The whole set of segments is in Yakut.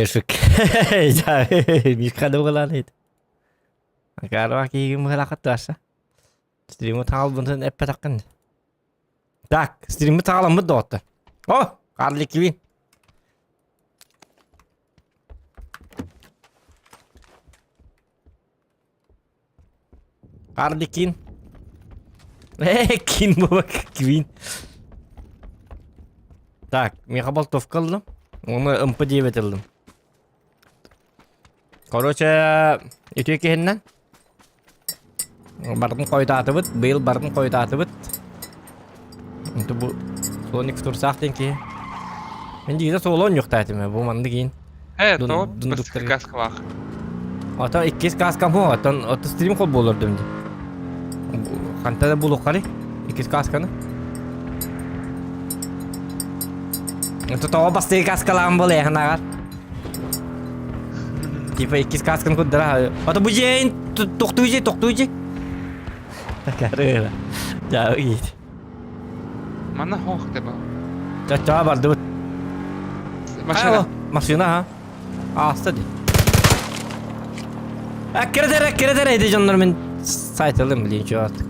Шук. Мишка дугалаан Акаарба киһигин быһалаахат туаса. Стримы таалбытын эппэтэххин. Так, стримы тааламмыт доҕоттор. О, Харли Квин. Харли Кин. Э, Кин буолак Квин. Так, миэхэ болтовка ыллым. Уонна ымпы диэбит ыллым. Короче, үтүө киһиннэн Бардын хойутаатыбыт, быйыл бардын хойутаатыбыт. Инту бу слоник турсаах диэн киһи. Мин дигитэ суолу онньуктаатым бу маннык иин. Э, то бастакы каскалаах. Ото иккис каскам хо, оттон ото стрим хол буолордум ди. Ханта да булуққары иккис касканы. Ото тоҕо бастакы каскалаан буол эһанагар. Типа иккис касканы куддара. Ото бу дьиэйин тохтуу дьиэ, тохтуу дьиэ. Такары. Да, иит. Манна хоох деба. Чаччаа бардыбыт. Машина. Машина ha. Ааста ди. Аккыратар, аккыратар эди дьоннор мен сайтылым блин чё артык.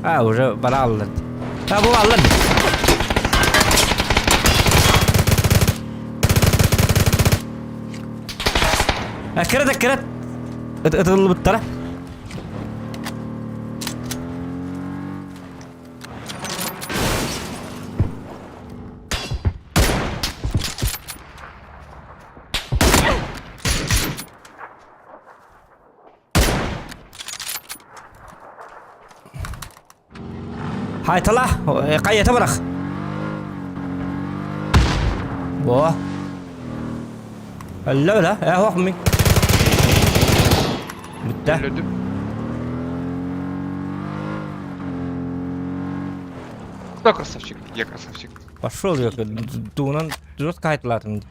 А, уже бара аллар. А, бу аллар. Аккырат, аккырат. Ытыллыбыттара. Хайтала, хайата бырах. Во. Алла била, э хоқ мин. Бүтті. Кто красавчик? Я красавчик. Пошел, я туунан жестко хайталатым.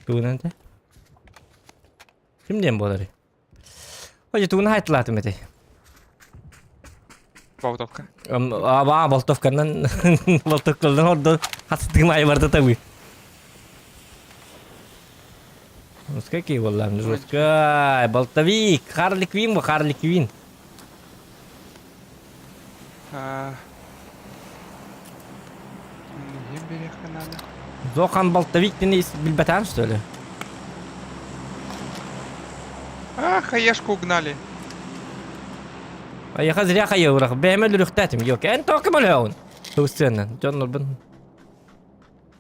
Туунан те. Ким диэн буоларый? Ой, тугун хайтылаатым этэй? Болтовка. Аба, болтовканан болтовкалдан ордо хастыгым айбарда табы. Жестко кей боллам, жестко. Болтовик, Харли Квин бу, Харли Квин. Надо. Зохан болтовик дени билбэтään что ли? А, хаешку угнали. Айаха зря хайыурах. Бэйэм өлүрүхтээтим. Yok, эн тоқы мөлөөн. Туустуеннан. Дьон нурбун.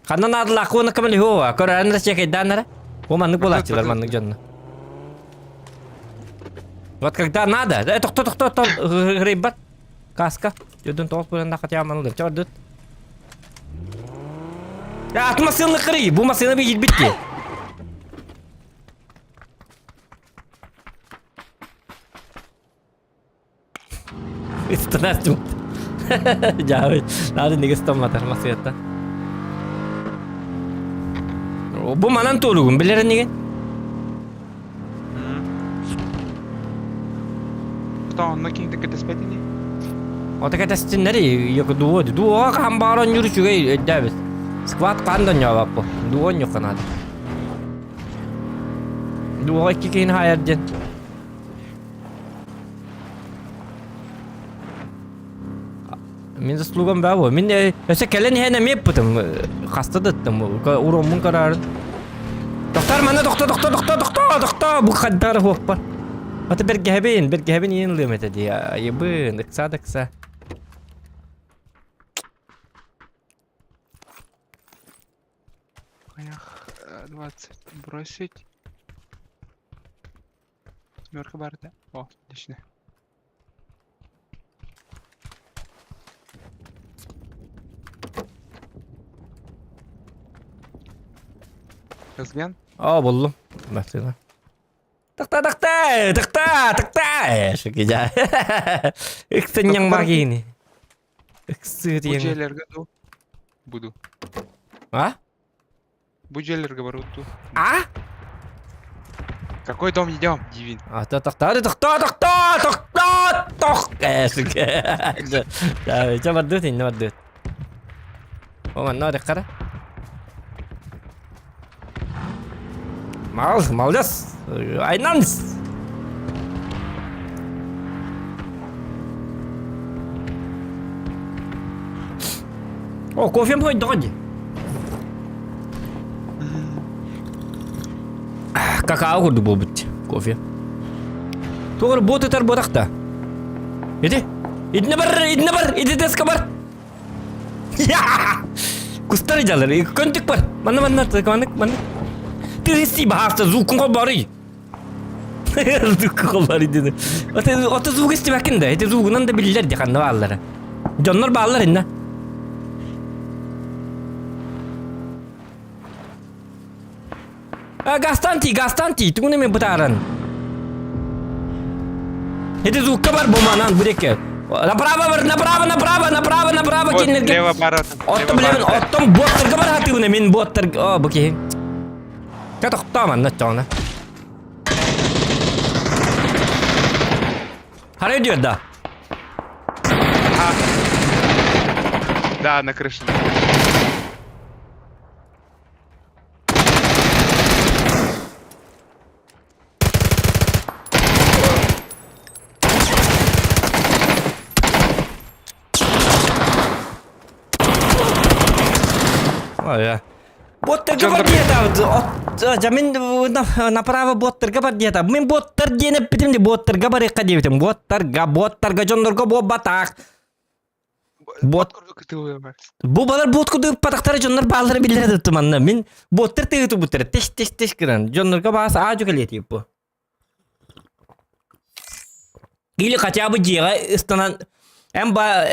Ханна наадалаах уонна көмөлөһүө көрөөн эрэ чекэйдээн эрэ. Бу маннык буолааччылар маннык дьонно. Вот когда надо. Э, тохто, тохто, тохто, грейбат. Каска. Дьодун тоҕус буолан хотя манылыр. Чордут. Аты массыынаны кырый. Бу массыына би киирбит дии. Ыстанар дьуут. Дьаабы. Наада неге ыстамматар массыйаттан. Бу манан туолугун билэр инигин? Кто онно киҥ кэтэспэт ини? Ото кэтэстиннэри йоку дуо дуо хаан баар онньуур үчүгэй өйдөөбүт. Сквад хаан да онньообаппу. Дуо онньуохха наада. Дуоҕа икки киһини хаайар диэн. Мин заслугам баа буо. Мин өссө кэлэн иһэн эмиэ ыппытым. Хаста да ыттым. Уроммун караарын. Тохтор манна тохто тохто тохто тохто тохто бу хаддары хуоппар. Аты бэргэһэбин, бэргэһэбин иин ылыам этэ дии. Айыбын, ыкса да ыкса. Ах, 20 бросить. Семерка барда. О, отлично. Размен? О, буллум. Машина. Тахта, тахта, тахта, тахта. Шукижа. Ыксынньаҥ магини. Ыксыы Бу диэн. дьиэлэргэ ду. Буду. А? Бу дьиэлэргэ баруту. А? Какой дом идем, Дивин? А, тохтоо, тохтоо, тохтоо, тохтоо, тох. Э, сука. Да, чэ бардыт, инне бардыт. О, манна ореххара. Мал, молодец. Айнанс. О, кофем хойдоҕо дии. Какао курдук буолбут кофе. Туох бу тытар буотахта. Иди. Идне бар, идне бар, иди деска бар. Кустар идалар, көнтүк бар. Манна манна, маннык маннык. Ты баһаста звукун холбарый. Звук холбарый деді. Ото ото звук истибэккин да, ити звугунан да биллэр ди ханна бааллара. Дьоннор бааллар инна. Гастанти, Гастанти, тугун эме бытааран. Ити звукка бар буманан буреке. Направо бар, направо, направо, направо, направо Вот, кинилерге. лево бар. Оттон билэбин, оттон боттарга бар хатыыбына мин боттар... О, бу киһи. Чэ тохтоо манна оччоҕуна. Хара өйдүөр да. Да, на крыше. На крыше. Ой, Боттарга бар диэт, дьэ мин направо боттарга бар диэт. Мин боттар диэн эппитим ди боттарга барыахха диэбитим. Боттарга, боттарга дьоннорго буолбатах. Бот Бу балар бот курдук ыппатахтара дьоннор бааллара биллэрэ да манна. Мин боттар тыгы тубуттара теш теш теш гынан дьоннорго баас аадьу кэлиэтип бу. Или хотя бы дьиэҕэ ыстанан эн ба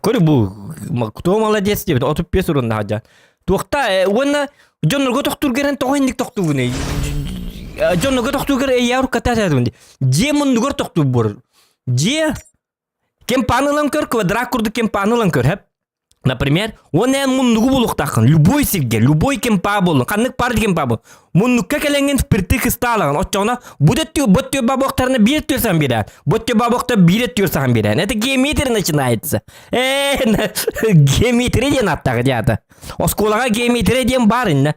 көр бу кто молодец диэбит 35 урунна хадьа. Туохта уонна дьоннорго тохтуургерен тоҕо инник тохтуугуный? Дьоннорго тохтуугар эйээ урукката Дьиэ муннугар тохтуур буор. Дьиэ Кемпаны ылан көр, квадрат курдук кемпаны ылан көр, хэп. Например, он эн муннугу булуктахын, любой сирге, любой кемпа болун, ханнык пар кемпа бол. Муннукка кэлэҥҥин впритык ыстаалаҕын, оччоҕуна бу да бу өттү бабохтарына биир түөрсан биэрэн, бу өттү бабохта биир түөрсан биэрэн. Это геометрия начинается. Э, геометрия диэн аттаҕы диата. Оскуолаҕа геометрия диэн бар иннэ.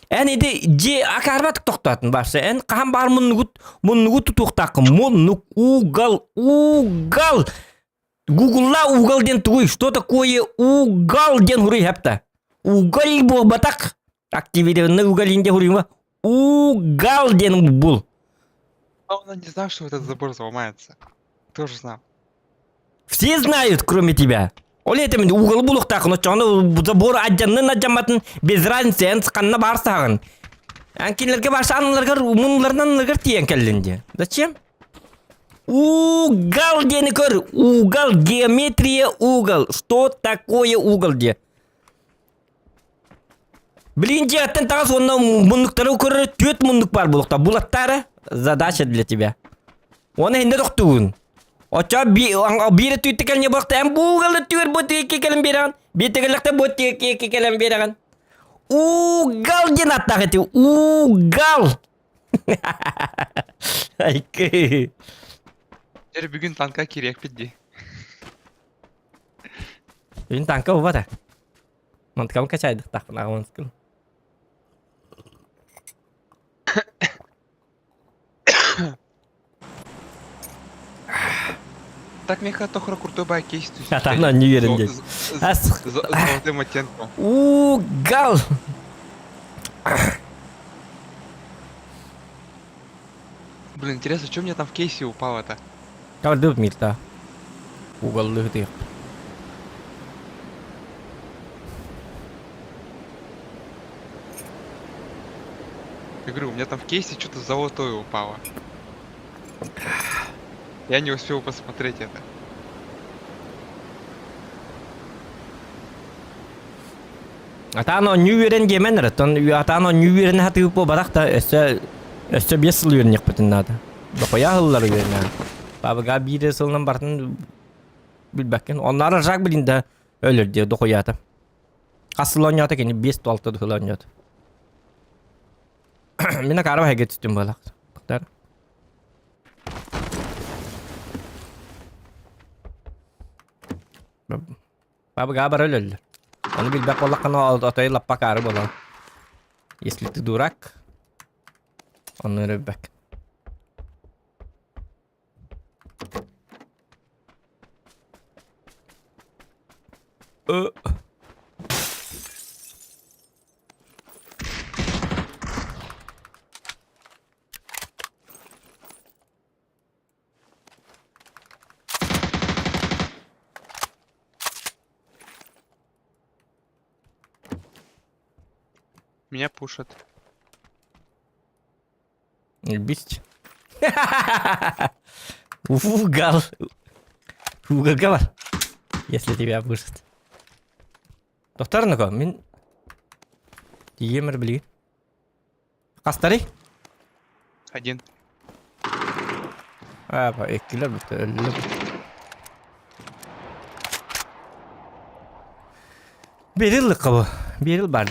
Эн ити дьиэ акаарбатык тохтоотун барса, эн хаһан баар муннугут муннугу тутуохтааххын муннук угал угал гугулла угал диэн тугуй что такое угал диэн хуруй хапта угал буолбатах активированный угал инде хуруйма угал диэн бул Он не знал, что этот забор сломается. Тоже знал. Все знают, кроме тебя. Ол этим угол булуктаахын оччоҕуна забор адьаннын адьамматын без разницы эн ханна барсаҕын. Эн кинилэргэ барса аныларгар муннуларынан аныларгар тиийэн кэллин диye. Зачем? Угол диэни көр. Угол, геометрия угол. Что такое угол диye. Блин, дьиэттэн таҕыс уонна муннуктары көрөр түөрт муннук бар булукта. Булаттара задача для тебя. Уонна иһинде тохтугун. Оччо биир өттүттэ кэлин буолта эн буугал өттүгэр бу тиэкки кэлин биэрэҕин. Биир тегеллэхтэ бу тиэкки кэлэн биэрэҕин. Угал диэн аттаах ити. Угал. Айкы. Теперь бүгүн танка кириэхпит дии. Бүгүн танка убата. Мантыкам качайдыктаахпын аҕаманскын. Так меха тохра куртуба кейс Атана не верен дед. Золотым оттенком. Угал! Блин, интересно, что мне там в кейсе упало-то? Калдып мирта. Угаллыгы Я говорю, у меня там в кейсе что-то золотое упало. Я не успел посмотреть это. Атаан оонньуу үөрэн диэмэн эрэ, оттон атаан оонньуу үөрэнэ сатыыр буолбатах да, өссө өссө биэс сыл үөрэниэхпитин наада. Дохуйа сыллар үөрэнэҕин. Бабыга биир сылынан барытын билбэккин. Оннооҕор Жак блин да өлөр диye дохуйаата. Хас сыл оонньоото кини биэс алта сыл оонньоото. Мин акаарым эһэгэ түстүм буолах. Бабыга бары өлөллөр. Ону билбэт буоллаххына отой лаппа акаары буолаҕын. Если ты дурак. Онно өрөббэк. Меня пушат. Бить. Угал. Угал. Если тебя пушат. Тохтар мин тиийэмэр билигин. Хастарый? Один. Аа, иккилэр бүтэ өллү. Берил кабы. Берил бар.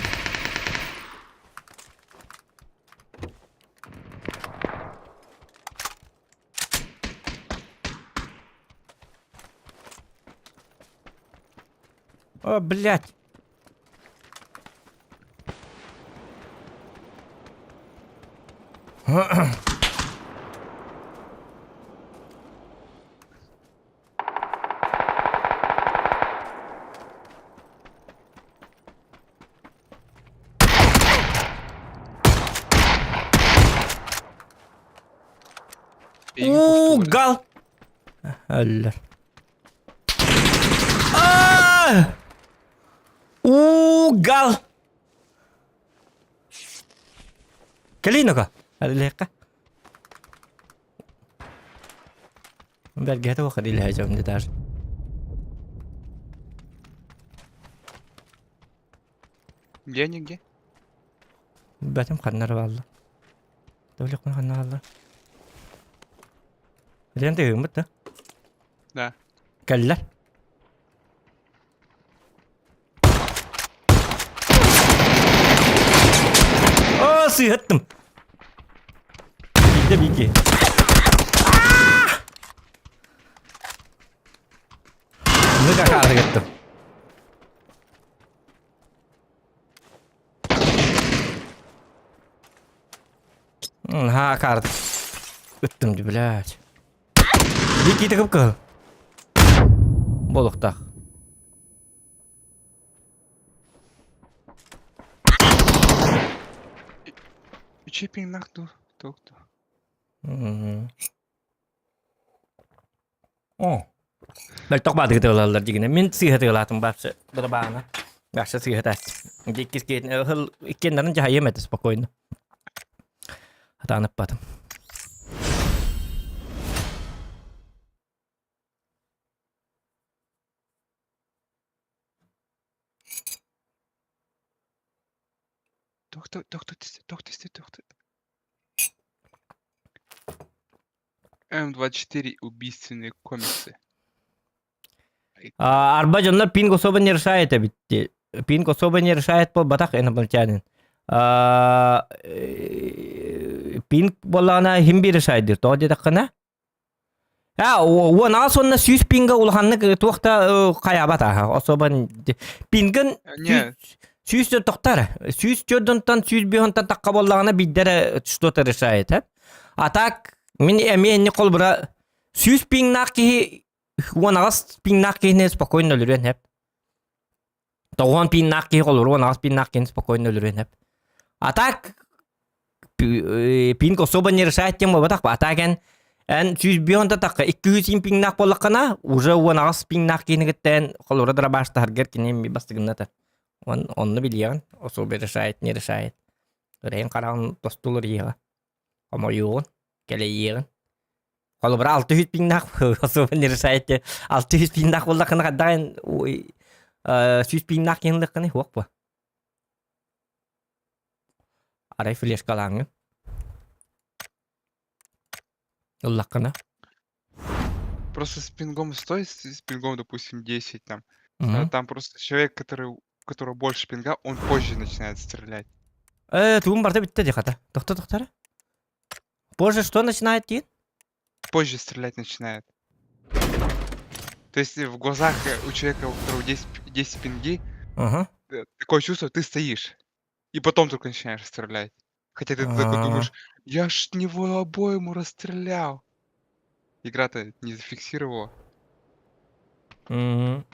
О, блядь. Угал! Өллөр. Аа! Угал! Кэлиий Аллеха. Бэргэһэтэ уох илиһэ даже. Где они где? Бэтим ханнары баалла. Төвлөкпүн ханна хаалла. Лента ыыммыт да? Да. Кэллэр. О, сыһыттым. Биирдэ бииргэ. Ну как арыгыттым. Ха, карт. Ыттым, блядь. Никита кып Болуктах. Чиппинг нахту, тохту. О. Мөлтөх баадыгы тыалаллар дигинэ. Мин сыыһа тыалаатым баапсы дырабаана. Баапсы сыыһа таас. Иккис киһин иккиэннэрин дьаһайыам этэ спокойно. Хатаан ыппатым. Тохто, тохто, тохто, тохто. М24 убийственные комиксы. Арба дьоннор пинг особо не решает эбит. Пинг особо не решает буолбатах инопланетянин. Пинг буоллаҕына иһин биир решает диир. Тоҕо диэтэххинэ уон аҕыс уонна сүүс пинга улаханнык туох да хайаабат ааһа. Особо пингын Не, сүүс тохтор. Сүүс төрдөнтөн сүүс биһонтон тахха буоллаҕына биирдэрэ что-то решает. А так мин эмиэ инник холбура сүүс пиҥнаах киһи уон аҕыс пиҥнаах киһини спокойно өлөрүөн сөп. Тоҕуон пииннаах киһи холобур уон аҕыс пииннаах киһини спокойно өлөрүөн сөп. А так пинг особо не решает тем буолбатах а так эн эн сүүс бион тахха икки сүүс пиҥнаах буоллаххына уже уон аҕыс пиҥнаах киһини кытта эн холобура дырабаастаһаргар кини бастыгынната. Он онно билиэҕин особо решает не решает. Ырайын хараҕын тостулар иэҕэ. Хомойуоҕун, кэлэйиэҕин. Холобура алта сүүс пиҥнаах особо не решает алта сүүс пиҥнаах буоллаххына хайдах эн сүүс пиҥнаах киһи ыллаххына суох буо. Арай флешкалааҥҥын. Ыллаххына. Просто с пингом 100, с пингом, допустим, 10 там. Там просто человек, который, у которого больше пинга, он позже начинает стрелять. Тугум барда бүттэ дии хата. Тохто тохтора. Позже что начинает диин? Позже стрелять начинает. То есть в глазах у человека, у которого 10, 10 пинги, такое чувство, ты стоишь. И потом только начинаешь стрелять. Хотя ты такой думаешь, я ж него обойму расстрелял. Игра-то не зафиксировала. Мгм.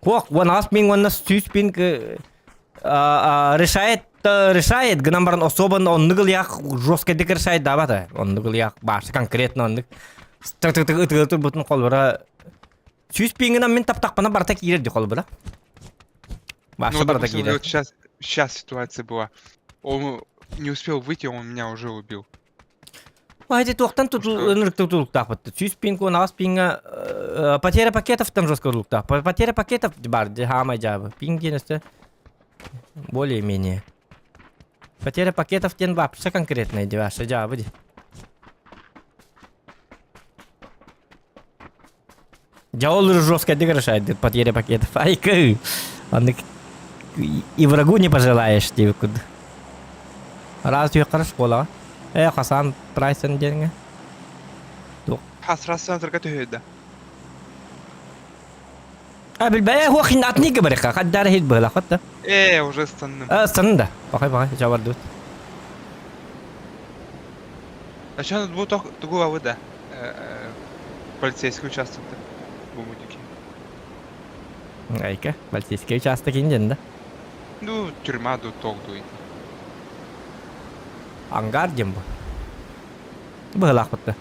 Куох, 18 мин уонна 100 пин решает решает гынан баран особо оннук ылыах жесткайдык решает даабата оннук ылыах баарса конкретно оннук ытыгы турбутун холбура 100 пингынан мин таптахпына барта киирэр ди холбура Ну, допустим, вот сейчас, сейчас ситуация была. Он не успел выйти, он меня уже убил. Ити туохтан ынырык тутулуктаахпыт. 100 пинг, 18 пинга потеря пакетов там жестко тутулуктаах. Потеря пакетов бар, хаамай дьаабы. Пинг диэн өстө более-менее. Потеря пакетов диэн вообще конкретная дьаабы дьаабы ди. Дьэ ол жесткайдык решает потеря пакетов. Айкы! Оннук и врагу не пожелаешь диэбит курдук. Раз үөххэ школаҕа. Э, Хасан Прайсон диэҥҥэ. Туох? Хас центрга түһүйдэ. А, билбэ, хуох атны кыбарыха, хаддара хит быһылах да. Э, уже станным. А, станным да. Бахай бахай, жабардут. А что бу тугу абы да? Полицейский участок-то. Бумудики. Айка, полицейский участок инден да? Ну, тюрьма ду ток дует. Ангар диэн бу. Быһылаахпытта.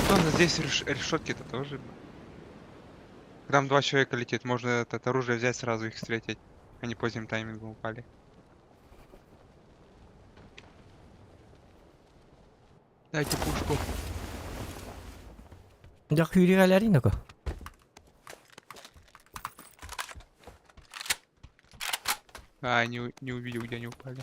Ну, здесь решетки-то тоже. Там два человека летит, можно это оружие взять, сразу их встретить. Они поздним таймингом упали. Дайте пушку. Дьэ күүрүгэлэрин око. А, не увидел, где они упали.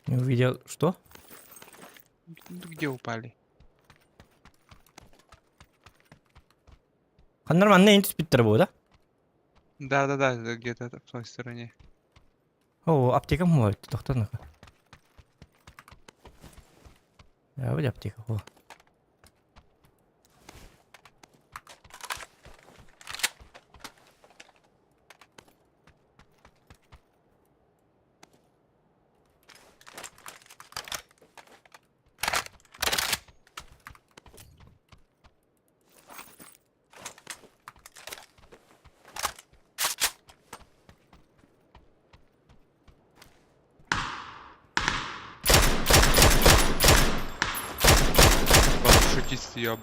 Не увидел что? Ну, где упали? Нормально интиспиттер бу да? Да-да-да, где-то в той стороне. О, аптека мой, тохтон. Я вот аптека. О. Парашютист ёб.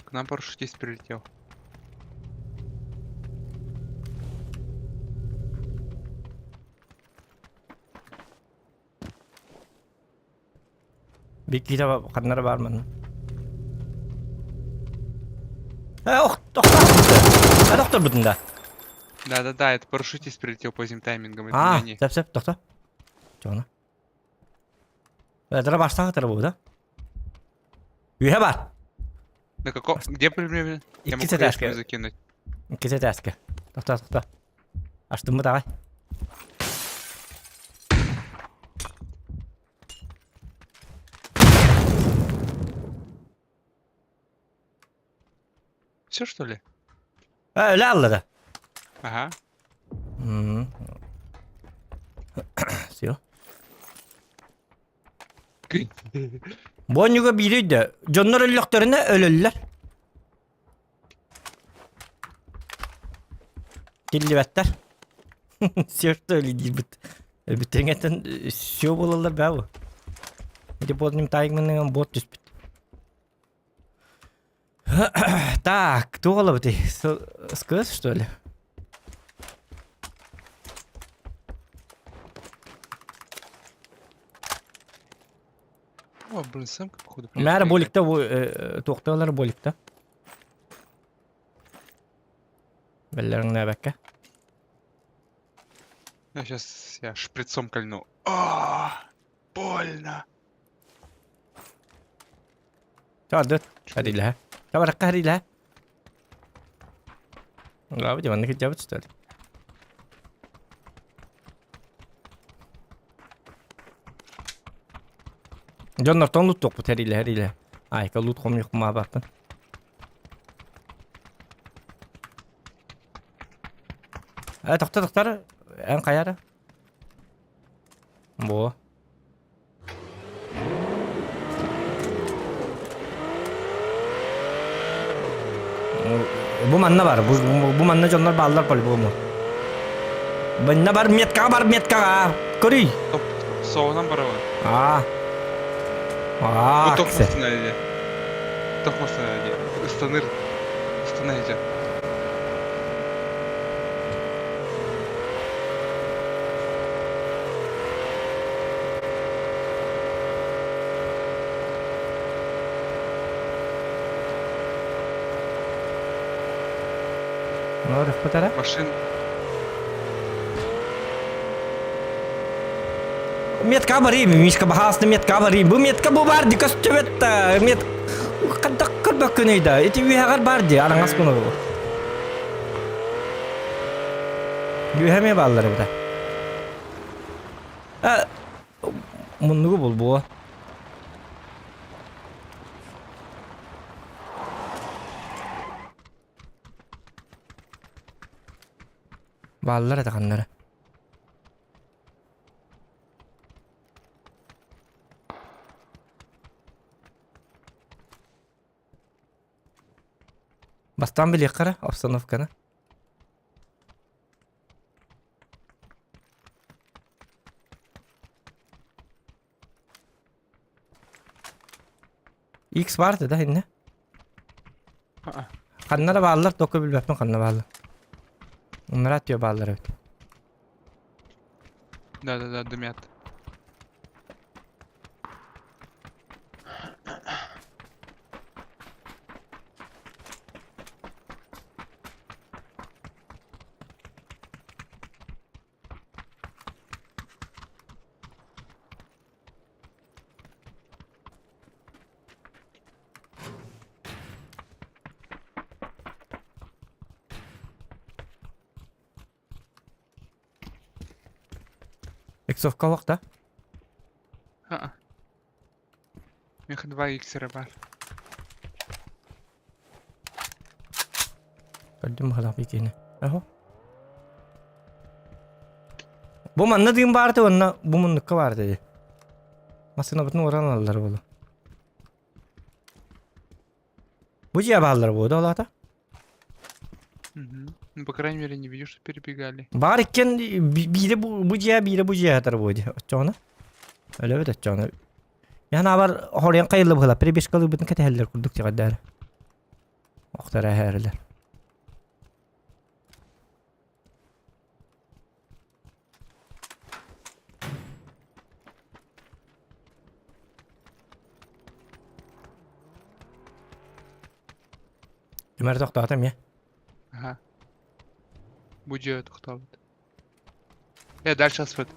К нам парашютист прилетел. Биккиитэ ханнара баар манна. Э, ох, тохтоо. Тохторбутун да. Да-да-да, это парашютист прилетел поздним таймингом, это А, не они. сөп сөп, тохтоо. Чоно. Эдра баштаҕа бу да? Үһэ бар. На каком... Где примерно? Я Иккис могу этажка. хаешку закинуть. Иккис этажка. Тохтоо, тохтоо. Астыммыт аҕай. Все что ли? Э, өлө аллада. Ага. Все. Бонньуга биири өйдө. Дьоннор өллөхтөрүнэ өлөллөр. Тиллибэттэр. Все что ли диирбит. Бүтүҥэттэн все буолаллар баа бу. Ити буолним таайгмыныган буот түспүт. Так, туох олобутуй? СКС, что ли? О, блин, сэмка, походу, Мээр прилетела. боликта бу туохталар боликта. Бэллэриҥнээбэккэ. Я сейчас я шприцом кольну. А, больно. Чаардыт. Харилэһэ. Табаракка харилэһэ. Лабы диванны кырдьабыт что ли? Дьоннортон луттуохпут хэрилэ хэрилэ. Айка лут хомуйукмаабаппын. Э, тохто тохтор. Эн хайара? Бу. Бу манна бар. Бу, бу манна дьоннор бааллар по-любому. Манна бар меткаҕа бар меткаҕа. Көрүй. Топ, соҕунан барабын. Аа. Бу Аа, тох кисе. массыына дии. Тох массыына дии. Ыстаныр. Ыстана сылдьар. Норых Машин Метка барыым, Мишка баһаасны метка барыым. Бу метка бу бар ди көстүбэт мет хайдах көрбөккүнүй да. Ити үөһэҕэр бар ди араҥас куну. Үөһэ эмиэ бааллар эбитэ. Э, муннугу булбуо. Бааллар этэ ханнара. Бастаан билиэххэ эрэ обстановканы. X баар да иннэ? Аа. Ханна да бааллар, только билбэппин ханна бааллар. Оннара түө бааллар эбит. Да-да-да, дымят. Иксовка да? Аа. Миэхэ два иксера баар. Көрдүм халах итини. Ахо. Бу манна дыым баарты онно бу муннукка баар dedi. Массыынабытын уоран алаллар буолу. Бу дьиэ бааллар буолу олаата. Мгм. Ну, по крайней мере, не видел, что перебегали. Баар иккен биирэ бу бу дьиэ биирэ бу дьиэ хатар буо дии. Оччоҕуна. Өлөбүт оччоҕуна. Яна абар хоруйан хайылла быһыла перебежкалыыбытын кэтэһэллэр курдук тиҕэрдээр. Охтор эһээрилэр. Түмэр тохтоото эмиэ. Ага. Бу дьиэ тохтообут. Э, дальше аспыт.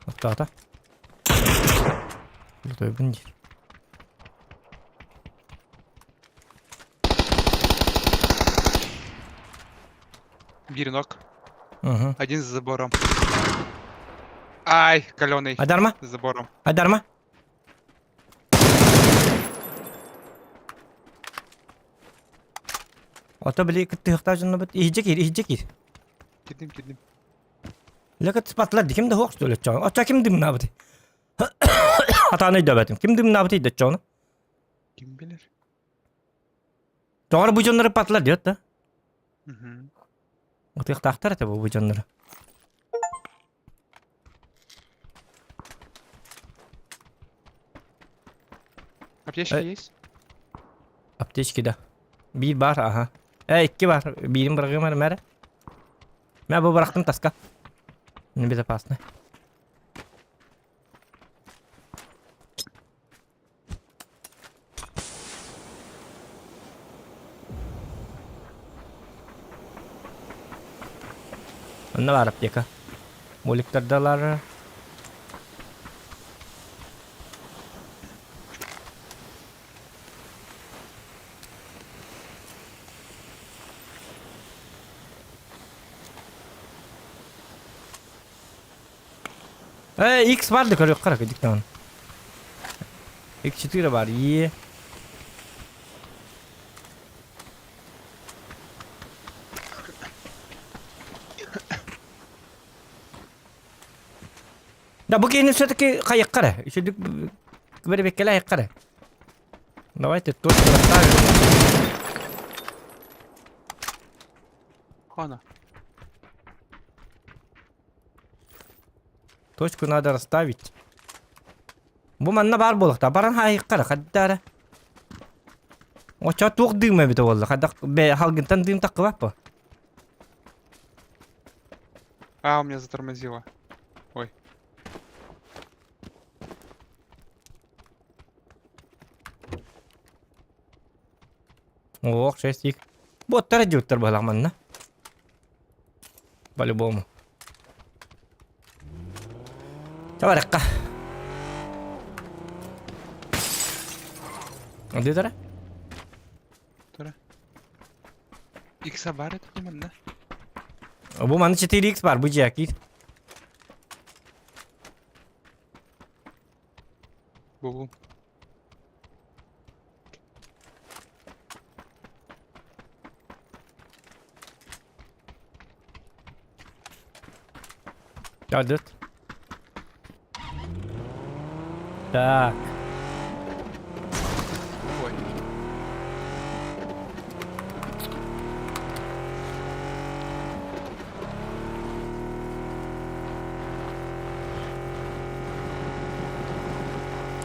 Тохтоото. Лутуйбун диир. Бирнок. Угу. Один за забором. Ай, каленый. Айдарма? За забором. Айдарма? Ото били кыттыһыктаах дьоннорбут иһдьэ киир, иһдьэ киир. Кирдим, кирдим. Лэкэт спатлар ди ким да хуох что ли чоҕун. Оччо ким дымнаабыт? Атааны өйдөөбөтүм. Ким дымнаабыт да чоҕуну? Ким билэр? Тоҕор бу дьоннору патлар диэт да? Мгм. Ытыахтаахтар этэ бу дьоннору. Аптечка есть? Аптечки да. Биир баар, аха. Э, икки баар. Биирин быраҕыам эрэ мэрэ. Мэ бу бырахтым таска. Небезопасно. Онно баар аптека. Моликтардалар. Э, X бар да көрүөххэ эрэ кырдьык даҕаны. X4 бар, Е. Да бу киһини все-таки хайыахха эрэ. Үчүгдүк бэрэбиэккэлэ айыахха эрэ. Давайте точно расставим. Хана. Точку надо расставить. Бу манна баар буолуохтаах. Баран хаайыахха эрэ, хайда эрэ. Оччо туох дыым эбитэ буолла? Хайдах бэ халгынтан дыым таххыбат бу? А, у меня затормозило. Ой. Ох, шестик. Боттар дьуттар быһалаах манна. По-любому. Табарыкка. Дедара? Тура. Икса бар это не манна. Бу манна 4x бар, бу дьиэ Бу. Дядет. Так. Ой.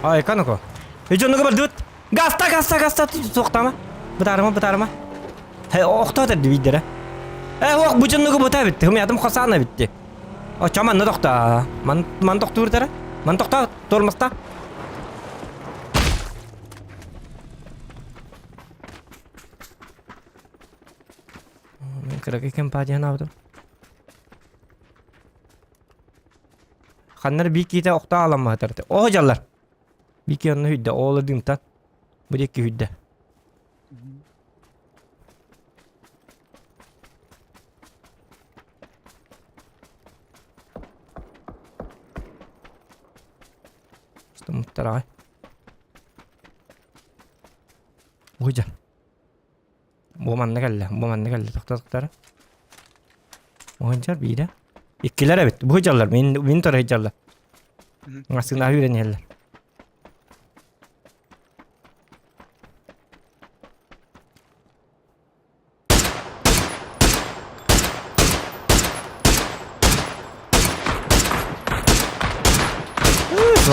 Ай, канако. Эдьонуга бардыбыт. Гаста, гаста, гаста, суохтаама. Бытаарыма, бытаарыма. Хэ, охтоо тэрди биирдэрэ. Э, ох, бу дьоннугу бута эбитти. Хымыятым хосаана эбитти. Оччо манна тохтоо. Ман, ман тохтуур Ман тохтоо, тормозта. Мин кыракый компания аабытым. Ханнар биир киитэ охтоо аламмаһытар. Оо дьаллар. Биир киһи онно хүддэ, оол дыымтан. Бу диэки хүддэ. Муттараҕай. Уһуйдьа. Бу манна кэллэ, бу манна кэллэ, тохтоттара. Уһунчар биирэ. Иккилэр эбит. Бу дьаллар, мин мин торой дьаллар. Массыына үүрэн иһэллэр.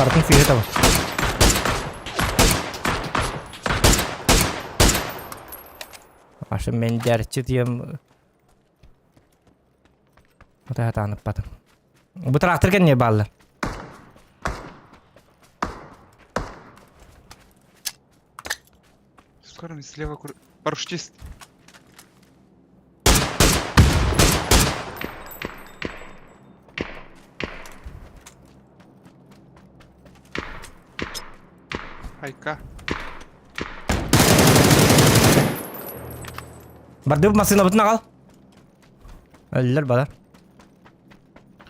Барытын сыыһа табар. Аша мендәрчи дием Атаанаппатым. Бу трактор кэнниэ бааллар. Скоро слева парашютист. Айка. Бардыбыт массыынабытын аҕал. Өллөр балар.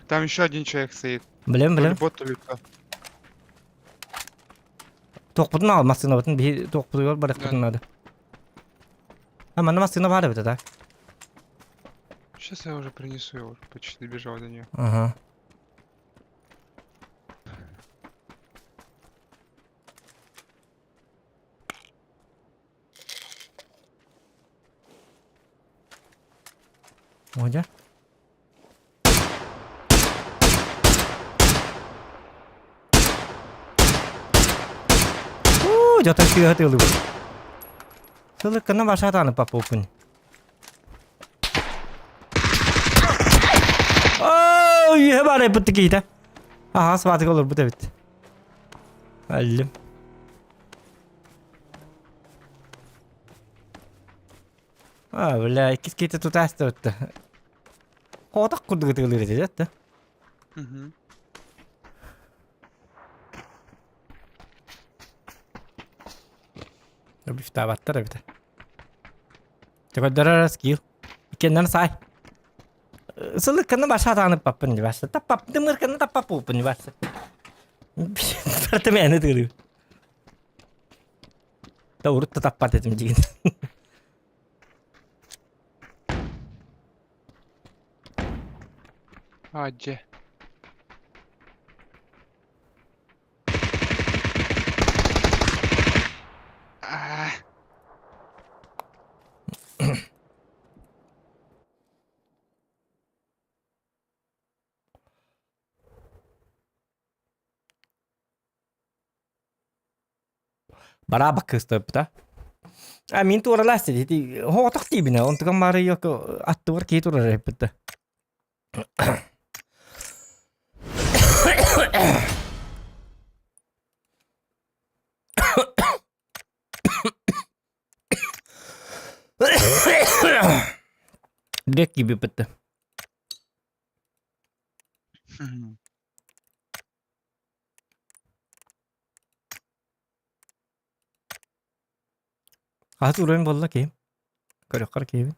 Там еще один человек стоит. Билем, То ли билем. бот, то ли кто. Туохпутун аҕал массыынабытын биһи туохпутугар барыахпытын Да. наада. А манна массыына баар эбит да. Сейчас я уже принесу его, почти добежал до нее. Ага. Оля. Уу, дьэ тыаһа тыалыбыт. Сылыккына башатааны папупун. Оо, үөһэ баар айбыт киһитэ. Аһаас баатыга олорбут эбит. Аллым. А, бля, иккис киһитэ тута астыбытта. Хотох курдук ытыалыыр этэ да? Мгм. Бифтаабаттар эбитэ. Чөкөдөрөр скилл. Иккиэннэрин саай. Сылыкканы баша атаанып паппын дибасы. Таппап дымырканы таппап пуппун дибасы. Барта мэни тыырыы. Да урут да таппат этим дигин. А, дьэ. А. Бараабак кыыстаппыта. А мин туоралаас ити хоҕотох тиибинэ онтукам баары аттыбар киһи турар эппитте. Грек киирбиппит. Хаһыс уровень буолла киһим? Көрүөххэр киһибин.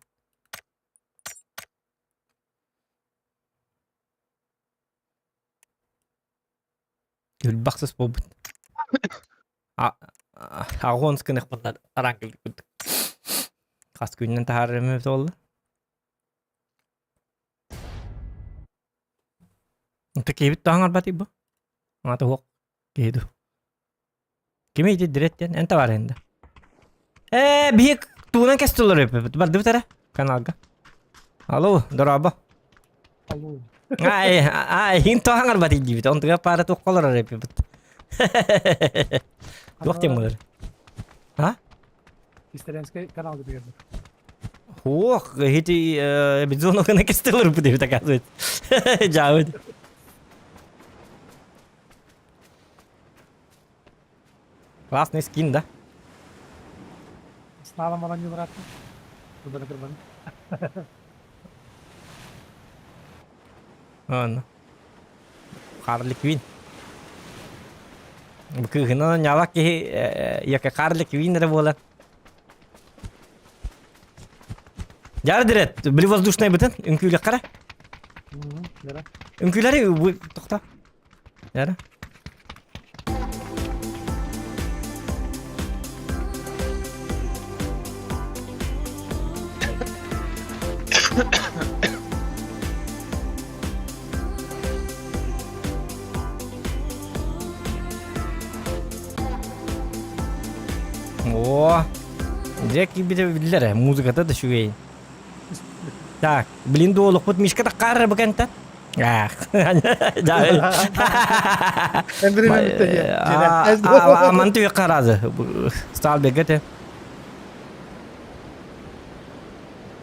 Күлбахсыс буолбут. Аҕуон гынах буолла араан курдук. Хас күнүнэн таһаарарым эбит буолла. Онто киһибит тоһоҥ арбатый бу? Аата уһук киһи дуу. Кими ити дирет диэн эн табаарыһын да. Ээ, биһи тугунан кэстилэр эппит. Бардыбыт эрэ каналга. Алло, дорообо. Алло. Ай, ай, иһин тоһоҥ арбатый диибит. Онтуга паара туох олорор эппит. Туох диэн буолар? А? Истеренскэй каналга биэрдим. Ох, эти бензон гына кестелер бу деп оказывается. Жабыт. Классный скин, да? Слава маланньы бырааттым. Кырбаны кырбаны. Ладно. Харли Квин. Кыыһынан ньалак киһи яка Харли Квин эрэ буолар. Дьара дирет, били воздушный бытын, үҥкүүлэххэ эрэ. Үҥкүүлэри тохто. Дьара. О, дьэ киирбитэ биллэр, музыката да үчүгэй. Так, блин, дуолукпут Мишка таккаар бу кэнтэн. Ах, Аман түе қаразы. Стал бегете.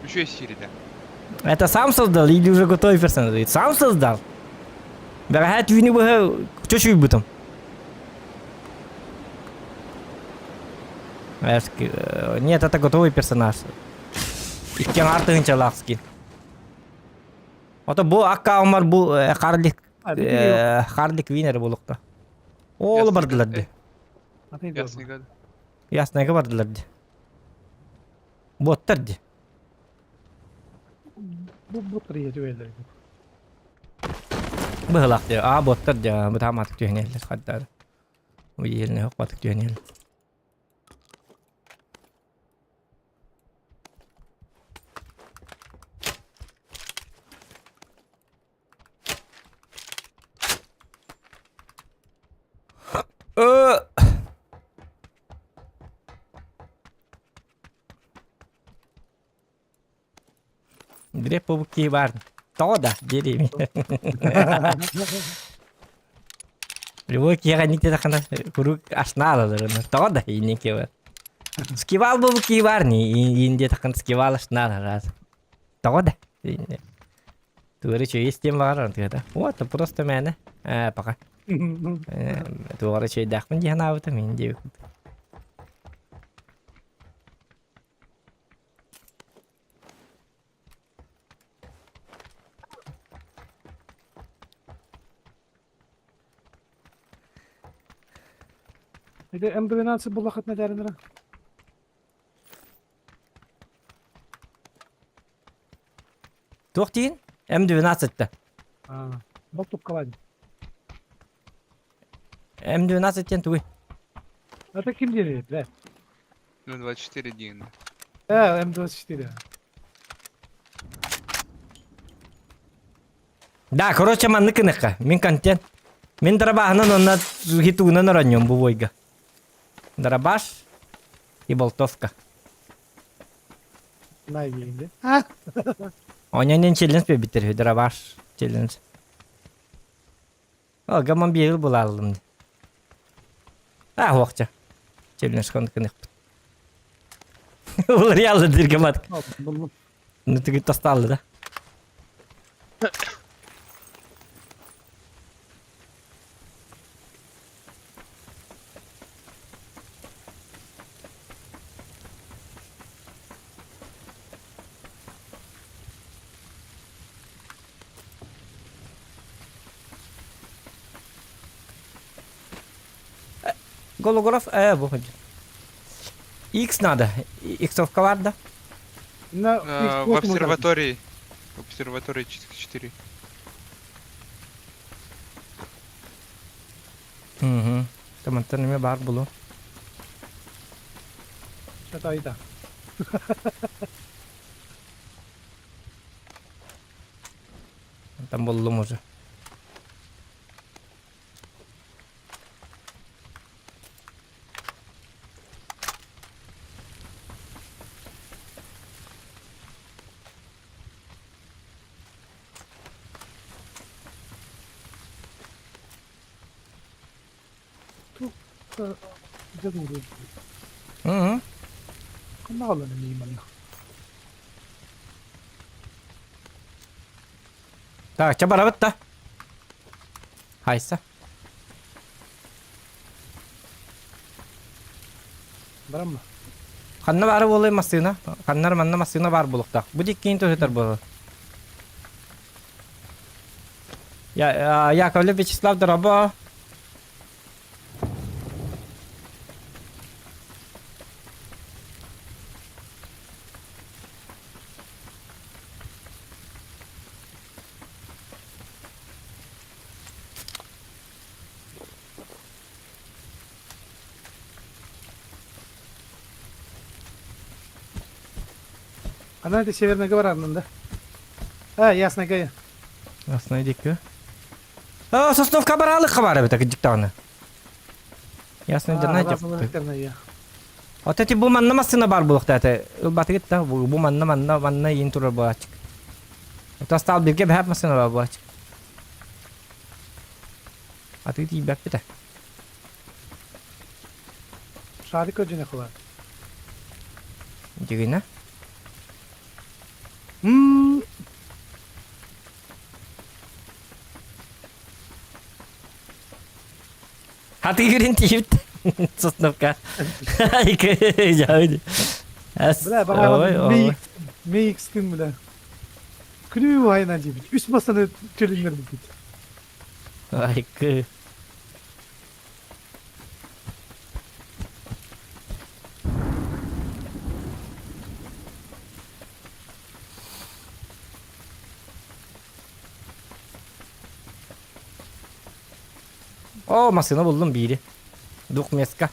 Еще Сири, да. Это сам создал или уже готовый персонаж? Сам создал. Дорогая түүнү быһа чочуйбутум. Нет, это готовый персонаж. Иккен артыгынчалаах скин. Ото бу аккаумар бу Харли Харли Квинер булукта. Ол бардылар ди. Яснайга бардылар ди. Боттар ди. Бу түгэллэр. Быһылах дии. Аа боттар дии. Бытааматык түһэнэллэр хаддар. Уйелне хоппатык түһэнэллэр. Грек киһи баар. Тоҕо да диэриим. Любой киһиэхэ инник диэтэххинэ куруук ашнаалалар Тоҕо да инник бар. Скивал буолбут киһи баар ини диэтэххинэ скивал ашнаалалар. Тоҕо да Тугары үчүгэй истиэн баҕарар тыата. Вот, просто мээнэ. Ээ, пока. Тугары үчүгэйдээхпин дии санаабытым, ин диэбит. Ити М12 буллахытына дээринэрэ. Туох диин? М12-та. Аа, болтуккалаан. М12 диэн тугуй? Это ким диэри, бля? Ну, 24 диэн. Э, М24. Да, короче, маннык гыныхха. Мин контент. Мин дарабаһынан онна хитугунан оронньум бу бойга. Дарабаш и болтовка. Най Онньон челлендж биэрбиттэр үһү, дарабаш челлендж. Ол гаман биэрил булааллым. А, хуохча. Челлендж гыныхпыт. Уларыялы дирге мат. Ну ты тасталды да. Голограф, бу X надо. Иксовка бар да? На В обсерватории. В обсерватории 4. Угу. Тамантан эме бар булу. Что-то айда. Там буллум уже. Угу. Так, чэ барабыт да. Хайса. Барамма. Ханна баара буолуой массыына? Ханнар манна массыына баар буолуохтаах. Бу диккиин төһөтөр буолар. Я, Яковлев Вячеслав дороба. Она это Северная гора, да? А, ясно, гая. Ясно, дикі. А, Сосновка баралык бар эбит дьиктаҕына. Ясно, дьанна дьапты. Вот эти бу манна массына бар буолуохта этэ. Ылбатыгыт да бу манна манна манна иин турар буолааччык. Тастаал бирге бэһэп массына бар буолааччык. Атыы тиийбэппит ээ. Шарик көрдүнэ хылар. Дьигинэ. Мм. Хатыгырын тиийбит. Сосновка. Бля, бағана MX күн бля. Күнү айынан дейбит. Үс бастан төлөнөр бит. Айкы. О, массыына буллум биири. Двухместка.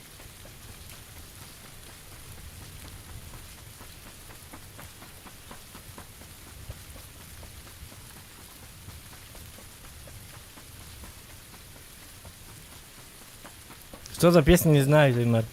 Что за песня, не знаю, Займар.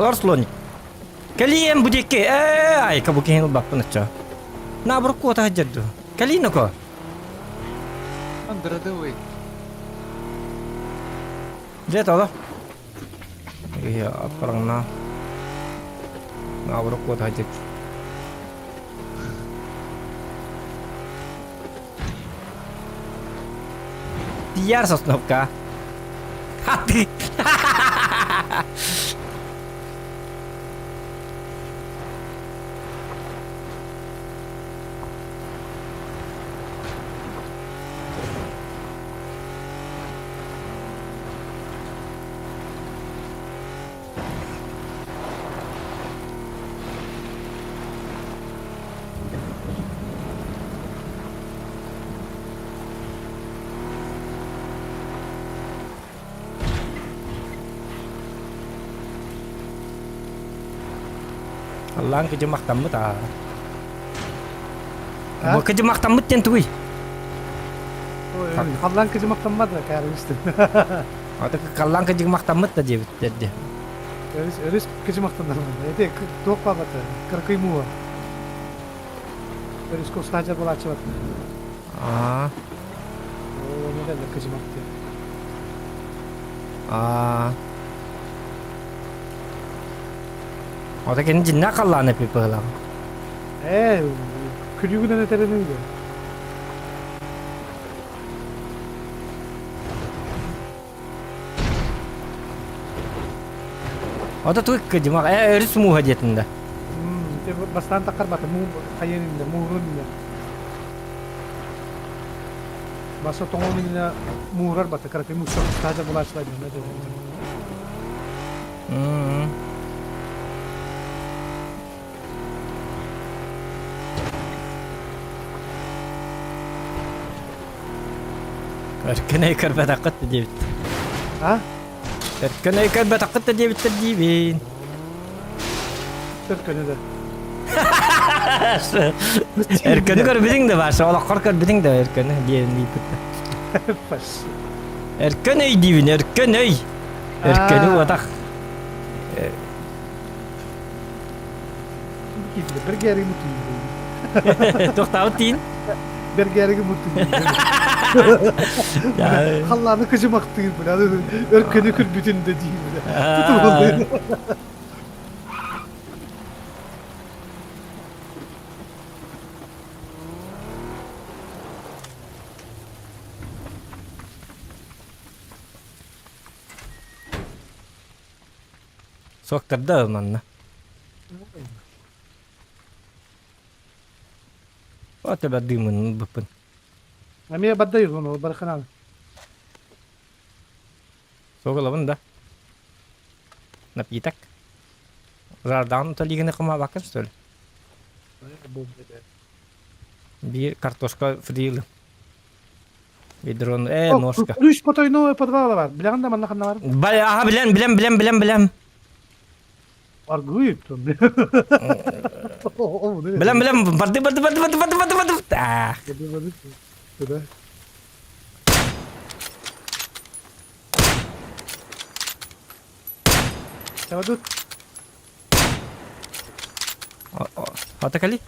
Олор слоник. Кэлиэм бу диэки. Ээ, айка бу киһини ылбаппын оччо. Наоборот куота сылдьар дуу. Кэлиий ноко. Андрадовый. Дьэ тоҕо? Киһи аппараҥнаа. Наоборот куота сылдьар. Тиийэр Сосновка. А ты! Аллаан кыдьымахтаммыт аа. А? Бу кыдьымахтаммыт диэн тугуй? Халлаан кыдьымахтаммат да кээрбистин. Ата халлаан кыдьымахтаммыт да диэбиттэр дии. Өрүс өрүс кыдьымахтанар. Эти туох баабата? Кыракый мууа. Өрүскэ устаача булааччыбат. Аа. Ону да кыдьымах диэн. Аа. Ото кини дьиннээх халлаан эппит быһыылаах. Ээ, күлүүгүнэн этэрин үһү. Ото тугу кыдьымах, ээ өрүс мууһа диэтин да. Бастаан таххарбата, муу хайыан иннэ, муурун иннэ. Баса тоҥон иннэ муурар бата, кыракый муустар устаажа булааччылар диэн этэ. Өркөн өй көрбөтөххүт да диэбит. А? Өркөн өй көрбөтөххүт да диэбиттэр диибин. Өркөнү да. Өркөнү көрбүтүҥ да баар, олоххор көрбүтүҥ да өркөнү диэн дииппит. Өркөн өй диибин, өркөн өй. Өркөнү уотах. Бэргээри мутуйбун. Тохтаабыт тиин. Бэргээри мутуйбун. Халлааны кыжымактыыр бля. Өркөнү күрбүтүн да диир бля. Тутулун. Суоктарда манна. Вот тебя дымын быппын. Эмиэ баддай ол барханан. Суогалабын да. Напиток. Жардан толиганы кымабакын, что ли? Биир картошка фрилы. Ведрон, ножка. Үс потойной подвал бар. Билэҕин да манна ханна бар? Ага, билэн, билэн, билэн, билэн, билэн. Аргыйып Билэн, билэн, барды, барды, барды, барды, барды, барды, барды. А. Чабадут. Атакали?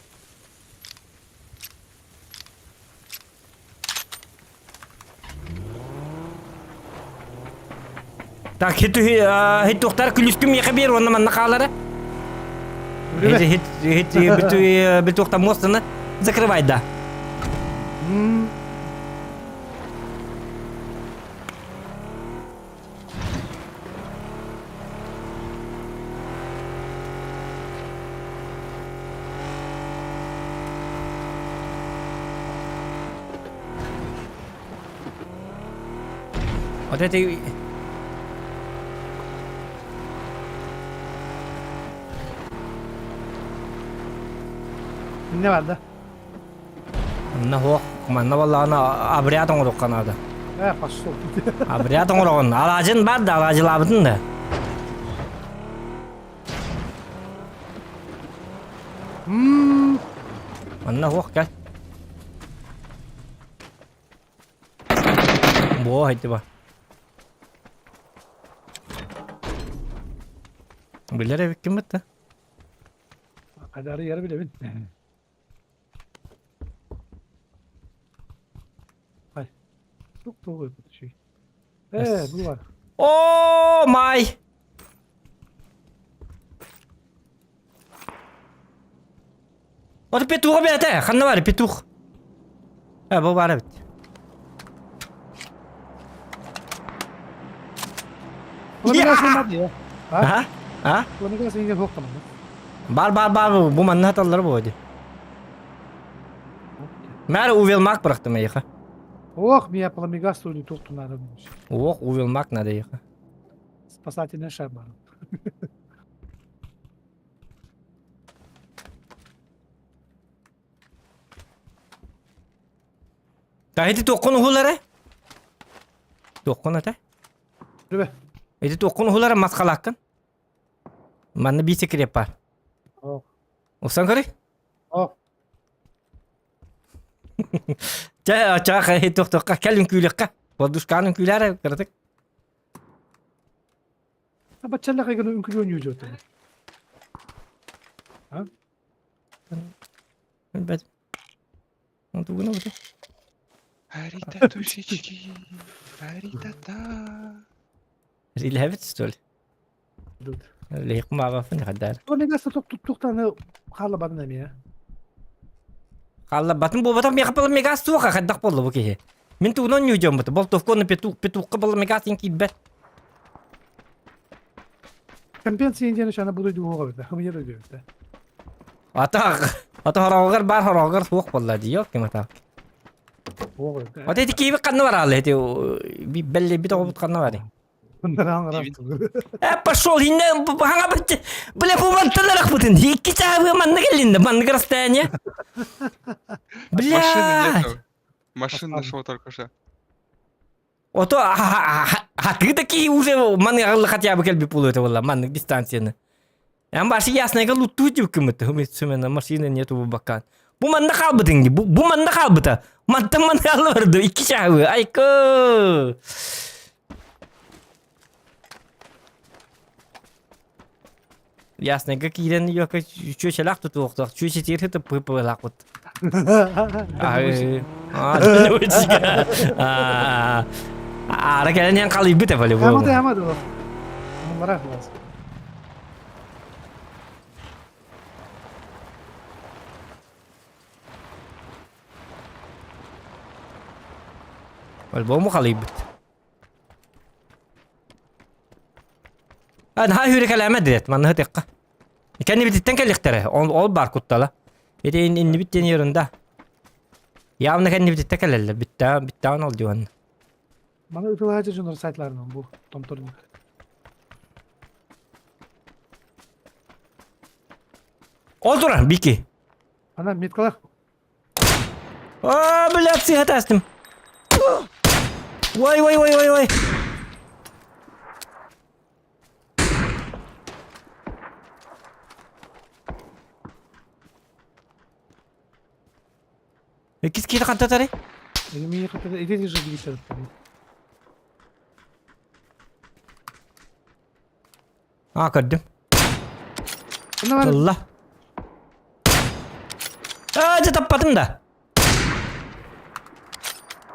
Так, хит күлүскүм миэхэ биэр уонна манна хаалара. Хит хит хит битухта мостаны закрывай да. Вот это... Не бар да? Манна хуох, манна баллаана обряд оҥоруохха наада. Э, пошел. Обряд оҥороҕун. Алаадьын бар да, алаадьылаабытын да. Манна хуох кэл. Буо, хайтыба. Билэр эбиккин бытта. Хайдары яры билэбин. Ай. Тук тугу şey. Э, бу бар. О, май! Вот петух бэйэтэ, ханна бар петух? Э, бу бар эбит. А? А? Бар, бар, бар, бу манна аталлар бу ди. Мэр увелмак бырахтым эйха. Ох, меня пламегас тули тут надо. Ох, увелмак надо эйха. Спасательный шар бар. Та ити туоххун уһулара? Туоххун ата? Түбэ. Ити туоххун уһулара мас халааккын? Манна биир секрет бар. Ох. Усан көрүй? Ох. Чэ, чаах туох-туохха кэл үҥкүүлүөххэ. Подушканы үҥкүүлээр кыратык. Баччаллах эгэн үҥкүлүөн ньүүдьөтө. А? Билбэт. Тугуна бу? Арита тушечки, арита-та. Илэбит что ли? Лейкум аҕафын хаддар. Олега саток туттуктаны хаалабатын эмиэ. Хааллабатын буолбатах миэхэ буолла мегас суоха хайдах буолла бу киһи. Мин тугунан ньүүдьөммүт. Болтовкону петух петухка буолла мегас ин киирбэт. Компенсия диэн аны буду дууга бит. Хымыйа да диэбит. Ата ата хороҕор бар хороҕор суох буолла дии yok ким ата. Ата ити кииби ханна бараалы ити белли бит оҕобут ханна барый. Э, пошел, инне хаҥа бля бу мантан арахпытын. Икки чаабы манна келлинде, маннык расстояние. Бля. Машины нету. Машин нашел только что. Ото хатыы такие уже маны аҕылла хотя бы кэлбит буолуо этэ буолла маннык дистанцияны. Эн башы яснайга луттуу дьүккүмүт сүмэнэ машина нету бу баккаан. Бу манна хаалбытыҥ дии, бу, бу манна хаалбыта. Мантан манна хаалла барды, икки чаһы, айкы. Яснайга киирэн йока чүөчэлээх тутуохтаах, чүөчэтигэр сытып пыпылаахпыт. Аара кэлэн иһэн халыйбыт эбали Хама да хама да. Мара хвас. Альбому халыйбыт. Наһаа сүүрэкэлээмэ диэт, манныһы тыахха. Кэннибититтэн кэлиэхтэрэ, ол, ол баар куттала. Ити иннибит диэн ерунда. Явно кэннибититтэн кэлэллэр, бүттэҕин, бүттэҕин ол дьуон. Маны ытылаачы дьоннор сайтларынан бу томторун. Ол турар, Бики. Ана меткалар. А, блядь, сыыһа таастым. Ой, ой, ой, ой, ой. Иккис киһи хантатары? Эми иди же дигитер. А, көрдүм. Ылла. Аа, дьэ таппатым да.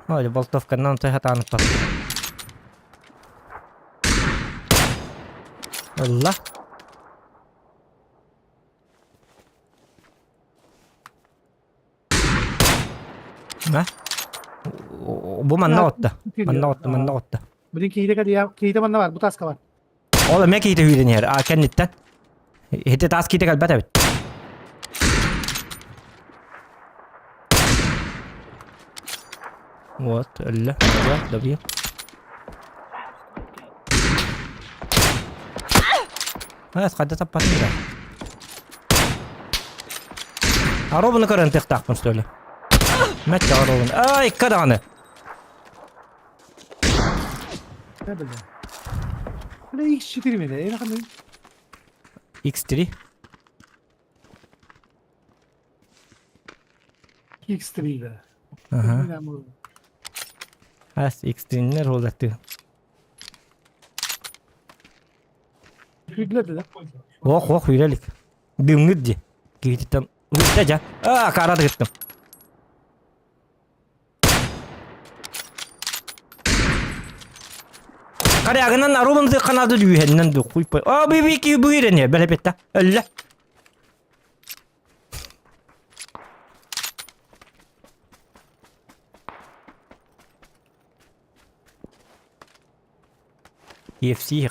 Ой, болтовканан той хатааныкпат. Ылла. Ма? Бу манна отта. Манна отта, манна отта. Блин, киһитэ кэлиэ, киһитэ манна бар, бу таска бар. Ол эмиэ киһитэ сүүрэн иһэр, а кэнниттэн. Ити таас киһитэ кэлбэт эбит. Вот, өллө. Добью. Аас, хайда таппатын да. Аробуну көрөн тыктаахпын что ли? Мэт аробун. Ай, икки даҕаны. Не бля. Бля, X4 мени, эйнаха мен. X3. X3 да. Ага. Аас, X3-нер холдатты. Күүрдүлэр да? Ох, ох, үрэлик. Дымныт ди. Киһититтэн Ыытта дьа. Аа, карада гыттым. Карягынан арубын канады дүйһеннен ду хуйпай. А би би ки буйрене белепетта. Өллө. KFC.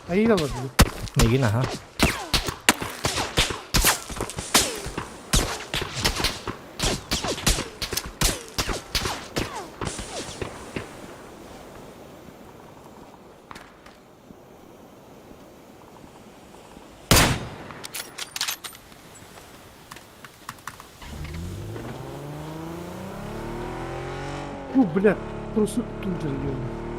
Айыыга олордубут. Мигин аха. Бу, бля, трусы тут же ебаный.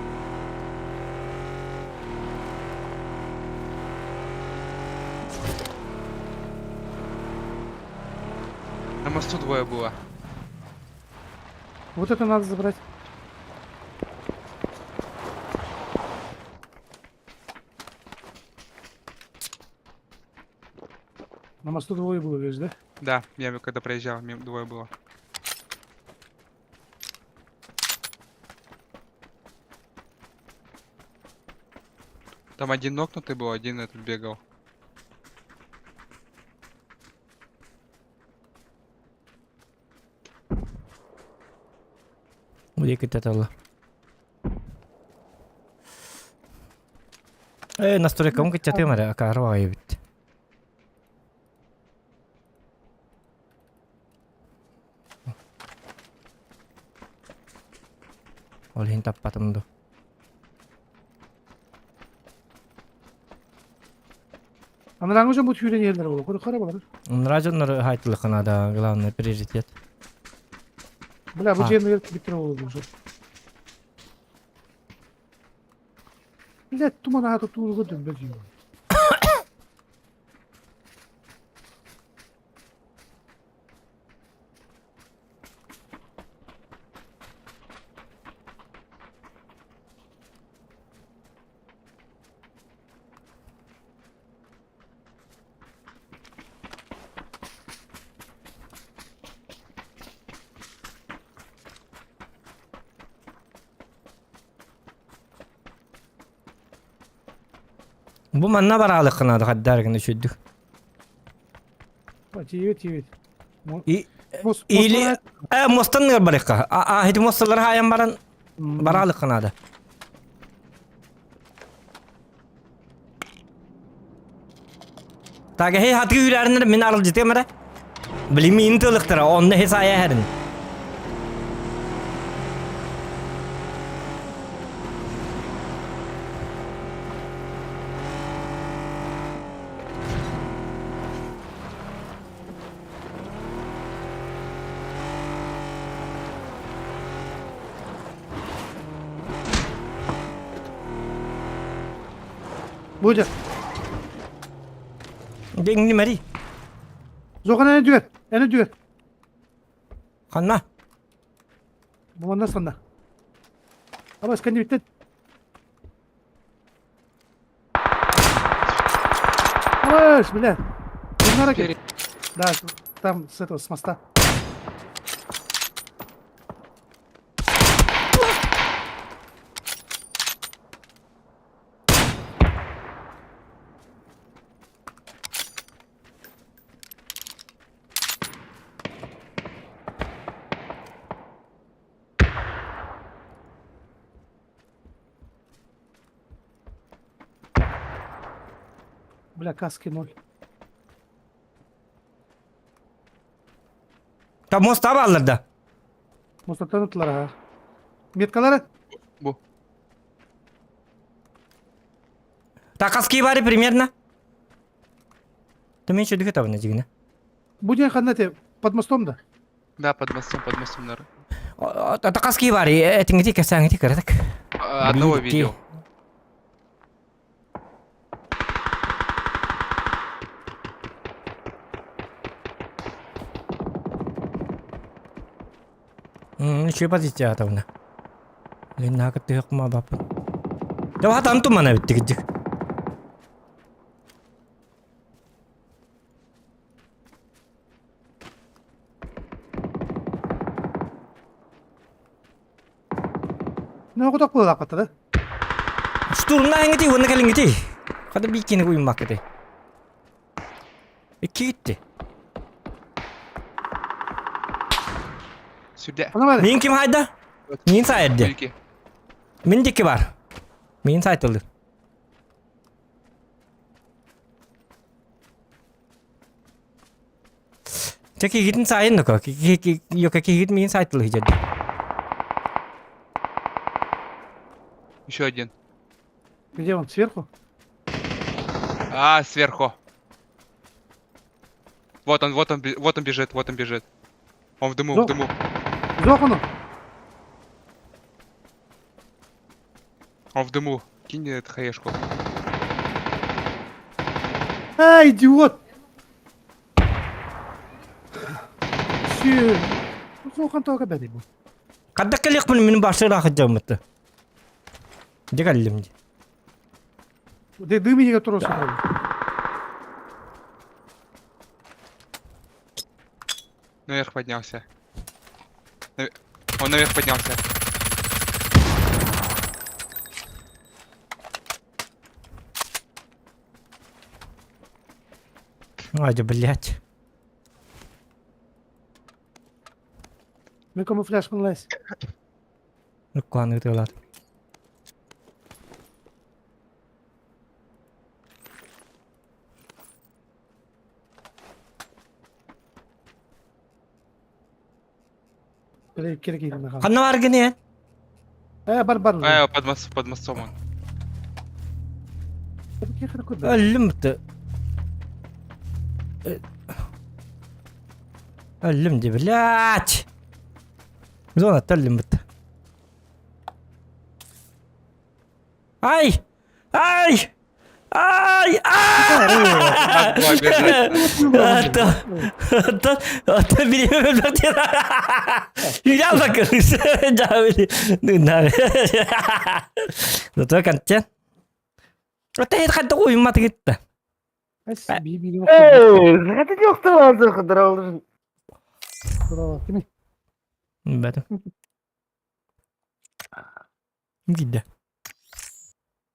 На мосту двое было. Вот это надо забрать. На мосту двое было, видишь, да? Да, я когда проезжал, мимо двое было. Там один нокнутый был, один этот бегал. Удикитеталла. Э, настройкам кыччатыам эрэ, акаары баҕайы эбит. Ол иһин таппатым дуу. Анарааҥҥы дьон бу түүрэн иһэллэр буолуо. Көрө хара балар. Анараа дьоннор хаайтылыхха наада, главное приоритет. Бля, бу дьиэни биттер буолуо уже. Бля, туман аата тууруга дөмбө дии. Бу манна бараалык наада хаддар гына үчүйдүк. Тиийбит, тиийбит. И или э мостан ныр барыкка. А а хити мосталар хайан баран бараалык наада. Тагаһи хатгы үүрәринер мин арылдьытыам эрэ. Билимиин тылыктара, онно хес айа хэрин. Будет. Деңни мэри. Зохан эне түгэр, эне түгэр. Ханна. Бу санна. Абас кэннибиттэн. Абас, бля. Теперь Да, там с этого, с моста. Бля, каски ноль. Та мост табаллар да. Мостаттан ыттылар аха. Меткалары? Бу. Такаски бары примерно. Ты меньше дыхать табына дигине. Бу диэн ханна те под мостом да? Да, под мостом, наверное. Такаски бары этиңити кэсээҥити кыратык. Одного видел. Үчүгэй позиция табына. Блин, наһаа кыттыһыахпын баппын. Дьэ, хатан тумана эбит кырдьык. Ну, кутак буолаахпыт да. Штурмна эҥити уонна кэлиҥити. Хата бииккини уйуммаккыты. Икки гитти. Сюда. Мин ким хайда? Мин сайырды. Мин дикки бар. Мин сайтылды. Чэ киһитин сайын доко. Йока киһит мин сайтылы деді. Еще один. Где он? Сверху? А, сверху. Вот он, вот он, вот он бежит, вот он бежит. Он в дыму, в дыму. Зохану. Он в дыму. Кинь эту хаешку. А, идиот! Все. Зохан тоға бәді бұл. Қадда кэлиэхпин мин башыраах дьаммыты. Дьэ кэллим дии. Дэ дым иһигэр туруорса Наверх поднялся. Он наверх поднялся. Ай, да, блядь. Мин камуфляжпын лайс. Нуккаан ытыалаат. Ханна бар гини Э, бар бар. А, под, мост, под мостом он. Өллүм Өллүм дии, блядь! Зона өллүм бытты. Ай! Ай! Ай! Ай! Ото, ото бириэмэ өлбөх диэн. Үйрәл бакырыс. Жабили. Зато контент. Ото хайда уйматы гитта. Бәтім. Киирдэ.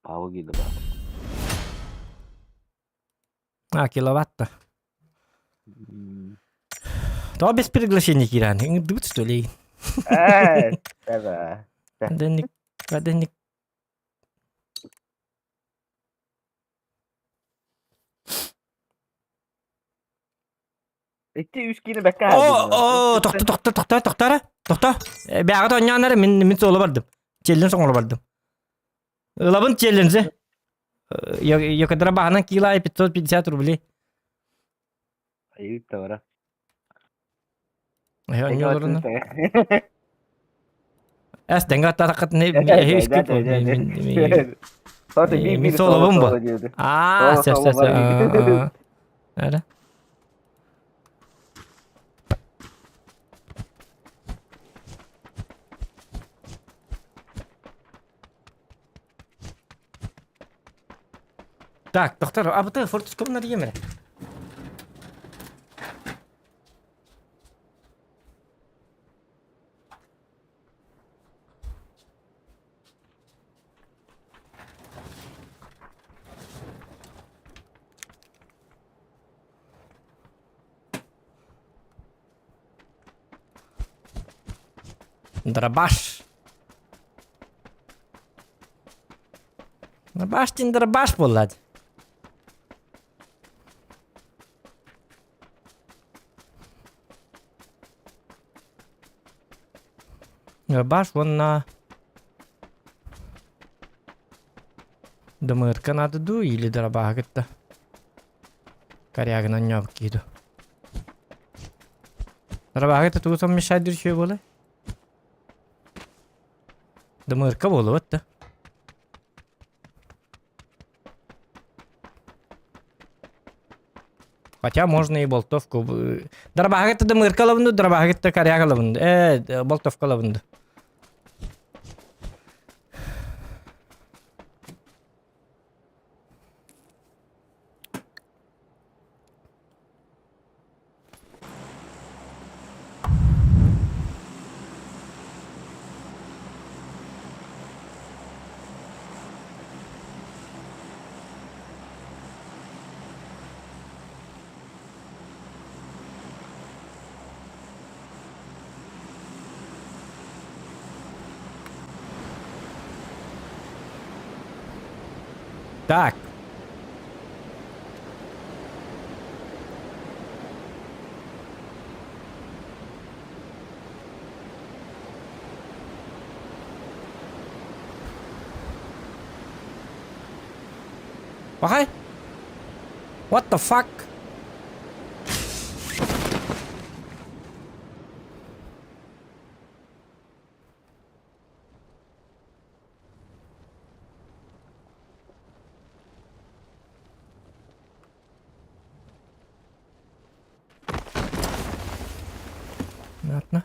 Павы киирдэ баар. А, киловатта. Тоҕо без приглашения киирэн? Ыҥырдыбыт что ли? Ээ, да. Денник, денник. Икки үс киинэ бэккэ О, о, тохто, тохто, тохто, тохто эрэ, тохто. Бэҕэт оонньоон эрэ, мин мин суола бардым. Челлен соҥоло бардым. Ылабын челленджи. Йокадара баһынан кило 550 рублей. Айыыт бара. Оонньууларына. Эс тэҥҥэ аттаатаххытына эһи үскүт Мин солобум бу. Аа, сөп сөп сөп. Эрэ. Так, доктор, а бу форточкабын арыйым эрэ. Дробаш. Дробаш диэн дробаш буолла дии. Дробаш уонна Дымыырка наада дуу или дробаһы кытта Корягынан ньоп киһи дуу. Дробаһы кытта тугу совмещать үчүгэй буолуой? Дымыырка буолуо да. Хотя можно и болтовку. Дробаһы кытта дымыырка ылабын дуу, дробаһы кытта коряга ылабын дуу. Э, болтовка ылабын дуу. Так. Пахай? What the fuck? Понятно.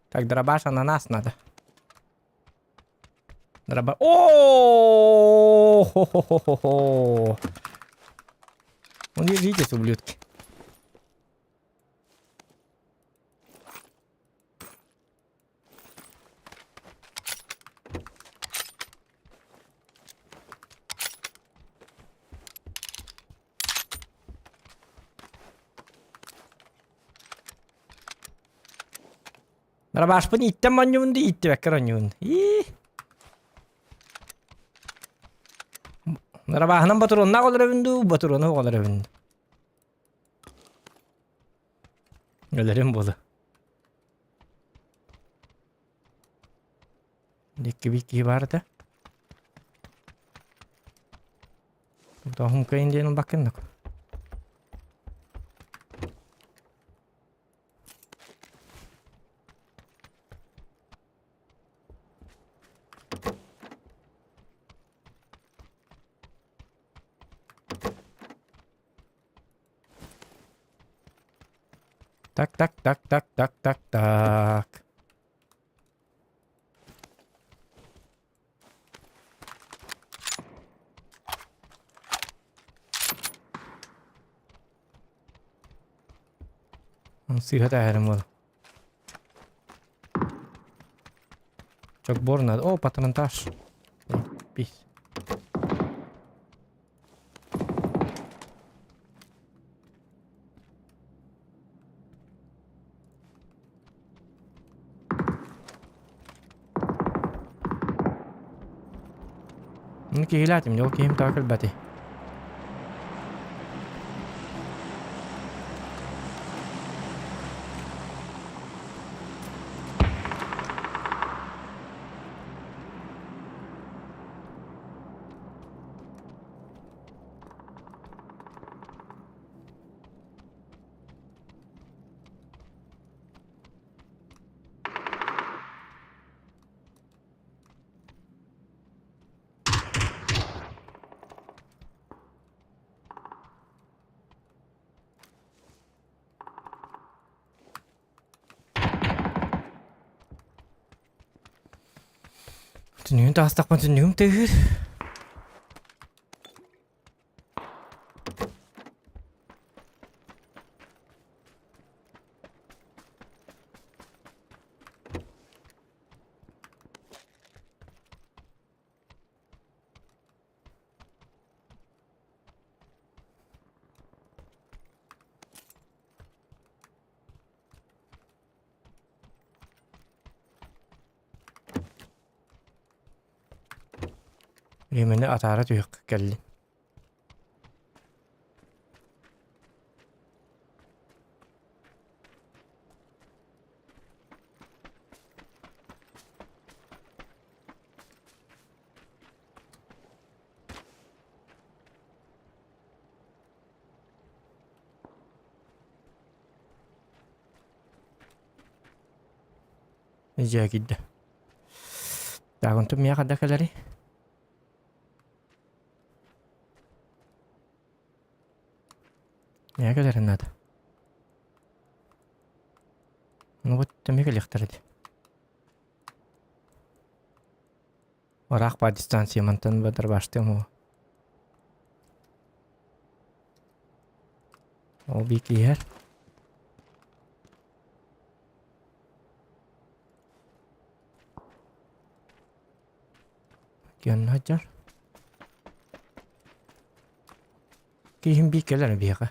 Так, дробаш ананас надо. Дроба... О, хо-хо-хо-хо-хо. Ну, держитесь, ублюдки. Дробашпын ииттэн оонньуубун дии, ииттибэккэр оонньуубун. Ии. Дробаһынан ботуруоннаах олоробун дуу, ботуруону олоробун. Өлөрүм буолуо. Икки киһи баар этэ. Тоһум кыайын диэн ылбаккын да. Так, так, так, так, так, так, так. Сыыһа тээһэрим буолла. Чокбор надо. О, патронтаж. Пись. Ну, киһилээтим, ол киһим таба кэлбэтий. Түнүгүн таҕыстахпына түннүгүм тыаһыыр. Биэмэни атаара түһүөххэ кэллин. Дьэ киирдэ. Так, онтон миэхэ да кэлэрий? Миэхэ кэлэрин наада. Ну вот эмиэ кэлиэхтэрэ дии. Ыраах баар дистанция мантан бадарбаштыам уу. Ол биир иһэр. Киэн сылдьар. Киһим биир кэлэр биһиэхэ.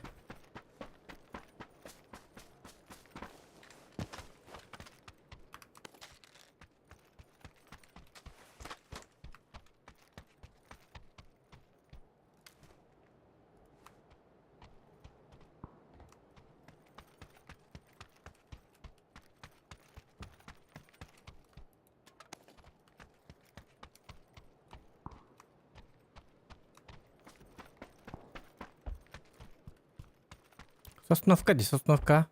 Сосновка дии, Сосновка.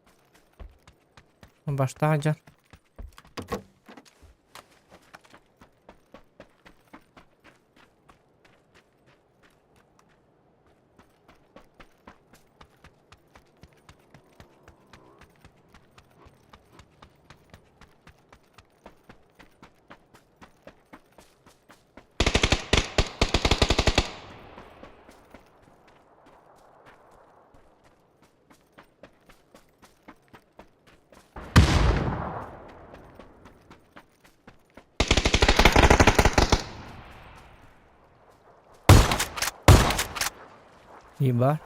Баштаах дьон. Еба.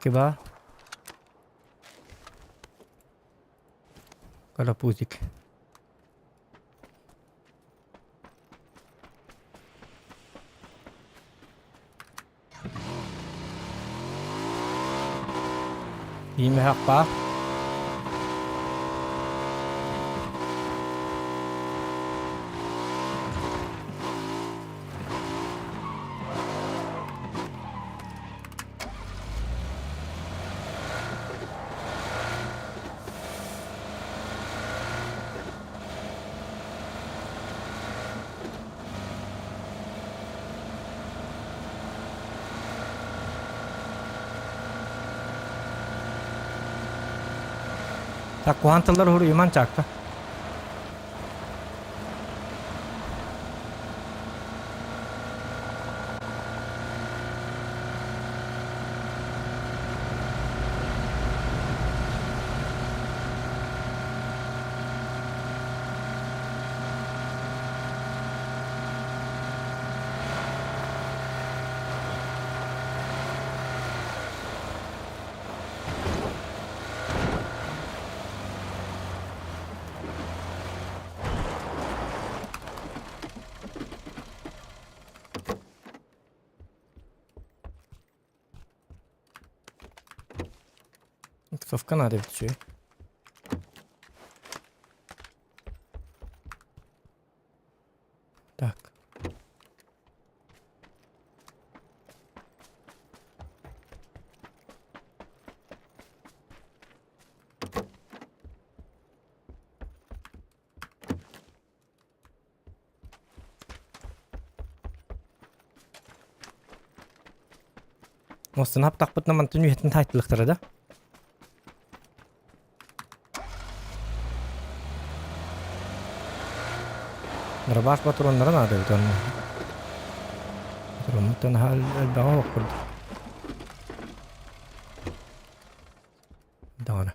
Киба. Карапузик. Иимэһэхпаа. Так, куһаан тыллар уһуруйуман чаакка. Совка надо ведь. Так. Мостун хаптахпытына мантан үһэтин таайтылыктара да. Дробаш патроннара наада эбит онно. Патроммуттан наһаа элбэҕи оһох курдук. Даҕаны.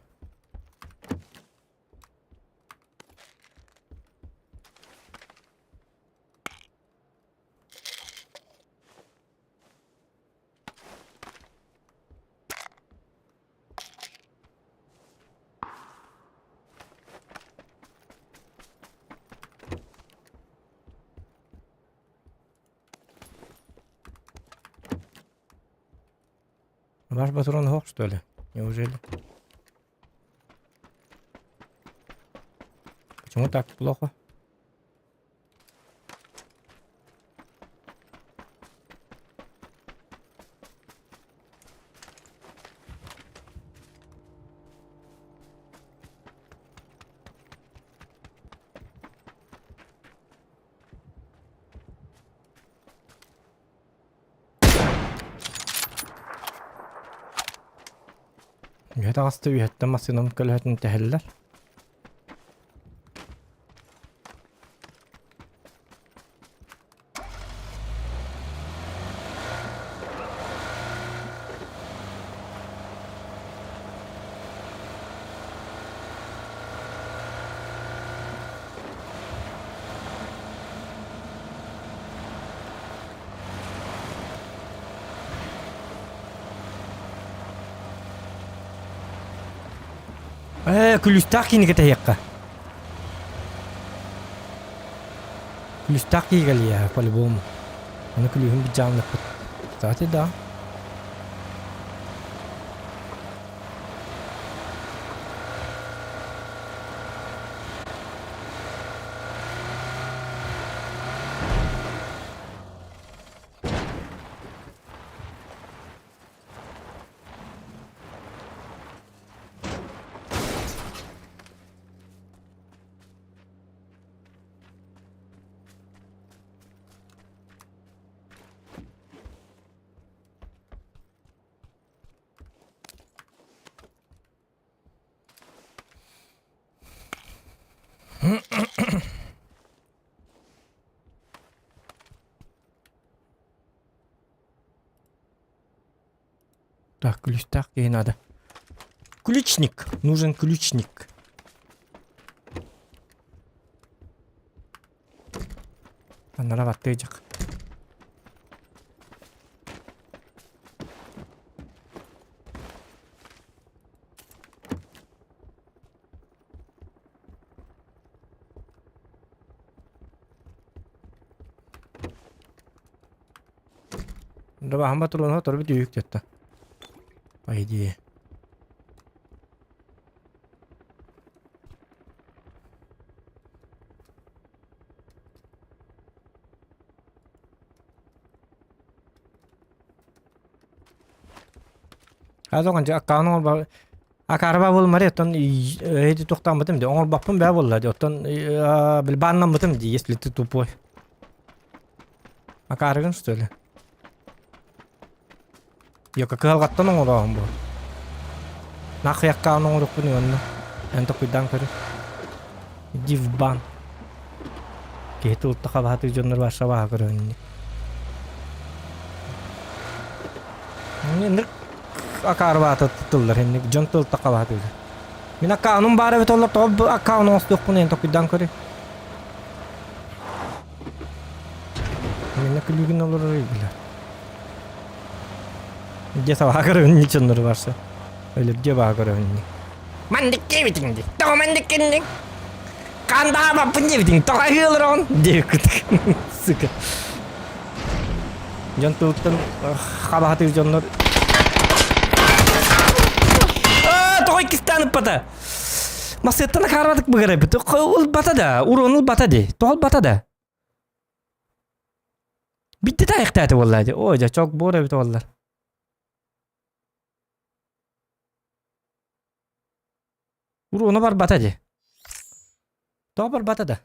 Ваш патрон хох, что ли? Неужели? Почему так плохо? Үһэ таҕыста үһэттэн массыынам көлөһөтүн тэһэллэр. Ээ, күлүүстээх киини кэтэһиэххэ. Күлүүстээх киһи кэлиэ, по-любому. Аны күлүүһүн быдьаанныппыт. Кстати, да. Так, ключтаах киһи надо. Ключник. Нужен ключник. Аннара баттыйдьах. Дабаһан батыруна торбут үйүк тетта. По идее. Азоҕан дьэ аккаун оҥорбо акаарба буолмари оттон эти тохтооммутум ди оҥорбоппун бээ буолла ди оттон били бааннаммытым ди если ты тупой. Акаарыгын что ли? Йока кыһалҕаттан оҥорооһун бу. Нахуй аккаун оҥорукпун уонна эн токуйдаан көрү. Иди в бан. Киһи тылта хабаһатыы дьоннор барса баһа көрөһүннүк. Инник акаарбаата тыллар инник дьон тылта хабаһатыылар. Мин аккаунум баар эбит олор тоҕо бу аккаун оҥостуохпун эн токуйдаан көрү. Минна күлүүгүн олорор билэр. Дьэ сабаа көрөбүн дьоннору барса. Өлөрдүө баа көрөбүн. Мандык диэбитиҥ дии. Тоҕо мандык гынныҥ? Хандаабаппын диэбитиҥ. Тоҕо аһыылараҕын? Диэбиккит. Сука. Дьон тылыттан хабаһатыыр дьоннор. Тоҕо иккистээн ыппата? Масыаттан акаарбатык быгырайбыт. Ылбата да, уруон ылбата дии. Тоҕо ылбата да? Битти таайыктааты буолла дии. Ой, дьэ, чок буор эбит буоллар. Уруона барбата дии. Тоҕо барбата да?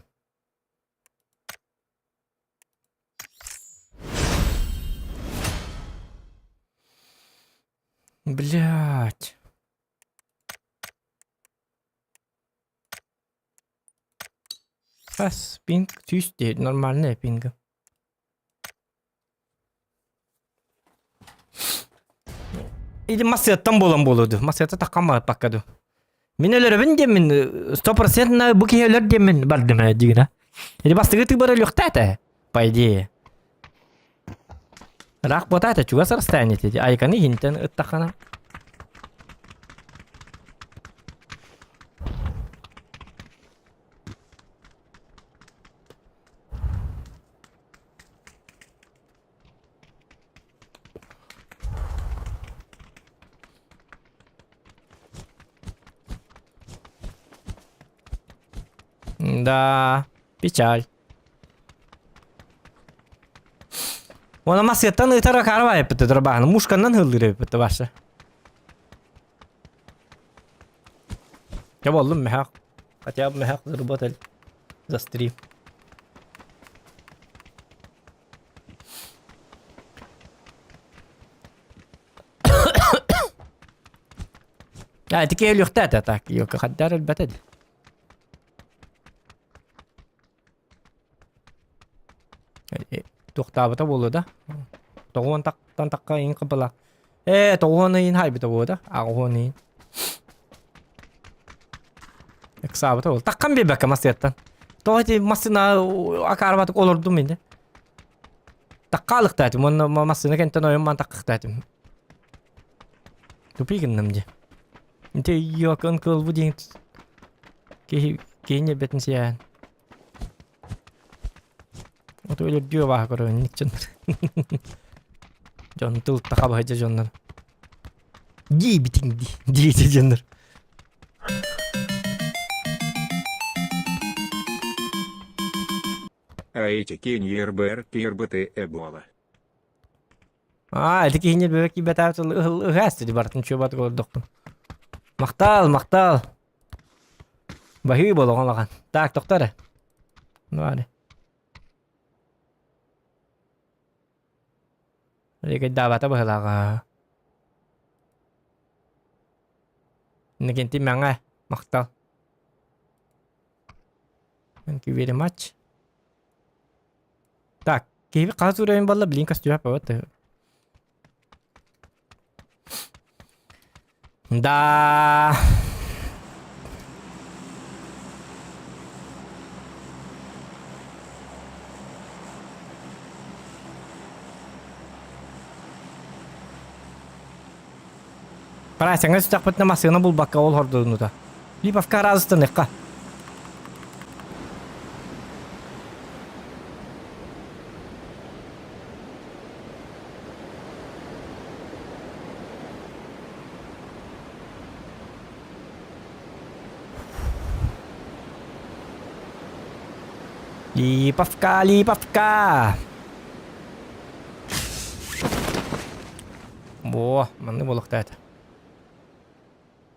Блять. Бас пинг сүүс дии нормальный пинг. Или массыаттан буолан буолуо дуу. Массыата таххан барбакка дуу. Мин өлөрөбүн диэммин 100% бу киһи өлөр диэммин бардым ээ дигинэ. Или бастыгы тыыбар өлүөхтээтэ, по идее. Ыраах буотаата чугас расстояние ити. Айканы иһинтэн ыттаххына. Да, печаль. Уонна массыаттан ыытар акаарба эппитэ дурбааны мушканнан һыллыыр эбиппит ваша. Я боллум мехак. Хотя бы мехак заработали за стрим. А, ити өлүөхтээтэ так, ёка хаддар өлбөтө ди. Туохтаабыта буолуо да? Тоҕуон тактан такка иин кыбыла. Ээ, тоҕуон ыйын хайбыта буолуо да? Аҕуон ыйын. Ыксаабыта буолуо. Таккан биэрбэккэ массыйаттан. Тоҕо ити массыына акаарбатык олордум инде. Таккаалыктаатым уонна массыына кэнтэн ойон маан таккахтаатым. Тупи гынным дии. Ити йокон кылбу диэн киһи киһи ньэрбэтин сиээн. Ото өлөрдүү абааһы көрөбүн дьоннор. Дьон тыл таха дьоннор. Дии битиҥ дии диэти дьоннор. А эти киньербэр кирбыты эбола. Аа, ити киһини бөбө киирбэтэх ыһаас дии бартын чуобат олордохпун. Махтал, махтал. Баһыы болоҕон лахан. Так, тохто эрэ. Ну, ары. Даабата быһылааҕа. Иннокентий мэҥэ, махтал. Thank you very much. Так, киһи хас уровень буолла, блин, костюм вот. Да. Парасяҥа сүтэхпитинэ массыына булбакка ол хордунута. Липовка араазыстаныахха. Липовка, Липовка! Во, маннык буолуохтаата.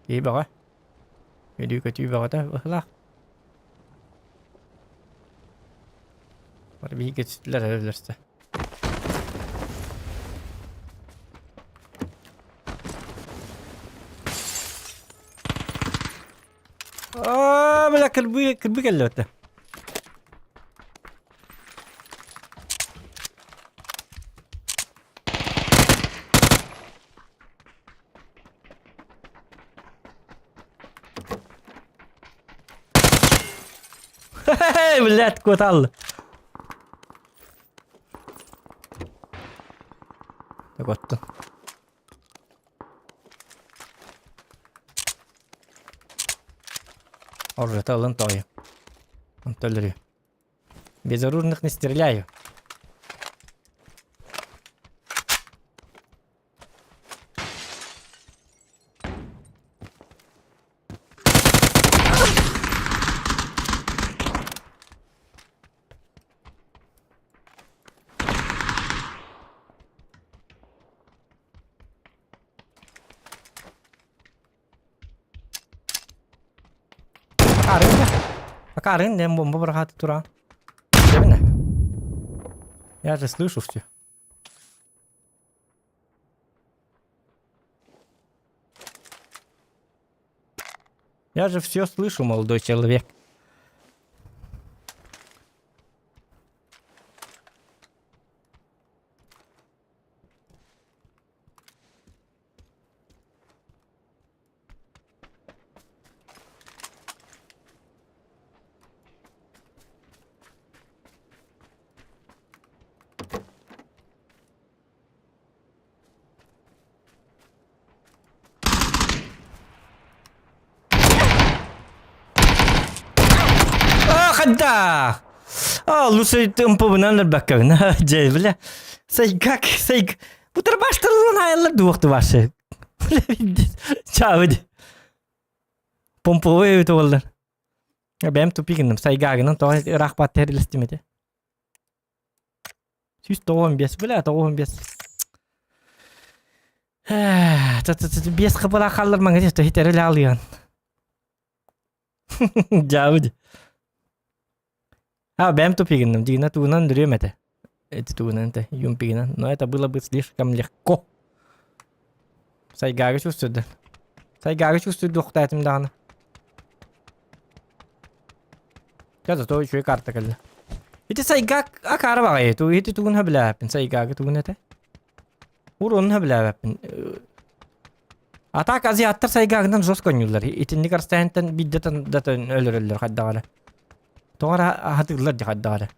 Киһи бөҕө. Өлүү-көтүү бөҕөтө быһыылаах. Бары биһиги көтүттүлэр өлөрсө. Аа, бля, кырбы, кырбы кэллэ өттө. Блядь, куотал. Так оттон. Оржата ылын тоойу. Онто өлөрүө. Безоружных не стреляю. Акаарын да. Акаарын диэн бомба быраҕааты туран. Дэминэ. Я же слышу все. Я же все слышу, молодой человек. А, хайдах? А, лучше ымпыбынан өлбөккөбүн. Дьэ, бля. Сайгак, сайг. Бутарбаштырылан айыллар дуохту башы. Чаабы. Помповой эбит уоллар. Бэм тупигинным сайгагынан тоҕо ыраах баат тэрилэстим этэ. 195, бля, 95. Биэс хабыла халлар маҥа то хитерил алыан. Дьаабы. А, бэм тупигинным, дигина тугунан дүрүөм этэ. Эти тугунан этэ, юмпигинан. Но это было бы слишком легко. Сайгага чувствует. Сайгага чувствуйдуохтаатым даҕаны. Чэ, зато үчүгэй карта кэллэ. Ити сайгак акаары баҕайы, ту ити тугун сөбүлээбэппин, сайгагы тугун этэ? Уруонун сөбүлээбэппин. А так азиаттар сайгагынан жестко ойнууллар. Итинник расстояниеттан биирдэ да өлөрөллөр хайдах эрэ. Тоҕо эрэ аһатыыллар дии хайдах эрэ.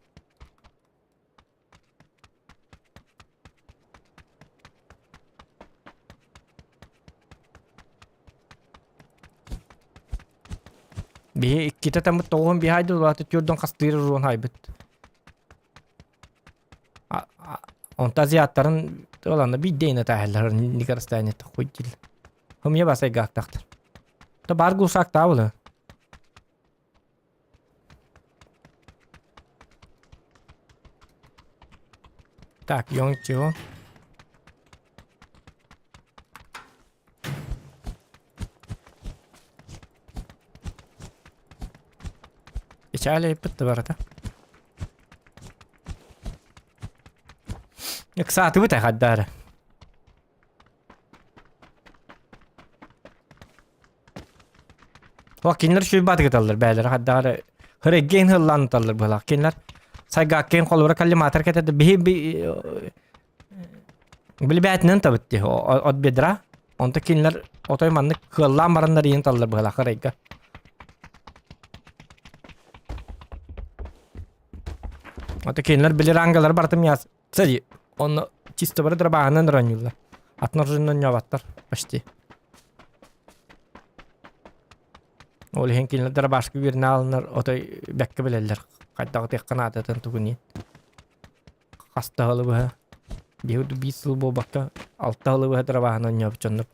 Биһи иккитэ таммыт тоҕуһун биһи айды улаата түөрдөн хастыыр уруон хайбыт. Онто азиаттарын ыланна биирдэ ина тааһаллар никарастаанет хуй дил. Хымья басайгаактахтар. Та бар гусак таабылы. Так, Йонг-Чио. Печали бітті барыта. Ыксаатыбыт айхаддаары. Туох кинилэр сүүйбааты кыталлар бээлэрэ хайдах эрэ хырэггиэн хыллаан ыталлар быһалаах. Кинилэр сайгааккыын холобура коллиматор кэтэрдэ биһи билбээтинэн табыт дии от бедра. Онто кинилэр отой маннык кыаллаан бараннар иин таллар быһалаах ырайга. Ото кинилэр билэр ангалар барытым яс. Кстати, он чисто бары дробаһынан оронньууллар. Атын оружиенан ньообаттар почти. Ол иһин кинилэр дробашка үөрэнэ аалынар отой бэккэ билэллэр. Хайдах ытыахха наадатын тугун иһин. Хаста сылы быһа. Биһи биир сыл буолбакка алта сылы быһа дробаһынан оонньообут дьоннор.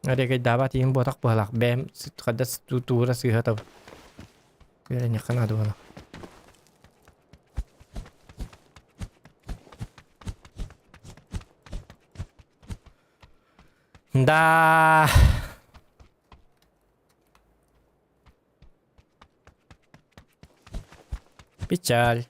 Эрэгэйдаабат иһин буотах быһалаах бэйэм хайда туура сыыһа таб. Үөрэниэххэ наада буолла. Да. Печаль.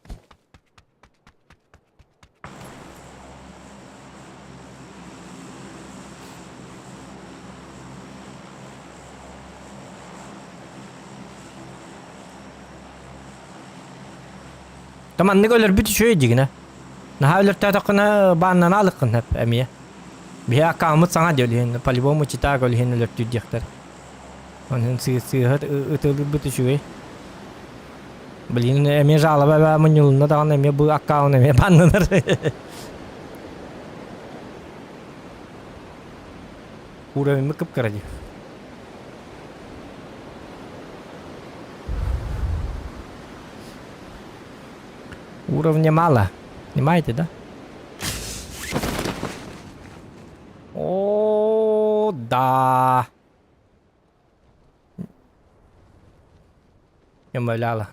Таманнык өлөрбүт үчүгэй дигинэ. Наһаа өлөртөөтөххүнэ бааннана алыккын хөп эмиэ. Биһи аккааммыт саҥа диэ по-любому читаак өлүһүн өлөртүүр диэхтэр. Онон сыыһа ытыллыбыт үчүгэй. Блин, эмиэ жалоба эбээ мунньулунна даҕаны эмиэ бу аккаунт эмиэ баннанар. Уровеньмы кып-кыра дии. Уровня мало. Понимаете, да? О, да. Умоляла.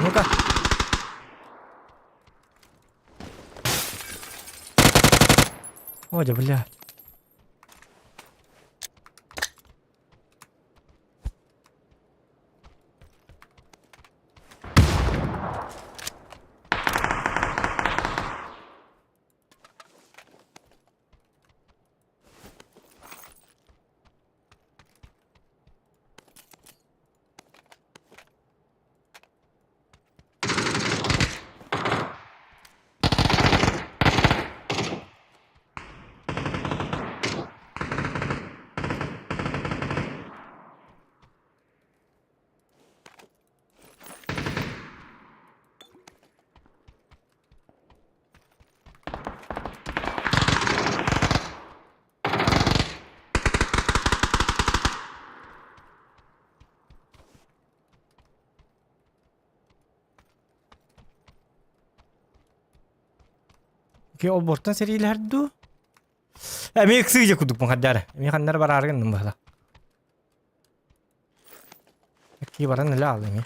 Ну-ка. Ой, да, блядь. Ки олбортон сэриилэһэр дуу? Эмиэ ыксыы курдукпун хардары. Эмиэ ханнар бараары гынным быһыла. Ки баран эле аал эмиэ.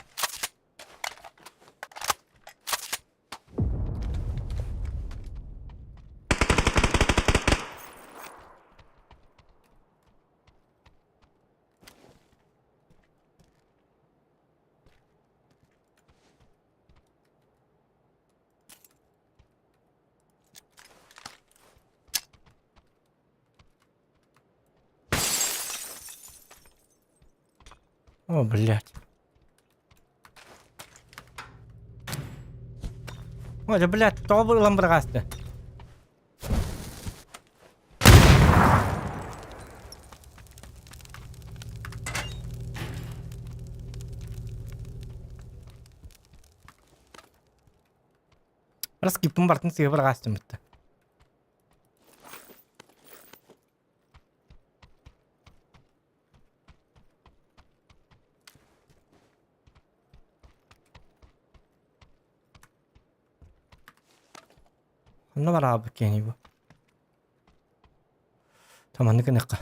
О, блядь. О, да, блядь, тоҕо ылан быраҕаасты? Раскиппын бартын сыыһа быраҕаастым бытта. Ханна бараабыт киэний бу? Таманны гыныахха.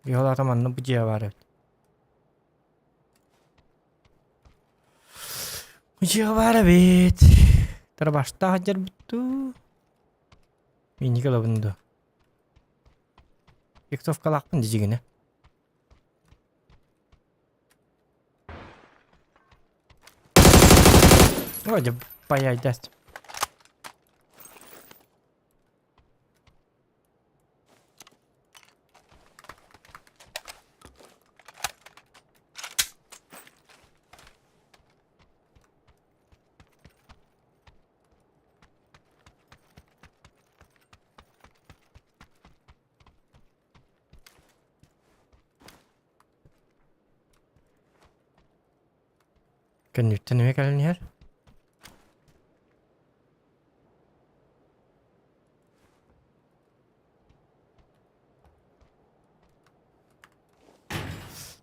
Йолата манна бу дьиэ баар эбит. Бу дьиэ баар эбит. Тарбаштаах дьэрбит дуу? Миник ылабын дуо? Фиксовкалаахпын дьигинэ. Вроде паять даст. Кэнниттэн эмиэ кэлэн иһэр.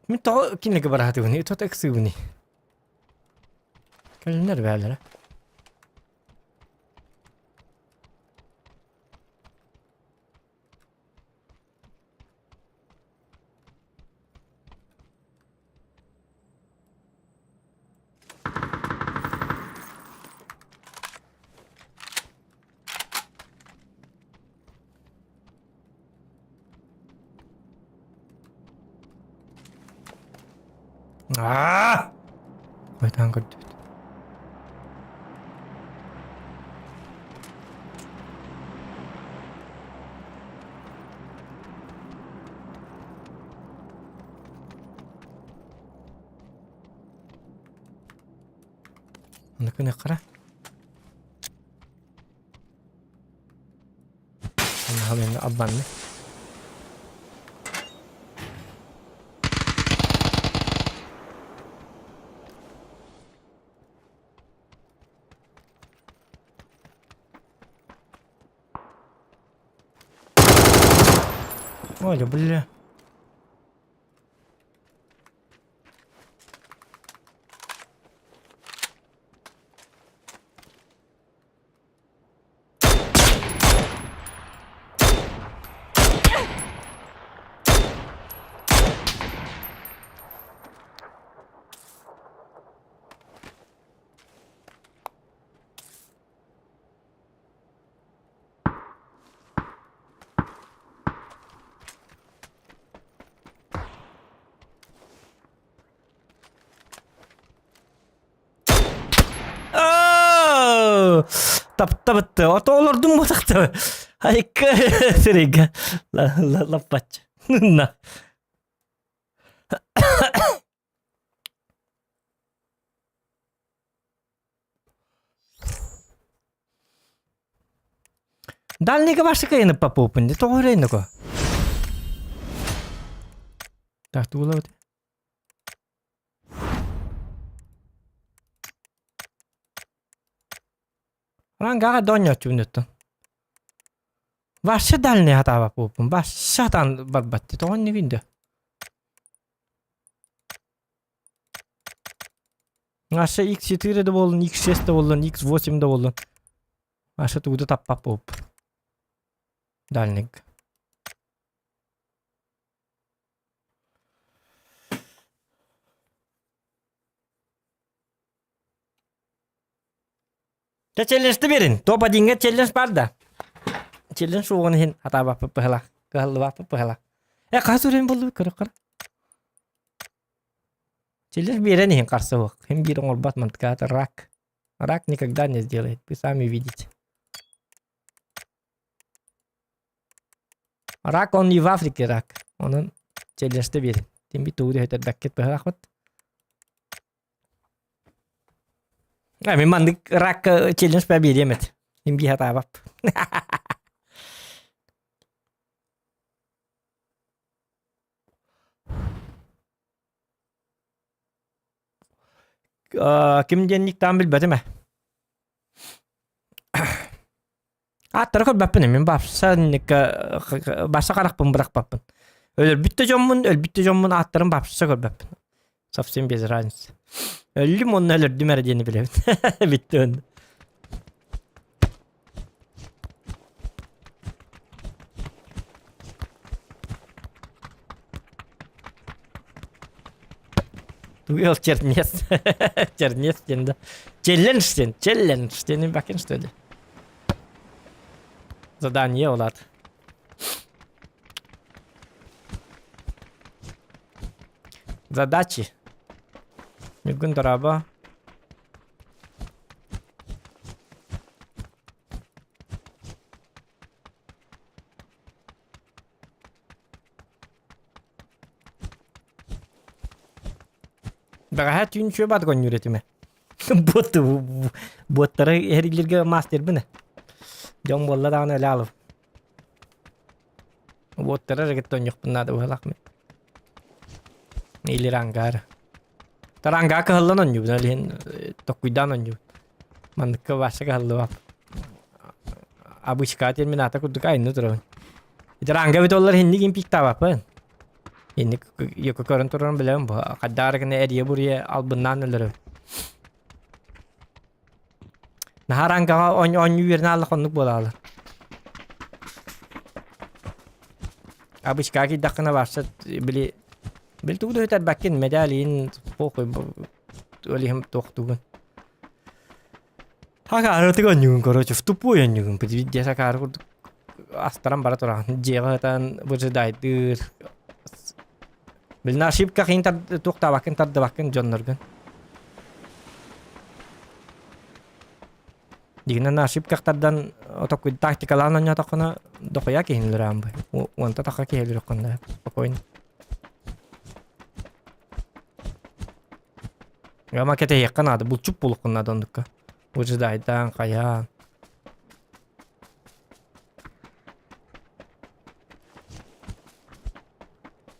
Мин тоҕо кинилэргэ бараатыбыный, тото ыксыыбыный? Кэлиннэр бээлэрэ. Аа! Хойутаан көрдүбүт. Аны күнү хара. Анна аббанны. Ой, бля. Таптабытты. Ото олордум бутахты. Айка сирига. Лаппач. На. Дальнийга барсыкайны попупын. Тоҕо үрейнеко. Так, тугулабыт. Рангаҕа донньооччубун Вообще дальний хатаабаппын. Вообще хатаан барбат. Тоҕо иннигин да. Вообще X4 да буоллун, X6 да буоллун, X8 да буоллун. Вообще тугу да таппат буолуппун. Дальник. Чэ челленджты берин. Топ одинга челлендж бар да. Челлендж уоҕун иһин хатаабаппыт быһалаах. Кыһаллыбаппыт быһалаах. Э хас үрэн буллубут көрө көрө. Челлендж биэрэн иһин харса суох. Ким биир оҥорбот мантыкаата рак. Рак никогда не сделает. Вы сами видите. Рак он и в Африке рак. Онон челленджте биэрин. Тим би тугу дөһөтөрбэккит быһалаахпыт. А, мин маннык рак челлендж биэриэм эт. Мин биһэ таабап. Ким диэн никтаан билбэтим ээ. Ааттары көрбөппүн мин бапса баса харахпын бырахпаппын. Өлөрбүт да дьоммун, өлбүт да дьоммун ааттарын бапса көрбөппүн. Совсем без разницы. Өллүм уонна өлөрдүм эрэ диэни билэбин. Бүттү онно. Тугел чернец. Чернец диэн да. Челлендж диэн. Челлендж диэн бакин что ли? Задание олат. Задачи. Ньургун дорообо. Бэҕэһээ түүн үчүгэй баат гонньуур этим ээ. Буот буоттары эһэрилэргэ мастербын ээ. Дьон буолла даҕаны өлө алып. Буоттары эрэ кытта онньохпун наада быһалаах мин. Или рангаары. Тарангаа кыһаллан онньубун, ол иһин токкуйдаан онньубун. Манныкка вообще кыһаллыбап. Обычка терминатор курдук айынны турабын. Ити ранга бит оллар хинник импиктаабаппын. Инник йөкө көрөн турарын билэбин бу. Хайдаары гына эрийэ буруйа албыннаан өлөрөбүн. Наһаа рангаҕа оонньуу үөрэнэ ааллах оннук буолаалар. Обычка киирдэххинэ вообще били били тугу да үтэрбэккин медалиин похуй ол иһин туохтуугун. Акаарытык оонньуугун короче в тупой оонньуугун дьиэ акаары курдук астаран бара тураҕын дьиэҕэ ытан выжидайдыыр Билин ошибка хин туохтаабаккын тардыбаккын дьонноргун. Дигинэн ошибка тардан отокуй тактикалаан оонньоотоххуна дохуя киһини өлөрөөн бу. Уонта таха киһи өлөрөххүн спокойно. Ама кэтэһиэххэ наада, булчуп буолуоххун наада оннукка. Выжидайдаан, хайаан.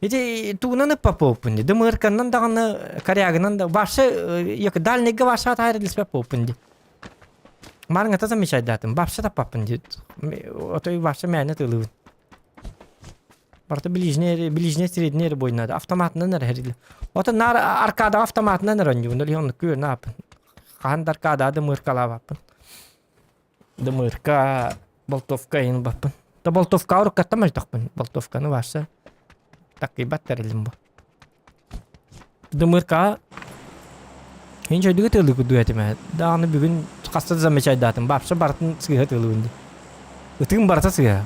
Ити тугунан ыппаппын дии, дымыырканнан даҕаны, корягынан да, вообще дальнийга вообще атаар илиспэппин дии. Марыҥата замечайдаатым, вообще таппаппын дии. Отой вообще мээнэ тылыбын. Барыта ближний, ближний средний эрэ буойнаада, автоматынан эрэ хэрилэ. Ото наар аркадаҕа автоматынан эрэ оонньуубун, ол иһин оннук күөрүнэ ааппын. Хаһан да аркадаҕа дымыыркалаабаппын. Дымыырка, болтовка иһин ылбаппын. Да болтовка уруккаттан мөлтөхпүн. Болтовканы вообще таккыйбат тэрилим бу. Дымыыркаҕа мин дьойдуга тыалыы курдук этим ээ. Даҕаны бүгүн хаста да замечайдаатым. Вообще барытын сыыһа тыалыыбын дии. Ытыым барыта сыыһа.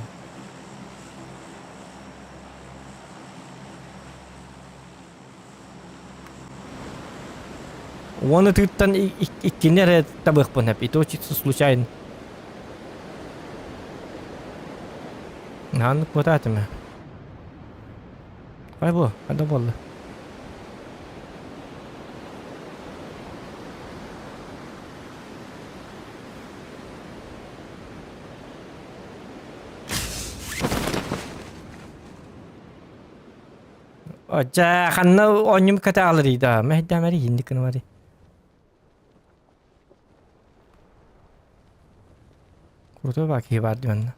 Уон ытыыттан иккини эрэ табыахпын сөп. И то чисто случайно. Нааннык буотаатым ээ. Хай бу, хада буолла. Дьэ, ханна оонньум кэтэ да, мэһэйдээмэри иһинник гынабари. Крутой баа киһи баар дии манна.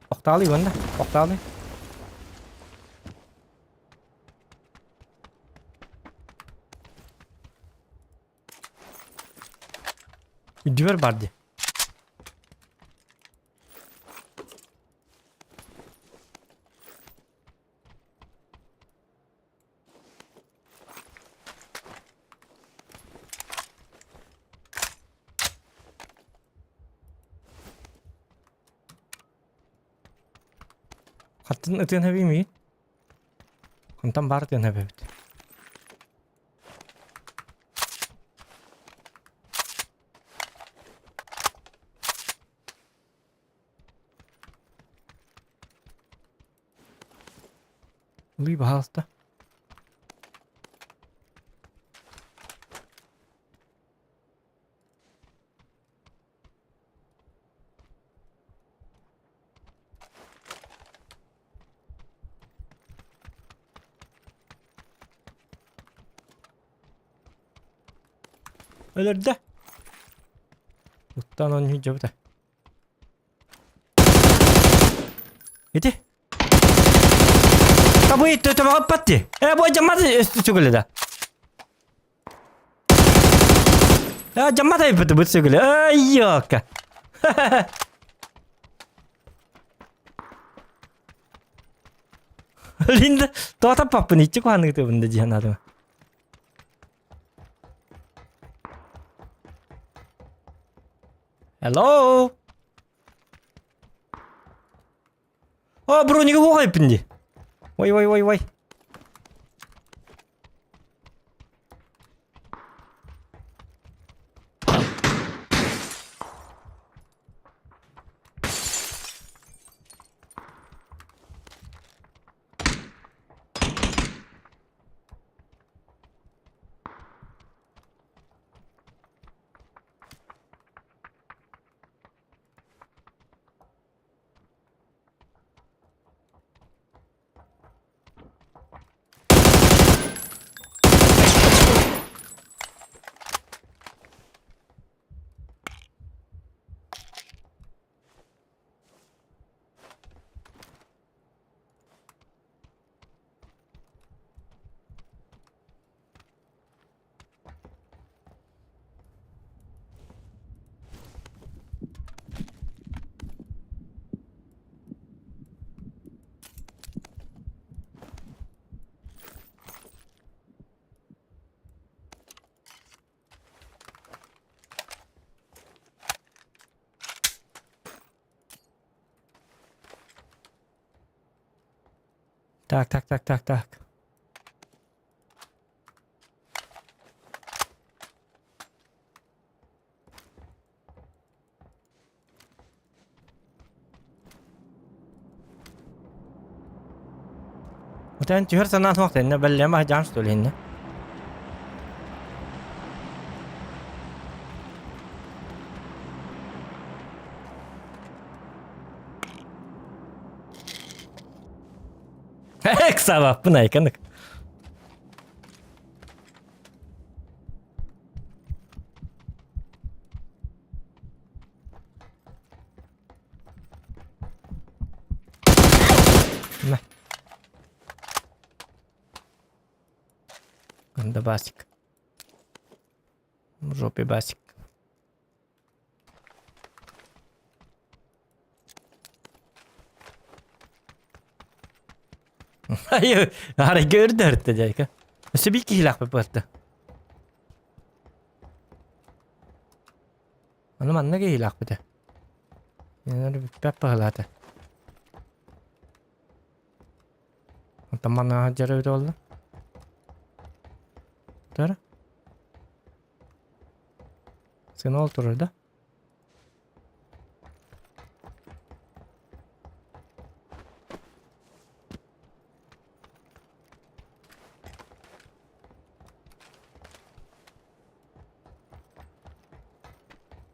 Охтаалый уонна, охтаалый. Үрдүбэр бар дии. Хантан ытыан эбий Хантан баар ытыан эбэбит. Ылыы баһаалыста. Өлөрдө. Уттан он дьабыта. Ити. Табы төтөмөҕө патти. Э бу дьаммат өстү да. Э дьаммат айбыты бу сүгүлэ. Ай ёка. Линда тоата паппын иччи куһаныгы тыбында диэн адыма. Hello. О, бронига хуохайпын ди. Ой, ой, ой, ой. Так, так, так, так, так. Отан түһэр санаан суох тэннэ бэллэм аһдьаан что ли иннэ. Ыксаабаппын айканык. На. Гандабасик. В жопе басик. Арайга үрдөртө дьайка. Өссө биир киһилээхпит буолта. Аны манна киһилээхпит. Инер бүппэт баһылаата. Онтон манна дьара өтө олла. Тара. Сен ол турар да?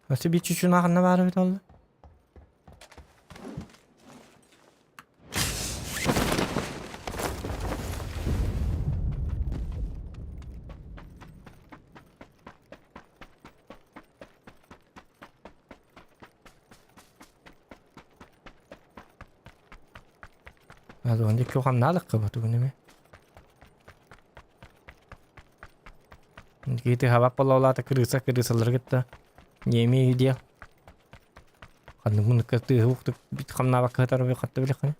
Өссө биир чучун аҕынна баар эбит олла. Адуан дикки хамнаалыкка бу тугун эме. Кити хабак боллаулаата кырыса кырысалары кытта не имею дел. Ханнык муннукка тыыһы ухтук бит хамнаабакка хатар хатта билеххин.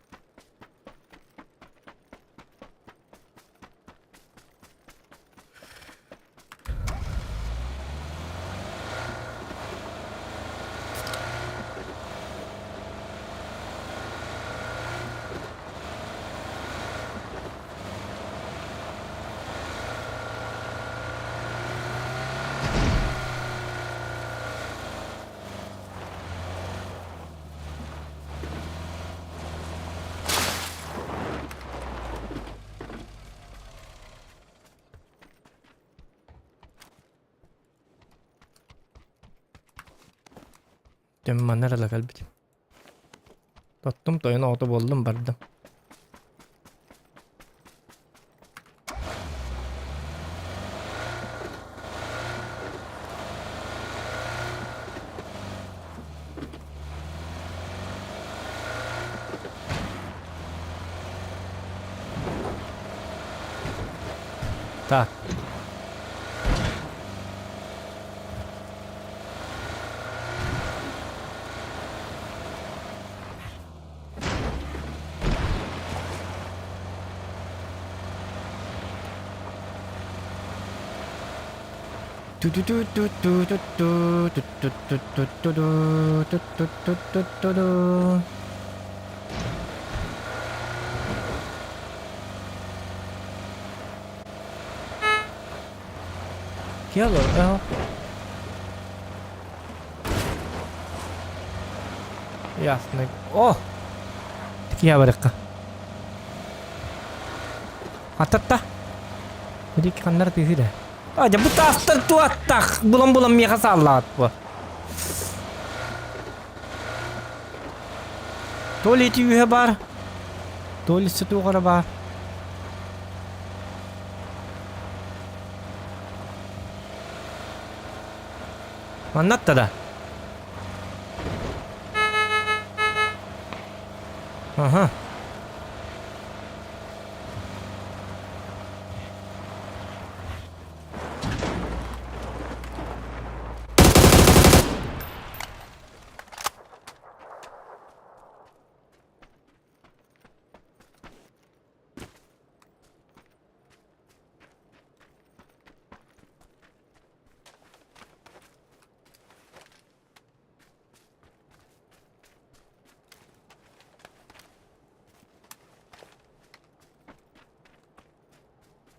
Дьэ манна эрэ кэлбитим. Тоттум тойон оҕото буоллум бардым. Так. Ту-ту-ту-ту-ту-ту-ту-ту-ту-ту-ту-ту-ту-ту-ту-ту. Киһи олор, Ясно. О! Киһи барыкка. Ататта. Били ханнар тыһы да. А, дьэ бу таастар туаттах. Булан-булан миэхэ сааллаат бу. То ли ити үһэ бар, то ли сытуоҕара бар. Маннатта да. Ага.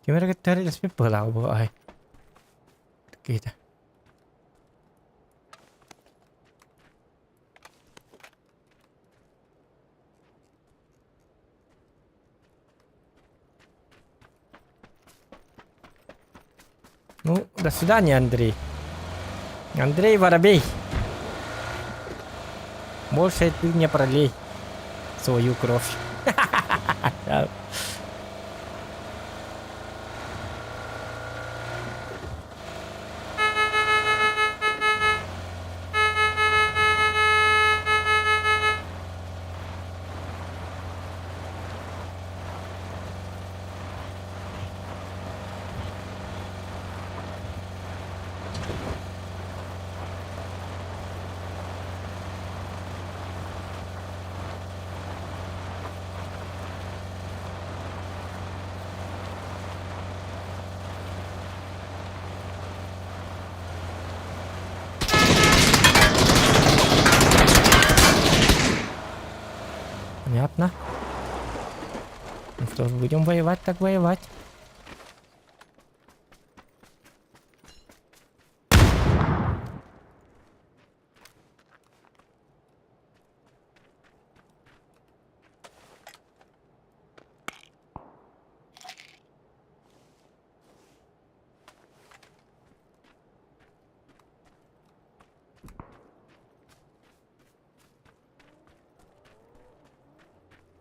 Ким эрэ кытта илэспит быһыылаах бу аһай. Киһитэ. Ну, до свидания, Андрей. Андрей Воробей. Больше ты не пролей свою кровь. Понятно. Ну что ж, будем воевать так воевать.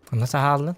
Онно саһааллын.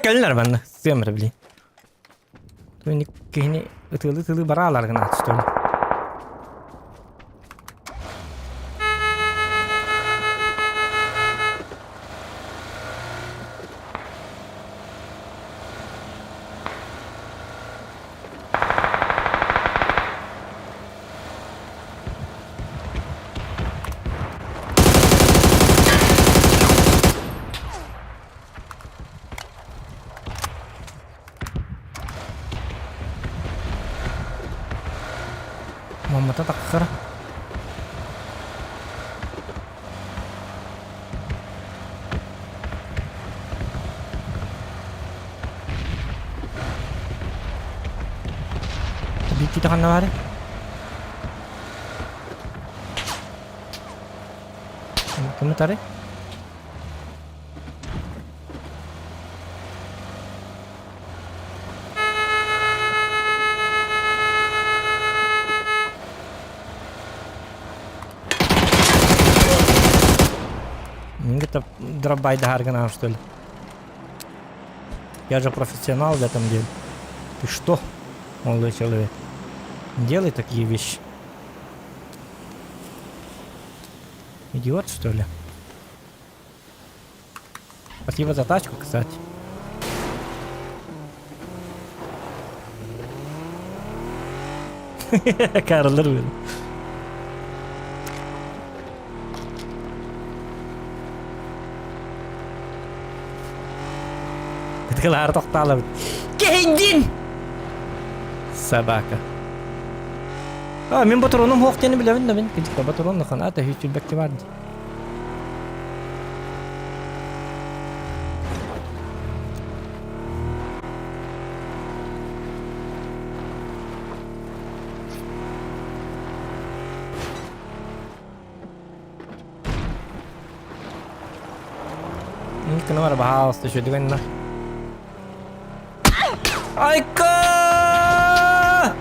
Кэллэр манна сыамыр били. Киһини ытыылыы-ытыылыы бараалар гына что ли. Маммата тахсар. Бииккитэ ханна баарый? Ким ытарый? Где-то дробай дыһаар что ли? Я же профессионал в этом деле. Ты что, молодой человек? Делай такие вещи. Идиот, что ли? Спасибо за тачку, кстати. Карылыр били. Кытылар тохтаалабыт. Кэһэйдин! Собака. А, мин ботуруонум суох диэни билэбин да мин. Кыдьык ботуруон ханаат өһү бар дии. Кына бар баһаалыста үчүгэй Айка!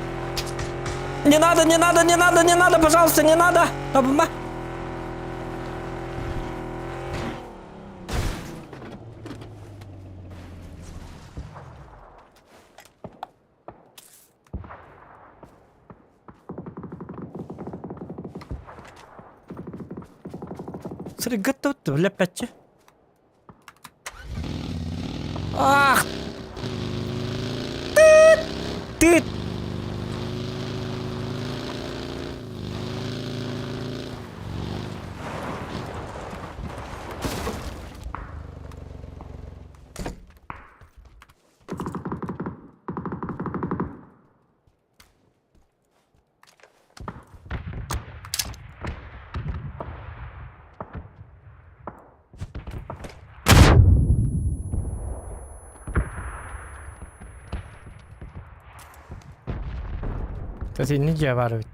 Не надо, не надо, не надо, не надо, пожалуйста, не надо! Табыма! Сыргытты лэппэччи. Ах! Ты! Ты! Кстати, дьиэ баар эбит.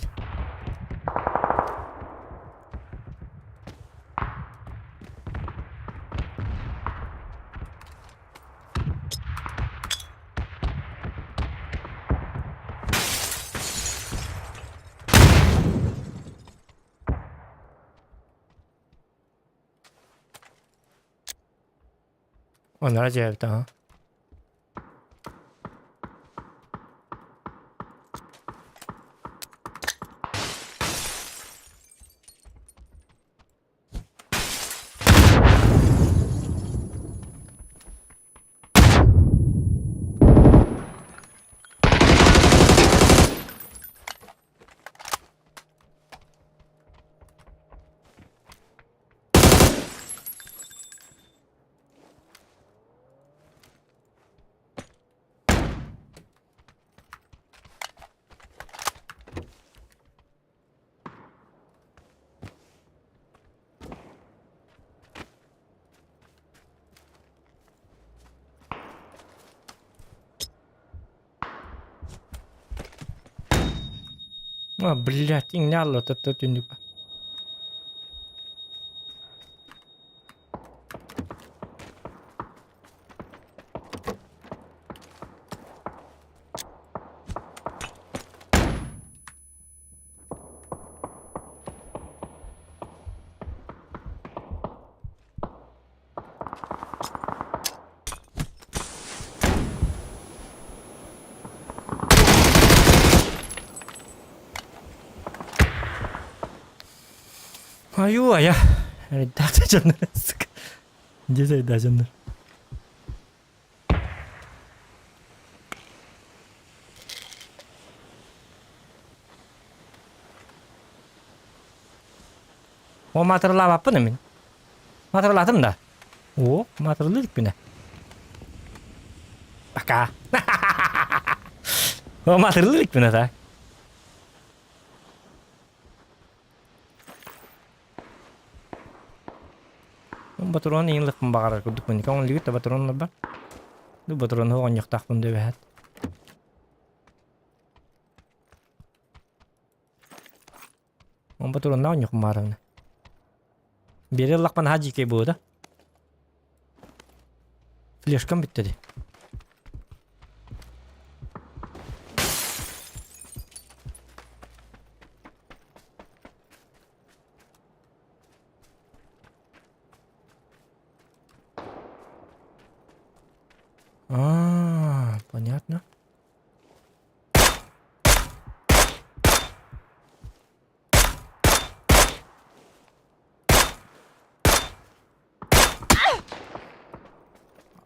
Онно дьиэбит аа. А, блядь, иҥнэ алла түннүк. Айуу айа. Эрдээх дьоннор сука. Дьэ эрдээх дьоннор. О маатырылаабаппын мин. Маатырылаатым да. О, маатырылыы иликпинэ. Пока. О, маатырылыы иликпинэ да. Батурон иин лыкпын баҕарар курдукпун. Көҥүллүгүт да батуроннорбар. Ду батурону оҕонньохтоохпун дөбөһөт. Он батуронна оонньохпун баҕарабын. Биэри ыллахпын наһаа дьиикэй буолуо да. Флешкам бүттэ дии. А, понятно.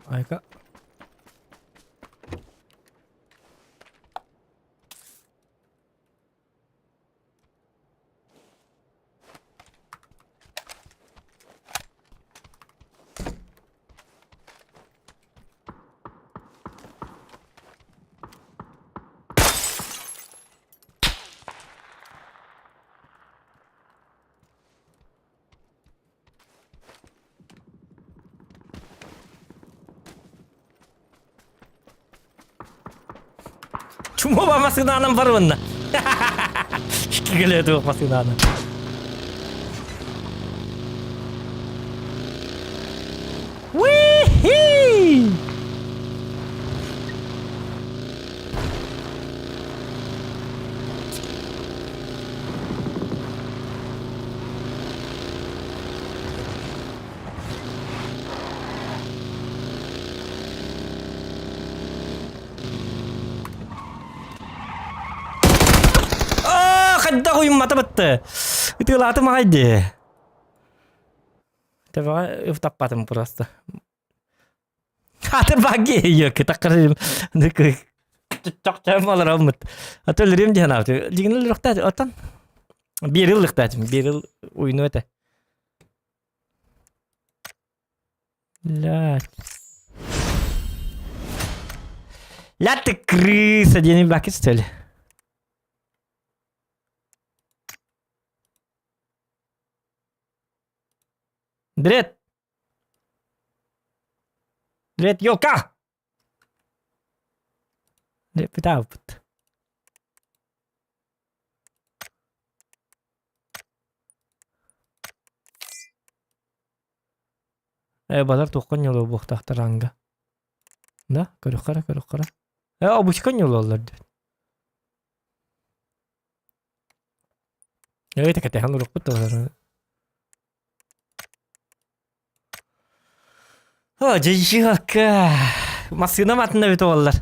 Айка. Чума массыынанан барыбынна. Икки туох массыынаны. Уи-хи! Аа, хайдах уйуммата бытты. Ытыалаатым аҕай дии. Тэбэҕэ ыфтаппатым просто. Хатыр баги йөк таккарым. Чокчам олороммут. Ата өлөрүм диэн аабыт. Дигин өлөрөхтаат оттон биир ыллыктаатым. Биир ыл уйну этэ. Блядь. Ля ты крыса, диэн баки что ли? Дред! Дред, елка! Дред, питаабыт. Э, балар туохха ньолуо буохтаахтар аҥга. Да, көрүөххэ көрүөххэ. Э, обучка ньолуоллар диэт. Э, кэтэһэн урукпут да О, дьэ, Массыынам атына бүтэ буоллар.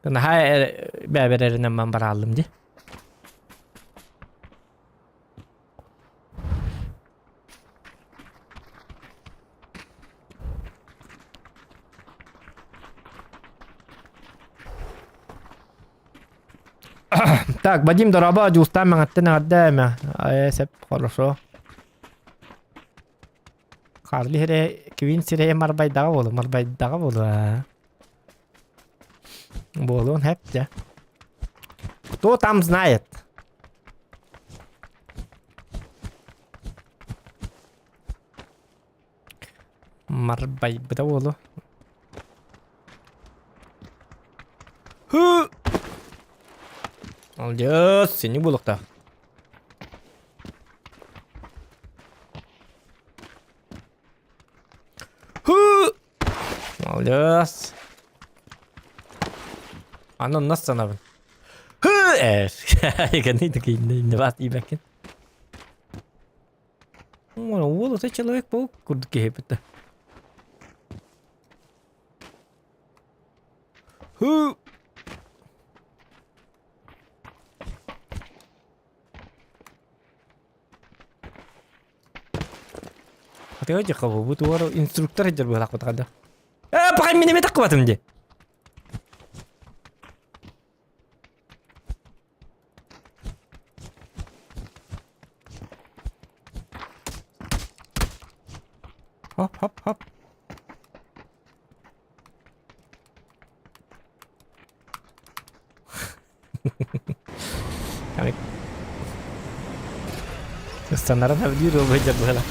Наһаа бэбэрэринэн ман барааллым дии. Так, Вадим, дорообо, Дьулустаан Маҥаттан эҕэрдэ эмэ. Сөп, хорошо. Харли сирэйэ, Квин сирэйэ марбайдаҕа буолуо, марбайдаҕа буолуо. Буолуон хэп дьэ. Кто там знает? Марбайбыта буолуо. Хы! Молодец, синий буолуохтаах. Хы! Молодец. Аны онно санабын. Хы! Э, кэнни такие вас ибэкин. Уол это человек-паук курдук киһи Хы! Хотя бу туар инструктор дьэр быһалаах да. Э, пока минеме таккыбатым ди. Хоп, хоп, хоп. Ыстанарын өбүлүүр уолбайдар быһыла.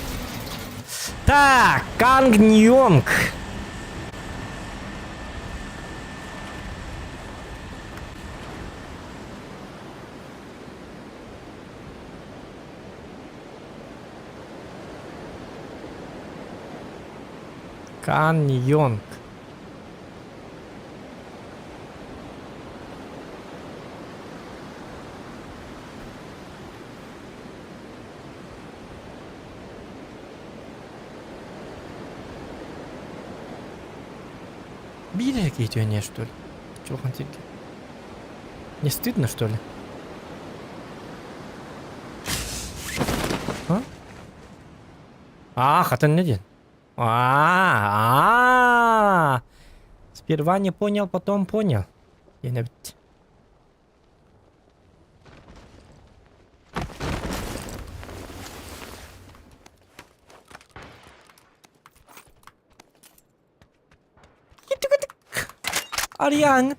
Так, Канг Ньонг. Кан Йонг. Биир эрэ киһи түһэниэ что ли? Чулхан сиргэ. Не стыдно, что ли? А? А, хатын не диэн? А, а, Сперва не понял, потом понял. Диэн эбит. Арыйааҥҥыт.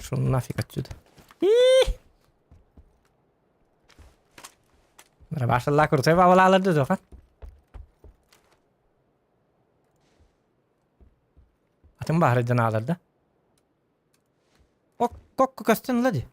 Пошел нафиг отсюда. Рабашалла крутой бабалаларды тоха. Атын баһырыйдан ааларда. Ок, кок көстөн ла ди.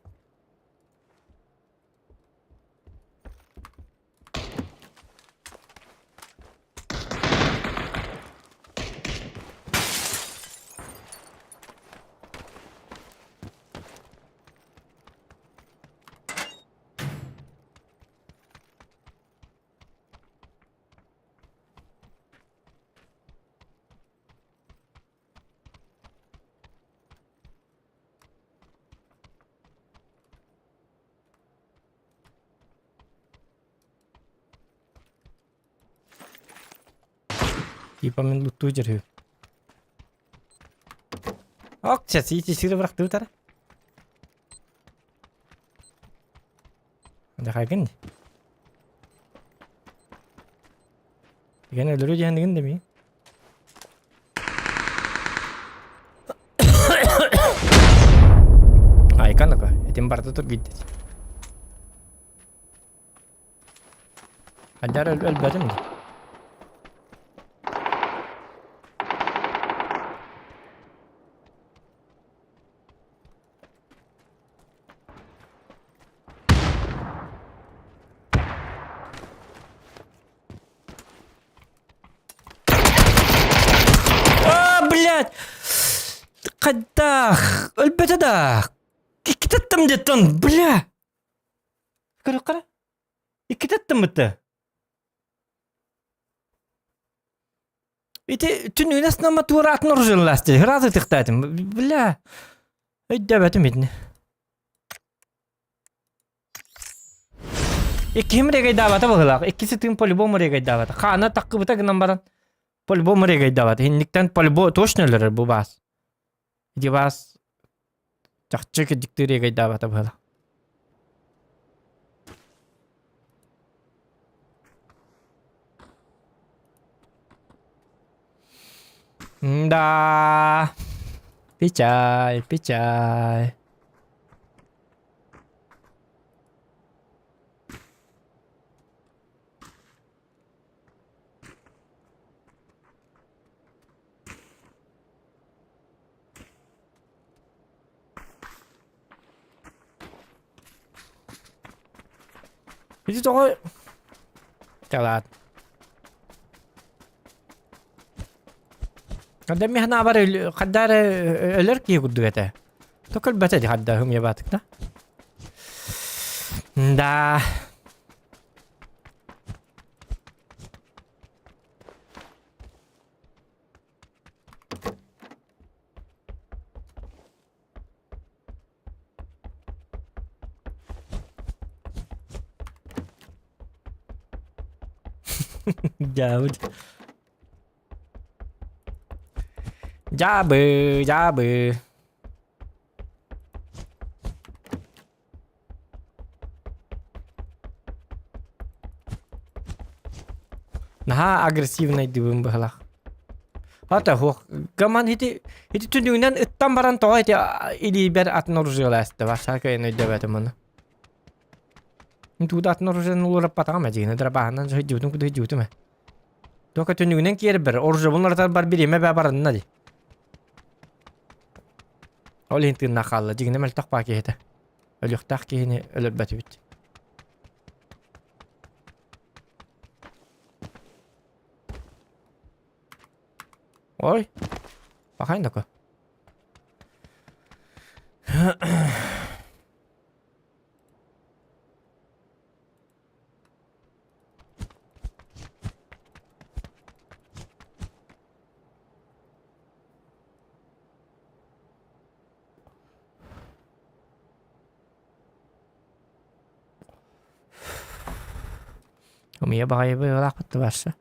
Типа мин луттуу дьөрү. Ок, сейчас ити сири бырахтыбытара. Дахайгын. Деген өлөрүү диэн деми. Айкан ака, этим барда тур гидде. Адар өлбөтүм. А, блядь! Хайдах? Өлбөтө да. Иккитеттим деттон, бля! Көрө кара. Иккитеттим бытты. Ити түнүнэс нама туораатын оружелласты. Разы тыктаатым. Бля. Өйдөбөтүм итини. Иккиһим регайдаабата быһыылаах. Иккиси тыын по-любому регайдаабата. Хаана таккыбыта гынан баран по-любому регайдаабата. Инниктэн по-любому точно өлөрөр бу баас. Ити баас чахчы кырдьыктыы регайдаабата быһыылаах. Да. Печаль, печаль. Ити тоҕо Талаат. Хадда мин санаабар хадда эрэ өлөр киһи курдук этэ. То көрбөтө дии хадда ымыйабаатык да. Да. Дьаабы. Дьаабы, дьаабы. Наһаа агрессивнайдыыбын быһалаах. Хата хуох гаман ити ити түннүгүнэн ыттан баран тоҕо ити илиибэр атын оружиелаасты барсаа кыайан өйдөөбөтүм ону. Тууда атын оружиены уларыппатаҕым эдьигинэ драбааһынан сылдьыбытым куду сылдьыбытым ээ. Тока түннүгүнэн киэрбэр оружиебын уларытар бар бириэмэ бээ баранна дии. Ол иһин тыыннаах хаалла дьиҥинэ мөлтөх баа киһитэ. Өлүөхтээх киһини өлөрбөтүбүт. Ой, пахай такой. Умуйа баҕайы быһыылаахпыт да барса.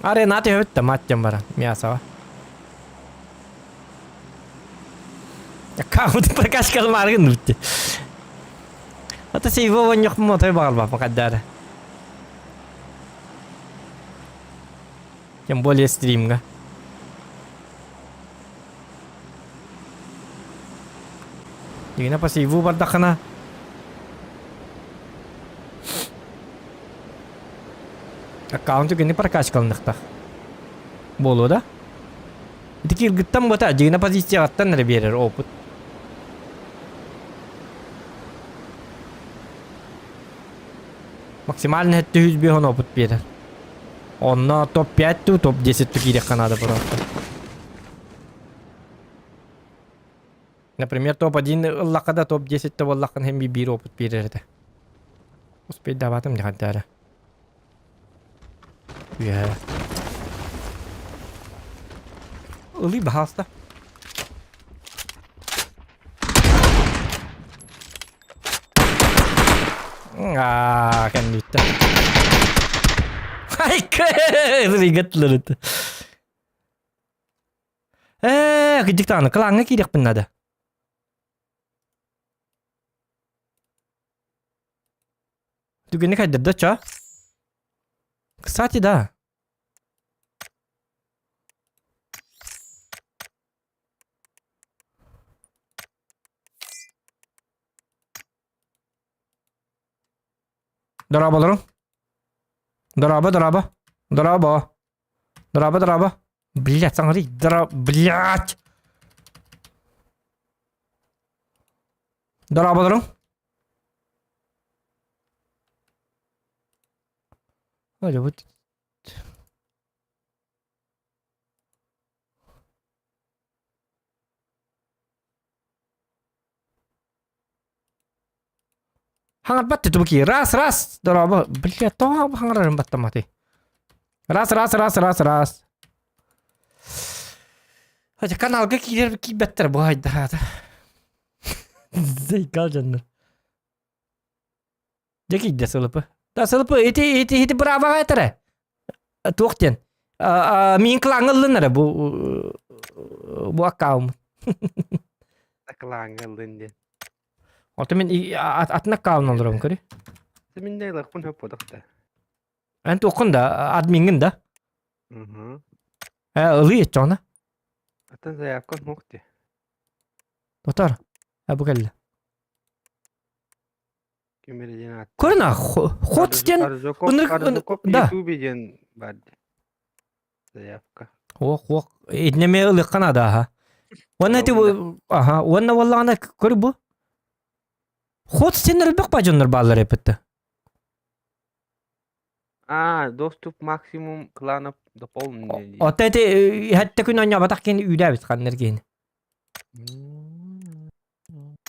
Арена түһэбит да мат диэн баран мясоҕа. Аккаунт прокачкалымааргын бутти. Ата сейво вонньохпун отой баҕарбаппын хайдаары. Тем более стримҥа. Дигинэ по сейву бардаххына аккаунту кини прокачкалыныхтах. Буолуо да? Ити киргиттан буота дьиҥинэ позицияҕыттан эрэ биэрэр опыт. Максимально 705 опыт биэрэр. Онно топ-5 ту топ-10 ту киириэххэ наада просто. Например, топ-1 ыллахха да топ-10 да буоллаххына һин биир опыт биэрэр этэ. Успейдаабатым дьаһандаара. Үөһэ. Ылый, баһаалыста. Аа, кэнниттэн. Айка! Ээ, кырдьык даҕаны, кылааҥҥа киириэхпин наада. Түгэни хайдырда ча? Кстати, да. Дорооболорум. Дорообо, дорообо. Дорообо. Дорообо, дорообо. Блять, смотри, дро... Блять! Дорооболорум. Оля, вот... Хаҥарбат тутубуки. Раз, раз, дорообо. Бля, тоҕо хаҥарарым баттаматый. Раз, раз, раз, раз, раз. Хотя каналга киирэр киирбэттэр бу хайдаата. Зайкал дьоннор. Дьэ киирдэ сылыпы. Да сылыпы ити ити ити быраабаҕа этэрэ. Туох диэн. Миин клаҥҥа ыллын эрэ бу бу аккаунт. Клаҥҥа ыллын диэн. Ото мин атын аккаунт олором көрү. Мин да ылыахпын сөп буолуохта. Эн туоххун да адмиҥҥын да? Мгм. Э ылыы иччоҕуна. Атын заявка суох дии. Тотор. Э бу кэллэ. Ким эрэ диэн ааттыыр. Көрүн хот диэн Арзаков Арзаков да. Ютубе диэн баар дии. Заявка. Ох, ох, итиннэ ылыахха наада аха. Уонна ити аха, уонна буоллаҕына көр бу. Хот сен элбэх ба дьоннор бааллар эппитте. А, доступ максимум кланов дополненный. Ота ити хэтте күн оонньообатах киһини үүрээбит ханнар киһини.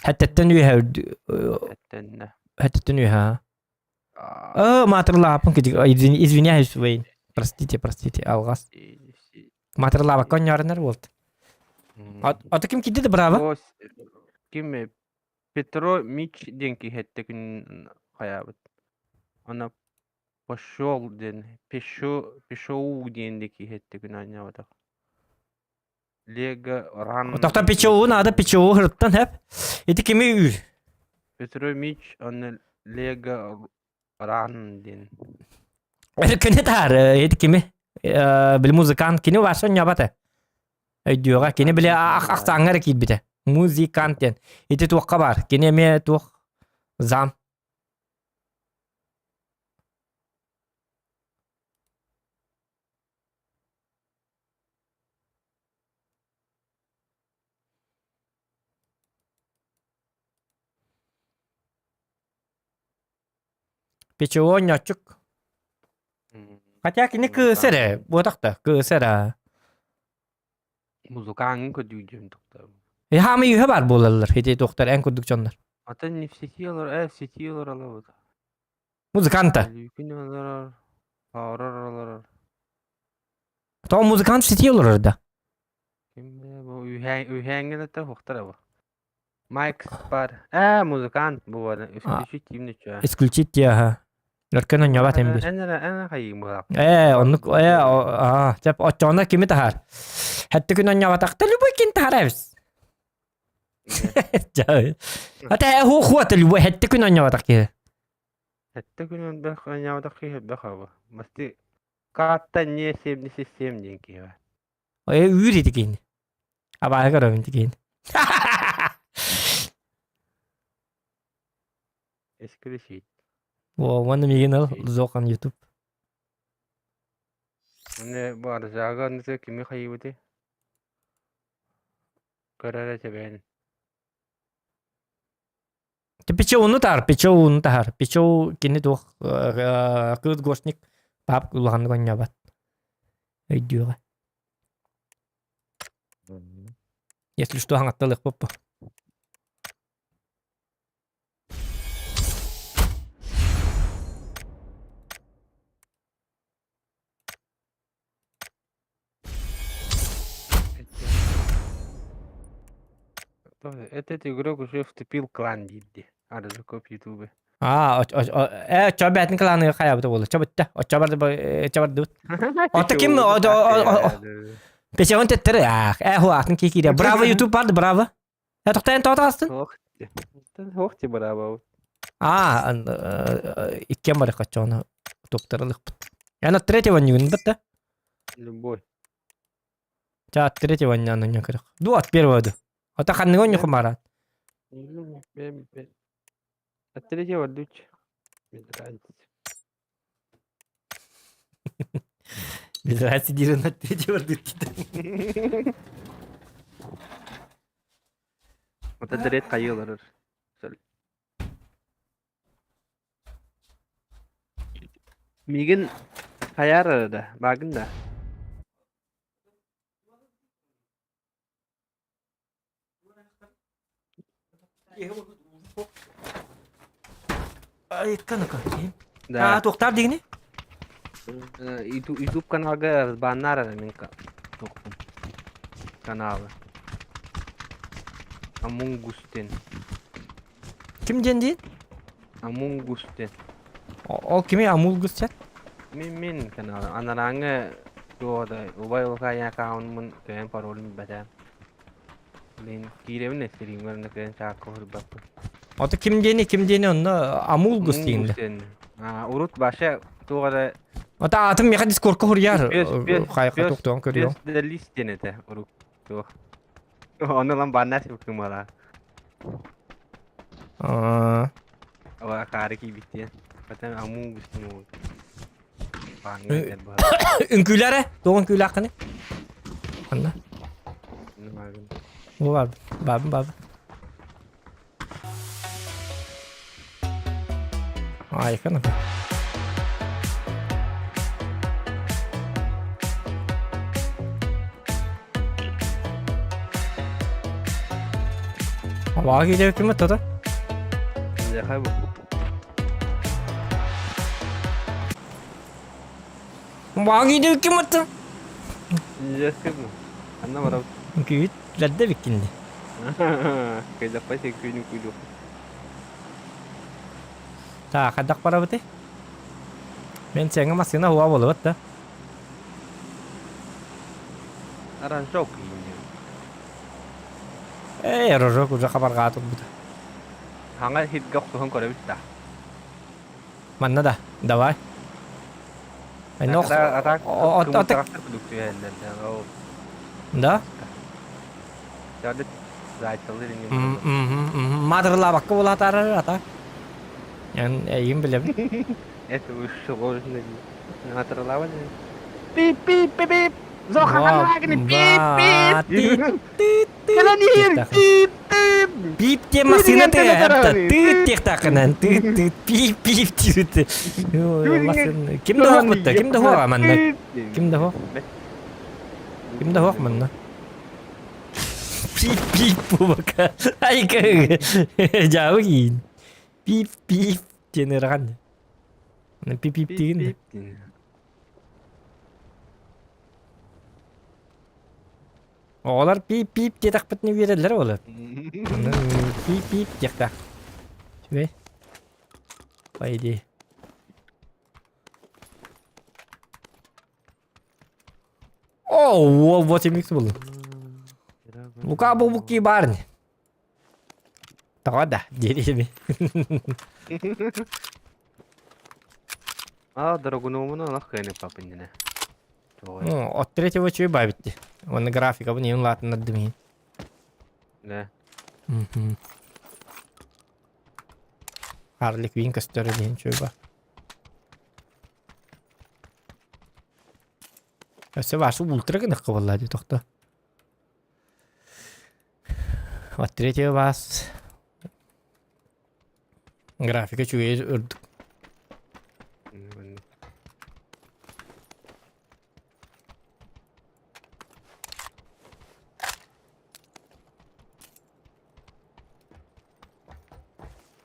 Хэттэттэн үөһэ Хэттэннэ. Хэттэттэн үөһэ. О, маатырлааппын кидик. Извиняюсь, Вейн. Простите, простите, алҕас. Маатырлаабакка онньоорунар буолт. Ото ким киирдэ да браво? Ким Петро Мич диэн киһи этте күн хайаабыт. Ана пошел диэн пешо пешоу диэн де киһи этте күн анньаабатах. Лего ран Тохтон печоу наада печоу хырыттан хэп. Ити кими үүр? Петро Мич онно Лего ран диэн. Кини таар ити кими? Били музыкант кини ваша ньабата. Өйдүөҕэ. Кини били ахсааҥҥа эрэ киирбитэ. Музыкант диэн. Ити туохха баар? Кини эмиэ туох зам. Печево оонньооччук. Хотя кини кыыс эрэ, буотах да, кыыс эрэ. Музыкаҥын көрдүүрдүм тухта. Хаамы үһэ бар буолаллар, ити туохтар эн курдук дьоннор. Атын не в сети олор, э, в сети олор алабыт. Музыканта. Күн олорор, орор олорор. Тоҕо музыкант в сети олорор да? Ким бу үһээҥҥэ да хуохтар бу. Майк Спар. Ээ, музыкант бу бар. Исключить тиимни чуа. Исключить тиаха. Өркөн онньобат эм бир. Эн эрэ эн хайыым быһаак. Ээ, оннук ээ, аа, чап оччоҕуна кими таһаар? Хэтти күн онньобатахта любой кин таһаар эбис. Ата ху хуата любой хэтти күн онньобатах киһи. Хэтти күн элбэх онньобатах киһи элбэх аба. Масти каатта не 77 диэн киһи бар. Э үүр ити киһини. Абааһы көрөбүн ити киһини. Исключить. О, уонна миигин ыл, Зохан YouTube. Оны бу арзаага оннута кими хайыбыты? Көрөрө тэбээн. Печоуну таар, Печоуну таһар. Печоу кини туох кыыс гошник пап улаханнык онньообот. Өйдүөҕэ. Если что, хаҥатталыахпыт бу. Этот игрок уже вступил в клан диирди. Аржаков ютубе. Аа, э, чо бээтин кланыга хайабыта буолла. Чо бүтте. Оччо барды чо бардыбыт. Ото ким Песеон теттер аах, э хуаатын киирэ. Браво ютуб барды, браво. Э тохтоон тоото астын? Ох ти браво. Аа, иккиэн бары хочону туптарылыкпыт. Я на третьего не бытта. Любой. Ча от третьего не не көрөх. Ду от первого ду. Ото ханныга онньу хумарат. От третьего дуч. Без разницы. Без разницы диирин от третьего дуч. Вот это ред хайылар. Мигин хайар арада, багын да. Да. А, туохтаар дигини? YouTube каналга баннар ара мен туохпун каналы. Among Us диэн. Ким диэн диин? Among Us диэн. Ол кими Among Us диэн? Мин мин каналы. Анарааҥҥы туох да убай улахаан аккаунмун кыайан паролун билбэтэ. Блин, киирэбин эстирииммэр онно кыайан чаакка уһурбаппын. Ото ким диэни ким диэни онно Among Us диэн. диэн. А, урут баша туох эрэ Ото аатым миэхэ дискордка хуруйар. Хайха туохтуон көрүөм. Пес да лист диэн этэ урук туох. Ону ылан баннаас кымала. Аа. Ова хаары киирбит диэн. Потом Among Us диэн Үҥкүүлэрэ? Туох үҥкүүлээххиний? Ханна? Бу баар. Баабын баабын. Айкана. Абаҕа киирэ ким тата? Баҕа ким аттын? Дьэскэ бу. Анна барабыт. Күүт, лэрдэ биккинди. Кэдэппай сен күүнүн күүлүөх. Та, хайдах барабыты? Мен сеҥе массыына хуа болубат да. Аранжок ииннем. Эй, рожок уже хабаргаа турбута. Хаҥа сиргэ охсуһан көрөбүт да. Манна да, давай. Да? Мадырлабакка буолаатаарар ата. Эн эйигин билэбин. Это выше Матырлаба Пип пип пип пип. Пип пип. Кэлэн иһэр пип пип. Пип диэн массыына тыаһа тыыт диэхтааххынан тыыт тыыт пип пип диэбит. Ким да суох бутта, ким да суох манна. Ким да суох. Ким да суох манна. Пип пип бубака. Айка. Жабы кийин. Пип пип диэн ырахан. Пип пип диин. Оҕолор пиип-пиип диэтэхпитинэ үөрэллэр буолар. Пиип-пиип диэхтээх. Үчүгэй. По идее. О, уол вот эмикс буллум. Лука бу барни. Тоҕо да диэри А, дорогунуумуна олох кыайан ыппаппын иннинэ. Ну, от третьего чуй бабитти. Уонна графикабын иһин улаатыннардым иһин. Да. Харли Квин көстөр иһин чуй ба. Өссө вашу ультра гынахха буолла дии тохто. От третьего вас графика үчүгэй үрдүк.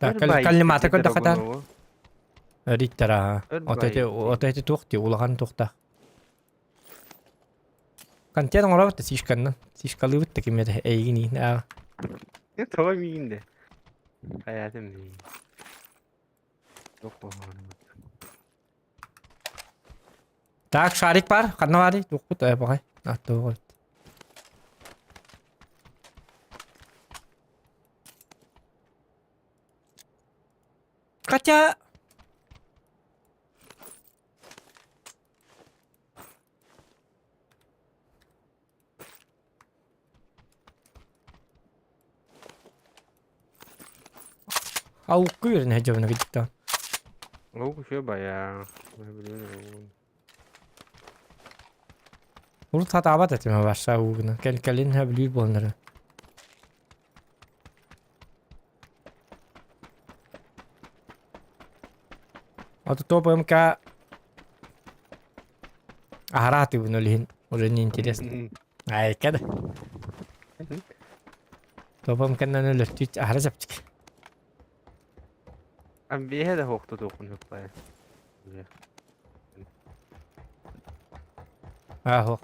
Так, каллимата көрдөххө таар. Риттара. Ото эти туох ти улахан туохта. Контент оҥоробут да сишканнан. Сишкалыыбыт да ким этэ эйигин иин аа. Тоҕо миигин де? Хайаатым миигин. Туох буолуон. Так, шарик бар. Ханна барый? Туохпут ээ баҕай. Аттыга Хотя... Аукка үөрэнэ сылдьабын кырдьыктаан. Ол үчүгэй баайа. Урут сатаабат этим вообще уугуна. Кэл кэлин сөбүлүүр буолан Ото топ МК аһара атыыбын ол иһин уже не интересно. Айка да. Топ МК-нан өлөртүү аһара чэпчэки. Биэһэ да суох тутуохпун сөп баайа. Аа суох.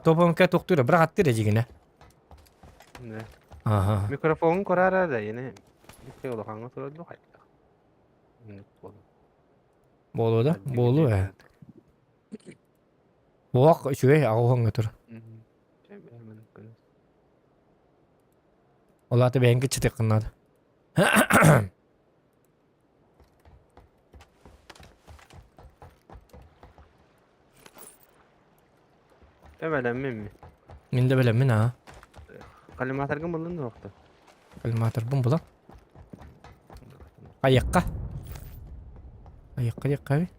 Топ МК туохтуура быраҕаттыыр эдьигинэ. Аха. Микрофонун көрөөрө да yine bir улахаҥҥа турар дуу хайдах. Буолуо да? Буолуо ээ. Буох үчүгэй аҕа тур. Ол аата бэйэҥ кыччатыаххын наада. Бэлэммин. Мин да бэлэммин аа. Коллиматоргын буллун дуохту? Коллиматорбын булан. Айыққа. Айыққа диэххэ эбит.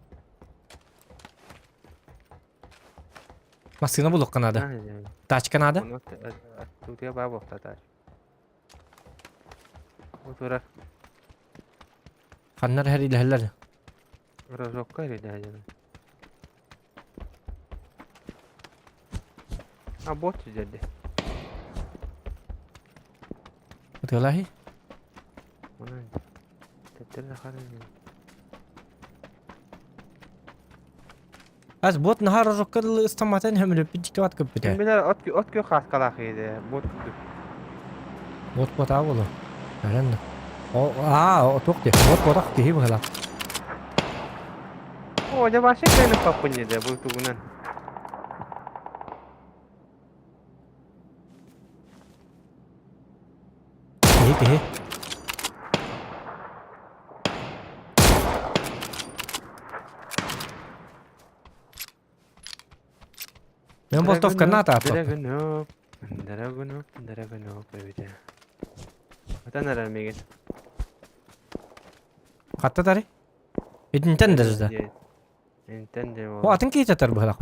Массыына булуохха наада. Тачка наада. Тутуя баа буохта тач. Утура. Ханнар эһэр Разокка эрилэһэллэр. А бот сидерди. Ытыалаһый? Онон төттөрү да харан. Ас бот наһаар орокко дылы ыстамматын хөмүлүппүт дьиктибат Ким көппүтэ. билэр от от күөх хааскалаах иһиде бот курдук. Бот ботаа болу. Көрөн да. О, аа, туох диэ, бот ботах киһи быһылаах. О, дьэ вообще кэлин паппын диде бу тугунан. Киһи киһи. Мен болтовканы атааппын. Драгунов, Драгунов, Драгунов эбитэ. Атан эрэр миигин. Хатта тари? Итинтэн да. Интен де О, атын киһи татар быһалаах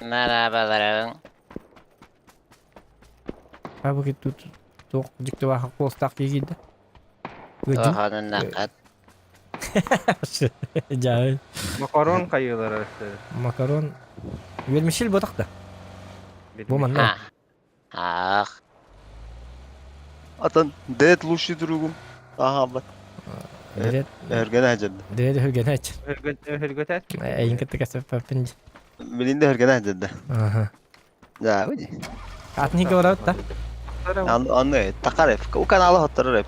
Merhabalar. А бу тут туох дьиктибаах куостаах киһи киирдэ. Ыдьын. Тоһонун накат. Дьаай. Макарон хайыылар өссө. Макарон. Вермишель ботах да. Бу манна. Ах. Атын дед лучший другум. Ага, бат. Дед Өргөн ажырды. дед хүргэнэч. Өргөтәт. Эйин кытта кэсэппэппин. Билинде өргөн ажырды. Аха. Да, уди. Атын хиге барабыт да. Аны такар эп. У каналы хоттарар эп.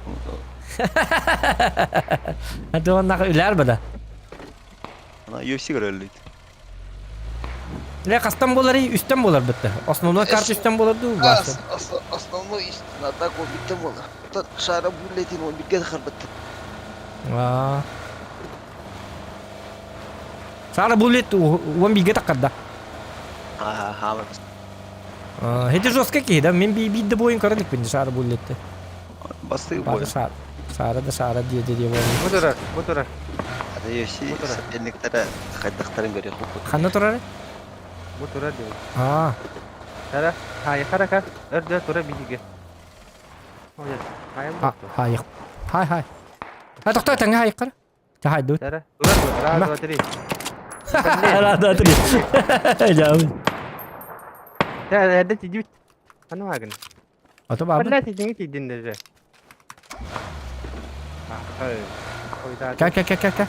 Хаты оннах үлэр бада. Ана UFC көрөлүт. Ле кастан болар и үстен болар битте. Основной карта үстен болар ду. Основной истина так ол битте болар. Шара буллетин ол битке харбатты. Аа. Сара буллет он биге таккарда. Ага, ха. Хети жестко киһи да мен би бидде бойын көрдік бин Сара буллетти. Басты Бары бой. Сара. Сара да Сара дие дие болар. Бу турар, бу турар. Ата UFC соперниктері қайдақтарын көрі құп. Ханна турар? Бу турар диyor. Аа. Тара, хай харака, өрдө тура биһиге. Ой, хайым. Хай. Хай хай. А тохтой таңга хай кар. Хай дут. Тара, тура, раз, два, три. Раз, два, три. Жабы. Та, эрдэ тидибит. Аны вагын. Ото бабы. Бля, тидиңи тидин даже. Ка ка ка ка ка.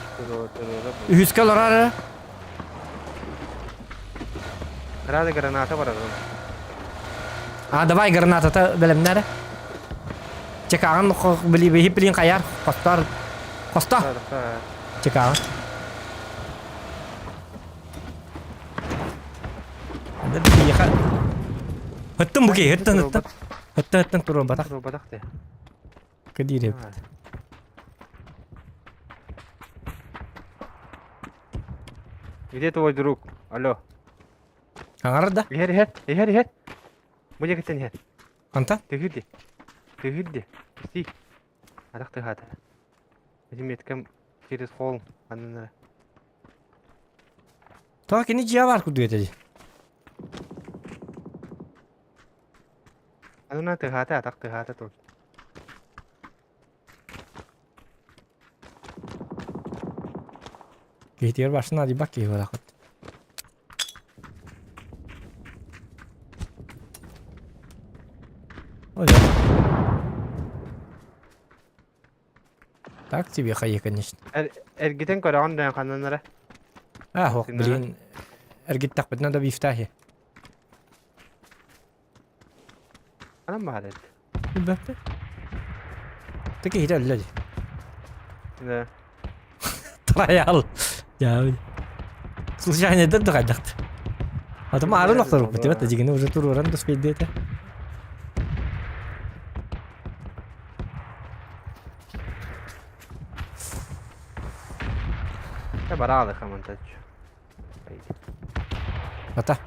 Үһүскэ олорар. Рада граната барар. А давай граната бэлэмнэр. Чекаҕын били били хайар костар коста чекаҕын. Хыттым буки, хыттын хыттын. Хыттын хыттын турун батах. Батах те. Кадире. Где твой друг? Алло. Аңарда. Иһэр иһэр, иһэр иһэр. Бу жекеттен иһэр. Анта? Тыгырди. Тыгырди. Исти. Атах тыгата. Эти меткам через холм. Анна. Тоға кини жия бар курдук этэ. Анна тыгата, атах тыгата тут. Киһитигэр башына дибак киһи барахыт. Ой. Так тебе хайы, конечно. Эргитен көрөҕүн да ханнанара. А, хок, блин. Эргиттах надо бифтахи. Анам баар эт. Билбэппин. Таки хитэ үллэ Да. Троял. Я. Случайно да духайдахт. А там арын охтор бу тибет дигини уже туруран дуспейди это. Та бараалы хамантач. Ата.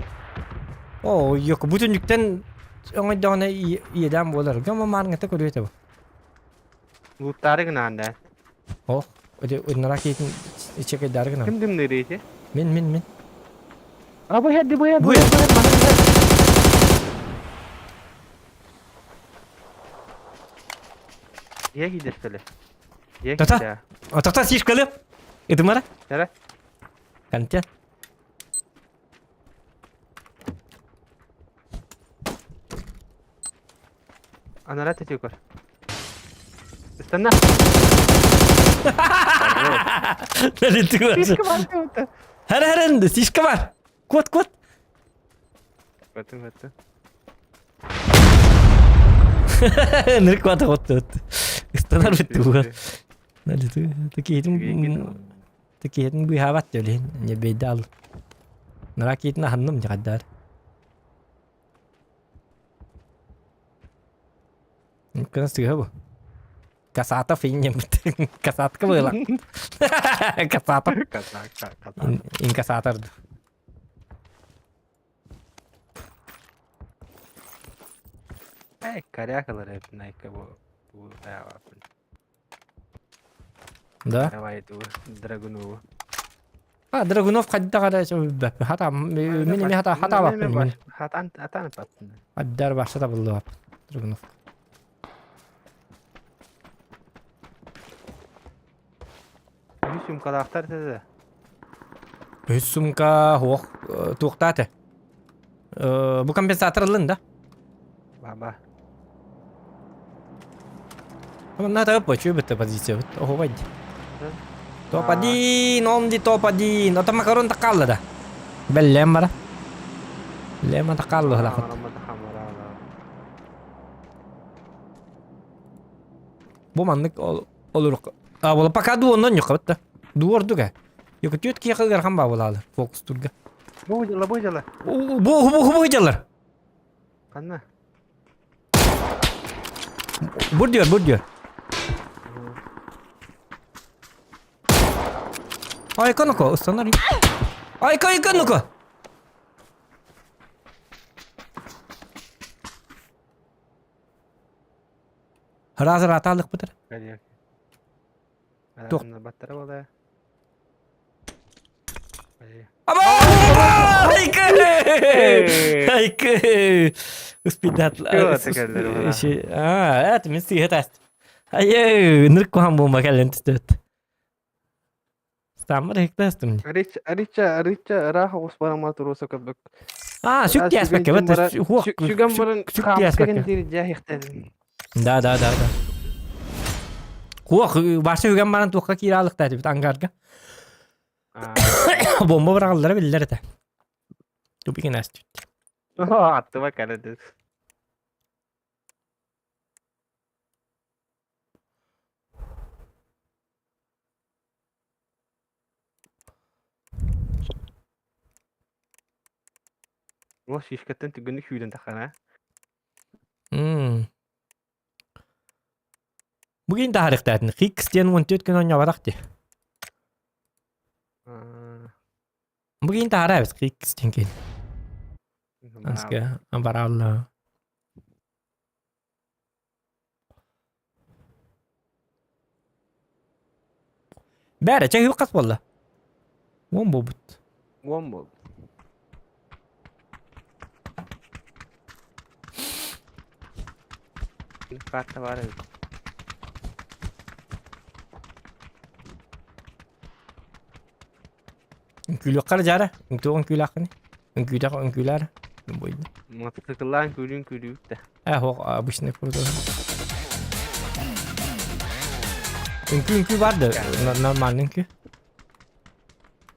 О, yok бүтүн жүктен оңойдоҕуна иедаан буолар. Гама маарыҥҥата көрүө бу. Луттары гынаан да. О, өте өннара кейтин ичекейдары гына. Ким дымнырыйти? Мен мен мен. А бу хедди бу Бу бу Я кидестеле. Я Тата. Атакта сишкалы. Это мара? Тара. Кантя. Анара тетикор. Ыстанна. Налету. Хара хара, сишка бар. Кот, кот. Батын батын. Нырк бата вот вот. Ыстанар битти буга. Налету. Такиһитин такиһитин быһаабат төлүһүн. Не бейдал. Наракитин аханным дьаҕаддар. Кына сыыһа бу. Касатов иннеммит. Касатка была. Касатов. Инкассатор. Эй, корякалар эпнайка бу бу Да? Давай эту Драгунову. А, Драгунов хайдах эрэ хата мин эмиэ хата хатаабаппын мин. Хатан атан паттын. Аддар барса табыллыбап Драгунов. Үс сумкалаахтар этэ. Үс сумка хуох туохтааты. Бу компенсатор ылын да? Баба. Манна тап почуй битте позиция бит. Охо Топ-1, он ди топ-1. Ото макарон такалла да. Беллем бара. Лема такалла хлахат. Бу маннык олур. А, була пока ду оннон yok битте. Ду ордуга. Yok түт ки кылгар хам ба булалы. Фокус турга. Бу дела, бу дела. Бу бу бу дела. Ханна? Бур diyor, бур diyor. Ай, ну-ка, установи. Ай, ка ну-ка. Раз раталык бытыр. Тух. Баттара бола. Аба! Айкы! Айкы! Успедат. А, это мен сыйы таст. Ай, нырк кухан бомба кэлен түстөт. Стаммар хектастым. Рич, рича, рича, раха оспарама туруса көбүк. А, сүк диаспекке, вот хуак. Сүгөн баран сүк диаспекке. Да, да, да, да. Хуак, башы үгэн баран туохка кииралыкта бит ангарга. Бомба бырагаллара биллер этэ. Тупикин астүт. Аттыба кэлэдэ. О, шишкаттан түгүнү күүрэн тахана. Бүгін тахарықтатын. Хикстен 14 күн ойнабадақ де. Бүгін тахара біз Хикстен кейін. Анска амбаралла. Бәрі, чай қас болды. Он бобут. Он бол. Карта бар эбит. Үҥкүүлүөххэ жара. Үҥкүү үҥкүүлааххыный. Үҥкүүтэх үҥкүүлээр. Бойду. Мотоцикллаан күлүүн күлүүбүт да. Э, хоқ, обычный круто. Үҥкүү үҥкүү бар да, нормальный үҥкүү.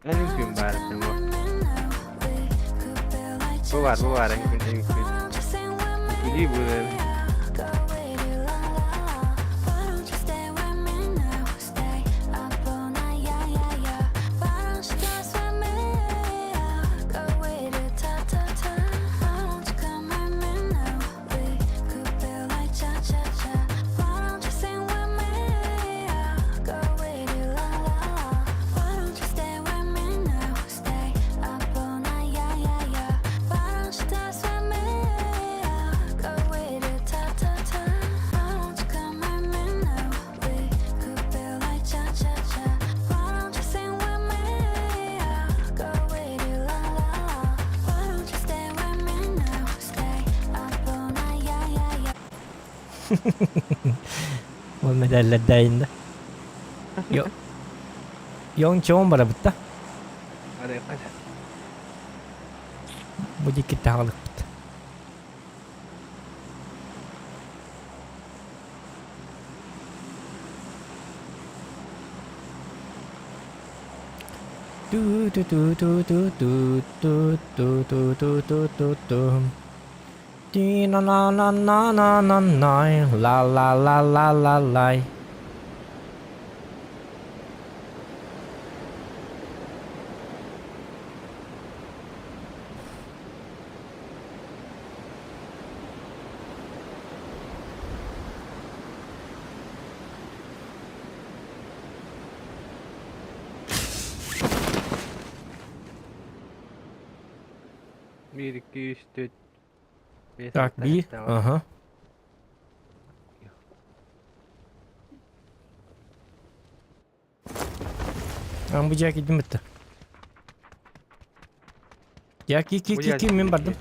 Эн үҥкүүм баар этим бу. Бу бар, бу бар үҥкүү үҥкүү. Үҥкүүлүү бу. Ол медаллардаайында. Йо. Йон чоон барабытта. Бу дикки таҕалыкпыт. Ту-ту-ту-ту-ту-ту-ту-ту-ту-ту-ту. Ти-на-на-на-на-на-на-най, ла-ла-ла-ла-ла-лай. Биир, икки, үс, төрт, биэс, Так, алта, би. сэттэ, аҕыс. Ага. Ан бу дьиэ киирдим битте. Я ки ки Бу ки дьиэ ки мин бардым.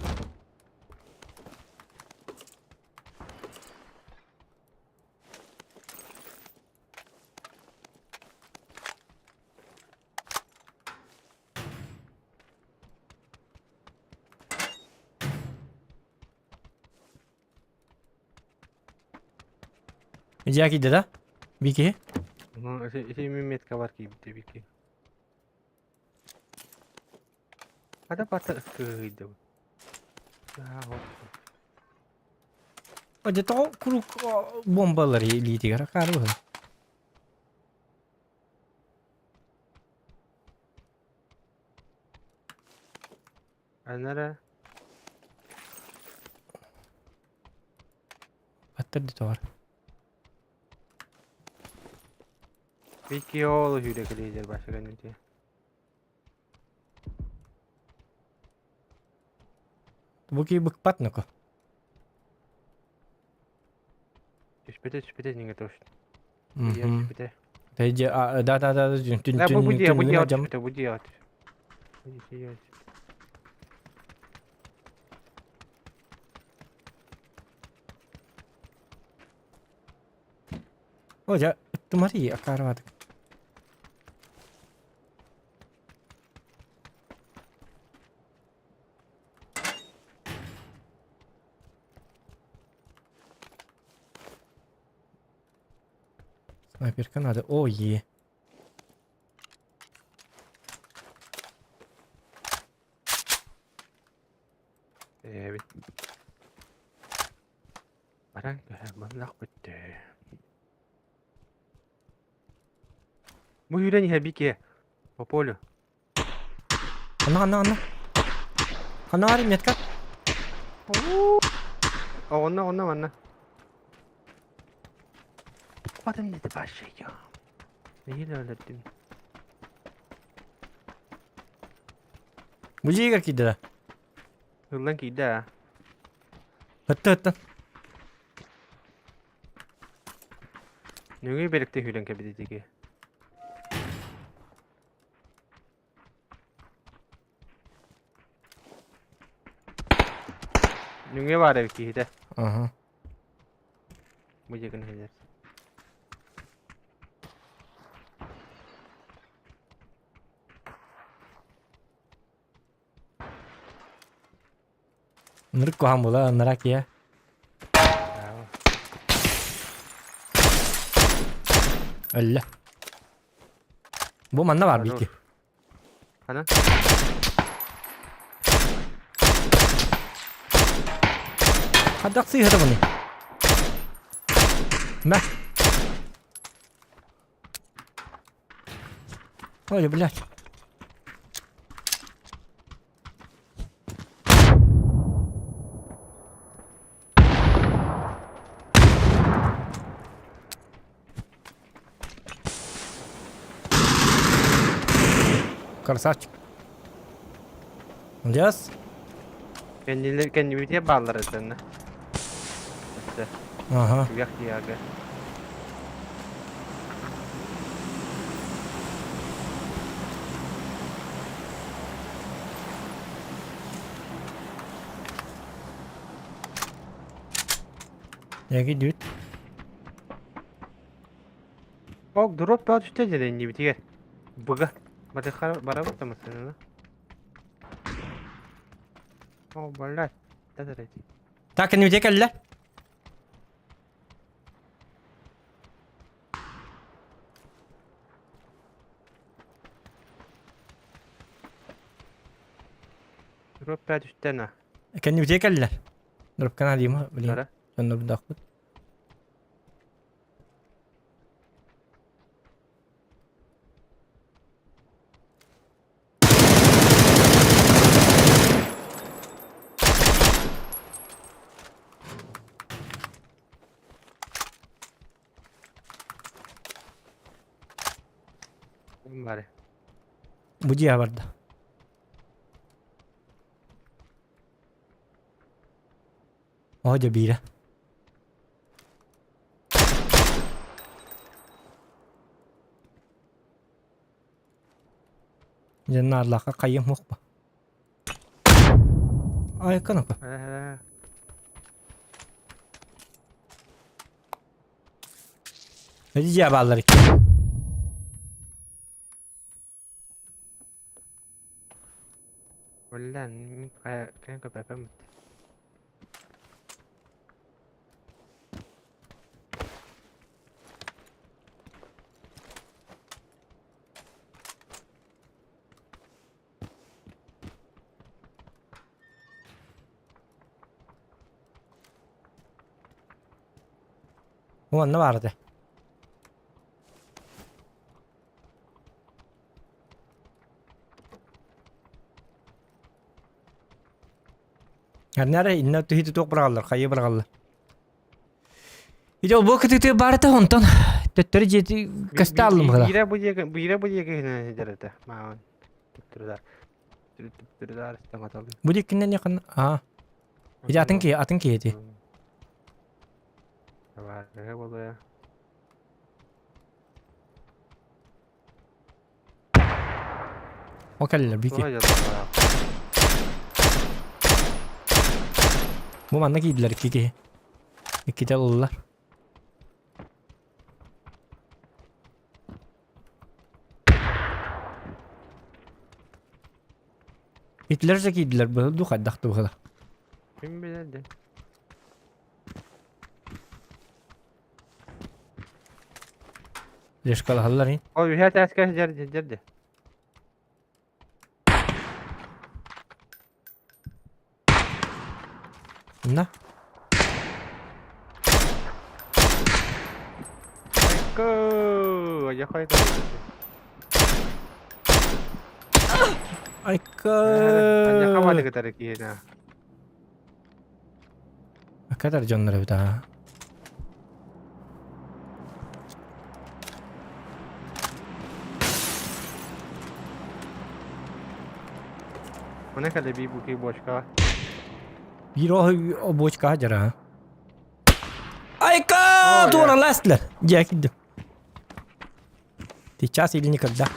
Дьиэ киирдэ да? Бики. Ну, ити мин метка бар киирбитэ бики. Хата бата кыһыйдым. Дьэ тоҕо куруук бомбалар илиитигэр акаары быһыы. Анара Аттар дии тоҕор. Бики ол hüyle кэлиэдэр башыган ити. Бу киһи быкпат ноко. Түспүтэ түспүтэ ньиҥэ тош. Мгм. Түспүтэ. Тэйдьэ а да да да түн түн Да бу бу дьиэ бу түннүгүн дьиэ алдьам. түспүтэ бу дьиэ Бу дьиэ О дьэ ыттымарый акаарыбатык. Снайперка надо. О, е. Эбит. Баран маннах бүттэ. Бу үүрэн иһэ бике. По полю. Анна, анна, анна. Ханна метка. Онно, онно, манна. Куатын деді башыйым. Неге өлөрдүм? Бу дьиэгэр киирдэ да? Ыллан киирдэ аа. Ытта ытта. Нөҥүө бэрикте хүлэн кэбититиги. Нөҥүө баар эбит киһитэ. Аха. Бу дьиэ гына сылдьар. Ынырык куһаҕан буолар, ыныраа киһи. Өллө. Бу манна баар биики. Хана? Хайдах сыыһара буну? Мэ. Ой, блядь. Красавчик. Молодец. Кэннилэр кэннибитигэр бааллар этэннэ. Ага. Түгэх диага. Эги дүт. Ок, дроп баар түстэ дьэ иннибитигэр. Быга. Барыхара барабыт да массыынаны. О, блядь. Да-да-да. Так, кэннибитигэр кэллэ. Дроп 5 үстэн а. Кэннибитигэр кэллилэр. Дропкан алима, блин. Тара. Дьоннордоохпут. Бары. Бу дьиэ барда. Оо дьэ биирэ. Дьэ наарлаахха хайыам суохпа. Айыкка напа. Эти дьиэ бааллар икки. Блин, мин хайа кэҥ көпөпөммүт. Уонна баар этэ. Арнара инна түһүтү туох быраҕаллар, хайы быраҕаллар. Ити ол кытыты барыта онтон төттөрү дьиэти көстө аллым гына. Биирэ бу диэки биирэ бу диэки гынан сылдьар этэ. Маан. Төттөрү төттөрү истэн Бу диэкиннэн якын аа. Ити атын киһи, атын киһи ити. Табаарыһа буолуо. Ол кэллилэр бики. Бу манна киирдилэр икки киһи. Иккитэ ыллылар. Итилэр же киирдилэр быһыл дуу хайдах дуу быһыла. Ким билэр де. Лешкалаһаллар ин. Ол үһэ тээскэ дьэр дьэр де. На. Айка, я хайда. Айка. Аньяха бады кытары киһи Акадар дьоннор эбит аа. Она кэлэ бии буки бочка. Биир оһ бочка дьара. Айка! Туора ластылар. Дьэ киддим. Сейчас или никогда.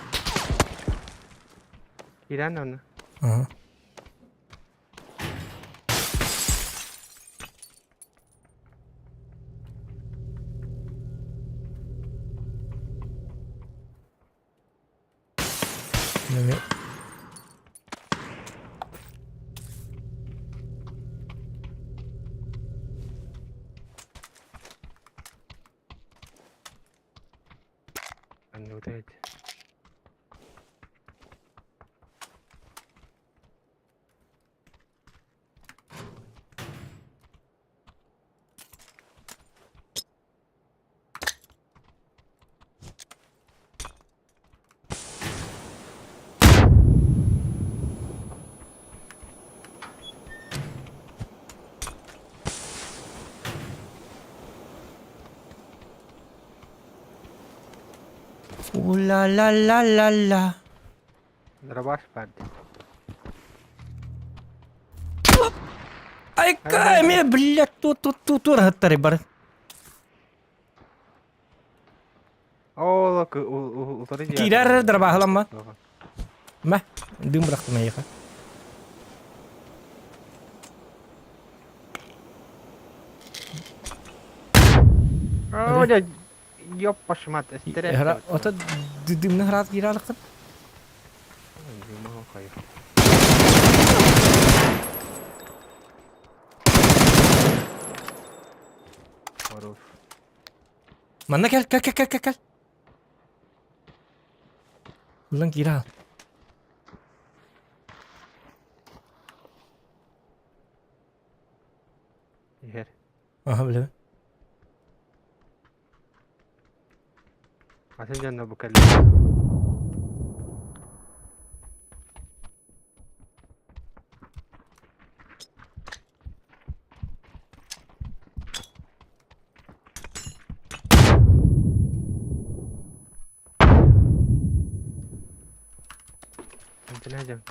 Киран оны. Ага. Неме Анны вот эти. У ла ла ла ла ла. Дробаш баар. Айка, эмиэ, блядь, тут тут тут туораһыттары бар. Ол утары Киирэр дробаһыламма. Мэ, дым бырахтым эйиэхэ. Оо, дьэ, ёппашмат, эстэрэ. Ото дымны хараат киирэ алыккын. Хорош. Манна кэл, кэл, кэл, кэл, кэл. Ылан киирэ аал. Иһэр. Аха билэбин. Атын дьонно бу кэллэ. Дьон.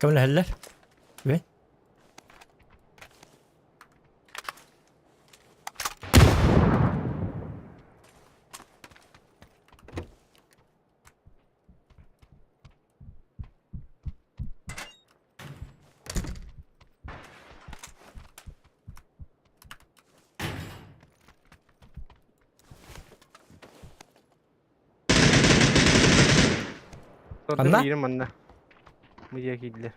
Көмөлөһөллөр. Үгүй. Тордун Ханна? иирим манна. Бу дьиэ киирдилэр.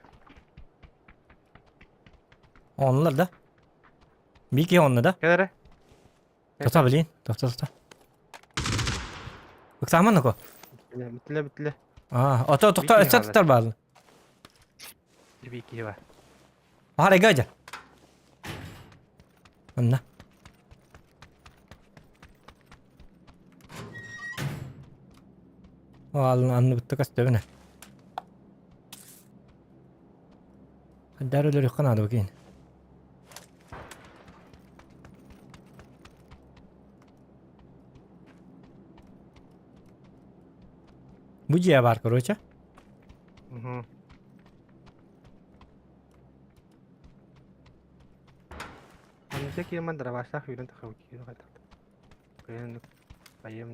Оннулар да. Биир киһи онно да. Кэл эрэ. Тота блин. Тота тота. Ыксааман нако. Бүттүлэ, бүттүлэ, бүттүлэ. Аа, ото Биир тохто киһи өссө хаалла. тутар баалын. Биир киһи бар. Аһар эгэ дьэ. Онно. Аалын анныбытта көстөбүнэ. Хайдаар өлөрүөххэ наада бу киин. Бу дьиэ баар, короче. Угу. Маннык киирмэн дробаштаах үүрэн тахабыт киирэ хайдах. Кыйын айым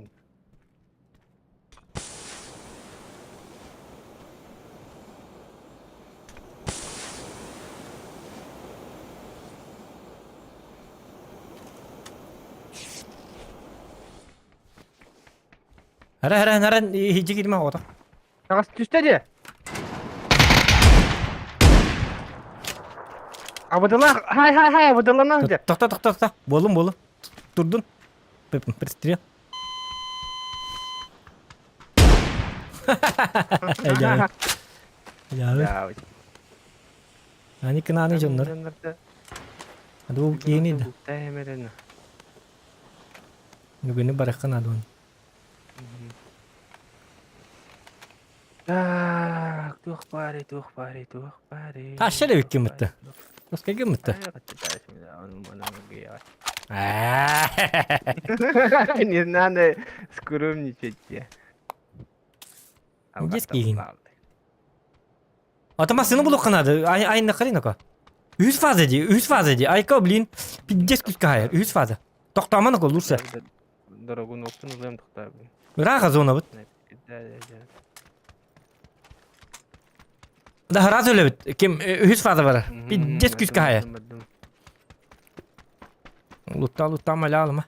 Ара ара ара иһдьи киирмэ оҕото. Таҕас түстэ дии. Абыдылаах, хай хай хай абыдыланан дьэ. Тохто тохто тохто. Буоллум буоллум. Турдун. Пристрел. Дьаабы. Ани кынааны дьоннор. Аду киини да. Бүгүнү барыхха наадуон. Так, туох баарый, туох баарый, туох баарый. Таща да бүккүн мытты. Тоскайгын мытты. Не надо скромничать. Детский. Ата массыны булуққа надо. Ай айна қарин Үс фаза ди, үс фаза ди. Айка, блин, пиздец күскә хайыр. Үс фаза. Тоқтаманы кол, лучше. Дорогун оптун ылыам тоқтаа. Ыраах зона бут. Да раз өлөбүт. Ким үс фаза бар. Пиздец күскә хайыр. Лутта, лутта маля алма.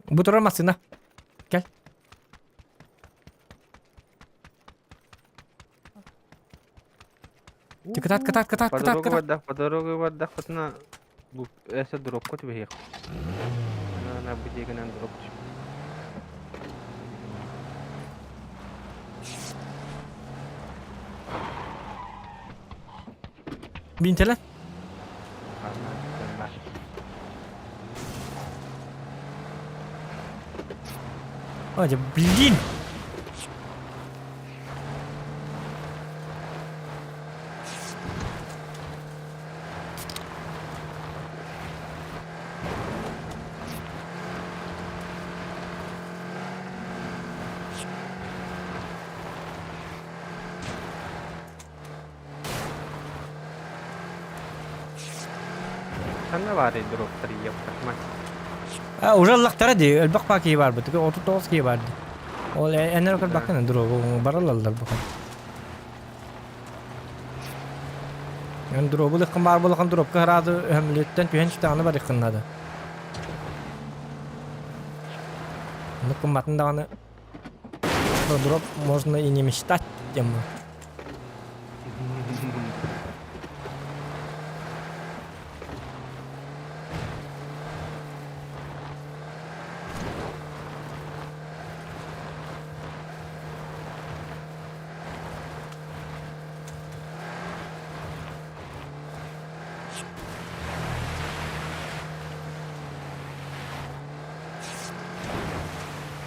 Бу турар массына. Кел. Кытат, кытат, кытат, По кытат, дорогу кытат. бардах, по дорогу бардах, потна бу эсэ дропка түбэһиэх. Ана ана бу диэгинэн дроп түспүт. Бинтеле. Адя, блин! Ханна баарый дроптар еппах мать. А, уже ыллахтара дии, элбэх баа киһи барбыт, 39 киһи бар дии. Ол энер көрбөккүн дробу баралаллар бахан. Эн дробу лыккын бар булахан дробка хараады өһөмлүттэн түһэн түтэҕинэ барыххын наада. Оннук кымматын даҕаны. Про дроп можно и не мечтать тему.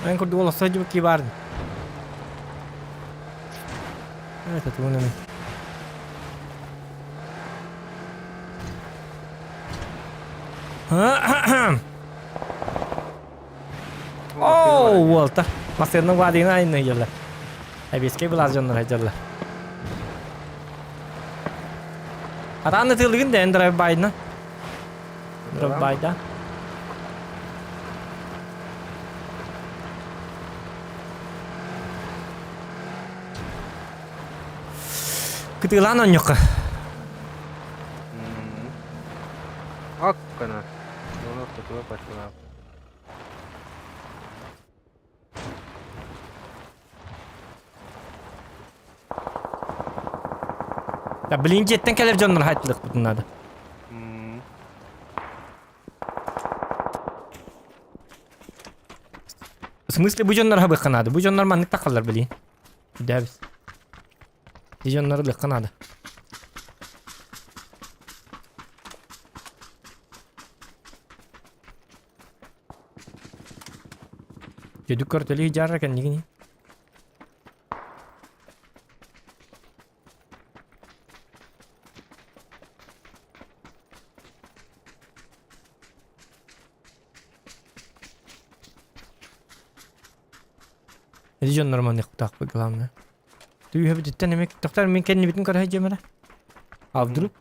Эн курдук олохсо дьыбыкки баар. Это тугунан. Оо, уолта. Массыына вадина айны дьалла. Эбискэй былаас дьоннор дьалла. Атааны тылыгын да эн драйв байдна. Драйв байда. Кытыылаан онньукка. Аккана. Оны ортотуга башлап. Да блин дьиэттэн кэлэр дьоннор хайтлыхпытын надо. В смысле бу дьоннор хабыхха надо? Бу дьоннор маннык тахаллар блин. Дэбис. Ди дьоннору лыхха надо. Дедүк көртөлүү дьарра кэннигини. Эти дьон нормальный кутаахпыт главное. Түйүһэбититтэн эмиэ тохтор мин кэннибитин көрө сылдьыам эрэ. А вдруг?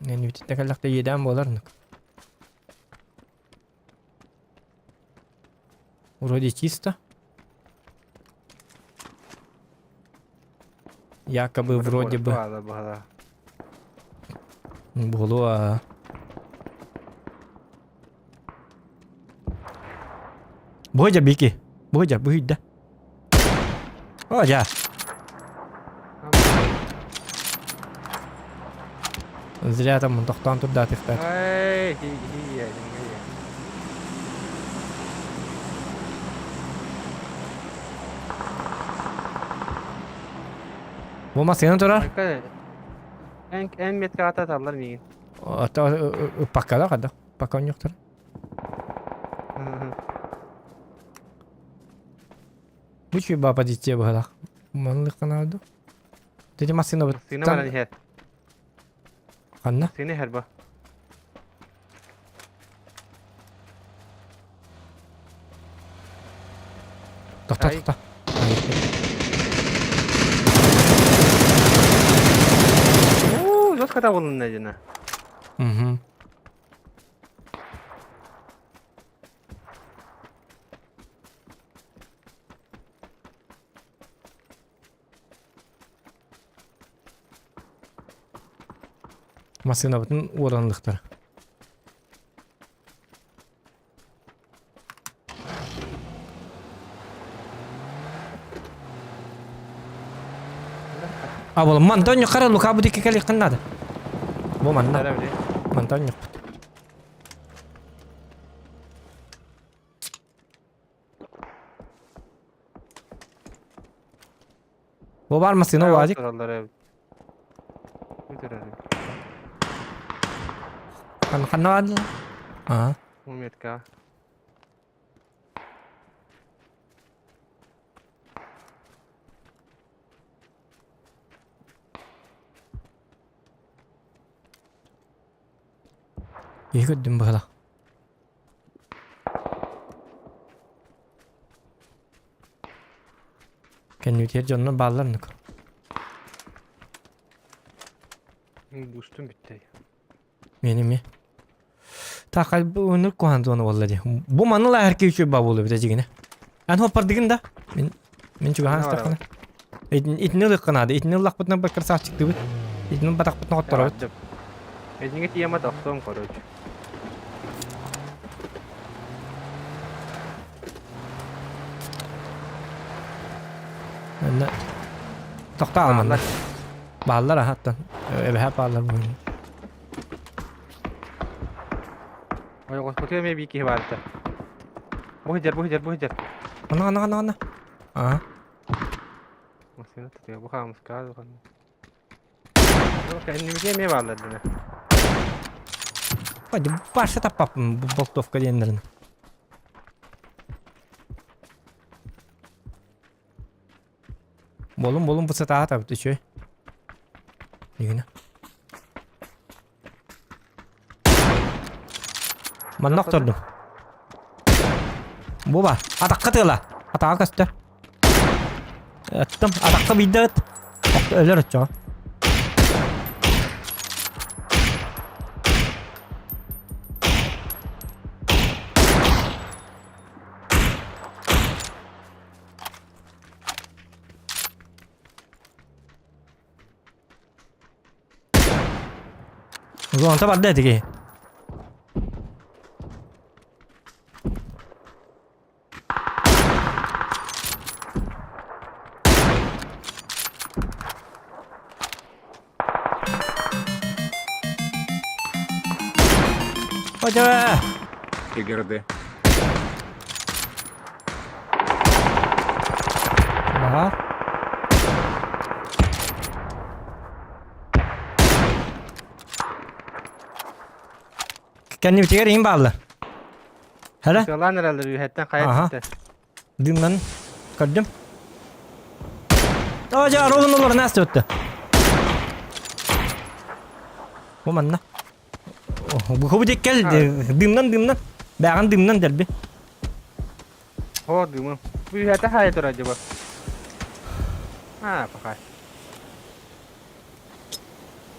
Кэннибититтэн кэллэхтэ иэдээн буолар оннук. Вроде чисто. Якобы вроде бы. Буолуо. Буһуйдьа Бики. Буһуйдьа, буһуйда. О, дьа. Зря там тохтоон турдаатыктар. Эй, Бу массыына турар. Эн эн метка аталлар миигин. Уппаккала хадда. Пока онньуктар. Бу чүй баба дитие быһалах. Манлык каналду. Деди массыына бут. Массыына баран иһэр. Ханна? Массыына иһэр бу. Тохто, тохто. Уу, жестко табылынна дина. Угу. Массыынабытын уоранлыктар. А бол Мантонio қара Лука бу дикке кэлиэххин наада. Бу манна. Мантоньокпут. Бу бар массыына Вадик. Ханна баадылар? Аа. Уметка. Киһи көрдүм быһыла. Кэннибитигэр дьоннор бааллар оннук. Бустум бүттэй. Мен эмиэ. Так, бу өнүр куһаан зона буолла дии. Бу маны лааһар киһи үчүгэй баа буолуо эбитэ дьигинэ. Эн хуоппардыгын да? Мин мин чугаһаан истэххинэ. Итини ылыахха наада. Итини ыллахпытына бу красавчиктыыбыт. Итини батахпытына хотторобут. Эдиҥэ тиэмэ тохтуом, короче. Онно тохтоо алманнар. Бааллар аһаттан. Эбэһэ бааллар буһун. Ойоҕоспутугар эмиэ биир киһи баар этэ. Бу сылдьар, бу сылдьар, бу сылдьар. Ана, ана, ана, ана. Аа. Массыына тутуйа, бу хаамыскаҕа духанна. Кэннибитигэр эмиэ бааллар дэнэ. Пойди, Паша таппаппын бу болтовка диэннэрин. Болум болум бу сатааха табыт үчүгэй. Дигинэ. Манна охтордум. Бу бар. Атахха тыала. Атаҕа көстөр. Ыттым. Атахха биирдэ ыт. Өлөр оччоҕо. Зонта барда этиги. Hadi. Игрд. Aha. Кэннибитигэр иин бааллар. Хара? Сыалаан эрэллэр үөһэттэн хайа Аха. түстэ. Дымнан көрдүм. Оо, дьэ, ровно олорон ааста Бу манна. Бу диккел дымнан дымнан. Бэҕэн дымнан дэрби. О, дымым. Бу үөһэтэ хайа турар дьэ бу. А, пока.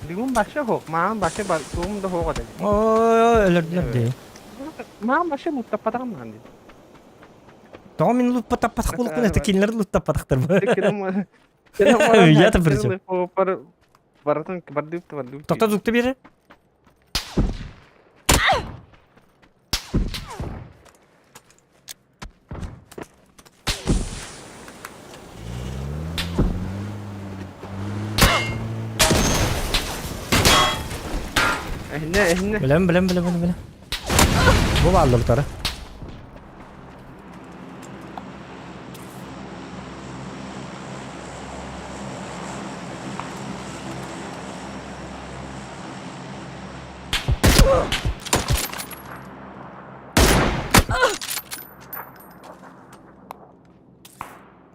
Дымым башы хоқ, маған башы бар, туғым да хоқ еді. Ой, өлөрдүлэр дии. Маған башы луттаппатаҕым маған дейді. Тоҕо мин луппатаппатах буолукпун это кинилэр луттаппатахтар бу. Я-то при чем? Барытын бардыыпты бардыып. Тоқта звукты бері. Эһинне, эһинне. Билем, билем, билем, билем, билем. Бу бааллар утары.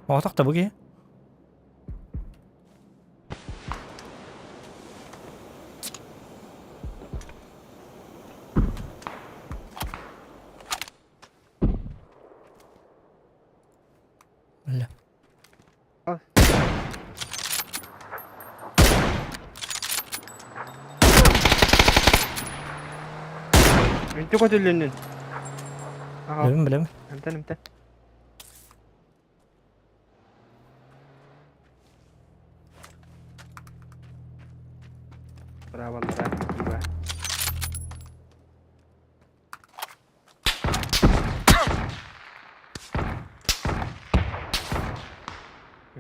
Оҕотох да бу киһи. Бля. Үнтү көтүлүннүн. Билем, билем. Эмтен, эмтен. Браво, браво.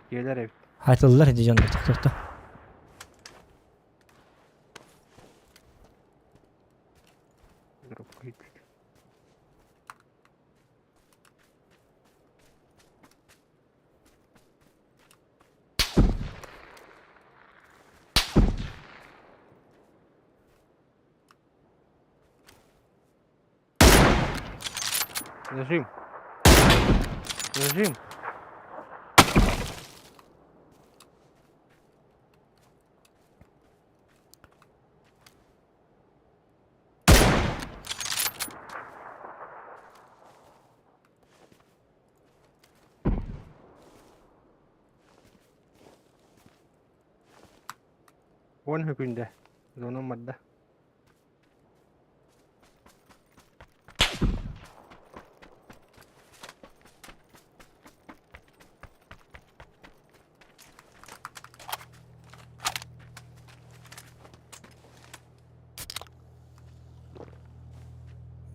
Киэлэр эбит. Айтыллар ити дьон тохтохто. Зажим. Зажим. Уон хүкүндэ. Зонум барда.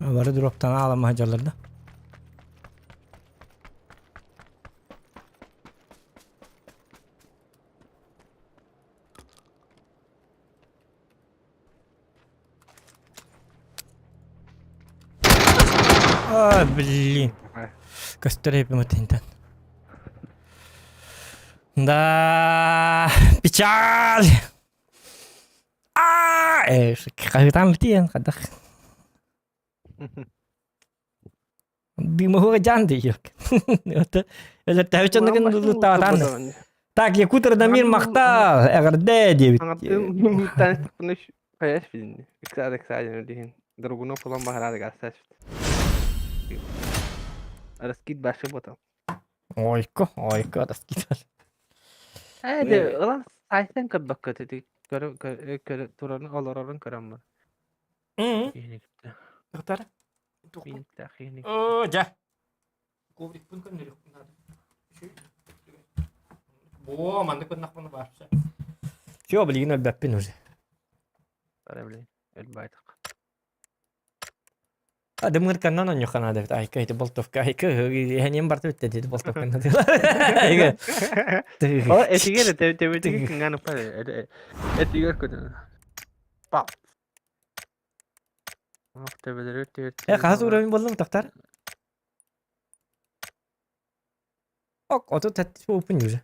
Бары дроптан аламаһа дьаллар да. А, блин. Көстөр эпимэтинтэн. Да, печаль. А, хаһыытаан бүтүйэн хадах. Дымоһуга жан диек. Өлөртөһүчөннүгүн Так, Якут Радомир махтал, эҕэрдэ диэбит. Другуну кулан баһараадыгар Раскид башы ботом. Ойко, ойко, раскид. Ээ, ылан сайтан көрбөккө ти көрө көрө туран олорорун көрөм бар. Тоқтар. О, жа. Коврикпын көннөрүөхпүн наада. Бо, маннык гыннахпына вообще. Все, билигин өлбөппүн уже. Бара билин, өлбайтык. Адымыр каннан онньохха наада эбит. Айка ити болтовка айка эһэниэн барта бүттэ диэти болтовканна О, этигер тебетиги кынган упар. Этигер көтөн. Пап. Э, хас уровень боллуң тохтар? Ок, ото тәттис болуппун уже.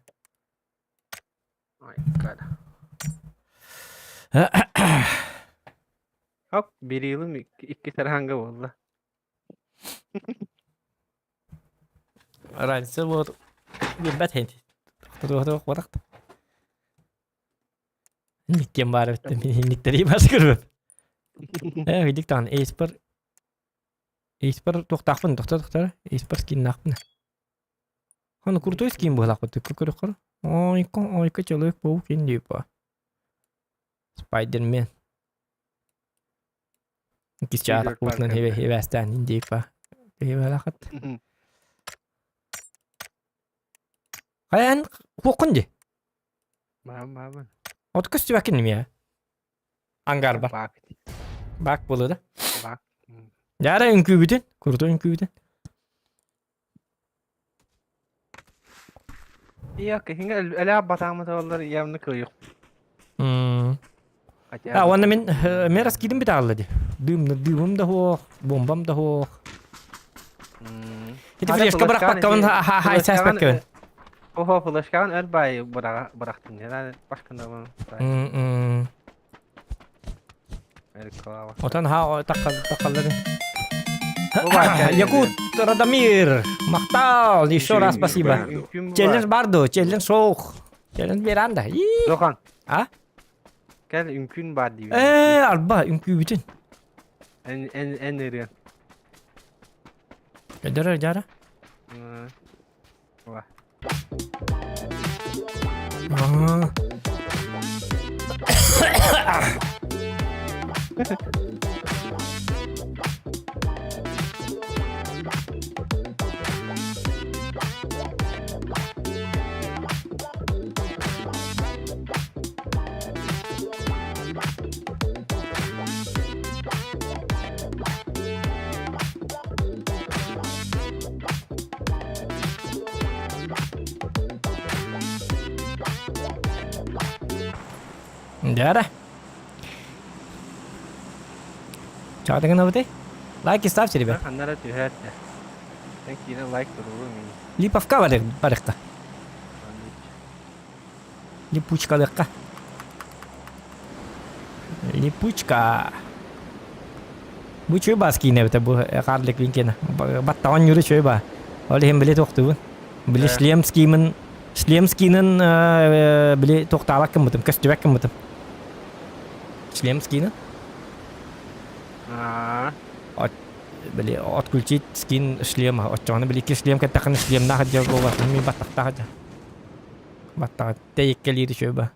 Ой, God. Хоп, бир йылым икки тараанга буолла. Разница вот билбэт хейти. Тохтотуох барахт. Никкем баар эбит мин бас көрбөп. Э, видик таан эйспер эйспер туохтаахпын тохто тохтор эйспер скиннаахпын. Аны крутой скин быһылаахпыт көрөххөр. Ойко ойко человек паук индипа. Спайдермен. Кисчаатах буутунан хибээстээн индипа. Хибэлахат. Хайан хуоккун ди. Баам баамын. От көстүбэккин ними Ангар бар. Бак. Бак буолуо да. Бак. Дьара үҥкүүбүтүн, крутой үҥкүүбүтүн. Yok, хинге эле батаамыта олар явно кыйык. А, уонна мин мен раскидым бит аалла ди. Дым дымым да хуох, бомбам да хуох. Ити флешка бырахпаккабын хайсаспаккабын. Охо, флешкаҕын өр баайы бырахтын. Башкында Отон ха таққаллары. Якут Радомир, махтал, еще раз спасибо. Челлендж барду, челлендж шоух. Челлендж веранда. Дохан. А? Кел үҥкүүн баар диибин. Э, арба, үҥкүүбүтүн. Эн эн эн ырыан. Жара, жара. Ва. Аа. Дьара. Чаҕатыгын Лайки ставьте, ребят. Ханнара түһээт. Эн киирэн лайк туруруҥ. Липовка барыхта. Липучкалыахха. Липучка. Бу үчүгэй баас киинэ эбитэ бу Харлик Квинкена. Баттаҕын ньуру үчүгэй баа. Ол иһин били туохтуубун. Били шлем скимин шлем скинин били туохтаабак гыммытым, көстүбэк гыммытым. Шлем скинин. Били отключить скин шлема. Оччоҕуна били икки шлем кэттэххинэ шлемнаах дьэ буолбатын, мин баттахтаах дьэ. Баттаҕа тэйиккэлиир үчүгэй ба.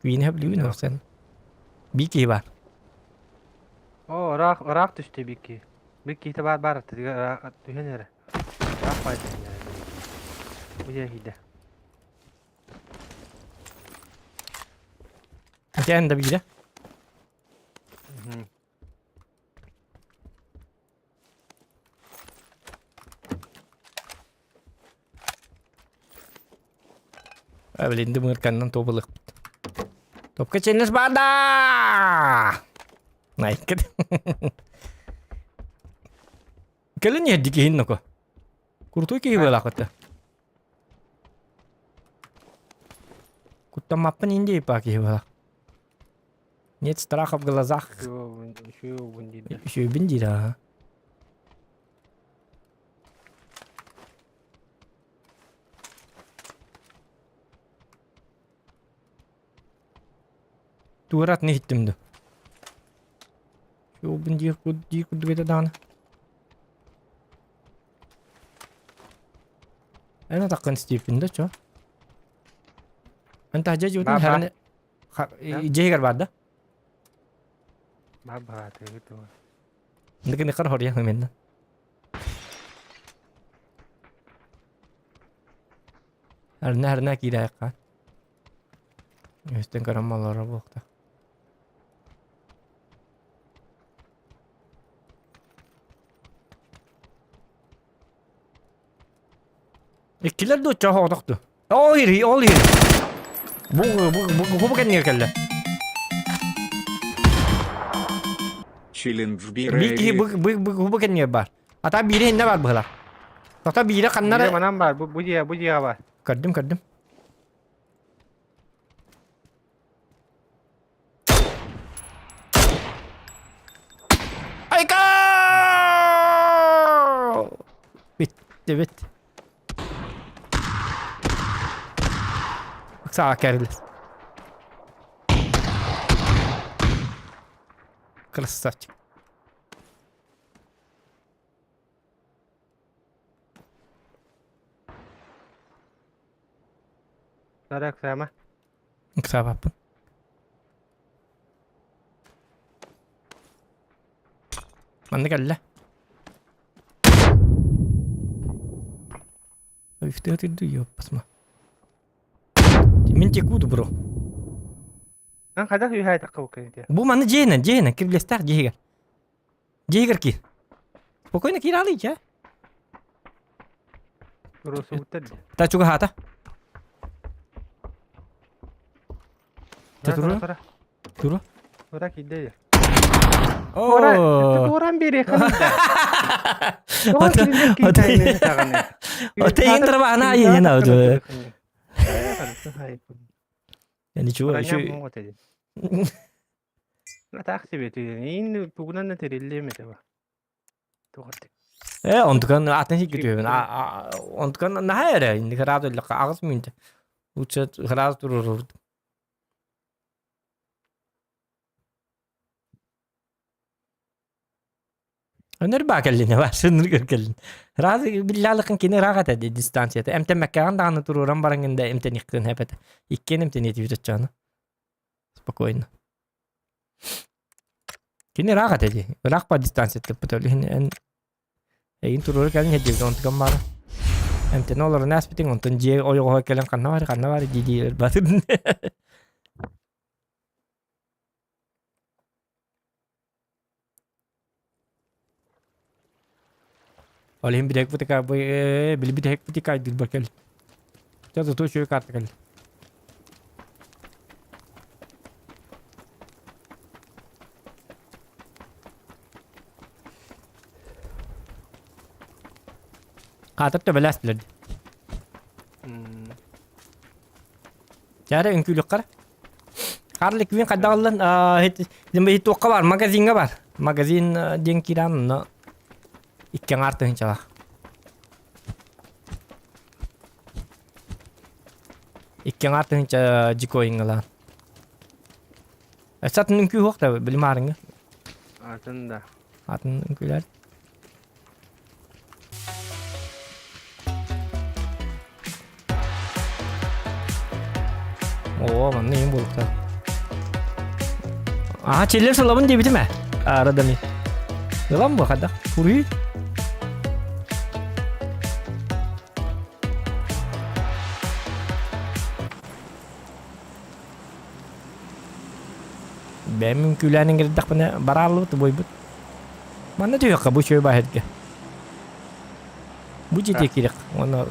Квин сөбүлүүбүн охсон. Биир киһи баар. Оо, ыраах, ыраах түстэ биир киһи. Биир киһитэ баар баар аттыгар түһэн эрэ. Ыраах баар түһэн эрэ. Бу дьэ иһийдэ. Ити эн да биирэ. Блин, дымырканнан тобылыкпыт. Топка челлендж бар да! Найкет. Кэлин иһэрди киһин ноко. Крутой киһи буолаахыта. Куттаммаппын инди па киһи буолаах. Нет страха в глазах. Үчүөбүн диир аа. Туоратын иһиттим да. Үчүөбүн диир диир курдук этэ даҕаны. Эн атаххын истиэппин да чо. Эн таһдьа дьиэтин хәрини дьиэгэр бар да? Бар баатыгы туга. Ндыкыны хар хорья хыменна. Арна арна киирээхха. Өстөн көрөн маллара буолта. Иккилэр да оччоҕо оҕотохту. Ол иһир, ол иһир. Бу бу бу бу кэннигэр кэллэ. Челлендж Биир киһи бу бу бу бу кэннигэр баар. Ата биирэ иннэ бар быһылар. Тота биирэ ханна Биирэ манан баар, бу бу дьиэ, бу дьиэҕэ баар. Көрдүм, көрдүм. Айка! Bitti bit. Саа кэрилес. Красавчик. Сарак сама. Ыксаабаппын. Манна кэллэ. Үфтэ тырды ёппасма. Мин текуду бро. Ан хайдах үһэ тахха букка Бу маны дьиэнэн, дьиэнэн, кирилиэстээх дьиэһигэр. Дьиэһигэр киир. Спокойно киир алый, ча. Росуутар. Та чугаһаата. Тура. Тура. Тура киирдэ. Оо. Туоран биэриэ Ота иин трабаана айыһын аудо. Ничего, еще... Атаах себети. Иин тугунан да териллиэ эмэтэ ба. Тугартык. Э, онтукан атын сиккитүөбүн. Онтукан наһаа эрэ инник ыраат өллөххө аҕыс мүнтэ. Лучше ыраас туруорубут. Өнөр баа кэллине бар, сынныр кэллин. Раз биллалыкын кини ыраах этэ дистанцията. Эмтэммэккэҕин даҕаны туруоран бараҥын да эмтэниэххин эпэтэ. Иккиэн эмтэниэтибит оччоҕуна. Спокойно. Кини ыраах этэ дии. Ыраах по дистанция тыппыт өлүһүн эн эйин туруору кэлин хэддибит онтукан баара. Эмтэнэ олорон ааспытыҥ онтон дьиэ ойоҕоһо кэлэн ханна баар ханна баар дии дии ырбатын. Ол иһин билэк бутика билбит эһек бутика айдырба кэл. Ча зато үчүгэй карта кэл. Хаатыр төбөлөөс билэрди. Чээрэ үҥкүүлүххэр. Харли Квин хайдах ыллын? Туохха бар? Магазиҥҥа бар. Магазин диэн киирэн онно икки аҥаар тыһыынчалаах. Икки аҥаар тыһыынча дикоиҥҥалаан. Өссө атын үҥкүү суох да били маарыҥҥа. Атын да. Атын үҥкүүлэр. Оо, манна иин буолуктар. Аа, чиллер сылабын диэбитим ээ. Арадами. Ылам бу хадах. Курүй. Бэйэм үҥкүүлээн иҥэрдэхпинэ барааллыбыт буойбут. Манна түһүөххэ бу үчүгэй баһырга. Бу дьиэтиэ киирэх уонна.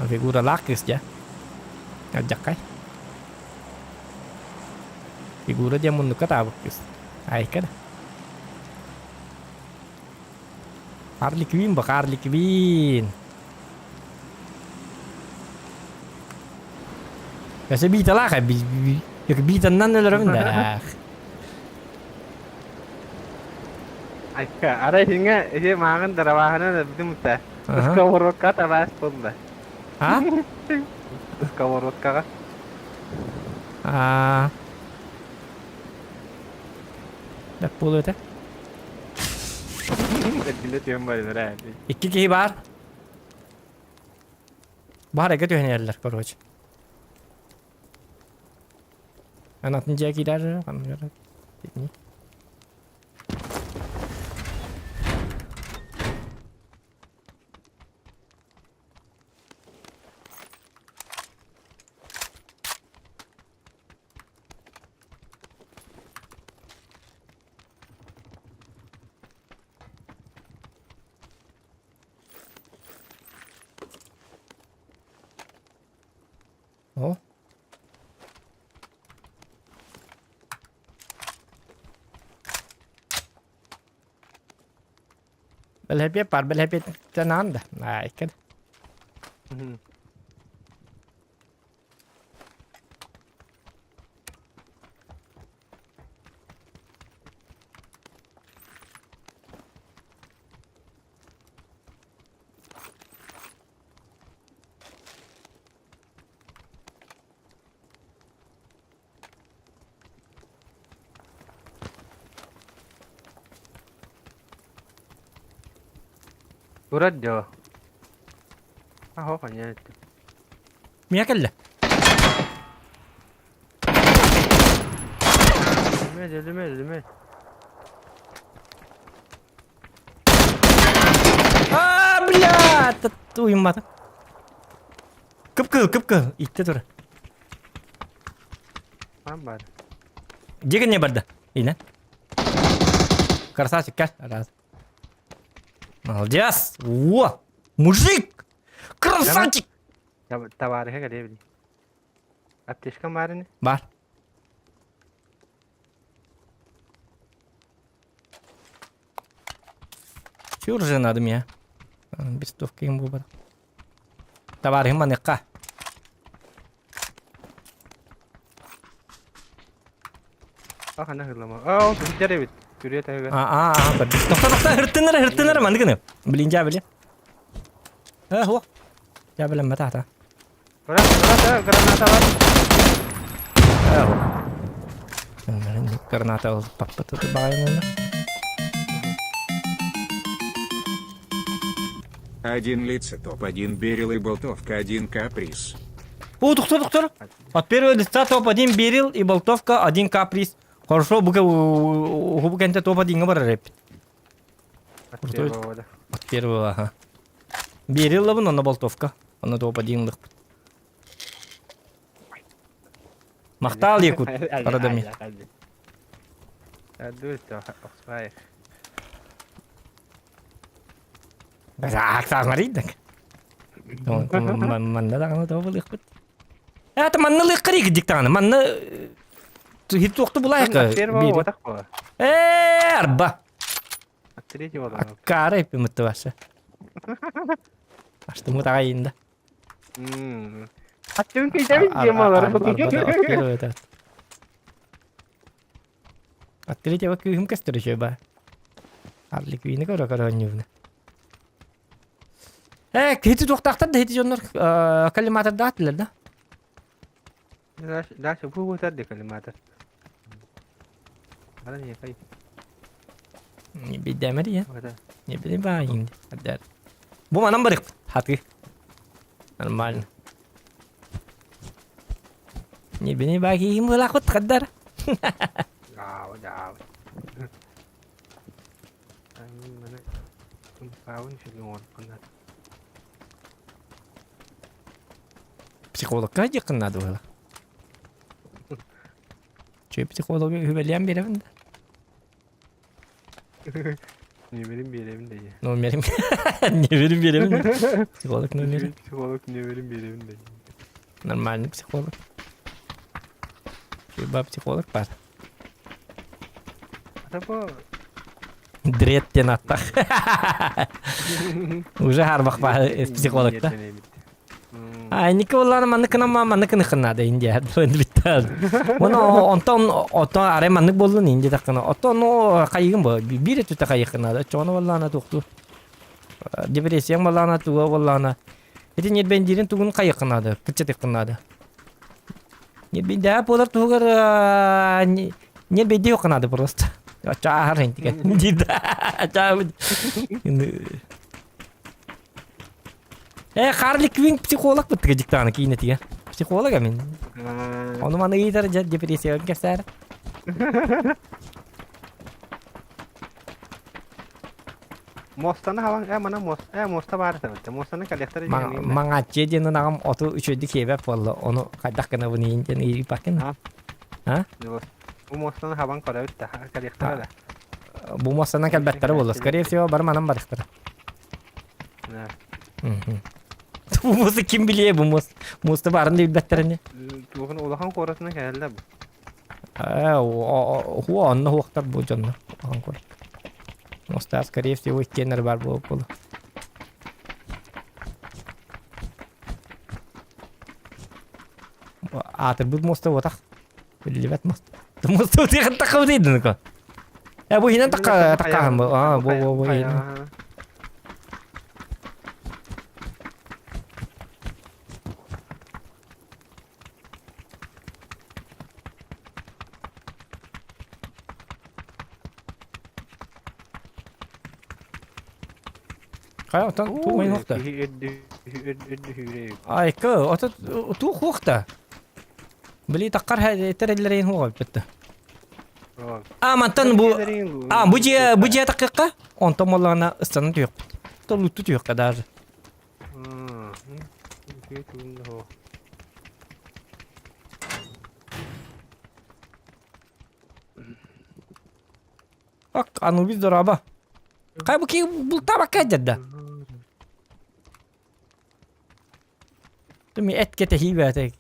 Фигуралаах кыыс дьэ. Алдьаххай. Фигура диэн муннукка таабыт кыыс. Айка да. Харли Квин бу, Харли Квин. Өссө бииталаах биитаннан өлөрөбүн да. Айка, арай сиҥэ ити мааҕын дарабааһынан өлбүтүм та. Сковородка табаас буолла. А? Сковородкаҕа. Аа. Бэт буолуо этэ. Эргиллэ түһэн барылар ээ. Икки киһи баар. Баар эгэ түһэн эрэллэр, короче. Анатын дьиэ киирэр, ханныгар. О. Бэлэпиэт бар, бэлэпиэттэн аан да. Айкын. Турар дьо. Аһо ханьа Мия кэллэ. Өлүмэ, өлүмэ, өлүмэ. А, бля, уймата. Кып-кыл, кып-кыл, итте тур. Там бар. Дигин не барда? Ина. Красавчик, кел. Раз. Молодец! О! Мужик! Красавчик! Товарища кэлиэ Аптечка баар ини? Бар. Чур же надо мне. Бестовка им выбор. Товарищ маныка. Хана хырлама. Аа, сылдьар эбит. Күрүө таһыгар. Аа, аа, тохто, тохто, хыртынар, хыртынар, маннык гына. Блин, дьаабыле. Э, хуа. Дьаабылем матаата. Граната бар. Граната паппыт баҕайы Один лица топ-1 берил и болтовка один каприз. О, доктор, доктор! От первого лица топ-1 берил и болтовка один каприз. Хорошо, бука уһубу кэнтэ топ-1 барар эппит. От первого, да. От первого, ага. Бериллабын, онно болтовка. Онно топ-1 лыхпыт. Махтал Якут, Радомир. Смотри так. Манна даҕаны тоҕо булыахпыт. Это манна лыаххарый диктаҕаны. Манна хитуохту булаайка. Э, арба. Аккаара эппимитти баша. Аштымыт аҕайында. Аттым күйдәбит диэмалар. Открытие күүһүм көстөр үчүгэй ба. Арлик күйүнү көрө көрө оонньуубуна. Э, киһити туохтаахтар да ити дьоннор коллиматордаах этилэр да? Дальше бу бу тарды коллиматор. Ара не кай. Не бидэмэр я. Не билим баайын. Бу манан барык. Хаты. Нормально. Не бини баахиим былаахут хаддар. Даа, даа. Психологка дьиэххин наада буолла. Чү психологы үһүбэлиэн биэрэбин да. Нүөмэрин биэрэбин да Номерим. Нүөмэрин биэрэбин. Психолог номерин. Психолог нүөмэрин биэрэбин да. Нормальный психолог. Люба психолог бар. Ата бу Дрет диэн аттах. Уже харбах бар психологта. А, инники боллааны маннык гынан маннык гыныххын наада Индия. Бүттэ. Оны онтон оттон арай маннык боллун Индия таххына. Оттон ну хайыгын бу биир өттүтэ хайыххын наада. Чоҕону боллаана туохту. Депрессияң боллаана туга боллаана. Ити ньирбэндиирин тугун хайыххын наада, кыччатыххын наада. Ньирбэндээ буолар туһугар ньирбэйдии хуохха наада просто. Чааһар интигэ. Дида. Э, Харли Квинн психолог быттыга дьыктааны киинэтигэр. Психолог амин. Ону маны ыйытар дьэ депрессияҕын кэпсээр. Муостаны хабан, э мана муос, э муоста баар этэ Муостаны коллектор Маҥааччы диэн аҕам оту үчүгэйдик сиэбэт буолла. Ону хайдах гынабын иин диэн ыйыппаккын. А? Бу муостаны хабан көрөбүт да, коллектор да. Бу муостанан кэлбэттэрэ буолла. Скорее всего, бары манан барыахтара. Бу муоста ким билиэ бу муоста? Муоста баарын да билбэттэр ини. Туохун улахан куоратынан кэлэллэр бу. Ээ, хуо онно хуохтар бу дьонно. Улахан куорат. Муоста, скорее всего, иккиэннэр бар буолуп буолу. Аатырбыт муоста буотах. Биллибэт мост. Мост утыйхан таххабытый Э, бу иһинэн такка таккааһын бу. Аа, бу бу бу иһинэн. Хайа, отон туу мин хуохта. Айка, ото туу хуохта. Били таккар этер эллерин хуоҕа бүттэ. А мантан бу а бу дьиэ бу дьиэ таккакка онтон буоллаҕына ыстанан түһүөхпүт. Толутту түһүөххэ даже. Ак, Анубис дораба. Кай бу ки бултаабакка дьадда. Түми эт кэтэһии бээтэ.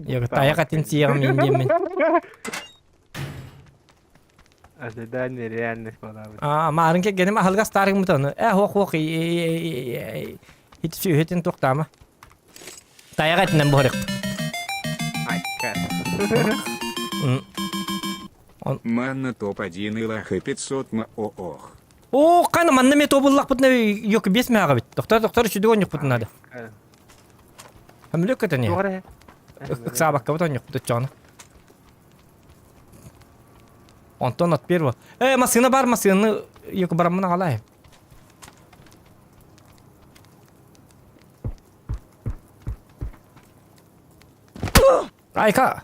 Йог тайах атын сиэҕим мин диэммин. Ожидание реальность буолаабыт. Аа, маарын кэргэним аһылык астаарыгыммыт ону. Э, хуох хуох ити сүөһүтүн туохтаама. Тайах этинэн буһарык. Айка. Манна топ-1 Илаха 500 ма ох. Оо, қаны манна ме тобуллахпытына yok бес мээҕэ бит. Доктор, доктор үчүдүк онньукпутун надо. Хамлык көтөне. Ыксаабакка бут онньукпут оччоҕуна. Онтон от первого. Э, массыына бар, массыынаны yok бараммын аҕалаайым. Айка!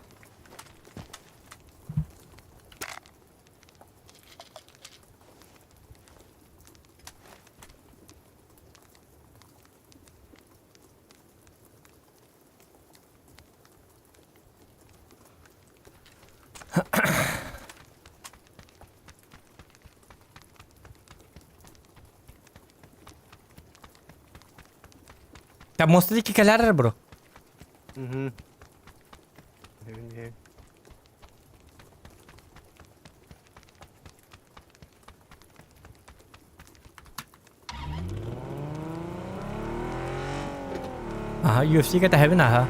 Та мосты диэки кэлээр бро. Мгм. Аха, UFC-гэ тэһэбин аха.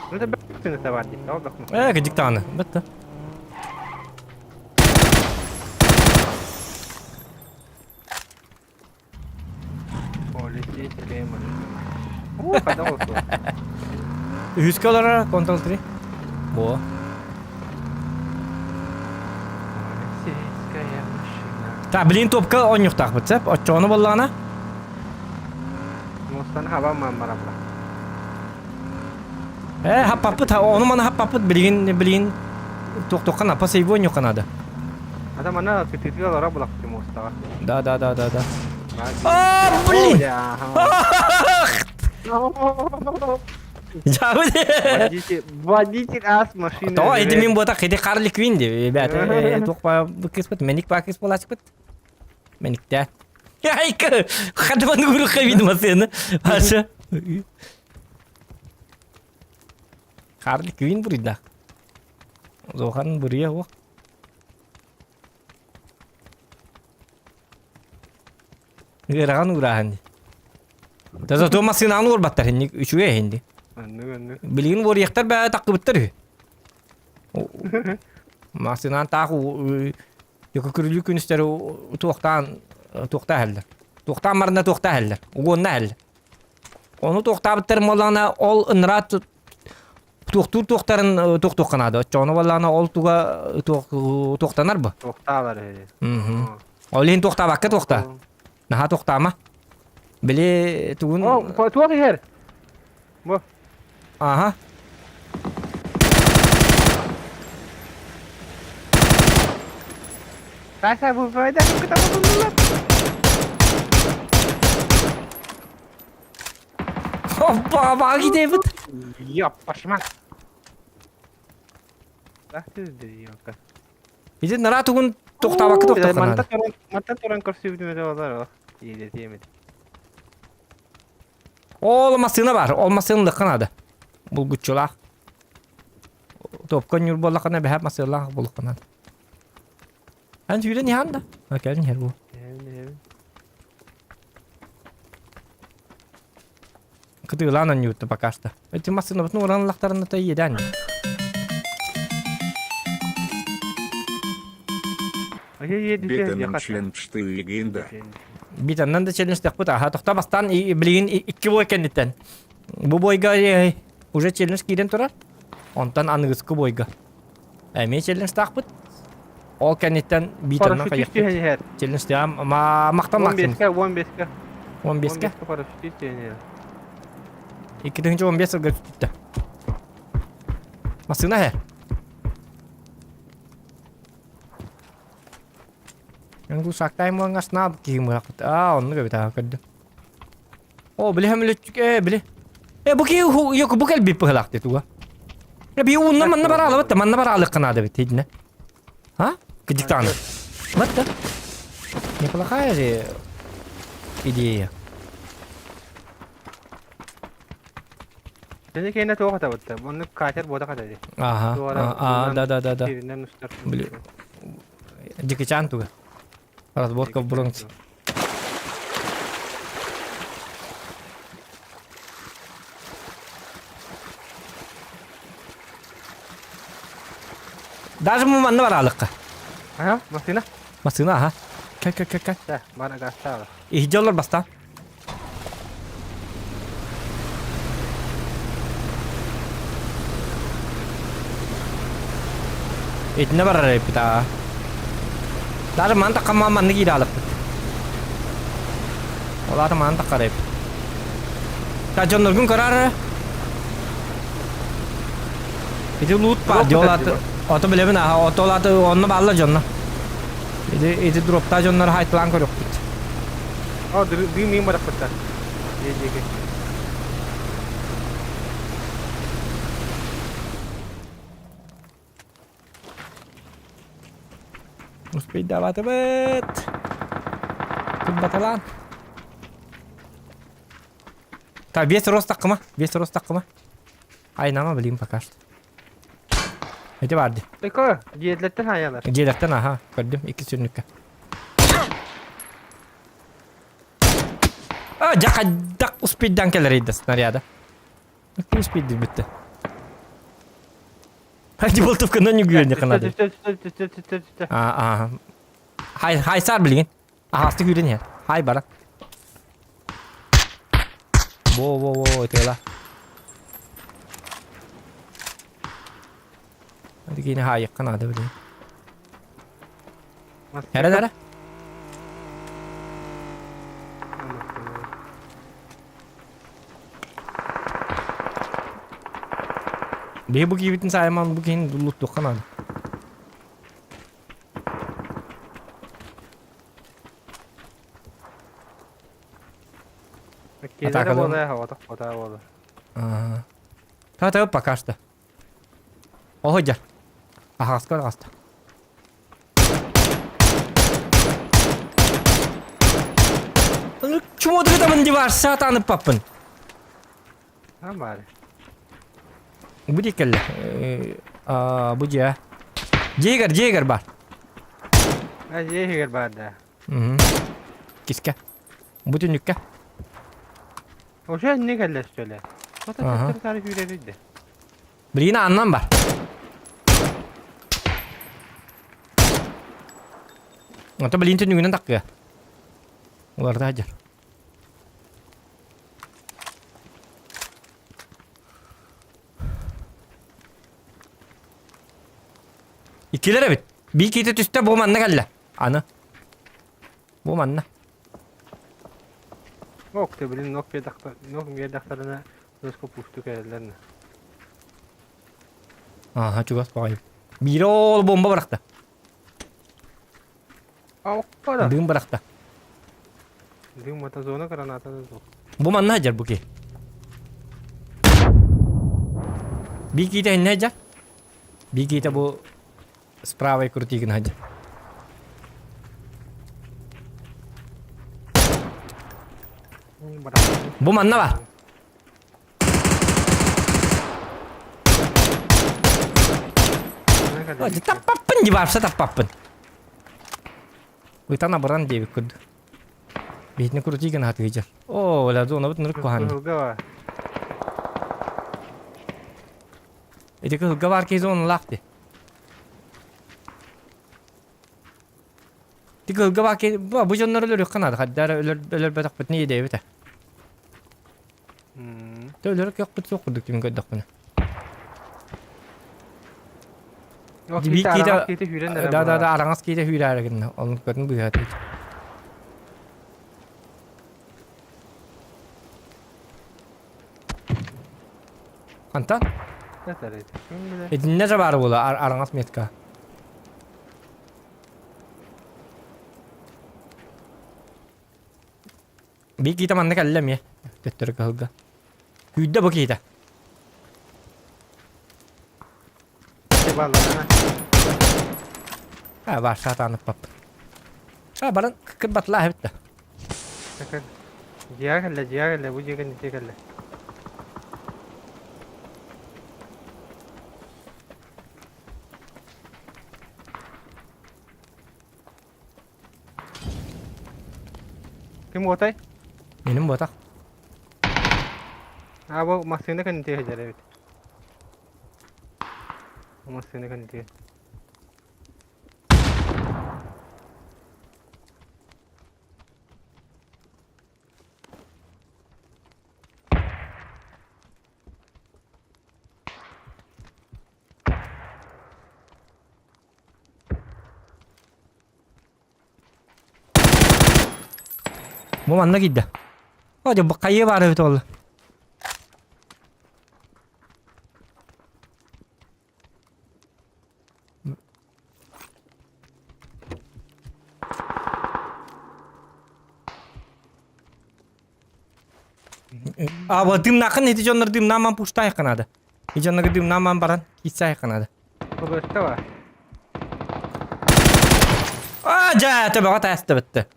Ну это б***ь товар, Э, кыдьык даҕаны, бытта. Үһүскэ олорор Control 3. Во. Та, блин, топка оонньуохтаахпыт, сөп? Оччоҕуна буоллаҕына? Муостаны хабан барабыла. Э, хаппаппыт, ону маны хаппаппыт, билигин, билигин туох-туохха напа сейву оонньуохха наада. Ата мана кытыытыга олоро булахты муостаҕа. Да, да, да, да, да. А, блин! Дьаабы Водитель, водитель ас машина. Тоҕо ити мин буотах ити Харли Квин ди, ребята. Туох ба кыспыт, мэник ба кыс буолаачпыт. Мэниктэ. Айка, хадаман уруха видимо сыны. Аша. Харли Квин буруйда. Зохан буруйа о. Ыарахан уурааһын дии. Да зато массыынаҕын уорбаттар инник үчүгэй иһин дии. Аннык аннык. Билигин уоруйахтар бээ таххыбыттар үһү. Массыынаан таах күрүлүү күнүстэри туохтаан туохтаа иһэллэр. Туохтаан барына туохтаа иһэллэр. Угуонна иһэллэр. Ону туохтаабыттар буоллаҕына ол ыныраа туохтуур туохтарын туохтуохха наада. Оччоҕуна буоллаҕына ол туга туохтанар бу. Туохтаалар үһү. Ол иһин туохтаабакка туохта. Наһаа туохтаама. Били тугун... О, туох иһэр? Бу. Аха. Сай-сай, бу байда кытабытыллар. Опа, баги дейбит. Ёппашман. Ах ты дырёка. Ити нара тугун тохтаабакка тохтоххо Мантан туран көрсүбүтүм этэ олар. Иэдэ тиэмит. Ол массыына бар. Ол массыына ылыахха наада. Булгуччулаах. Топка ньур буоллаххына бэһэ массыылаах буолуохха наада. Эн сүүрэн иһэн да. А кэлин иһэр бу. Кытыылаан анньыбытта пока что. Эти массыынабытын уран ыллахтарына та иэдээн. Бетанан челлендж легенда. Битаннан да челленджтэхпит аха тохто бастаан билигин икки бой кэнниттэн. Бу бойга уже челлендж киирэн турар. Онтон аныгыскы бойга. Эмиэ челленджтаахпыт. Ол кэнниттэн битаннан хайыахпыт. Челленджтаам махтан максимум. 15-ке, 15-ке. 15-ке? парашютист түһэн 2015 сылга түттэ. Массыына һэ. Эн сактайм муоҥҥас наабыт киһи мыахпыт. Аа, оннук эбит аа көрдүм. О, били хөмүлүччүк э, били. Э, бу киһи yok бу кэлбит быһылаах дии туга. Э, би уунна манна бараалыбыт да, манна бараалык наада бит итинэ. А? Кыдьыктааны. Вот да. Неплохая же идея. Сeni кэннэ туох атабытта? Оннук катер буота хатади. Ага. А, да, да, да, да. Били. Дикичан туга. Разборка в Бронксе. Даже мы манна баралыкка. Ага, машина. Машина, ага. Кэ кэ кэ кэ. Да, бара гастала. Иһдьоллор баста. Итинэ барар эппит аа. Даже ман таккама манны киирэ алыппыт. Ол аата ман таккар эппит. Та дьонноргун көрөр. Ити лут бар, дьол аты. Ото билэбин аха, ото ол аты онно баалла дьонно. Ити ити дропта дьоннор хайтылаан көрүөхпүт. О, дым мин барахпыттар. Дьиэ Успейдаватыбыт. Кымбаталаан. Так, вес рост таккыма. Вес рост таккыма. Айнама билим пока что. Эти барды. Эко, дьиэлэртэн хаайалар. Дьиэлэртэн аха, көрдүм, икки сүрнүккэ. А, дьахаддак успейдан кэлэр да снаряда. Успейды бүтті. Ханди болтовканы нүгүөнне канады. А, а. Хай, хайсар билигин. Ахасты күүрен иһэр. Хай бара. Во, во, во, ытыала. Дигини хайыкка наада билигин. Эрэ эрэ. Биһи бу киибитин саайман бу киһини дуллуттуохха наада. Иккиэлэрэ буолуо, оҕотох хотаа буолуо. Та пока что. Оһо дьар. Аһаҕаска аҕаста. Чумодугутамын дивар саатаныппаппын. Баар. Бу дии кэллэ. Бу дьиэ. Дьиэгэр, дьиэгэр бар. А дьиэгэр бар да. Киске. Бу түннүккэ. Уже не кэллэ что ли? Что-то төттөрү таары күүрэрийдэ. Билигин аннан бар. Ото билигин түннүгүнэн таккыа. Уларда сылдьар. Иккилэр эбит. Биир киһитэ түстэ, бу манна кэллэ. Аны. Бу манна. Ок, ты блин, ног биэрдэхтэринэ өскө пусту кэлэллэр. Ааха, чугас баҕайы. Биирэ ол бомба бырахта. Оппара. Дым бырахта. Дым мотозона граната да Бу манна сылдьар бу киһи. Биир киһитэ иннэ сылдьар. Биир киһитэ бу справа крутигин сылдьар. Бу манна бар. Таппаппын дии вообще таппаппын. Ытан абыран диэбит курдук. Биһитини крути гына хатыгыдьар. О, оля зонабыт нырык куһаан. Кыһылга бар. Ити кыһылга бар киһи зоналаах дии. Ити кыһылга бар киһи бу дьоннор өлөрүөххэ наада. Хайдах эрэ өлөрбөтөхпүтүнэ иэдэйэбит ээ. Өлөрөр кыахпыт суох курдук түмүн көрдөхпүнэ. Биир киитэ да да да араҥас киитэ хүүрээри гынна. Оннук көрүн быыһаатыбыт. Хантан? Итиннэ же баар буола араҥас метка. Биир киһитэ манна кэллэ эмиэ. Төттөрү кыһылга. Күүрдэ бу киһитэ. А, бар саатаныппаппын. А, баран кырбатылаа эбит да. Дьиэҕэ кэллэ, дьиэҕэ кэллэ, бу дьиэгэ дьиэ кэллэ. Ким уотай? Меним буотах. А бу массыына кэннитигэр сылдьар эбит. Массыына кэннитигэр. Бу манна киирдэ. О, дьэ, бу хайыы баар эбит ол. А, вот дымнахын ити дьоннор дымнааман пуштайхын надо. И дьоннорго дымнааман баран киитсайхын надо. Көбөттө ба? А, дьэ, төбөҕө таастыбытты.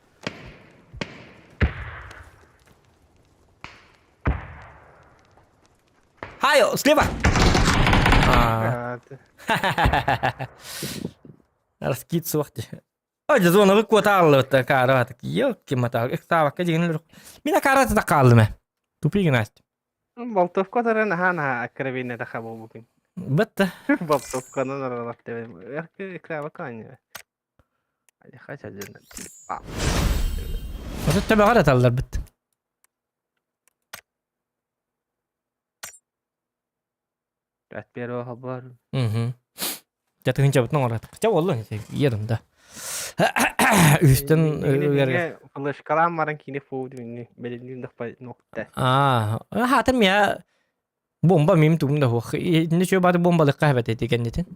Хай, слева! А. Раскид суох дии. Ой, зонабы куота ааллыбыт каара Ёлки-моталки, ыксаабакка дьигин өлөр. Мин акаара да хааллым ээ. Тупик Настя. Болтовка таран наһаа наһаа откровенно таха буолбутун. Бытта. Болтовканан аралар тебем. Ыксаабакка аанньа. Хотя Отут төбөҕөр аталларбыт. От первого хабар. Угу. Дьэ тыһыынчабытын оҥоротох. Чэ буолла ерунда. Үстэн Флешкалаан баран киинэ фу димини белиннин дахпай нокта. Аа, хаатым мия бомба мим тугум да хуох. Итинне чөө бары бомбалыкка хэбэт эти кэннитин.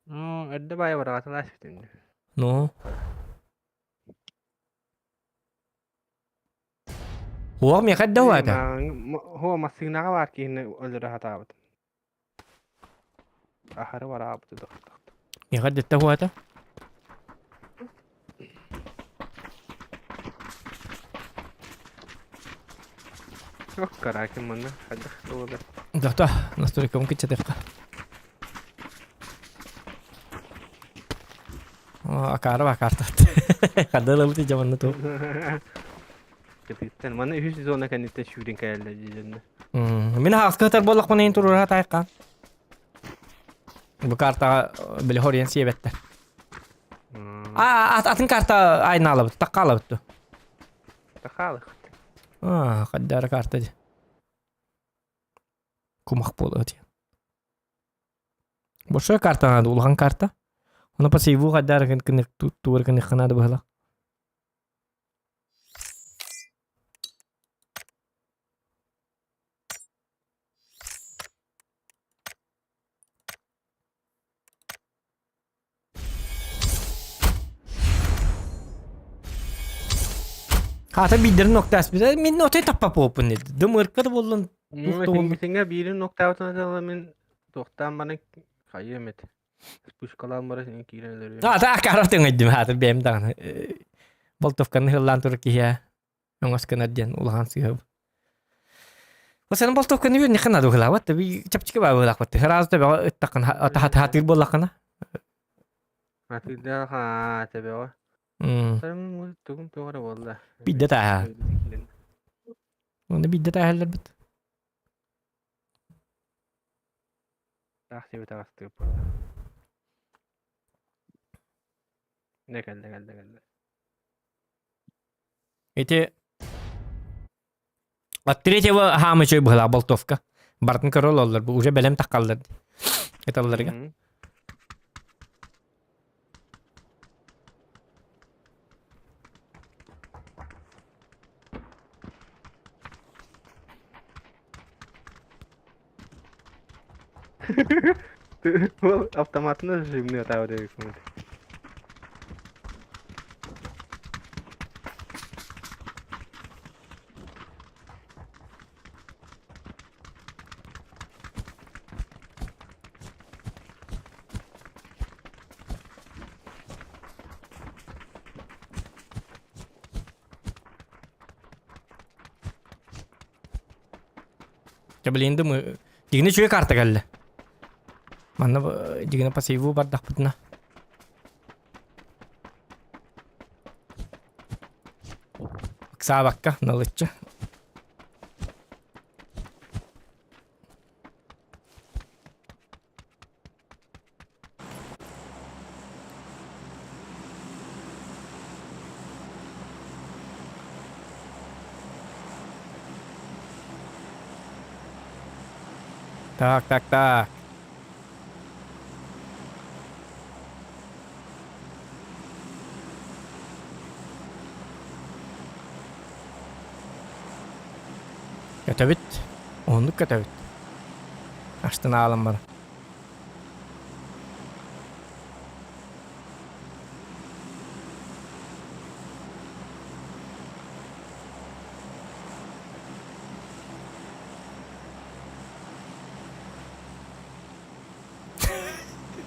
Ну, эрдэ баайа бараҕатылаас бүтүн. Ну. Уох миэхэ да уата. Хо массыынаҕа баар киһини өлөрө сатаабыт. Аһары бараабыты дохтохто. Миэхэ дэттэ уата. Каракин манна хайдах буолар? Дохто, настройкам кыччатыахха. Акаара бакаартат. Хардалабыт дьаманна ту. Кытыттан манна үһүс зона кэнниттэн сүүрэн кэлэллэр дьиэлэринэ. Мин хааскы буоллахпына иин туруора таайкаан. Бу картаҕа били хоруйан сиэбэттэр. А атын карта айнаалабыт, таккаалабыт ту. Таккаалык. А, хаддара карта ди. Кумах буолуо диэн. Большой карта надо, улахан карта. Оны пассиву хаддара кын тур кын надо было. Хаата биирдэрин ноктааспыта мин отой таппаппын деді. Дым ырка да буоллун туох да буоллун. Митингэ биирин ноктаабытын аталла мин туохтаан баны хайыам эт. Вспышкалаан бара син киирэн өлөрүөм. Аата акара тыңайдым хаата бэйэм даҕаны. Болтовканы хыллаан турар киһи өҥөс гынар диэн улахан сыыһа. Сен болтовканы үөр нихана дуһулаабат би чапчыка баа буолаахпат. Сразу төбөҕө ыттаххына хатыыр буоллаххына. Атыырдаах аа төбөҕө. Тугум туох эрэ буолла. Бидде тааһа. Оны бидде тааһалларбыт. Таах себе таҕыстыып буолла. Не кэллэ кэллэ кэллэ. Ити от третьего хаамычой быһылаах болтовка. Бартын көрө ололлор, бу уже бэлэм таххаллар. Эталларга. Ол автоматына жимни атаабыт эбикпин. Дьэ билигин да дигини үчүгэй карта кэллэ. Манна дигини пассиву бардахпытына. Ыксаабакка налыччы. Так, так, так. Көтөбүт. Оннук көтөбүт. Астына аалан баран.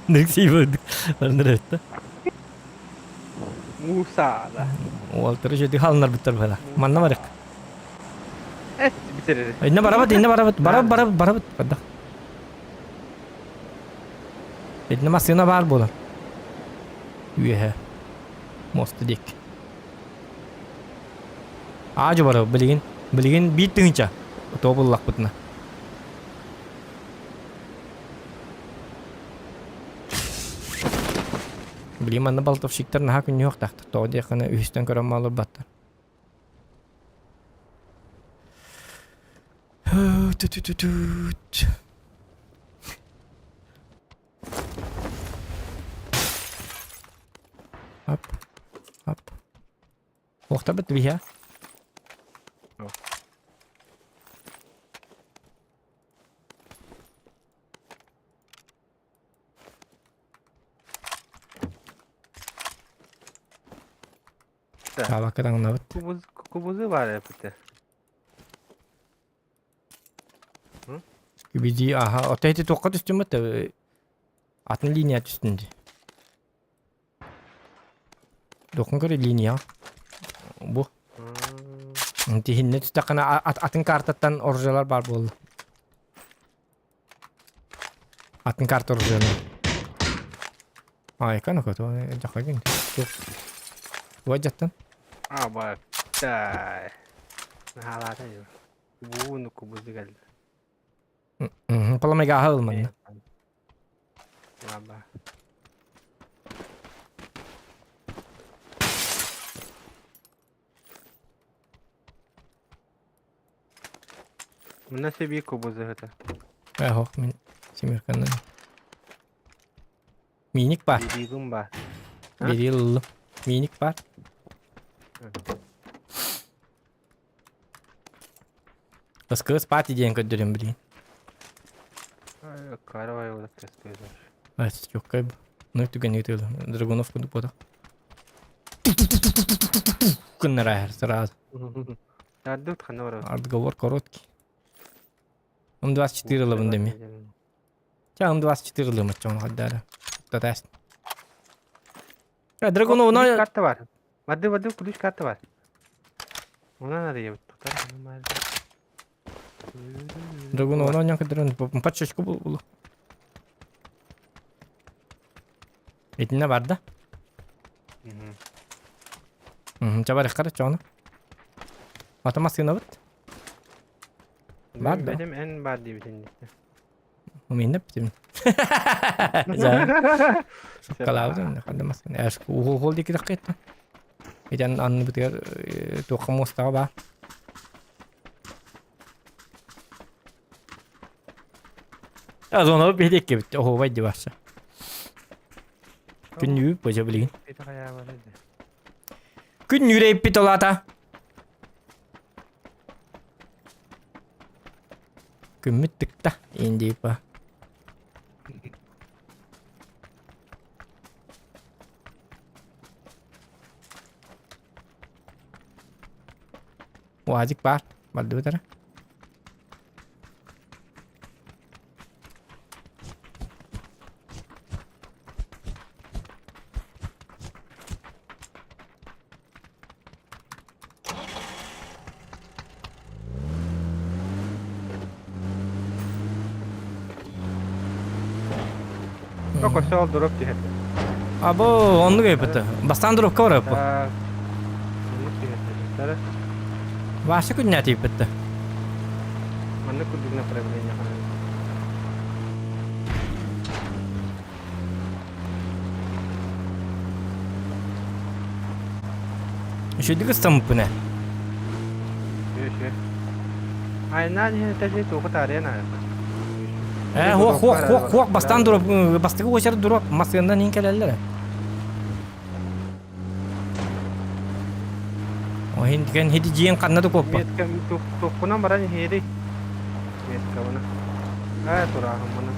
Ныксий да. Мусада. Уолтары жеди халынар бүттер бала. Манна барык. Эт битирер. Инне барабыт, инне барабыт, барабыт, барабыт, барабыт. Бардах. Инне машина бар болар. Үөһэ. Мосты дик. Аажы барабыт, билигин. Билигин биир тыһыынча. Отоо буллахпытына. Билигин манна болтовщиктар наһаа күннүөхтаахтар. Тоҕо диэххинэ үһүстэн көрөн маалырбаттар. Тү-тү-тү-түт. Ап. Ап. Уохтарбыт биһиэ. Таабакка таҥнабыт. Кубузы бар эпите. Кибиди аха, ота ити туохха түстүм бата? Атын линия түстүн ди. Дохун көрө линия. Бу. Тиһинне түстэххинэ атын картаттан оружиялар бар буолла. Атын карта оружияны. Айка ну кото жакагин. Туох жаттан? А, бактай. Наһаалаата дьэ. Бу кубузы кэллэ. Паламайга аһа ылманна. Лаба. Мына себе кубузы это. Эхох, мин семерканы. Миник бар. Беригим бар. Берил. Миник бар. Кыскы спати диэн көрдөрөн билин. Каравай олох кэскилэр. Ас чоккай. Ну түгэн ытыл. Драгунов курдук буолар. Кыннараар сразу. Ардут ханна барар. Разговор короткий. М24 ылабын деми. Ча М24 ылым чоң хаддара. Татас. Драгунов Ключ карта бар. Барды барды ключ карта бар. Она надо ебать. Драгунов она някъде пачечку булу. Итинне бар да? Чабар ихкара чону. Ата массыынабыт. Бар да. Бэтим эн бар диэбитин. Уминнеп битим. Шоккалаабытым ханна массыына. Эш уһул диэки таххыттан. Итэн анныбытыгар туохха муостаҕа баар. Зонабыт биһиги иккибит оһуобай дии барса. Күн боже билигин. Күн нүрэйппит олаата. Күммүт тыкта индипа. Уазик баар. Бардыбыт эрэ. Только все дроп түһэр. Або оннук өйбөтө. Бастаан дропка бараппы. Вася күннэ тиийбитте. Маннык курдук направление Үчүгдүк ыстаммыппын ээ. Үчү. Айнаан иһин этэ туоху таарыйан аайата. Ээ, хуох, хуох, хуох, хуох, бастаан дроп, бастакы уочар дроп, массыыннан иин кэлэллэр. Оһин кен хити дьиэн ханна да куоппа. Метка туххунан баран иһиэри. Меткабына. Аа турааһыммына.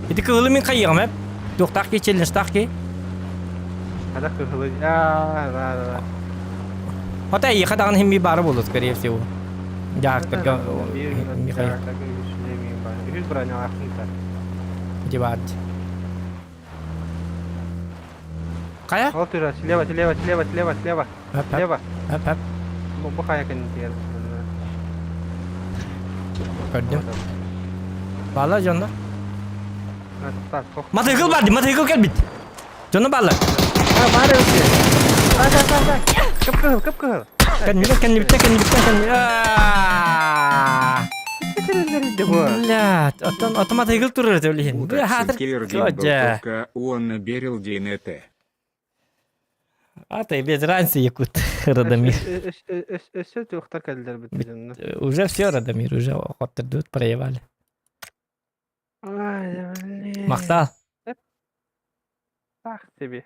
Ити кыһылы мин хайыаҕым эп. Туохтаах ки челленджтаах ки. Хада кыһылы. Аа, да, да. Хата эйиэхэ даҕаны иһин ми баара буолуо, скорее всего. Дьаһактарга Михаил. Үһүс бронялаахтын та. Ити баар. Хайа? Ол тура, слева, слева, слева, слева, слева. Слева. Хап, хап. Бу бу хайа кэннитигэр. Көрдүм. Баалар дьоннор. Матыгыл бар, матыгыл кэлбит. Дьоно баалар. Баар эбит. Баар, баар, баар. Кып-кыһыл, кып-кыһыл. Кэннибит, кэннибиттэн, кэннибиттэн, кэннибиттэн. Блядь, оттон оттон матыгыл турар этэ билиһин. Бу хаатыр. Киллер уонна берил диэн этэ. А ты без разницы якут, Радомир. Өссө туохтар кэллэр бит Уже все, Радомир, уже хоттердут, проебали. Махтал. Так тебе.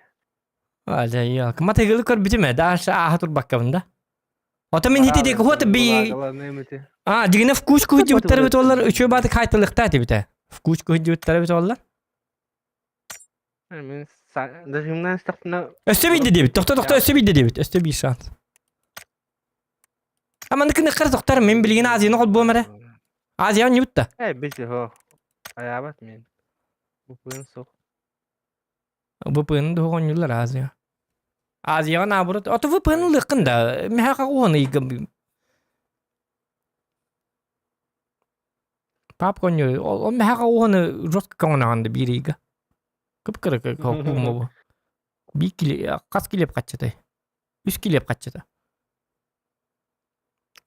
Ажай, матыгылы көрбүтүм ээ, дальше ааха турбаккабын да. Ото мин хити диэки хуота би А, дигине в кучку хиддибиттэр эбит оллар, үчүгэй бааты хайтылыктаа этибитэ. В кучку хиддибиттэр эбит оллар. Мин Дожимнаан истэхпинэ Өссө биирдэ диэбит. Тохто тохто өссө биирдэ диэбит. Өссө биир шанс. А маннык кыныккар тохтор мин билигин Азияны холбуом эрэ. Азия оонньуубут да. Э, бис ho. Аябат мен. Бупын суох. VPN дуһу оонньууллар Азия. Азияҕа наоборот. Ото VPN ылыаххын да. Миһаха уон ыйга Папка оонньуур. Ол миһаха уону жестко көҥөнөҕөн да биир ыйга. Кып-кыра куумабу. Биир киле хас килиэп хаччытай? Үс килиэп хаччыта.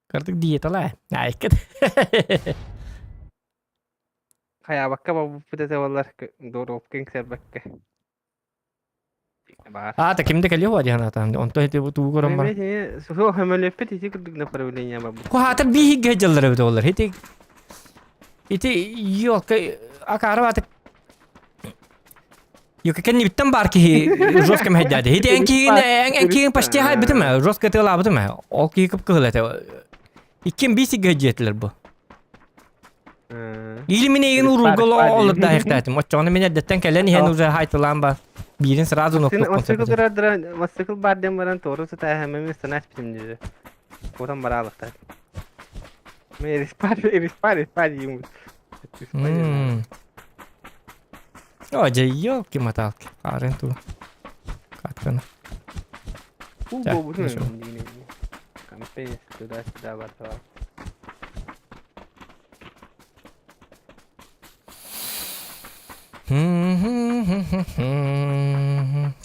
Кырдык диетала. Айкыт. Хайаабакка бабыппыт этэ буоллар доруопка иҥсэрбэккэ. Баар. Аата кимде кэлиэ хуа диэн атаан. Онто ити бу туу көрөн бар. Суох көмөлөппүт ити курдук направление барбыт. Куһаатар бииһиггэ дьаллар эбит олар. Ити ити ёлка акаары бааты Юка кэннибиттэн баар киһи жестко мэһэйдээти. Ити эн киһигин эн киһигин почти хайбытым ээ, жестко тыалаабытым ээ. Ол киһи кып-кыһыл этэ. Иккиэн биир сиргэ дьиэтилэр бу. Или мин эйигин уруулга олордоохтаатым. Оччоҕуна мин эрдэттэн кэлэн иһэн уже хайтылаан бар. Биирин сразу ноккоппун сөбүлээн. Мотоцикл бар диэн баран туору сытааһым эмиэ санаа испитим дии. Куотан бараалыктар. Мен респар, респар, респар деймін. О, дьэ, елки-моталки. Арын ту. Катканы. Компенс туда-сюда бартала.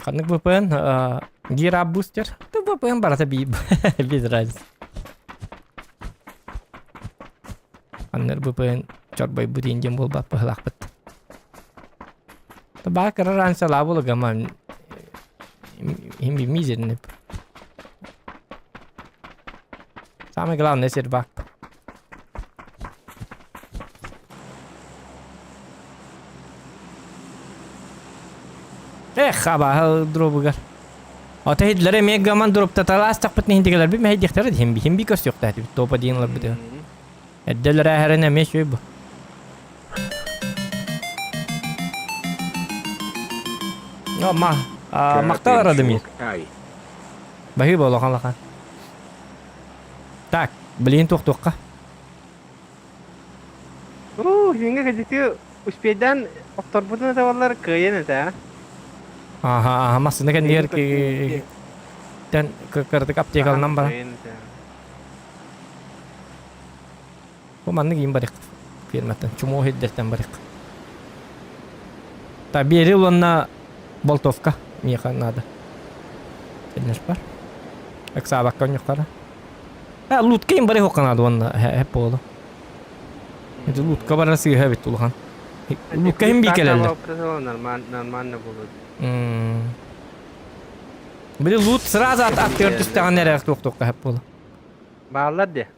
Ханнык VPN? Gear Up Booster? Да VPN барата без разницы. Аннар VPN чорбойбут индиан буолбат быһылаахпыт. Баа кыра ранса була гама им мизерный. Самое главное сервак. Эх, хаба дробугар. Ата хидлere мегаман дроптаталаас тахпыт нихинтигелер би мэһэйдиэхтэрэ химби химби көстүөхтээти топа диэн ыларбыт. Эрдэлэр ээһэрин эмиэ үчүгэй бу. О, ма, махтал Радомир. Баһыыба улахан улахан. Так, блин туох-туохха. Уу, сиҥҥэ кэдити успейдаан охторбутун этэ кыайан этэ, а? Аха, аха, массыына кэннигэр тэн кыратык аптекалынан баран. Бу маннык иин барык фирматтан, чумуо сирдэртэн барык. Та биэри уонна болтовка миэхэ надо. Кэллэр бар. Ыксаабакка онньохтара. Э, лутка им барык надо уонна хэп буолу. Это лутка барар сыыһа эбит улахан. Лутка им бикелеллер. Нормально будет. Били лут сразу от аттыгар түстэҕин эрэ туох-туохха хэп буолу. Бааллар де.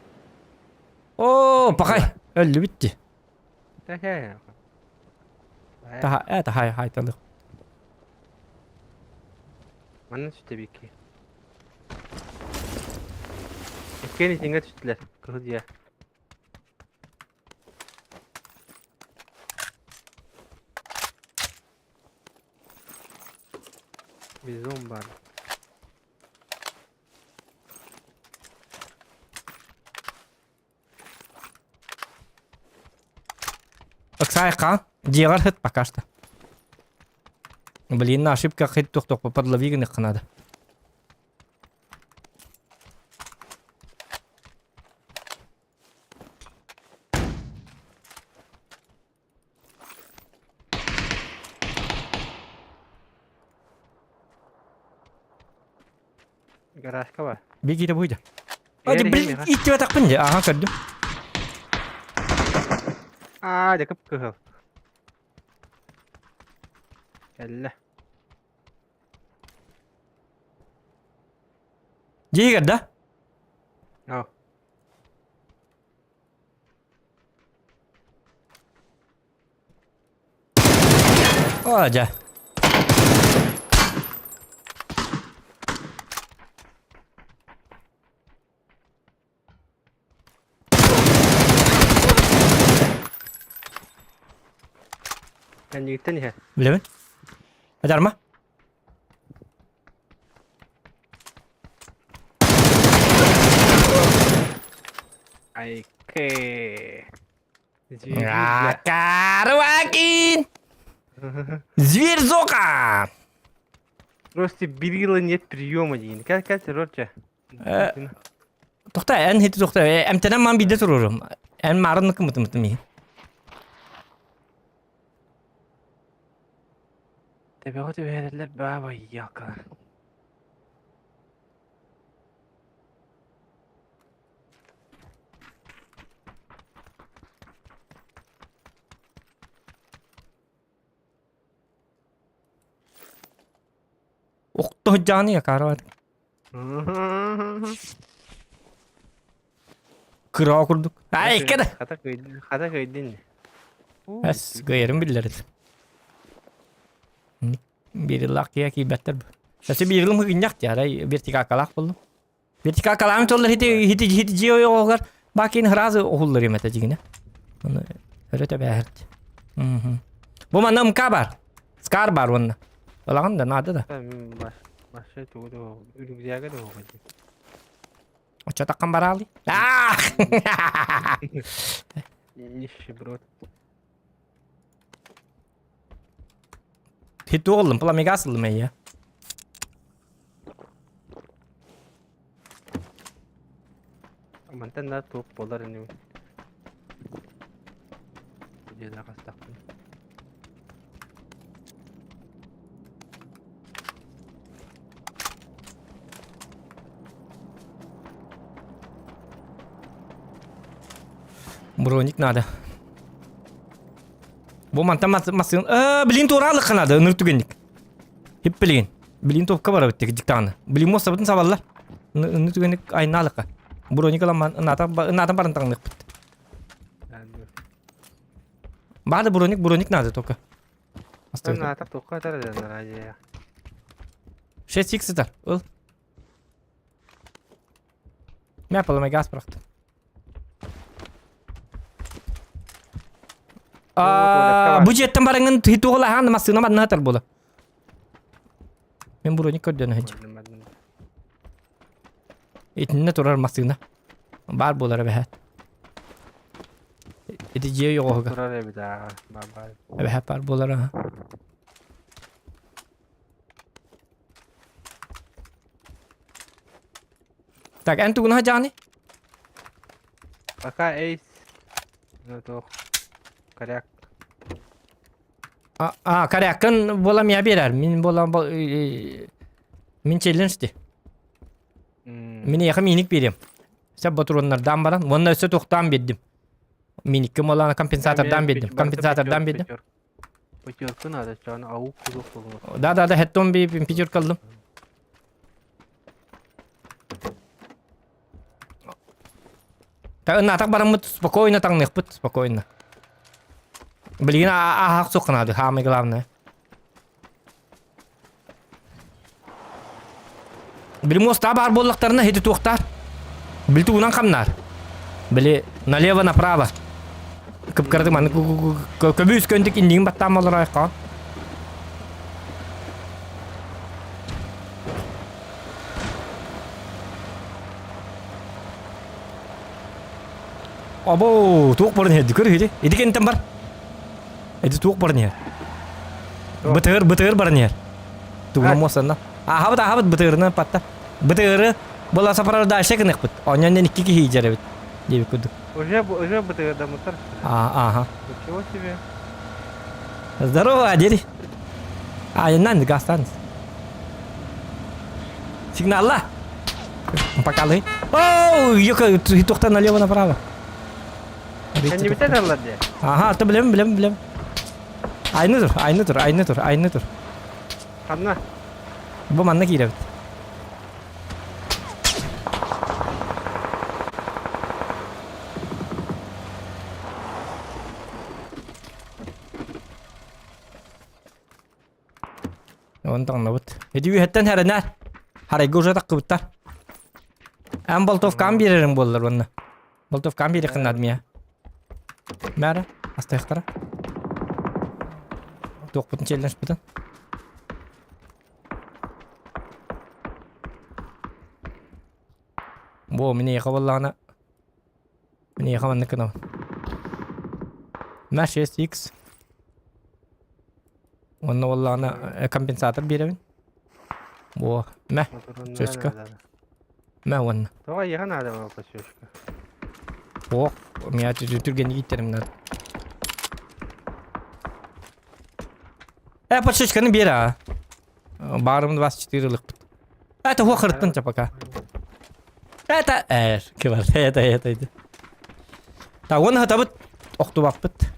Оо, пахай, өллүбүт дии. Тэхэ. Таха, э, тахай, хайталык. Манна түстэ бики. Иккиэн итингэ түстүлэр. Кыһыл дьиэ. Бизон бар. Ыксаайка, дьиэҕэр сыт пока что. Блин, на ошибка хит тух-тух подлови гыныхха надо. Гаражка бар. Бигиде буйда. Adi блин, иттибатахпын дии. Аха көрдүм. Аа, дьэ кып-кыһыл. Кэллэ. Дьиигэр да? Оо. О, дьэ. Кэннигиттэн иһэр. Билэбин. Адарма. Айкы. Карвакин! Зверь-зока! Просто Берила нет приема диэн. Кэл кэл террорча. Тохта, эн хити тохта. Эмтэнэн ман биирдэ турурум. Эн марын кымытымытым иһин. Төбөҕө түбэһэрэллэр баба ялка. Охто сылдьаҕын Якарова. Кыра курдук. Ай, икки да. Хата кыйдын, хата кыйдын. Эс, кыайарым биллэр этэ. Биириллаах киһи киирбэттэр. Өссө биирилим хыгынньах дии, арай вертикалкалаах буоллум. Вертикалкалаан толлар хити хити хити дьиэ ойоҕоһугар баакин сразу уһуллар им этэ дьигинэ. Оны өрө тэбээһэрт. Бу манна МК бар. Скар бар уонна. Ылаҕын да наада да. Башы тугу да үрүгзяга да оҕо. Оччо таххан бараалый. Аах! Нищеброд. Хит ыллым, пламегас ыллым эйэ. Мантан да туох буолар ини. Дьиэлэ хастахпын. Броник надо. Бу мантан массыын блин туораалык ханады ыныр түгенник. Хип билигин. Блин топка барабыт диктаны. Блин муостабытын сабаллар. Ыныр түгенник айнаалыкка. Броник ыламан ынатан баран таҥныхпыт. Баада броник броник надо только. Ната тоққа атар 6 икс сытар. Ыл. Мә паламай газ бырахтым. Бу дьиэттэн бараҥын хитуҕалаһаан массыына манна сытар буола. Мин броник көрдөнө сылдьар. Итиннэ турар массыына. Баар буолар эбэһээт. Ити дьиэ ойоҕоһугар. Турар эбит аа. Баар. Эбэһээт баар буолар аха. Так, эн тугуна садьаҕыный? Пока эйс. Ну туох. Коряк. А, коряккын буола миа биэрэр. Мин буола мин челлендж ди. Мин эйиэхэ миник биэриэм. Сөп ботуруоннардаан баран, уонна өссө туохтаан биэрдим. Миниккин буоллаҕына компенсатордаан биэрдим. Компенсатордаан биэрдим. Пятерку надо, что она аук кузов болуҥа. Да, да, да, хеттон би пятерка ыллым. Та бараммыт спокойно таҥныахпыт, спокойно. Билигин ааһах суох гынады, самое главное. Били муоста баар буоллахтарына хити туохтаар. Били тугунан хамнаар. Били налево направо. Кыпкырдык маны көбүс көндүк иннигин баттаан болор айқаан. Або, туох барын иһэрди көр иһити. Ити кэнтэн бар. Ити туох барын иһэр. Бытыгыр, бытыгыр баран иһэр. Тугунан муостанна. Аһабыт, аһабыт бытыгырынан патта. Бытыгыры була сапарар дальше гыныхпыт. Онньон икки киһи иһдьэр эбит. Диэбит курдук. Уже, уже бытыгырдаммыттар. А, ага. Ничего себе. Здорово, дери. Айынан газтан. Сигналла. Покалы. Оу, ёка, тухта налево направо. Кэннибитэ таллар дии. Ага, ты билем, билем, билем. Айны тур, айны тур, айны тур, айны тур. Ханна? Бу манна киирэбит. Оны таҥнабыт. Ити үөһэттэн хэрэнээр. Харайга уже таххыбыттар. Эн болтовкам биэрэрим буоллар уонна. Болтовкам биэриэххин наада миэхэ. Мээрэ, астайхтара. Туохпутун челленджпытын. Бу мин эйиэхэ буоллаҕына. Миэхэ маннык гынабын. На 6x. Уонна буоллаҕына компенсатор биэрэбин. Во, мэ, сөчкө. Мэ уонна. Тоҕо эйиэхэ наада буолла сөчкө? Ох, миэхэ түргэнник ииттерим надо. Э, подшечканы биэр аа. Баарым 24 ылыкпыт. Это хуа хырыттын чапака. Это эр, кыбар, это это это. Так, уонна хатабыт, охтубаппыт.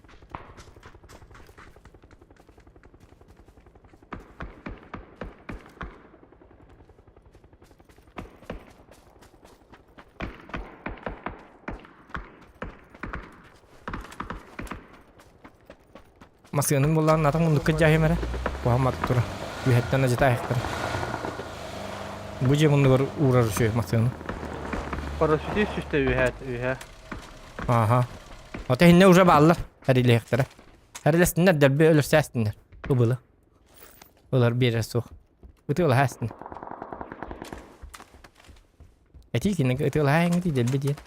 Массыынам буллаан атын муннукка дьаһым эрэ. Куһаҕан тура. Үөһэттэн ажыта айахтара. Бу дьиэ муннугар уурар үчүгэй массыына. Парашютист сүстэ үөһэ үөһэ. Аха. Ото иһиннэ уже бааллар. Эрилиэхтэрэ. Эрилэстиннэр дэлби өлөрсөөстүннэр. Ыбылы. Ылар биэрэр суох. Ытыалаһа эстин. Этии кинигэ ытыалаһа эҥити дэлби диэн.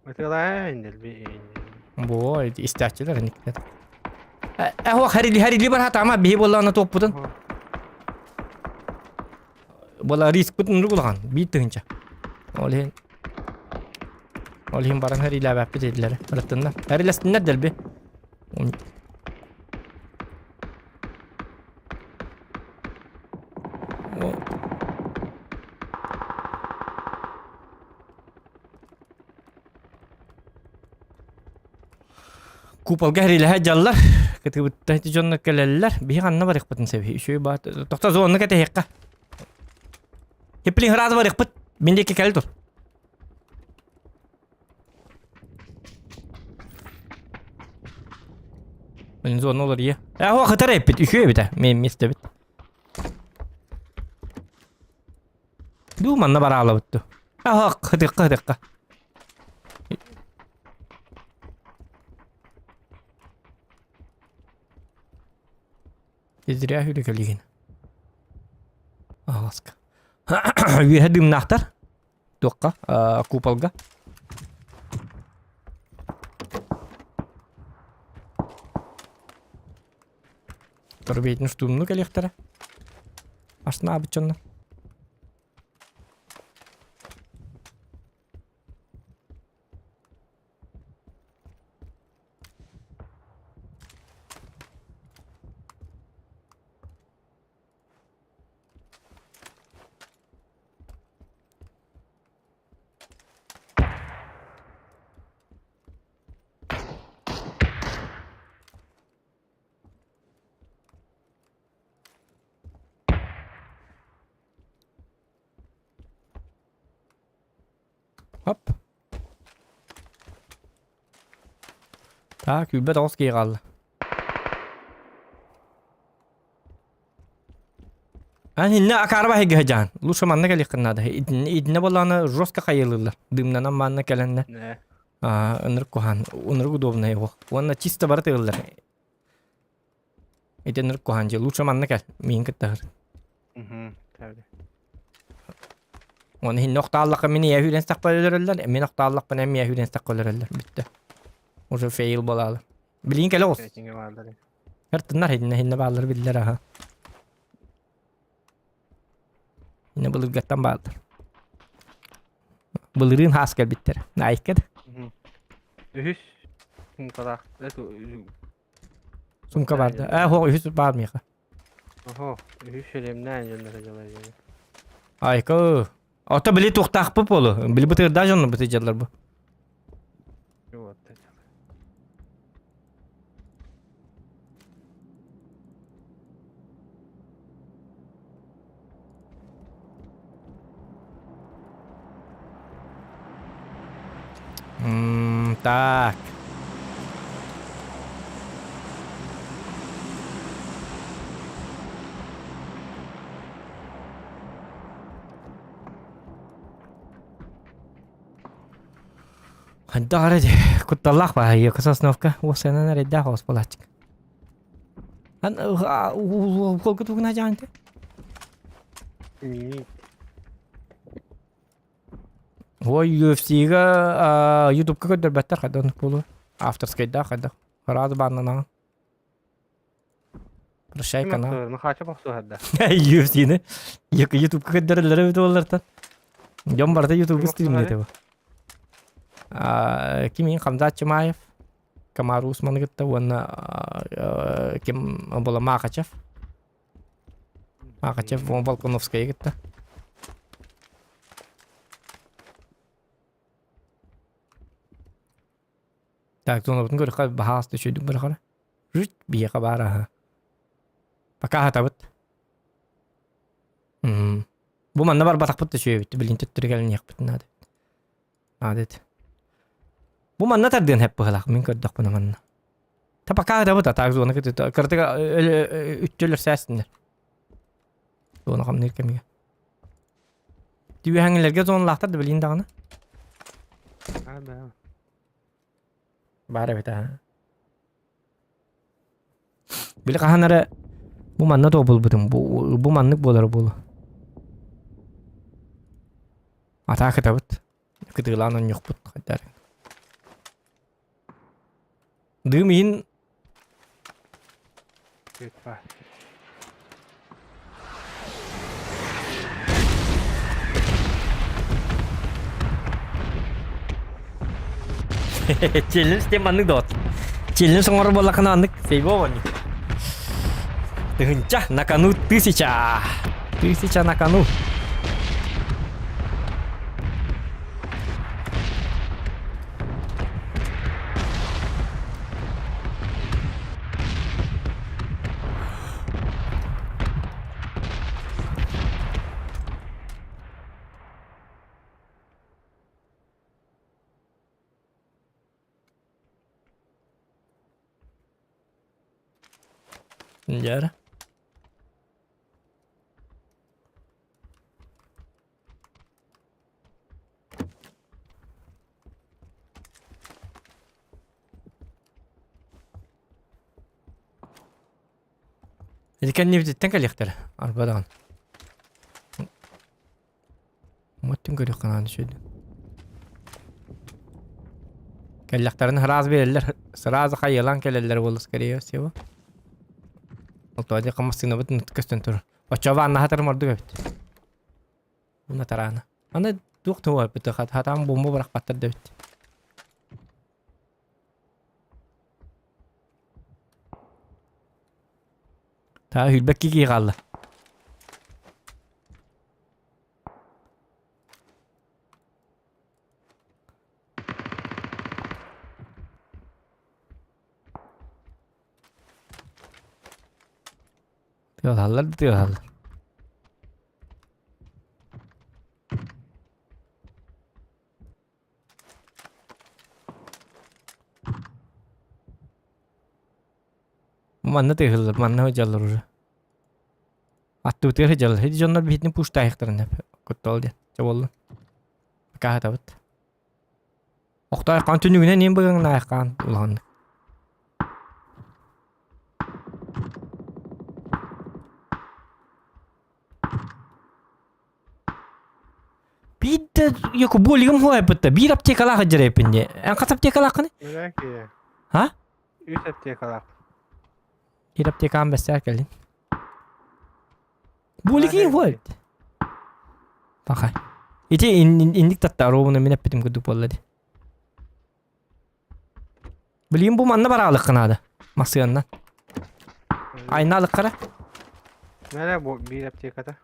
Ытыалаһа дэлби Бо, истээччилэр никтер. Э, харили харили бар хатама биһи буоллаҕына туоппутун. Буола рискпытын нур улахан биир тыһынча. Ол иһин Ол иһин баран харилээбэппит этилэр. Ырыттыннар. Харилэстиннэр дэлби. Куполга хэрилэһэ дьаллар. Кытыбытта ити дьонно кэлэллэр. Биһи ханна барыахпытын сэби. Үчүгэй баат. Тохто зонны кэтэһиэххэ. Хиплин сразу барыахпыт. Мин диэки кэл тур. Мин зона олар ие. Э, о, хытар эппит. Үчүгэй эбитэ. Мен мистэбит. Дуу манна бараалабыт ду. Аха, хытыкка хытыкка. Зря хүрүкэлигин. Аҕаска. Үөһэ дымнаахтар. Туохха? Куполга. Торбейтин штурмну кэлиэхтэрэ. Ашнаабыт дьоннор. Хоп. Так, күүрбэт оҕус киһи хаалла. Ан иннэ акаарба эһиги дьаан. Лучше манна кэлиэххин наада. Итиннэ буоллаҕына жестко хайылыыллар. Дымнанан манна кэлэннэ. Аа, ынырык куһаан, ынырык удобнай уох. Уонна чисто бары тыыллар. Ити ынырык куһаан дьэ. Лучше манна кэл. Миин кыттаһыр. Уонна иһиннэ охтааллахха мин ийэ үүрэн сахпа өлөрөллөр, мин охтааллахпына эмиэ үүрэн сахха өлөрөллөр. Бүттэ. Уже фейл буолаалы. Билигин кэлэ оҕус. Эр тыннар иһиннэ иһиннэ бааллар биллэр аха. Инне былыргаттан бааллар. Былырыын хаас кэлбиттэр. Айка да. Үһүс сумкалаах. Сумка бар да. Э, хо, үһүс баар миэхэ. Охо, үһүс шелемнээн дьонноро дьалай. Айка. Ото били туохтаахпыт буолу. Били бытырдаа дьонно бытыдьаллар бу. Вот. Так. Хайдах эрэ кутталлаах баайы Сосновка уопсайынан эрэйдээх оҕус буолааччы. Ан уолга тугуна дьаанты? Ой, UFC-га Ютубка көрдөрбөттөр хайдах оннук буолуо. Авторскайдаах хайдах. Сразу бааннанаҕын. Прощай канал. Махача бохсуһарда. UFC-ни Ютубка көрдөрөллөрө эбит буоллартан. Дьон барыта Ютубка стримнете бу. Кимин Хамзат Чимаев, Камару Усманы кытта уонна ким була Махачев. Махачев Волконовская кытта. Так, зонабытын көрөххө баһаас төчөйдүк бырахара. Жуть биһиэхэ баар аһа. Пока аһатабыт. Бу манна барбатахпыт да үчүгэй эбит. Билин төттөрү кэлиниэхпит наада. Наада эт. Бу манна тардыан хэп быһылаах. Мин көрдөхпүнэ манна. Та пока аһатабыт, а так зона кыртыга үттөлөр сээстиннэр. Зона хамныыр кэмигэр. Түбэһэҥилэргэ зоналаахтар да билин даҕаны. А, да. Баар эбит аа. Били хаһан эрэ бу манна тобулбутум. Бу маннык буолар буолу. Атаа кытабыт. Кытыылаан онньохпут хайдар. Дым иһин Челлендж диэн маннык доҕот. Челлендж оҥорор буоллаххына маннык сейбо оонньуу. Тыһынча на кону тысяча. Тысяча на кону. Дьэ Ити кэннибититтэн кэлиэхтэрэ, арба даҕаны. Муоттун көрүөххэ наада үчүгэй. Кэллэхтэринэ сразу биэрэллэр, сразу хайыалаан кэлэллэр буолла скорее всего. Ол тоҕо диэххэ массыынабыт көстөн турар. Оччоҕо ваннаһатарым ордук эбит. Уна тараана. Аны туох туох хатаан бомба бырахпаттар да эбит. Таа хүлбэкки кии хаалла. Тыалаллар да тыалаллар. Манна тыаһыллар, манна сылдьаллар уже. Аттыбытыгар сылдьаллар. Ити дьоннор биһитин пуштаайыктарын куттал диэн. Чэ буоллун. Каһатабыт. Охтоойхоон түннүгүнэн иин быгыҥнаайхаан улаханнык. Биирдэ яку болигым хуайбытта. Биир аптекалаах дьэрэппин дии. Эн хас аптекалааххыный? Мөлөөкүйэ. А? Үс аптекалаах. Биир аптекаан бэссээр кэлин. Болигин хуайбыт. Паха. Ити инник татта ровно мин эппитим курдук буолла дии. Билигин бу манна бараалыкка наада. Массыаннан. Айнаалыккара. Мэлэ бу биир аптеката.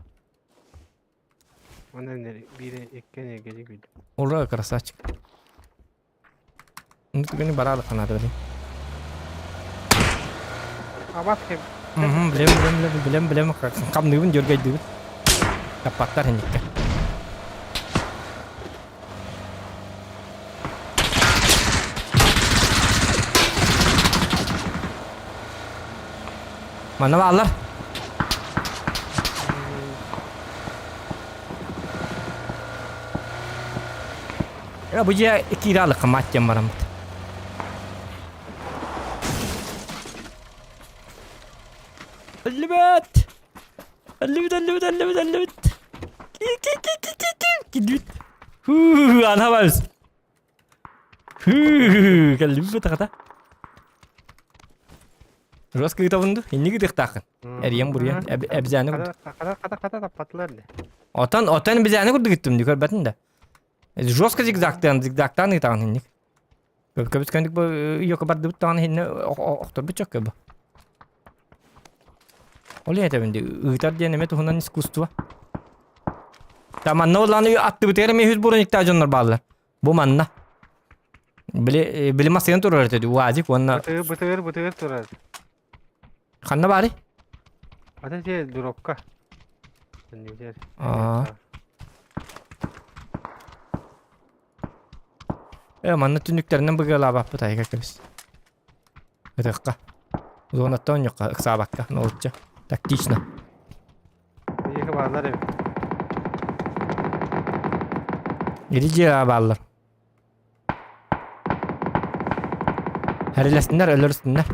Онон биир икки энергия күйдүм. Ура, красавчик. Ну түгэни бараалыкка наада билим. Абат кем. Билем, билем, билем, билем, билем. Хамныыбын, дьөргөйдүүбүн. Таппаттар хинниккэ. Манна бааллар. Бу дьиэ киирэ алыкка мат диэн бараммыт. Өллүбэт! Өллүбүт, өллүбүт, өллүбүт, өллүбүт! Киир, киир, киир, киир, киир, киирбит. Хүү, анабыз. Хүү, кэллим бытахата. Жестко ыытабын ду? Инники тыхтаахын. Эрийэн буруйан, эбзээни курдук. Хата хата хата таппатылар да. Отон, отон бизээни курдук иттим, ди көрбөтүн да. Жестко зигзагтаан, зигзагтаан ыытаҕын инник. Көбүс көндүк бу йока бардыбыт даҕаны иһинне охторбут чөккө бу. Ол этэбин ди ыытар диэн эмэ туһунан искусство. Та манна улааны аттыбытыгар эмэ үс брониктаах дьоннор бааллар. Бу манна. Били били массыына турар этэ УАЗик уонна Бытыгыр бытыгыр бытыгыр турар. Ханна баарый? Ата те дробка. Аа. Э, манна түннүктэринэн быгыалаабаппыт айга кэбис. Ытыахха. Зонаттан онньукка ыксаабакка, нолучча. Тактично. Биһиэхэ бааллар эбит. Иди дьиэҕэ бааллар. Эрилэстиннэр, өлөрүстүннэр.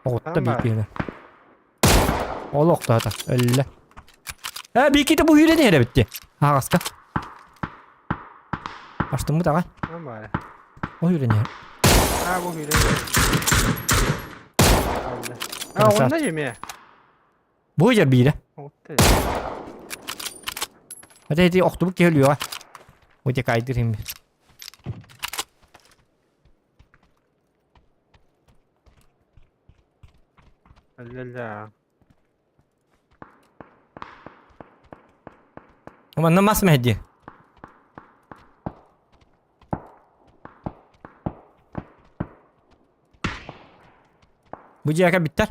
Оҕутта биир киһини. Ол охтоото, өллө. Э, бииките бу үүрэн иһэр эбит дии. Аҕаска. Аштыммыт аҕай. Ол үүрэн иһэр. А, бу үүрэн иһэр. А, онно эмиэ. Бу дьэр биирэ. Ата ити охтубут киһи өлүөҕэ. Утекайдыр химми. Ля-ля. Манна мас мэһди. Бу дьиэкэ биттэр.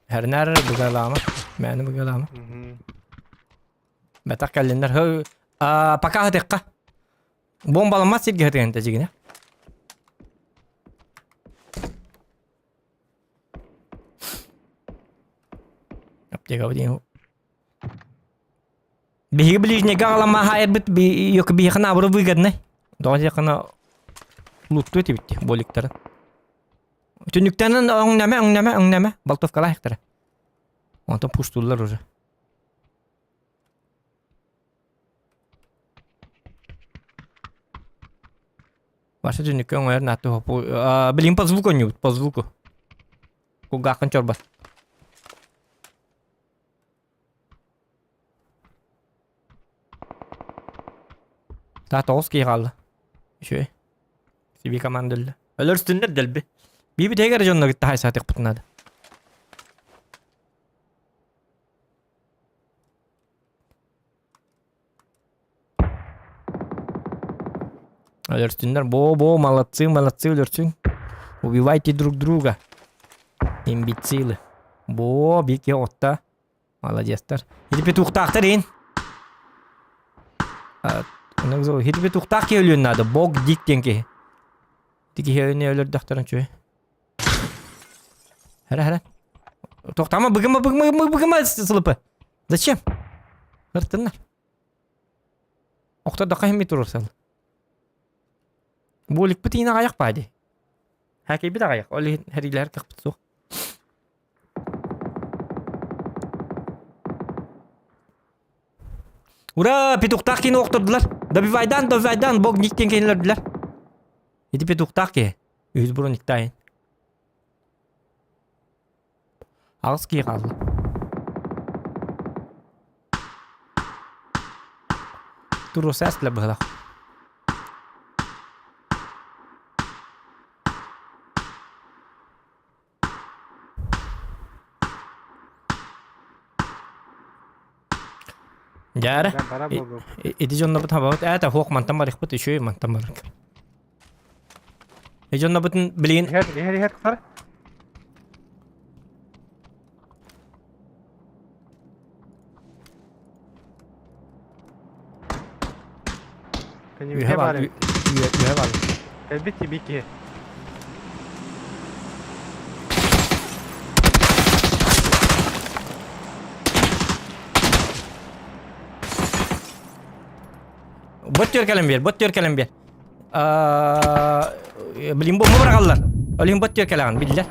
Хэрнэр быгалаама. Мэни быгалаама. Бэтэх кэллиннэр. Пока хатыхха. Бомбаламмат сиргэ хатыган тажигина. Аптека диэн. Биһиги ближнийгэ аҕаламма хаайарбыт йок биһиэхэ наоборот выгодный. Тоҕо диэххинэ луттуо этибит боликтарын. Түннүктэнэн өҥнөмө өҥнөмө өҥнөмө болтовкалаахтара. Онтон пуштууллар уже. Ваша түннүккэ оҥойор наатты хопу. Билин по звуку онньубут, по звуку. Кулгааххын чорбат. Та тоҕус киһи хаалла. Үчүгэй. Сиби команда өллө. Өлөрстүннэр дэлби. Биби тегер дьонно кытта хайсаатыхпытын наада. Өлөрсүннэр. Бо-бо, молодцы, молодцы, өлөрсүн. Убивайте друг друга. Имбецилы. Бо, бики отта. Молодецтар. Ити петухтаахтар иин. Ити петухтаах киһи өлүөн наада. Бог дик диэн киһи. Ити киһи өлүнэ өлөрдөхтөрүн үчүгэй. Хара хара. Тоқтама быгыма быгыма быгыма сылыпы. Зачем? Ыртыннар. Охтордоххо иһимми туруорсал. Буоликпыт иин аҕайах баа дии. Хакейбит аҕайах. Ол иһин хэриилэһэр кыахпыт суох. Ура! Петухтаах киһини охтордулар. Добивайдан, добивайдан, бог ник диэн киһини өлөрдүлэр. Ити петухтаах киһи. Үһүс брониктаайын. Аҕыс киһи хаалла. Туруоса эстилэр быһылах. Дьээрэ, ити дьоннорбут хабабыт ээта хуох мантан барыхпыт үчүгэй мантан барык. Ити дьоннорбутун билигин Иһэр, иһэр, иһэр, тахсар. Үһэ бар, үһэ бар. Кэлбит тибик киһи. Бот түөр кэлэн биэр, бот түөр кэлэн биэр. Билин бомба быраҕаллар. Олин бот түөр кэлэҕин, биллэр.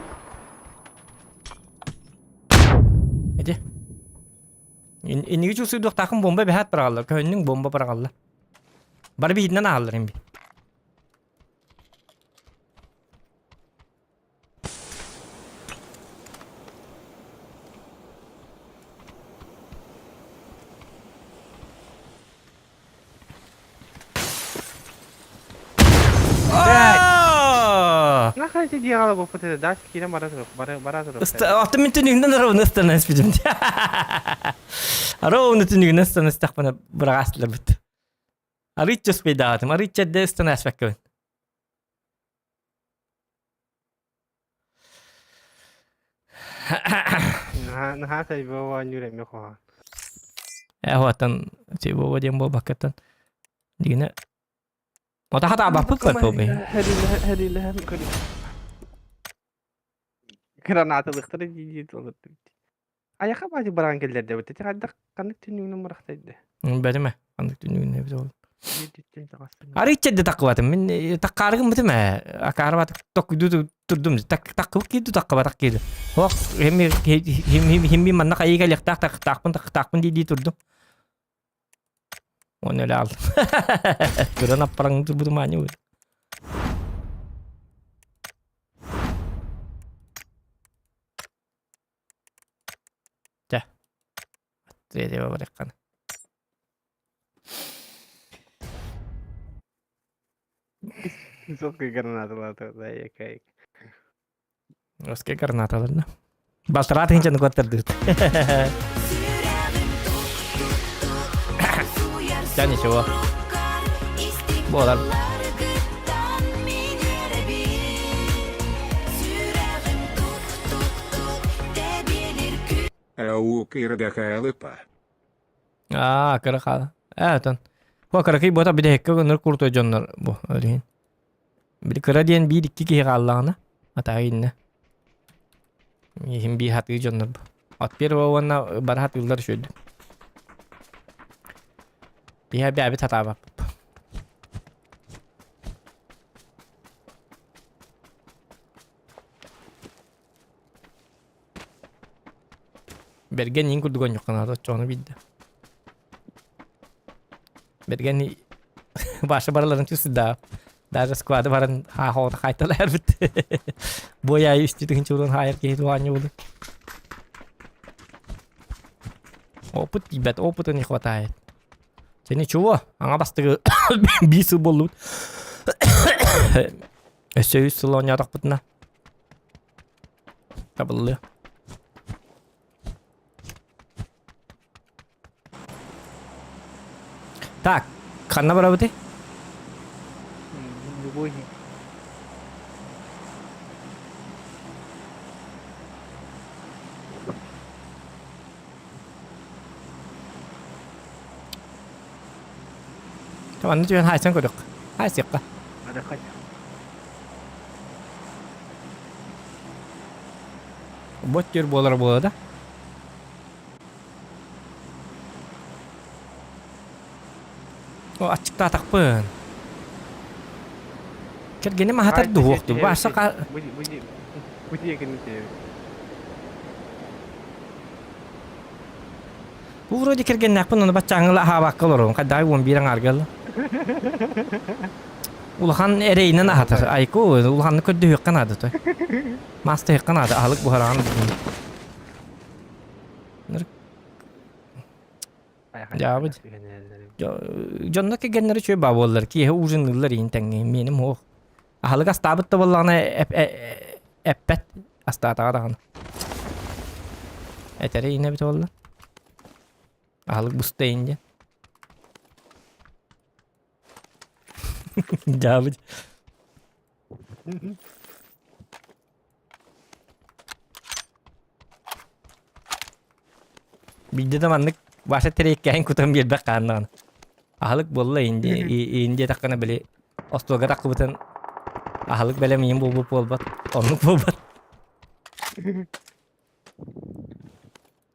Инниги чувствуйдуохтаахын бомба бэһэт бараҕаллар, көһөннүҥ бомба бараҕаллар. Бары биһитинэн аһаллар имби. Нахай ти диагала боппут этэ, дальше киирэн бара турук, бара бара турук. Аты мин түнүгүнэн ровно ыстанан испитим. Ровно түнүгүнэн ыстанан истэхпинэ быраҕаастылар бит. Арыычча успейдаатым, арыычча эрдэ ыстанан испэккэбин. Наһаа сайбы оонньуур эмиэ хоһоон. Э, Тибова диэн буолбаккаттан. Дигинэ Ота хатаабаппыт көрпөбүй. Хәрилэһэн көрү. Гранаталыктары дии толорду. Аяха баати баран келлерде бит. Хайдах каннык түннүгүнэн барахтайды. Бәдеме, каннык түннүгүнэн бит ол. Арыйча таккыбатым. Мин таккаарыгым битим ээ. Акаарбат токуйду турдум. Так таккыбыт киирди таккыбатах киирди. Ох, химми химми химми манна хайыга лехтаах тахтаахпын тахтаахпын дии дии турдум. Оны эле алдым. Көрөн аппараң турбутум аанньа бу. Чэ. Третьего барыаххана. Сотка гранаталар да якай. Оскай гранаталар да. Балтараа тыһыынчаны куоттардыбыт. Ча ничего. Буолар. Ау кырдахалыпа. Аа, кыра хаала. Ээ, отон. Бу кыракый буота бидэһиккэ гыннар куртой дьоннор бу өлүһүн. Били кыра диэн биир-икки киһи хааллаҕына, атаҕа иннэ. Иһин биир хатыы дьоннор бу. От первого уонна бары хатыыллар үчүгэй. Биһэ бэйэбит хатаабаппыт. Бэргэн иин курдук онньухханаата оччоҕуна биирдэ. Бэргэн Баша барыларын түсүдаа. Даже склады баран хаахоҕута хайталаарбыт. Буойаайы үстүү тыһыынча хаайар киһи туһаанньа буолур. Опыт тиийбэт, опыта не хватает. Чэ ничего, аҥа бастыгы биир сыл буоллубут. Өссө үс сыл оонньоотохпутуна табыллыа. Так, ханна барабытый? Любой. Манна түһэн хаайсан көрүөх. Хаайсыахха. Бот түр буолара буола да. О, аччыктаатахпын. Кэргэним аһатар дуһуохту. Бааса Бу вроде кэргэннээхпин, ону баччааҥҥыла аһаабакка олоробун. Хайдаҕай 11 аҥаарга ылла. Улахан эрэйинэн аһатар. Айку, улаханнык көрдөһүөххэ наада той. Маастаһыахха наада, аһылык буһараҕын. Дьаабыт. Дьонно кэргэннэрэ үчүгэй баа буоллар, киэһэ ужинныыллар иин тэҥҥэ, миэним суох. Аһылык астаабыт да буоллаҕына эппэт, астаатаҕа даҕаны. Этэрэ иинэ эбитэ буолла. Аһылык буста иин диэн. Дьаабыт. Биирдэ да маннык Вася тириэккэһин кутан биэрбэх хааннаҕына. Аһылык буолла инди инди таххана били остуолга таххыбытын аһылык бэлэм иин буолбут буолбат оннук буолбат.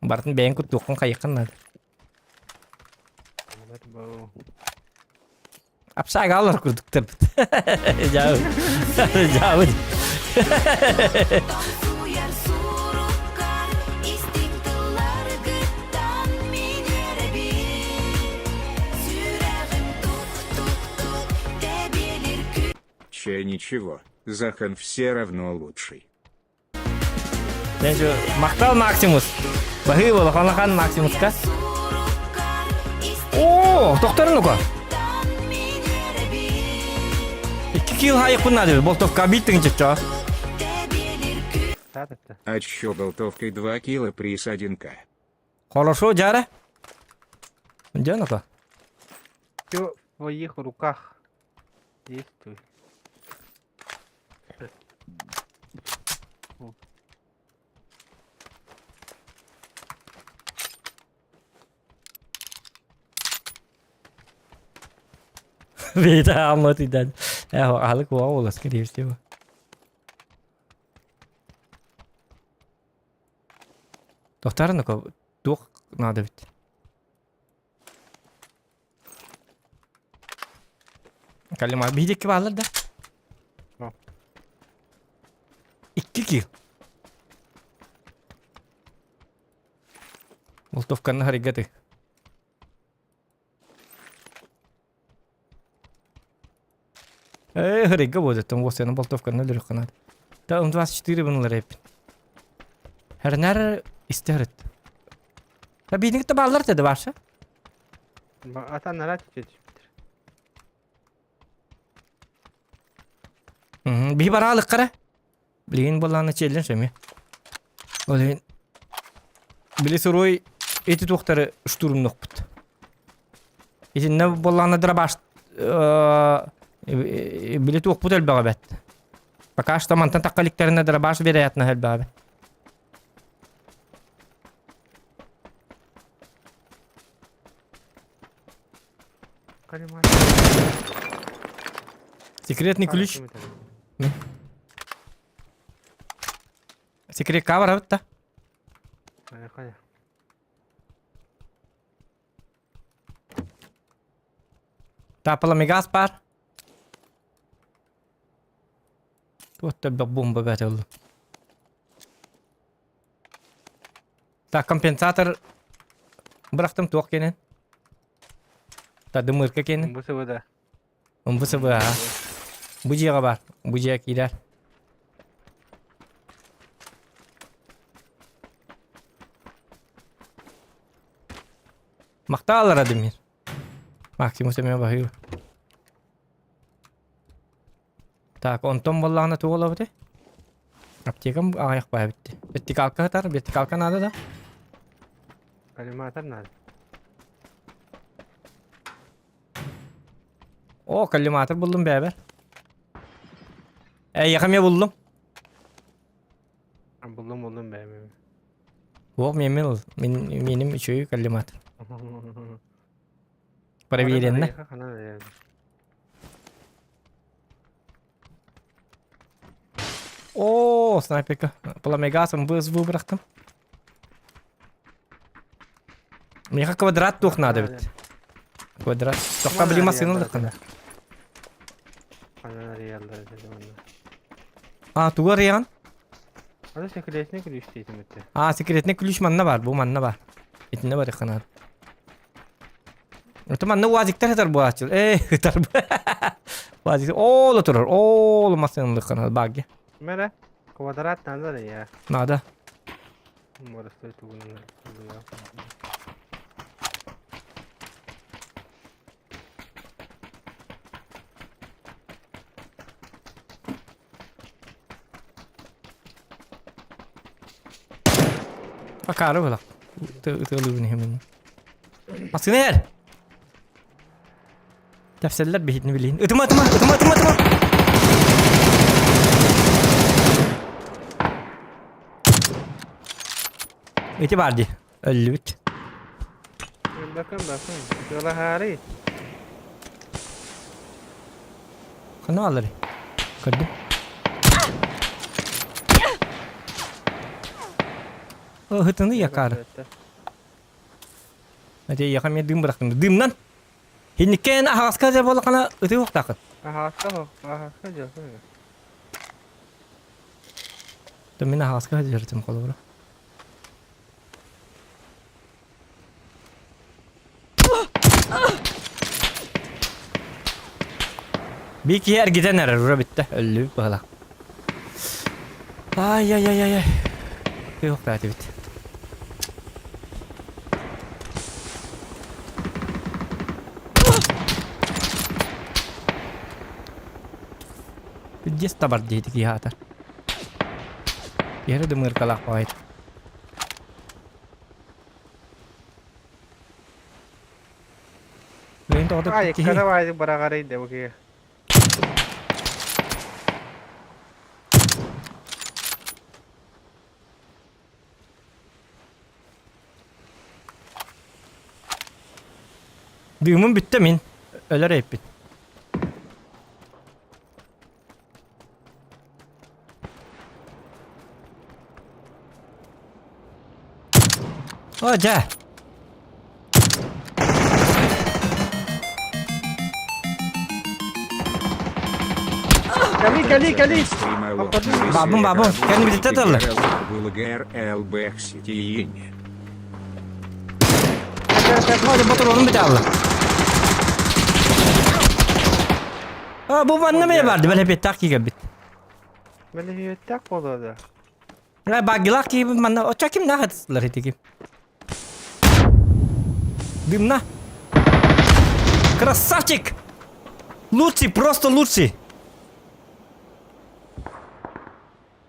Барытын бэйэҥ куттуоххун хайыххын наада. Апсаага алар курдуктарбыт. Дьаабыт. Дьаабыт. Вообще ничего, Захан все равно лучший. Махтал Максимус. Баһыы улахан Максимуска. О, тохторун ука. Икки килл хайыкпын надо, болтовка биттиң чычча. А чё болтовкой 2 кило приз 1к? Хорошо, Жара. Где она-то? Все в твоих руках. Действуй. Бейта алматыдан. Алық ола, скорее всего. Тохтар, ну-ка, туох надо ведь. Калима биһидикки баалар да? Икки кил. Болтовканы харигаты. Э, харигга будет, там вот я болтовканы өлөрөх канат. Да, М24 бұнылар эппин. Хәрнәр истерит. Та биһидикте баалар dedi барша. Атаннара чуть Биһи бараалык кара. Билигин буоллаҕына чиэллэн сөмүө. Ол иһин били суруй ити туохтары штурмнуохпут. Итиннэ буоллаҕына дробаш били туохпут элбэҕэ эбээт. Пока что мантан тахха иликтэринэ дробаш вероятно элбэҕэ эбээт. Секретный ключ. Секрет кавара да? Тапала мегас бар. Туотта бомба бәтел. Так, компенсатор бырахтым туох кенен. Та дымырка кенен. Бу сыбыда. Бу сыбы Бу дьиэҕэ бар. Бу дьиэ киирэр. Махтаалар Адемир. Максимус эмиэ баһыыр. Так, онтон буоллаҕына туох олобутай? Аптекам аҕыйах баа эбит. Вертикалка сытар, вертикалка надо да? Коллиматор надо. О, коллиматор буллум бэбэр. Эйиэхэ эмиэ буллум. Буллум буллум бэйэм. Уох миэмин мин миэним үчүгэй коллиматор. Проверенно. О, снайперка. Пламегасом выбрахтым. Миэхэ квадрат туох надо эбит. Квадрат. Тохта били массыына ыллаххына. А, тугу арыйаҕын? Аны секретный ключ диэтим этэ. А, секретный ключ манна бар, бу манна бар. Итиннэ барыахха наада. Это манна уазиктар ытар буолааччы. Э, ытар. Уазик оол турар. Оол массыыналыахха наада багги. Мэрэ, квадрат надо ли я? Надо. Может, стоит Акаары булак. Ытыалыыбын иһимин. Массыына иһэр! Тэпсэллэр биһитини билиин. Ытыма, ытыма, ытыма, ытыма, ытыма! Ити баар дии. Өллүбүт. Bakın bakın. Тыалаһаары. Ханна баалларый? Көрдүм. Ыһытыны якары. Ати яха мен дым бырахтым. Дымнан. Хинниккен аһаҕаска дьэ буоллаххына ытыы уохтааххын. Аһаҕаска аһаҕаска дьэ. Мин аһаҕаска дьэртим холобура. Биир киһи эргитэн эрэр, ура бүттэ, өллүбүт быһалаах. Ай-яй-яй-яй. Кыһыктаат эбит. Пиздец табар диэти киһи аата. Киһи да мыркалаах баҕайы. Мин тоҕо Ай, киһи. кара баайдык быраҕарый да бу киһи. Дыымым бүттэ мин. Өлөр эппит. О, дьэ. Кали, кали, кали! Бабым, бабым, кэнни билтэ тыллар. Hadi ботуруонун бүтэ А, бу манна мэ барды, бэлэпиэттээх киирбит. Бэлэпиэттээх буолуо да. Э, багилаах киирбит манна, оччо ким наах этилэр итики? Дымна. Красавчик! Лучший, просто лучший!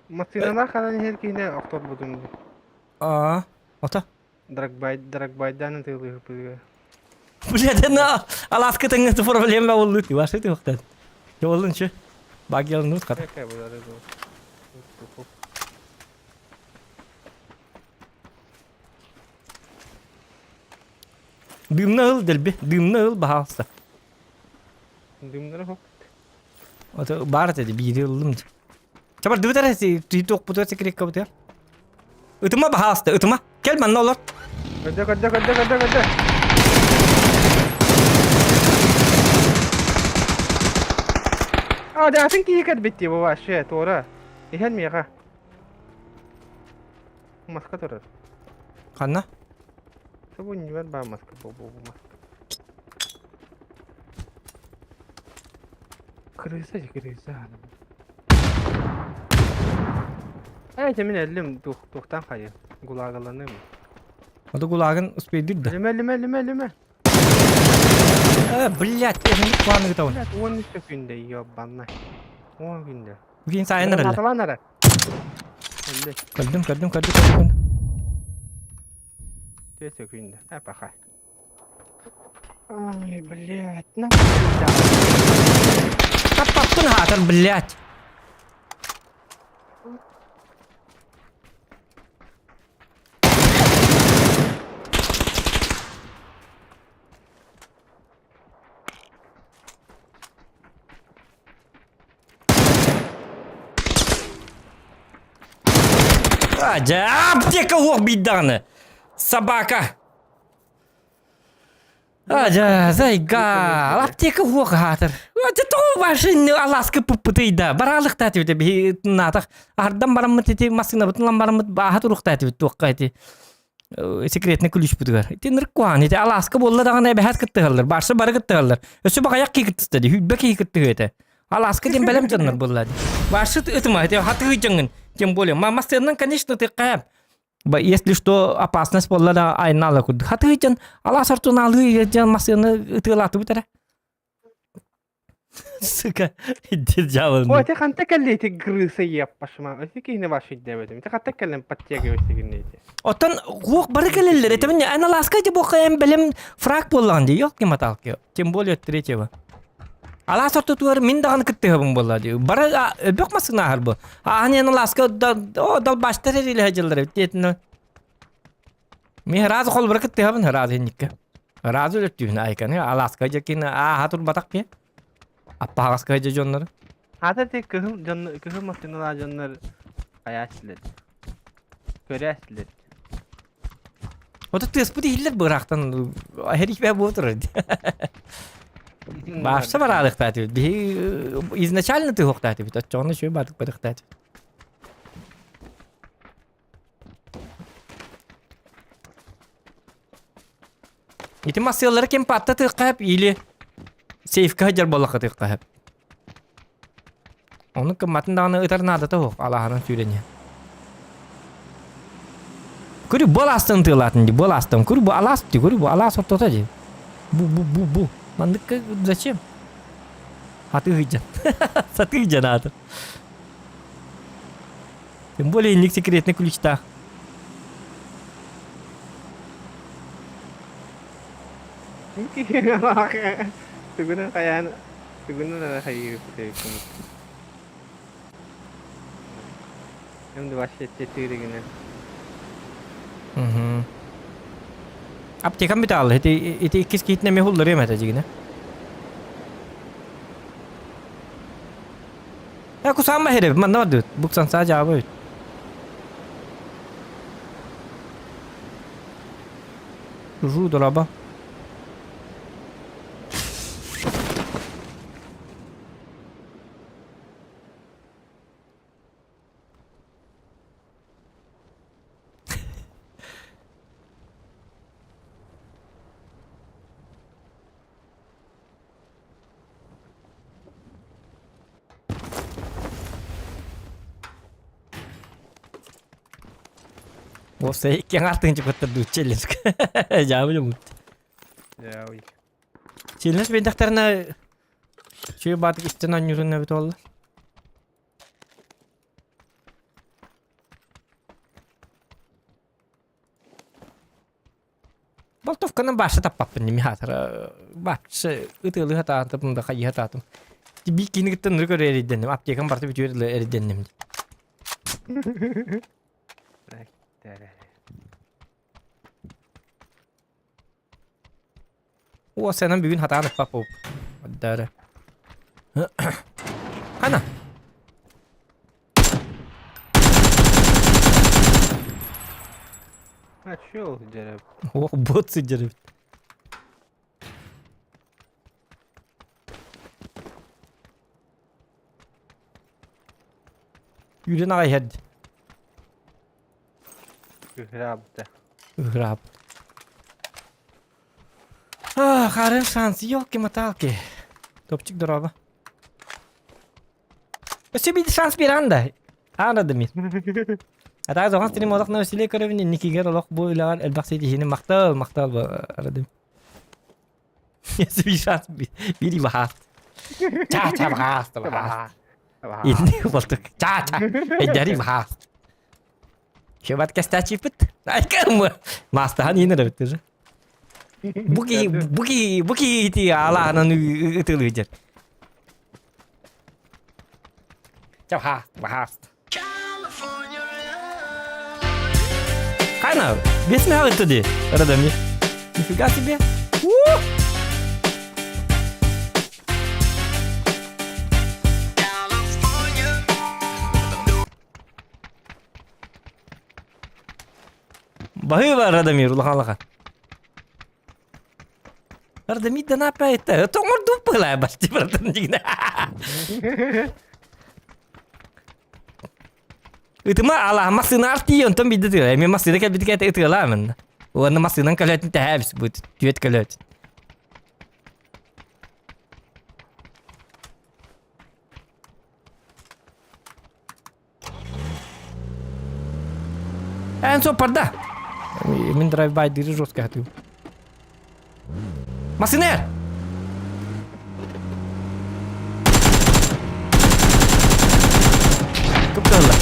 Массыыналаах ханан иһэр киһини охторбутум дии. А, ото. Драгбай, драгбайдаан ытыалыыһыппытыгар. Блядь, на аласка тыңы проблема болду. Ваши ты вақтан. Жолын чы. Багелын нут қата. Какая была рыба? Дымна ыл дэлби. Дымна ыл баһаалса. Дымнары хоп. Ото бар dedi биири ыллым. Чабар дыбытар түйді секрекка бутар. Ытыма баһаалыста, ытыма. Кел манна олор. Көрдө, көрдө, көрдө, көрдө, көрдө. А, да, атын киһи кэлбит дии бу вообще, туора. Иһэн миэхэ. Маска турар. Ханна? Бу ньүөр баа маска, бу бу бу маска. Крыса же, крыса. Ээ, мин өллүм, туохтан хайы. Гулагаланым. Ото гулагын успейдир да. Өлүмэ, өлүмэ, өлүмэ, өлүмэ. Э, блядь, эһинник планы гытабын. Блядь, 13 күндэ, ёбанна. 10 күндэ. Бүгін сайын эрэллэ. Аталан ара. Өллө. Көрдүм, көрдүм, көрдүм, көрдүм. 4 күндэ. Э, паха. Ай, блядь, на. Таппаппын хаатар, блядь. А, дьэ, аптека уох биирдэҕинэ. Собака. А, дьэ, зайга, аптека уох аһаатар. Дьэ, тоҕо машина алааска пуппутый да. Бараалыктаа этибит биһи наатах. Ардан бараммыт ити массыынабытын ылан бараммыт бааһа туруохтаа этибит туохха ити секретный ключпутугар. Ити ныркуаан ити алааска буолла даҕаны эбэһээт кыттыһаллар. Барса бары кыттыһаллар. Өссө баҕайах киһи кыттыста дии. Хүлбэ киһи кыттыһыа этэ. Алааска диэн бэлэм дьоннор буолла дии. Барсы ытыма ити хатыы дьоҥҥун. Тем более массыынан конечно тыккаам. Если что опасность буолла да айнаала курдук. Хатыы дьон алаас ортун алыы дьон массыына ытыалаатыбыт эрэ. Сука, иди дьявол. Ой, ты ханта кэлли ити крыса еппашма. Ити киһини баш иддебетим. Ты ханта кэллен подтягивайся гиннейти. Оттон хуох бары кэлэллэр. Это мне эн алааска дьэ буохха эн бэлэм фраг буоллаҕын дии. Ёлки маталки. Тем более третьего. Алаас ортотугар мин даҕаны кыттыһабын буолла дии. Бары өбөх массыына аһар бу. Аан эн алааска о далбаштар эрилэһэ дьыллар эбит диэтинэ. Мин разы холбура кыттыһабын разы инникке. Разы өлөттүүбүн айканы алааска дьэкин ааха турбатах пе. Аппаҕаска дьэ дьоннору. Хата ти кыһыл дьон кыһыл массыыналаах дьоннор хайааччылар. Көрөөччүлэр. Ото тыаспыт иһиллэр быраахтан эрийбэ буо турар. Баарса бараалыктаатыбыт. Биһи изначально тыһуохтаатыбыт. Оччоҕуна үчүгэй баатык барыахтаатыбыт. Ити массыалары ким патта тыахха или сейфка сылдьар буоллахха тыахха сөп. Ону кымматын даҕаны ытар наадата суох, алааһынан сүүрэн иһэн. Көрү бу алаастан тыалаатын дии, бу алаастан. Көрү бу алаас дии, көрү бу алаас ортото дии. Бу бу бу бу. Маннык зачем? Хатыы сылдьан. Сатыы сылдьан аата. Тем более инник секретный ключтаах. Тугунан хайаан тугунан ара хайыыбыт М27 тыырыгынан. Угу. Аптекам бүтэ Ити ити иккис киһитин эмиэ хулларыам этэ дьигинэ. Я кусаама хереб, манна бардыбыт. Буксан саа жаабы бит. Жу дораба. Уопсай икки аҥаар тыһыынча куттардыбыт челлендж. Дьаабы дьоммут. Дьаабый. Челлендж биэрдэхтэринэ үчүгэй баатык истэн оонньуурун эбит буолла. Болтовканы башы таппаппын ними хаатара башы ытыалыы сатаатым да хайыы сатаатым. Биир киһини кытта ныры көрө эрийдэнним. Аптекам барыта бүтүөр дылы эрийдэнним. О, сенен бүгүн хатаан ыппап буолуп. Дары. Хана. А чё дьэрэ? Ох, бот сидер. Үүрэн аҕай иһэрди. Ыһыраабыта. Ыһыраабыт. А, харын шанс, елки-моталки. Топчик дороба. Өссө биир шанс биэрэн да. Аана мин. А так зоған стрим олох навсиле көрөбүн инникигэр олох бу үлэҕэр элбэх ситиһиини махтал махтал арадым. Өссө биир шанс биир баһаат. Ча-ча баһаат баһаат. Инни болтук. Ча-ча. Эйдэри баһаат. Шебат кэстээчиппит. Айкам. Мастахан иинэр эбит уже. Буки буки буки ити алаанан ытылыдьар. Чав хааст. Хайна, бес меха туди. Радами. Нифига себе. У! Баһыыба Радомир улахан-улахан. Радомир да напайта. Тоҥордуу пылай басти братан дигинэ. Ытыма ала массыына артии онтон биирдэ тыала. Эмиэ массыына кэлбит кэт ытыалаамын. Уонна массыынан көлөтүн тэһээбис бу түөт көлөт. Эн соппарда. Мин драйв-байдыыры жестко хатыым. Массыына Кыптыылла.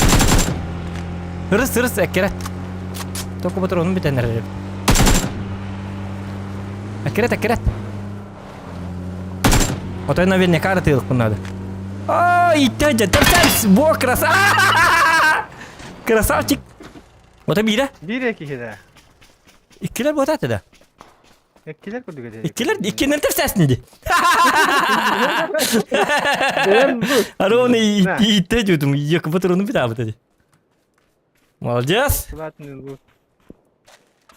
Ырыс, ырыс, эккирет. Только патронун бүтэн эрэр. Эккирет, эккирет. Отой наверняка ытыылыкпын надо. Ай, дядя, торсарс, во, красавчик! Красавчик! Ото биирэ? Биирэ киһи да. Иккилэр буотааты да. Иккилэр курдук этэ. Иккилэр, иккинэн терсээсин ди. Ароны иитте жутум, екі патрону битабыт ди. Молодец!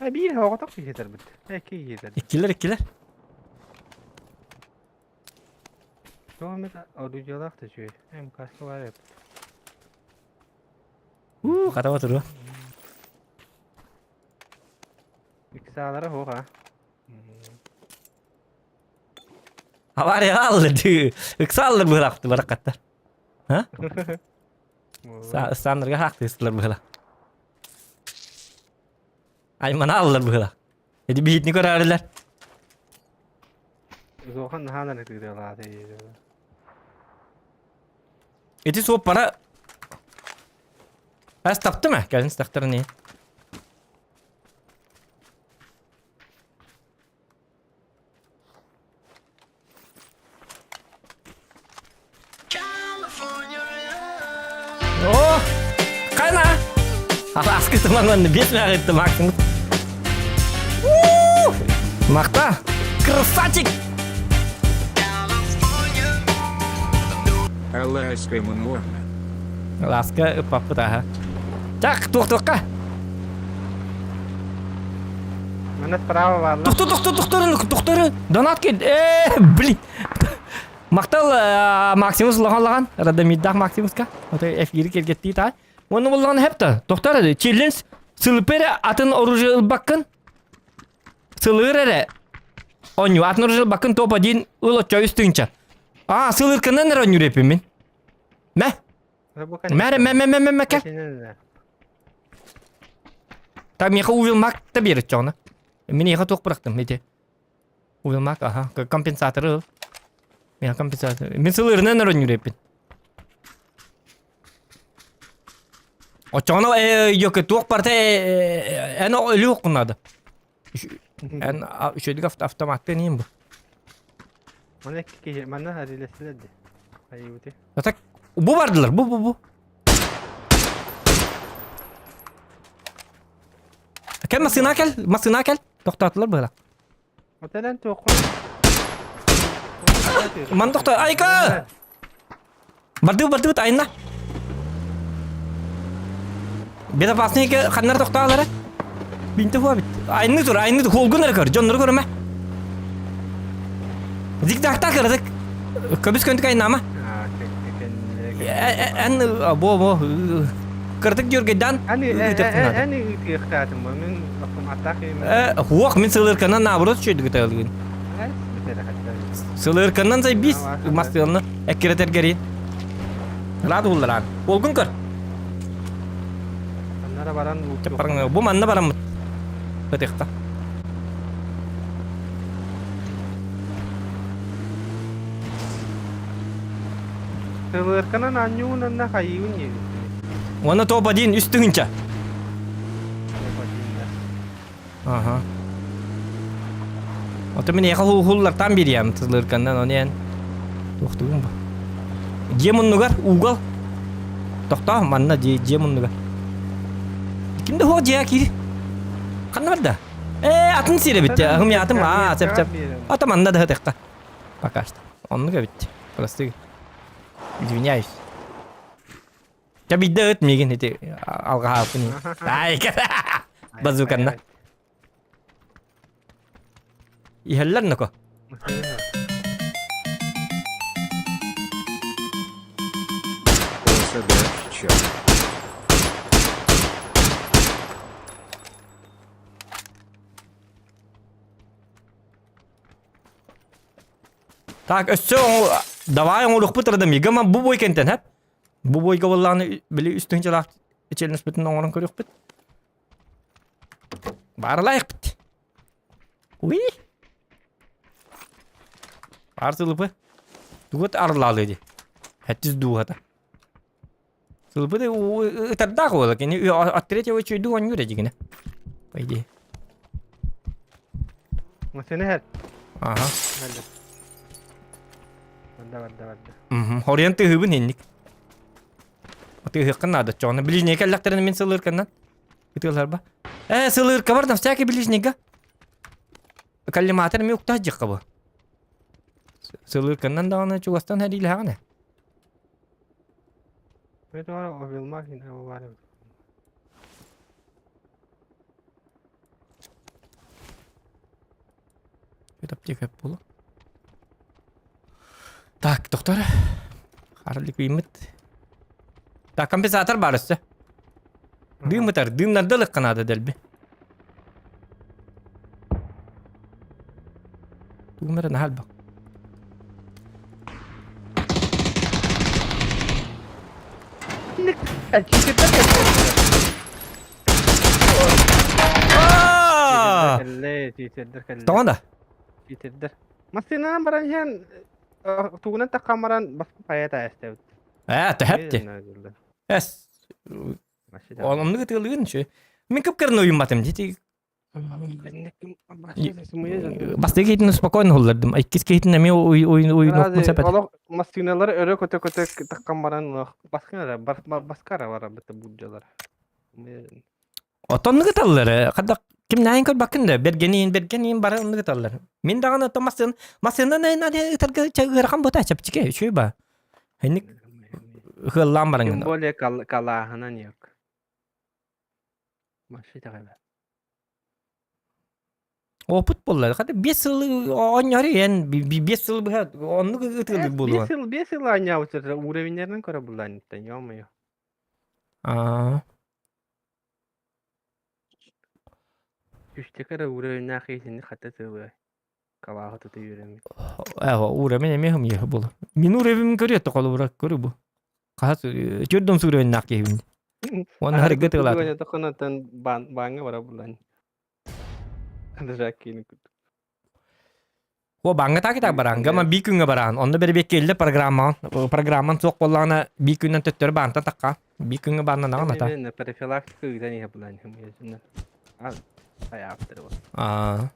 А биир оҕотох киһитэрбит. Икки киһитэр. Иккилэр, иккилэр. Тоҕо орудиялаах да үчүгэй. МК баар эбит. Уу, хата отуруо. Иксаалара суох а. Авария аллар, ыкса аллар бырақты бараққаттар. А? Ыстааннарга хаахтыыстылар быһыла. Аймана аллар быһыла. Эти биһитини көраарылар. Зохан наһаан эрэ тыыралаата. Ити суоппара Ас таптым а, кэлин стахтарын О, қана! Аскы тыманланды, бес мағытты максимум. Мақта! Красавчик! Алайская мунуорна. Ласка ыппаппыт аха. Так, туох-туохка? Манна справа бааллар. Тохтор, тохтор, тохтор, тохтор. Донат кел. Э, блин. Мактал Максимус улахан Радомиддах Максимуска. Ото эфири келгеттии та. Оны буллаҕына хепта. Тохтор эди. Челлендж сылыпы атын оружие ылбаккын. Сылыр эрэ. Онньу атын оружие ылбаккын топ один ыл оччо үс тыынча. А, сылыркынан эрэ онньур эпимин. Мэ. Мэ, мэ, мэ, мэ, мэ, мэ, кэл. Так, миэхэ увилмак да биэрит чоҕуна. Мин эйиэхэ туох бырахтым ити? Увилмак, аха, компенсаторы ыл. Миэхэ компенсатор. Мин сылырынан өрөннүр эппин. Оччоҕуна ёке туох барта эн өлүү надо. Эн үчүгэй автоматтан иин бу. Мана киһи манна арилэстилэр ди. Айыбыты. Так бу бардылар, бу бу бу. Кел массыына кел, массыына кел. Тохтоотулар быһыла. Отелен туоххун. Ман тохто, айка! Бардыы бардыбыт айна. Безопасный ханнар тохтоолара. Бинте хуа бит. Айны тур, айны холгун эрэ көр, дьоннору көрүмэ. Зигзагта кырдык. Көбүс көнтүк айнама. Эн бо бо кырдык дьүргэйдан Эн ыытыахтаатым бу мин автоматтаах Хуох мин сылырканан наоборот үчүйдүк ыталыгын. Сылырканан зайбис мастыылны эккиретергерин. Рад улларан. Олгун көр. Аннара баран Бу манна бараммыт. Ытыхта. Сылырканан анньуунанна хайыыбын диэбит. Уонна топ один үс тыһыынча. Ага. Ото мин эйиэхэ хуллартан бириэм тылырканнан ону эн туохтугун бу. Дьиэ муннугар угол. Тохтоо манна дьиэ дьиэ муннугар. Ким да хуох дьиэ киир. Ханна барда? Ээ атын сир эбит. Аһым ятым аа сеп сеп. Ата манна да хатыхта. Пока что. Оннук эбит. Прости. Извиняюсь. Чэ биирдэ ыт миигин ити алҕаһааппын. Ай базуканна. Иһэллэр ноко. Так, өссө давай оҥоруохпут радамига ма бу бой кентэн хэп. Бу бойга буоллаҕына били үс тыһыынчалаах челленджпытын оҥорон көрүөхпүт. Баарылаайыкпыт. Уй! Баар сылыпы. Тугут арылаалыы дии. Хэттис дууһата. Сылыпы да ытардаах буола кини от третьего чуйдук оонньуур эдьигинэ. По идее. Сeni her. Ага. Барда барда барда. Хоруйан тыаһыыбын инник. Тыаһыаххын наада чоҕуна. Ближние кэллэхтэринэ мин сылыырканнан. Ытыаларба. Э, сылыырка бар на всякий ближнийга. Коллиматор ми уктаах дьихха бу. Сылыырканнан даҕаны чугастан хэриилэһэҕин Это овилмах и на Это аптека буолуо. Так, доктор. Харлик ыймыт. Так, компенсатор бар өссө. Дыымытар, дыымнарда ылыхха наада дэлби. Тугум эрэ наһаа элбэх. Аа! Кэллэ, читердэр кэллэ. Тоҕо да? Читердэр. Массыынанан баран иһэн тугунан таххан баран баска хайа таайыстабыт. Ээ, төһөп ти. Эс. Оннук ытыалыгын үчү. Мин кып-кырын уйумматым дии. Бастакы киһитин спокойно уллардым. Иккис киһитин эмиэ уйунуохпун сөп этэ. Олох массыыналар өрө көтө-көтө таххан баран баскара баскара бара быта буддалар. Отоннук ыталлар. Хадда кимнээйин көрбөккүн да бергениин бергениин бары оннук ыталлар. Мин даҕаны ото массыын массыынан ытарга ыарахан буота чэпчэки үчүгэй ба. Инник ыһыаллаан баран Тем более калааһынан yok. Машина Опыт буолла. Хата 5 сыл оонньоору эн 5 сыл быһа оннук ытыылык буолуо. 5 сыл 5 сыл оонньообут уровеннерин көрө булланиттан ё-моё. Аа. Үстэ кэрэ уровеннаах итини хата тылы калааһы тута үөрэммит. Эҕо уровень эмиэ хымыйа буолар. Мин уровеньмин көрүө холобура көрү бу. Хаһас төрдөн уровеннаах киһибин. Уонна харыгы тыылаат. Тохонотон бааҥҥа бара булан. Даже киини О бааҥҥа таакитак бараан, гама би күҥҥэ бараан. Онно бэрбиэккэ иллэ программаҕын, программан суох буоллаҕына би күннэн төттөрү баантан тахха. Би күҥҥэ бааннанаҕын ата. Именно профилактика ыытан иһэ булан Аа.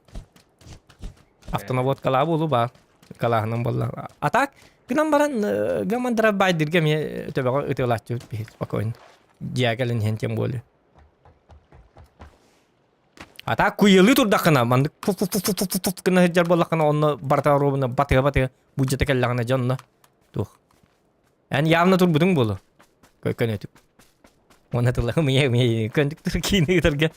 Автонаводкалаа буолу баар. Калааһынан буолла. А так, гынан баран гаман драйв-байдырга эмиэ төбөҕө ытыалааччыбыт биһи спокойно. Дьиэ кэлин иһэн тем более. А так куйылыы турдаххына маннык фу-фу-фу-фу-фу гына сылдьар буоллаххына онно барыта оруобуна батыга-батыга буддьата кэллэҕинэ дьэ онно туох. Эн явно турбутуҥ буолуо. Көнөтүк. Уонна тыллаһым ийэ ийэ көнтүк тур киини ыытарга.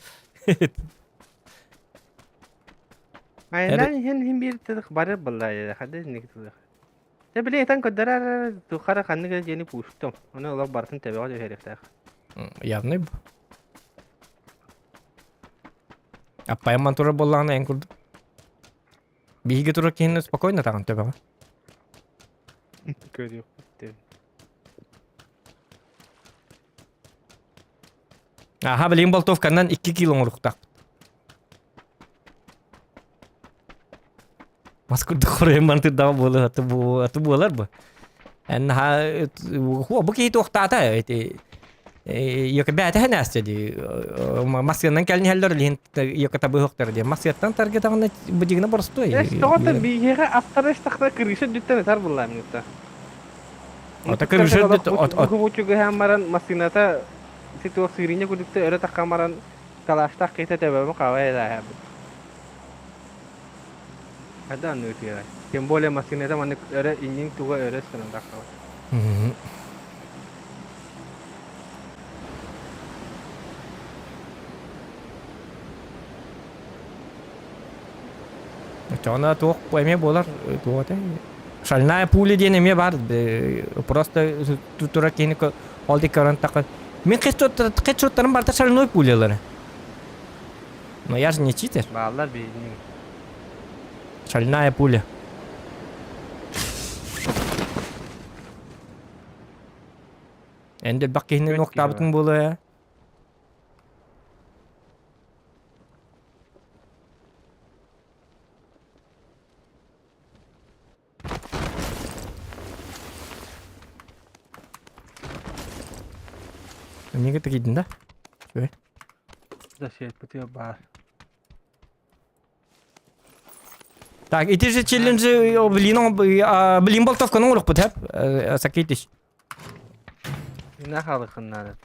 Айаннаан иһэн иһин биир тылых бары баллаайа хады инник тылых. Те били этан көрдөрөр тухара ханнык эрэ дьиэни пуустум. Ону олох барытын төбөҕө түһэриэхтээх. Явный бу. Аппайамман турар буоллаҕына эн курдук. Биһиги турар киһини спокойно таҕын төбөҕө. Көрүөхпүт. Аха, билигин болтовканан 2 кило оҥоруохтаахпыт. Мас курдук хоруйан мантырдаҕа буолуо, аты аты буолар бу. Эн наһаа бу киһи туохтаата эти Йөкөбээтэ нээсте ди массыанан кэлин иһэллэр илиһин йөкөтабыһыктар диэн массыаттан таргетаҕына быдьыгына боростуой. Эс тоҕото биһиэхэ аттара истэхтэ крыша дүттэн ытар буллаам ньутта. Ата крыша дүт от от Бу баран массыыната ситуа сырыня кудукта өрө таххан баран калаштаах киһитэ төбөмү хабай элээһэбит. Хада анны ытыара. Тем более массыыната маннык өрө иннин туга өрө сынан таххабат. Оччоҕуна туох эмиэ буолар туох этэй? Шальная пуля диэн эмиэ баар просто турар киһини ол диэки көрөн тахха мин хедшоттарым барыта шальной пулялары. Но я же не читер. Бааллар биһиги. Шальная пуля. Эн элбэх киһини нуктаабытыҥ буолуо ээ. Эмнеге тикийдин да? Үчүгэй. Засветпытыа баар. Так, ити же челленджи блин, блин болтовканы оҥоруохпут хэп Сакитич. Инна халыкыннары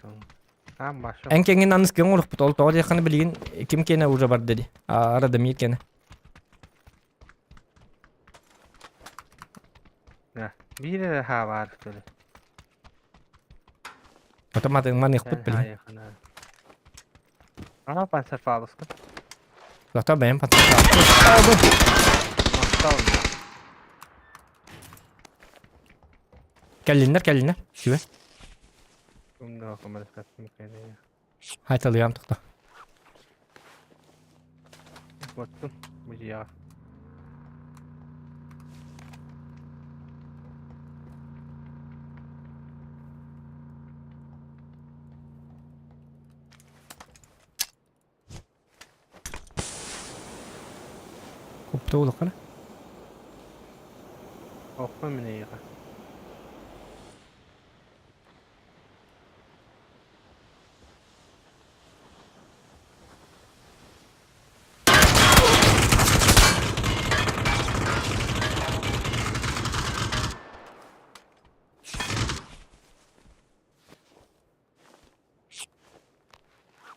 Там баша. Эн кэҥин аныскы оҥоруохпут ол тоҕо диэххинэ билигин ким киэнэ уже барды ди. Радомир киэнэ. Биир эрэ хаа баар что ли? Ото маныахпыт билигин. Ана панцерфаловка. Зато бэйэм панцерфаловка. Кэллиннэр, кэллиннэр. Сүбэ. Хайталыам тохто. Боттум. Бу Тугулуккана? Охпа мин эйиэхэ.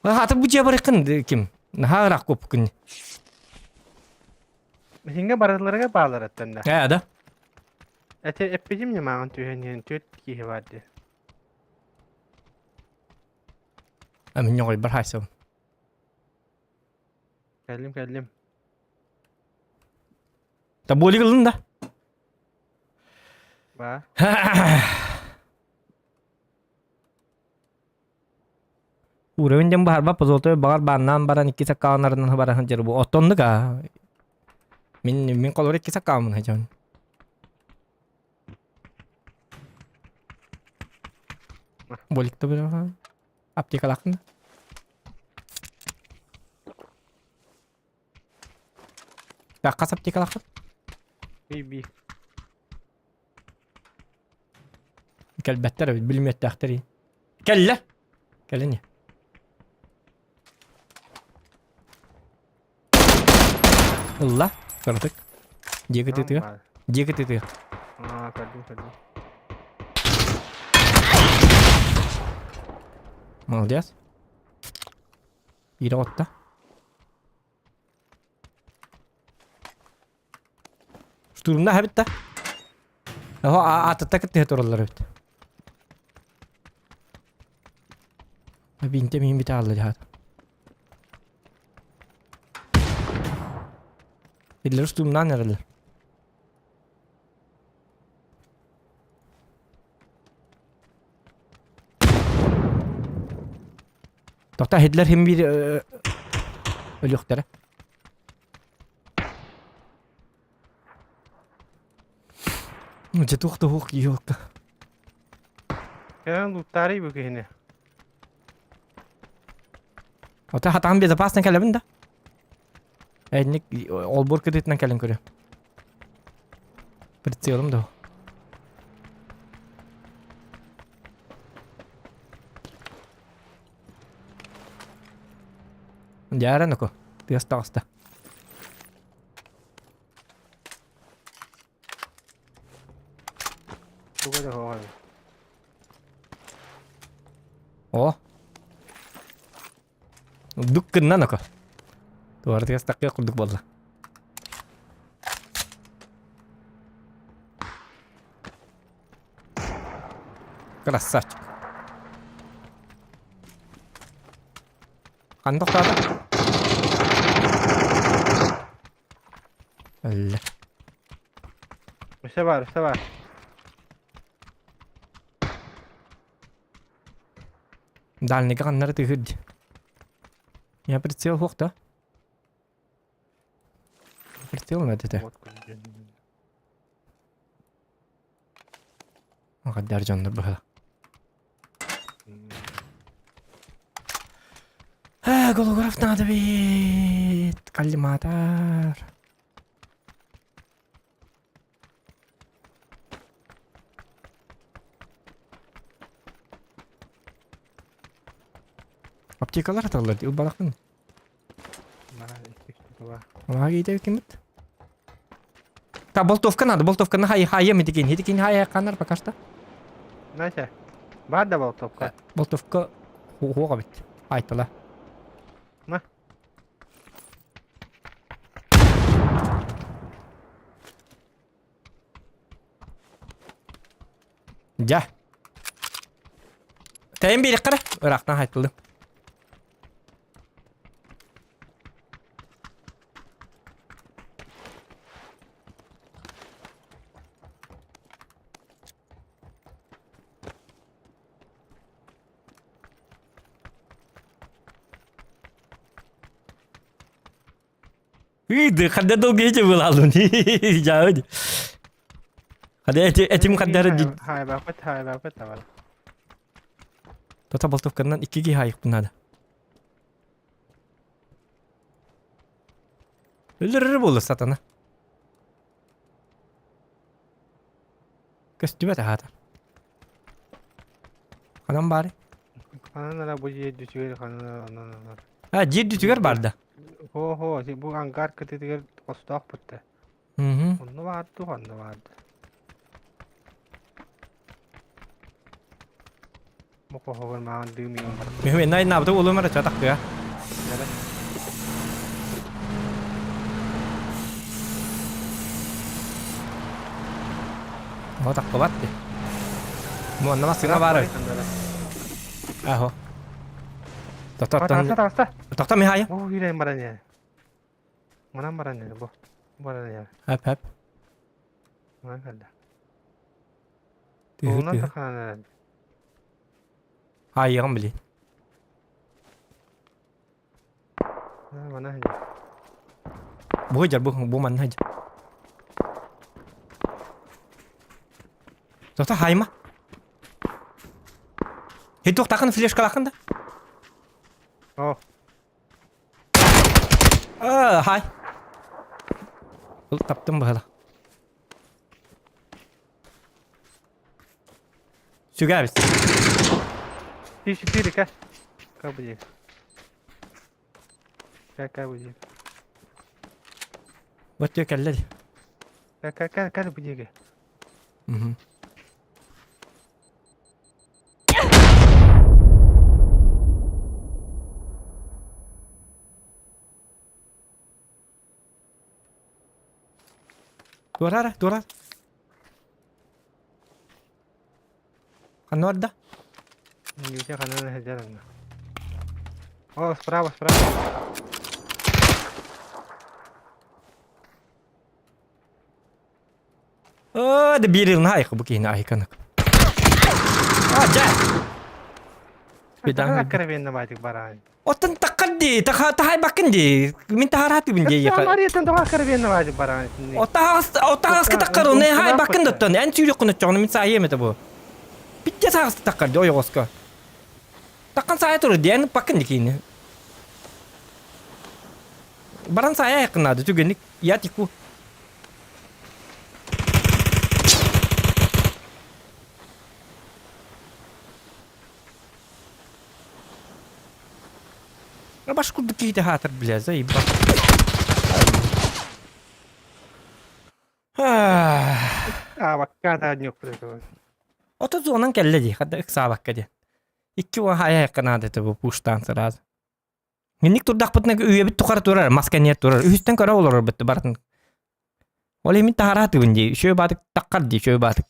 Хата бу дьиэ барыккын ким? Наһаа ыраах куоппуккун. Биһиҥҥэ барыларыгар баалар эттэн да. Ээ да. Эти эппитим ньымааҕын түһэн иһэн түөрт киһи бар дии. А мин ньоҕойбор хаайсабын. Кэллим кэллим. Та болик ылын да. Ба. Уровень диэн баһарба позолотой баҕар бааннаан баран икки саккаанарынан баран сылдьар бу оттоннук аа. Мин мин холобур икки саккааммын сылдьабын. Боликта бile аптекалаахпын да. Так хас аптекалаахпын? Би би. Кэлбэттэр эбит, билимиэттээхтэр. Кэллэ! Кэлин. Ылла, кыратык. Диэки тытыа. Диэки тытыа. Аа, көрдүм, көрдүм. Молодец. Биирэ отта. Штурмна эбит да. Оһо аатытта кыттыһа тураллар эбит. Бинте мин бите алла дьаат. Иллер штурмнаан эрэллэр. Тоқта Хитлер хим биир өлүөхтэрэ. Дьэ туох да суох киһи буолта. Кэлэн лууттаарый бу киһини. Ото хатаан безопасно кэлэбин да. Энник олбур кытыытынан кэлэн көрө. Прицелым да. Дьааран око. Тыас таҕыста. Туга да хоҕой. О. Дук гыннан око. Туора тыас таккыа курдук буолла. Красавчик. Ханна тохтоото? Өллө. Өссө бар, өссө бар. Дальныйга ханнары тыһыр дии. Я прицел суох да? Прицел надо это. Вот күндүн. Аҕаддар дьоннор быһа. Аа, голограф надо бит. Коллиматор. Аптекалар аталлар дии ылбалахпын. Ама киитэ киммит? Та болтовка надо, болтовка на хай хайым итикин, итикин хай канар пока что. Настя, бар да болтовка. Болтовка хуга бит. Айтала. На. Дьэ. Тэйин биэриэххэ эрэ. Ыраахтан хайтыллым. Ыйды, ханна долго эти вылазун. Жаudi. Хада эти этим хаддары Хайбапыт, хайбапыт табар. Тота болтовканан иккиги хайыкпын надо. Өлөрөр буолла сатана. Көстүбэт аһаата. Ханан баары? Ханан ара бу дьиэ дүтүгэр ханан ара онон онон. А, дьиэ дүтүгэр бар да. Хо хо бу ангар кытытыгар хостоох бутта. Мгм. Онно баарды, онно баарды. Бу хоһугар маҕан дыым иҥэн барар. Миху инна инна улум ара чатак кыа. О таккыбат ди. Муонна массыына баар. Ахо. Тохтоттон. Таҕыста таҕыста. Тохто Михая. Бу киирэн баран иһэр. Манан баран иһэр бу. Баран иһэр. Хап хап. Манан кэллэ. Тыһы Тугунан тыһы. таханан эрэр. Айыгым били. Мана сылдьар. Бу сылдьар бу бу манна сылдьар. Тота хайма. Хи туохтаахын флешкалаахын да? О. Аа, хай. Ол таптым быһыла. Сүгэбит. Ти-четыре ка. Ка будет. Ка ка будет. Вот тебе кэллэ. Ка ка ка ка будет. Мгм. Туорара, туорар. Ханна барда? Ньүүтэ ханан сылдьар онно. О, справа, справа. Оо, да биир ылына айхы бу киһини айканак. А, дьэ! Бедан Откровенно баатик бараан. Оттон таххар дии, таһайбаккын дии. Мин таһараатыбын дии. Мариятын тоҕо откровенно баатик бараан. Отаҕаска таххар, оны хайбаккын доттон. Эн сүүрүккүн оччоҕуна мин саайыам этэ бу. Питте сааҕыста таххар дии ойоҕоско. Таххан саайа турар дии, эн ыппаккын дии киини. Баран саайа айаккынаады түгэнник. Я тику. Баш курдук киһитэ хаатыр бля, заебал. Аабакка таанньык Ото зонан кэллэ дии, хадда ыксаабакка диэн. Икки уон хайа наада этэ бу пуштаан сразу. Минник турдахпытына үйэбит тухары турар, мас кэнниэр турар. Үһүстэн көрө олорор бытты барытын. Ол иһин таһараатыбын дии, үчүгэй баатык таххар дии, үчүгэй баатык.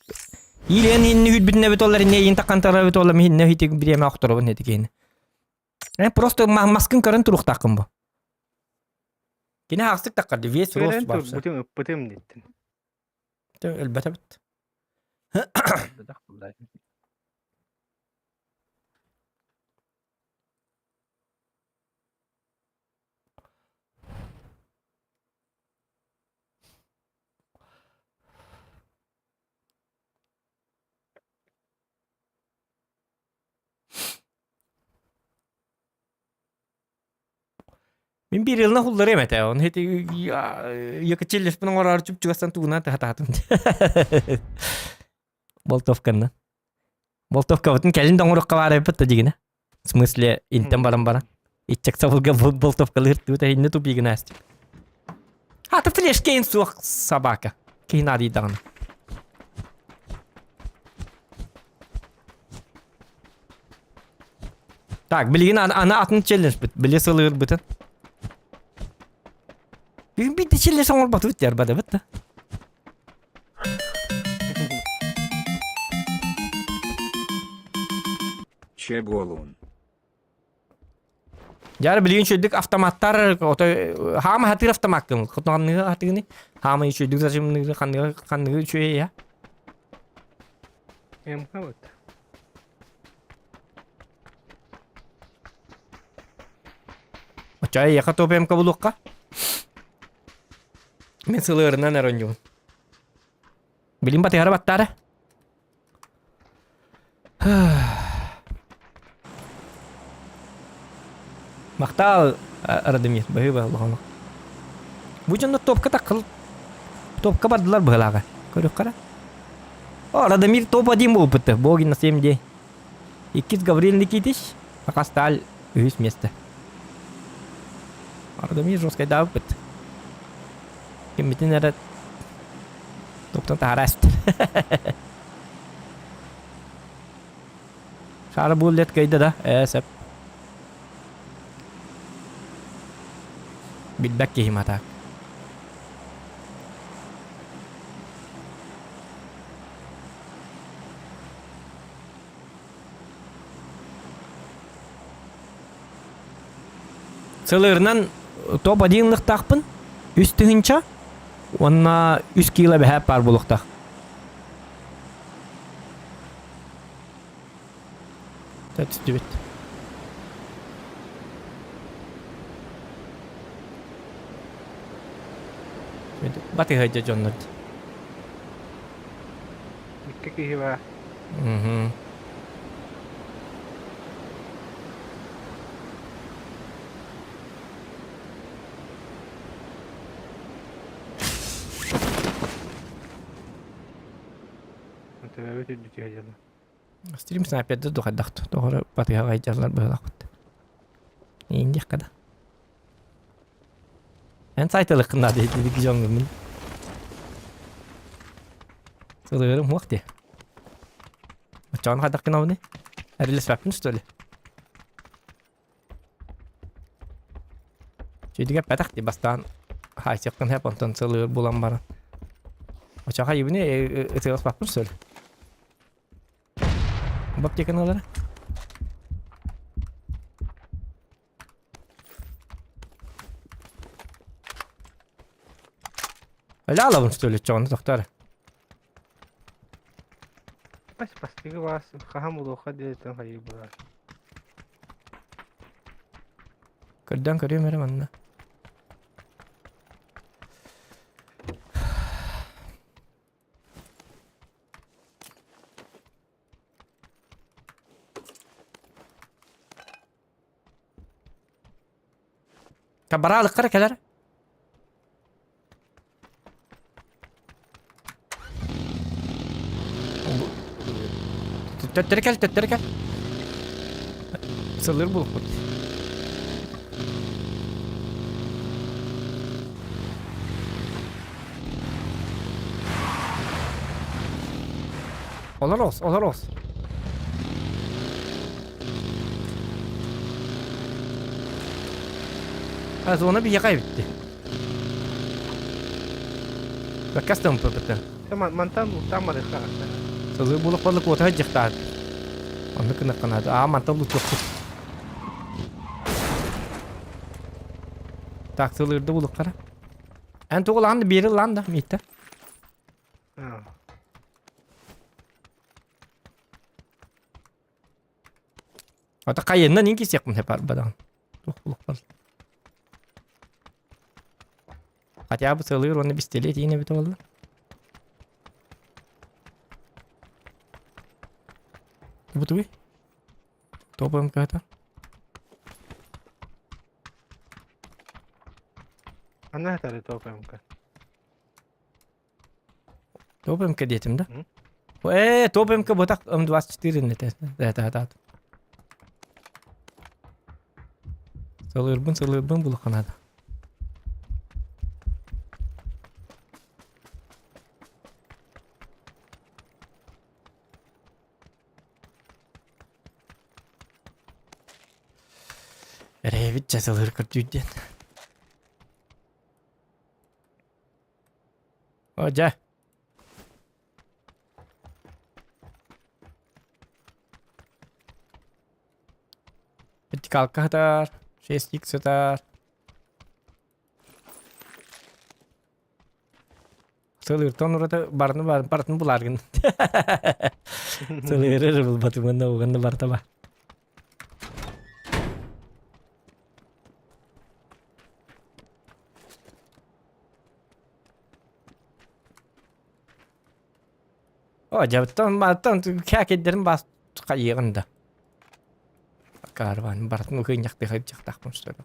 Иилэн инни үүрбүтүнэ эбит олар, инне иин таххан тарар эбит олар, миһинне хитик бириэмэ охторобун этик иһин. Э, просто маскын көрөн туруктааххын бу. Кини хаахсык таххар дии, весь рост барса. Бутым ыппытым диттин. Өлбөтө бит. Мин биир ылына хулларыам этэ, оны ити якачеллеспин оҥороору чуп-чугастан тугунан тахатаатым. Болтовканна. Болтовкабытын кэлин да оҥоруохха баар эбит да дигинэ. В смысле, интен баран баран. Иччек сабылга болтовкалыыр тута инне тупигына астик. А ты флеш кейн суох собака. Кейн адыйдаҕына. Так, билигин аны атын челлендж бит. Били сылыыр бытын. Бүгүн биирдэ челлендж оҥорботубут диэр бадабыт да. Чеголун. Дьара билигин үчүгдүк автоматтар ото хаама хатыыр автомаккын хотонныгы хатыгыны хаама үчүгдүк зажимныгы ханныгы ханныгы үчүгэй я МК вот. Оччо эйиэхэ топ МК булуохха Мин сылыырынан эрэ оонньуубун. Билим батыһара баттаара. Махтаал Радомир, баһыыба улахана. Бу дьонно топка таккыл топка бардылар быһылааҕа. Көрүөххэ эрэ. О, Радомир топ-1 буолбута. Боги на 7 день. Иккис Гаврил Никитич, пока сталь үһүс место. Радомир жесткайдаабыт. Киммитин эрэ топтон таһараст. Шары буллет кыйды да, ээ сөп. Билбэт киһим атаак. Сылырынан топ-1 ылыктаахпын, үс тыһыынча уонна үс кило бэһээп баар буолуохтаах. Түстүбүт. Батыһа дьоннор. Икки киһи баар. Угу. Төбөбүт үрдүтүһэ дьоно. Стрим снайперды духайдахт. Тоҕо батыһа айдьаллар быһалахпыт. Индиэххэ да. Эн сайталыккын наада дии дьоҥҥун. Сылыырым хуох дии. Оччоҕун хайдах гынабыный? Эрилэспэппин что ли? Чүйдүгэ эппэтэх дии бастаан хаайсыаххын сөп онтон сылыыр булан баран. Оччоҕо хайыбыный ытыаласпаппын что ли? Бу аптеканы ылара. Өлө алабын что ли чоҕуну тохтор. Бас бастыгы бас хаһан булуохха диэтэн хайыы булар. Көрдөөн көрүөм эрэ манна. Табараалыккара кэлэр. Төттөрү кэл, төттөрү кэл. Сылыр булуппут. Олор ос, олор ос. А зона биһиэхэ эбитти. Баккас тымпыпыта. Мантан луктаан барыахха. Сылы булук балык уота дьахтаат. Онну кынакканаат. Аа мантан лутуохпут. Так сылырды булуккара. Эн тугу лаан да биэри лаан да миитте. Ата хайыннан ин кисиэхпин хепар бадан. Туох булукпар. Хотя бы сылыыр уонна бистэлиэт иин эбит буолла. Бу тугуй? Топ МК-та. Ханна хатары топ МК? Топ МК диэтим да? Э, топ МК ботак М24 это это Сылырбын, сылырбын булуханада. Эрэйбит дьэ сылыр көрдүүр диэн. О, дьэ. Вертикалка сытар, 6 сытар. Сылыыртан ураты барыны бар, барытын буларгын. Сылыырыр булбатым уонна уганна барта бар. О, дьабыттан маттан кээкэйдэрин бас хайыаҕын да. Карван барытын укыынньахтыы хайдьахтаахпын что ли.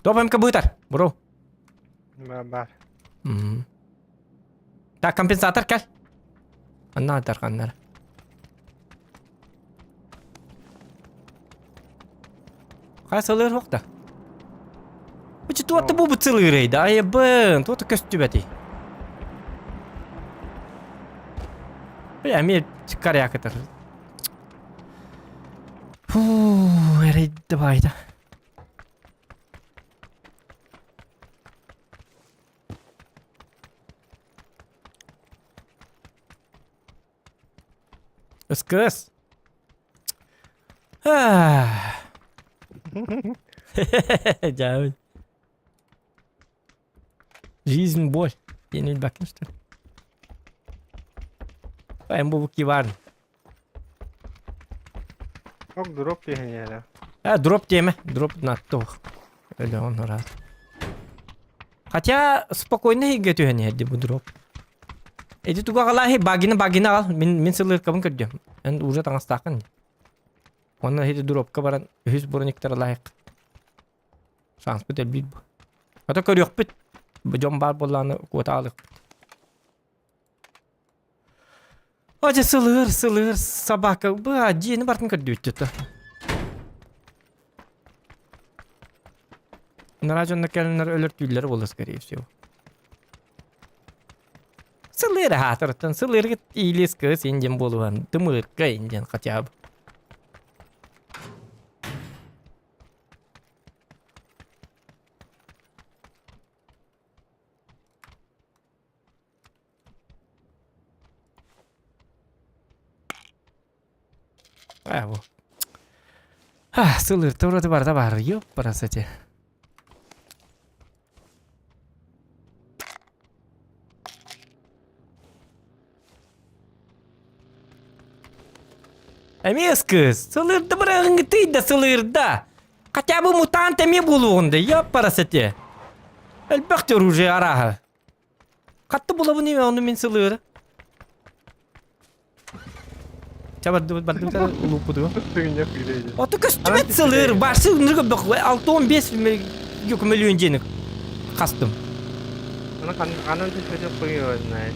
Топ МК быытар, бро. Бар, бар. Так, компенсатор кэл. Анна тарханнар. Хай сылыр хокта. Бу туотта бу бу да айбын, туота көстүбэти. Бля, мен карякатар. Фу, эрейді байда. СКС. Дьэ. Жизнь боль. Диэн билбэккин что ли? Эн бу киварн. Ок дроп диэн А, дроп диэмэ. Дроп на туох. Өлө онора. Хотя спокойно иһиргэ түһэн иһэрди бу дроп. Эти туга аҕалааһы багины багины аҕал. Мин мин сылыыркабын көрдүм. Эн уже таҥастааххын. Онно иһити дропка баран үһүс брониктар лайк. Шанспыт элбиир бу. Ата көрүөхпүт. Бу дьон баар буоллаҕына куота аалыахпыт. Ача сылыыр, сылыыр собака. Бу дьиэни бартын көрдүүттү то. Нара дьонно кэлэннэр өлөртүүллэр буолла скорее всего. Сылыыр аһаатырыттан сылыыргыт иилис кыс индиан буолуһан тымырка индиан хотя бы. А, вот. А, сылыр, вроде бар, да бар, ёпарасоте. Эмиэс кыыс, сылырда бырагыҥҥытый да сылырда. Хотя бы мутант эмиэ буолуоҕун да, ёпарасоте. Элбэх оружие арааһа. Хатты булабын име ону мин сылыыры. Ча бардыбыт бардыбыт улууппутугу. Оту көстүбэт сылыыр барсы ынырга бөх 6-15 миллион диэни хастым. Анан түспөтө хуй знает.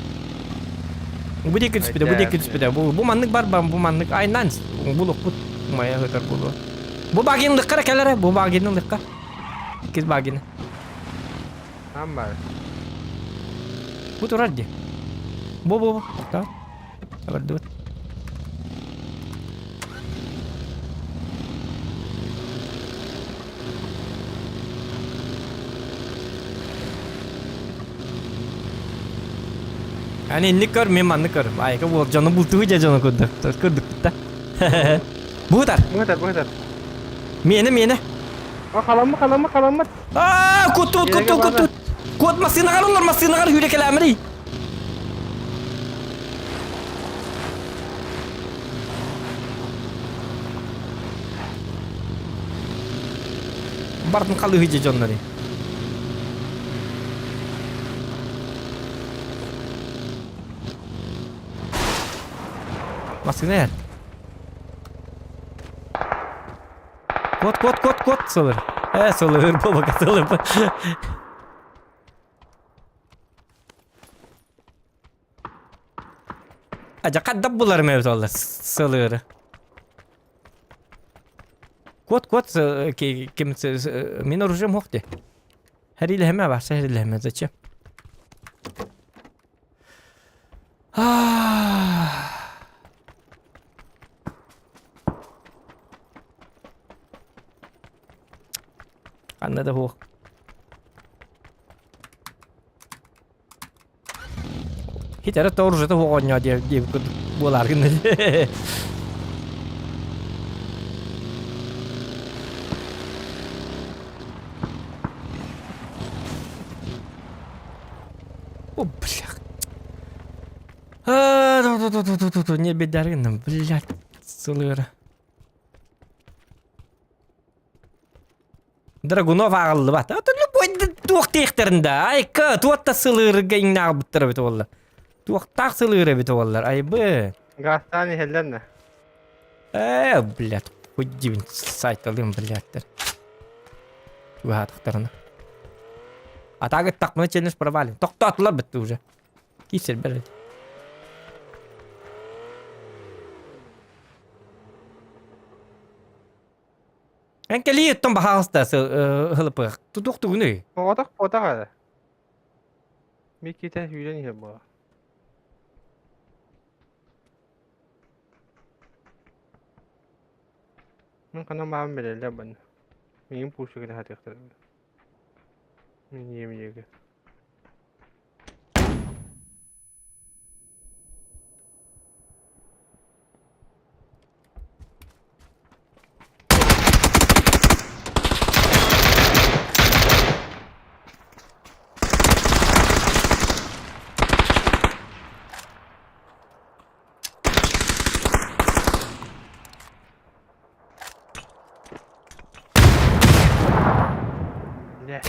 Бу диэки түспүтэ, бу диэки түспүтэ. Бу бу маннык бар бу маннык айнан булукпут мая хытар булу. Бу багин лыккара кэлэрэ, бу багин лыкка. Иккис багины. Хаан баар? Бу турар дии. Бу бу бу. Тоқтоо. Бардыбыт. Ани инник көр, мен маннык көр. Айка бол дьону бултуһу дьэ дьону курдук. Курдук да. Бу тар. Бу тар, бу тар. Миэнэ, миэнэ. А халаммыт, халаммыт, халаммыт. Аа, куттут, куттут, куттут. Куот массыынаҕар олор, массыынаҕар сүүрэкэлээмэрий. Бардын халыһы дьэ дьоннори. Массыына эр. Кот, кот, кот, кот сылыр. Э, сылыр, бабака сылыр. Ажа хаддап буларым эбит олар сылыры. Кот, кот, ким мин оружием хохти. Хәрилэһэмэ бааса хәрилэһэмэ зачем? Ханна да суох. Хитэрэ тооружата суох оонньоо диэбит курдук буолаар гынна. О, блях. А, не бедаргынным, блядь, сылыра. Драгунов ааҕыллыбат. Ата любой туох тиэхтэрин да. Айка, туотта сылыырга иҥнааҕбыттар эбит буолла. Туохтаах сылыыр эбит буоллар. Айбы. Газтаан иһэллэр да. Э, блядь, хуй дибин сайталыым, блядь. Чугаһаатахтарына. А так тахмына челлендж провален. Тоқтатылар бітті уже. Киирсэрбэр. Эн кэлии оттон баһаалыста һылыпыах. Тутуох тугунуй? Оҕотох буотах эрэ. Миккитэ сүүрэн иһэр буола. Мин ханан баарын билэллэр баны. Миигин пушка сатыахтара. Мин ийэм ийэгэ. Дьэ.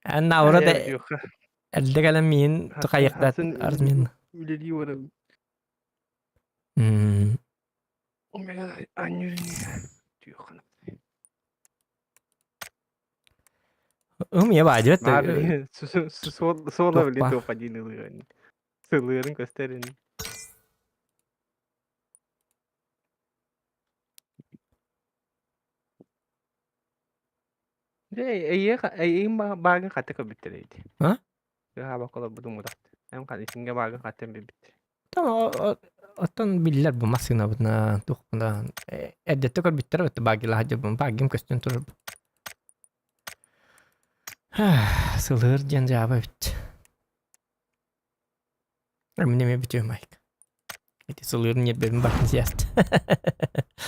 Эн наоборот эрдэ кэлэн миин тухайыктат армин. Үлэлии барабын. Ым я баадьыбат. Суола били топ-1 ылыан. Сылыарын көстөрүн. Дьэ, эйиэхэ эйиҥ баагын хатта көрбүттэр эбит. А? Ыһаабакка олорбутум утах. Эм исингэ баагын хаттан билбит. Оттон биллэр бу массыынабытына туохпуна эрдэттэ көрбүттэр эбит багилаһа дьыбын багим көстөн турар. Сылыыр диэн дьаабы эбит. Мин эмиэ бүтүөм айк. Ити сылыыр ньиэрбэбин бартын сиэст.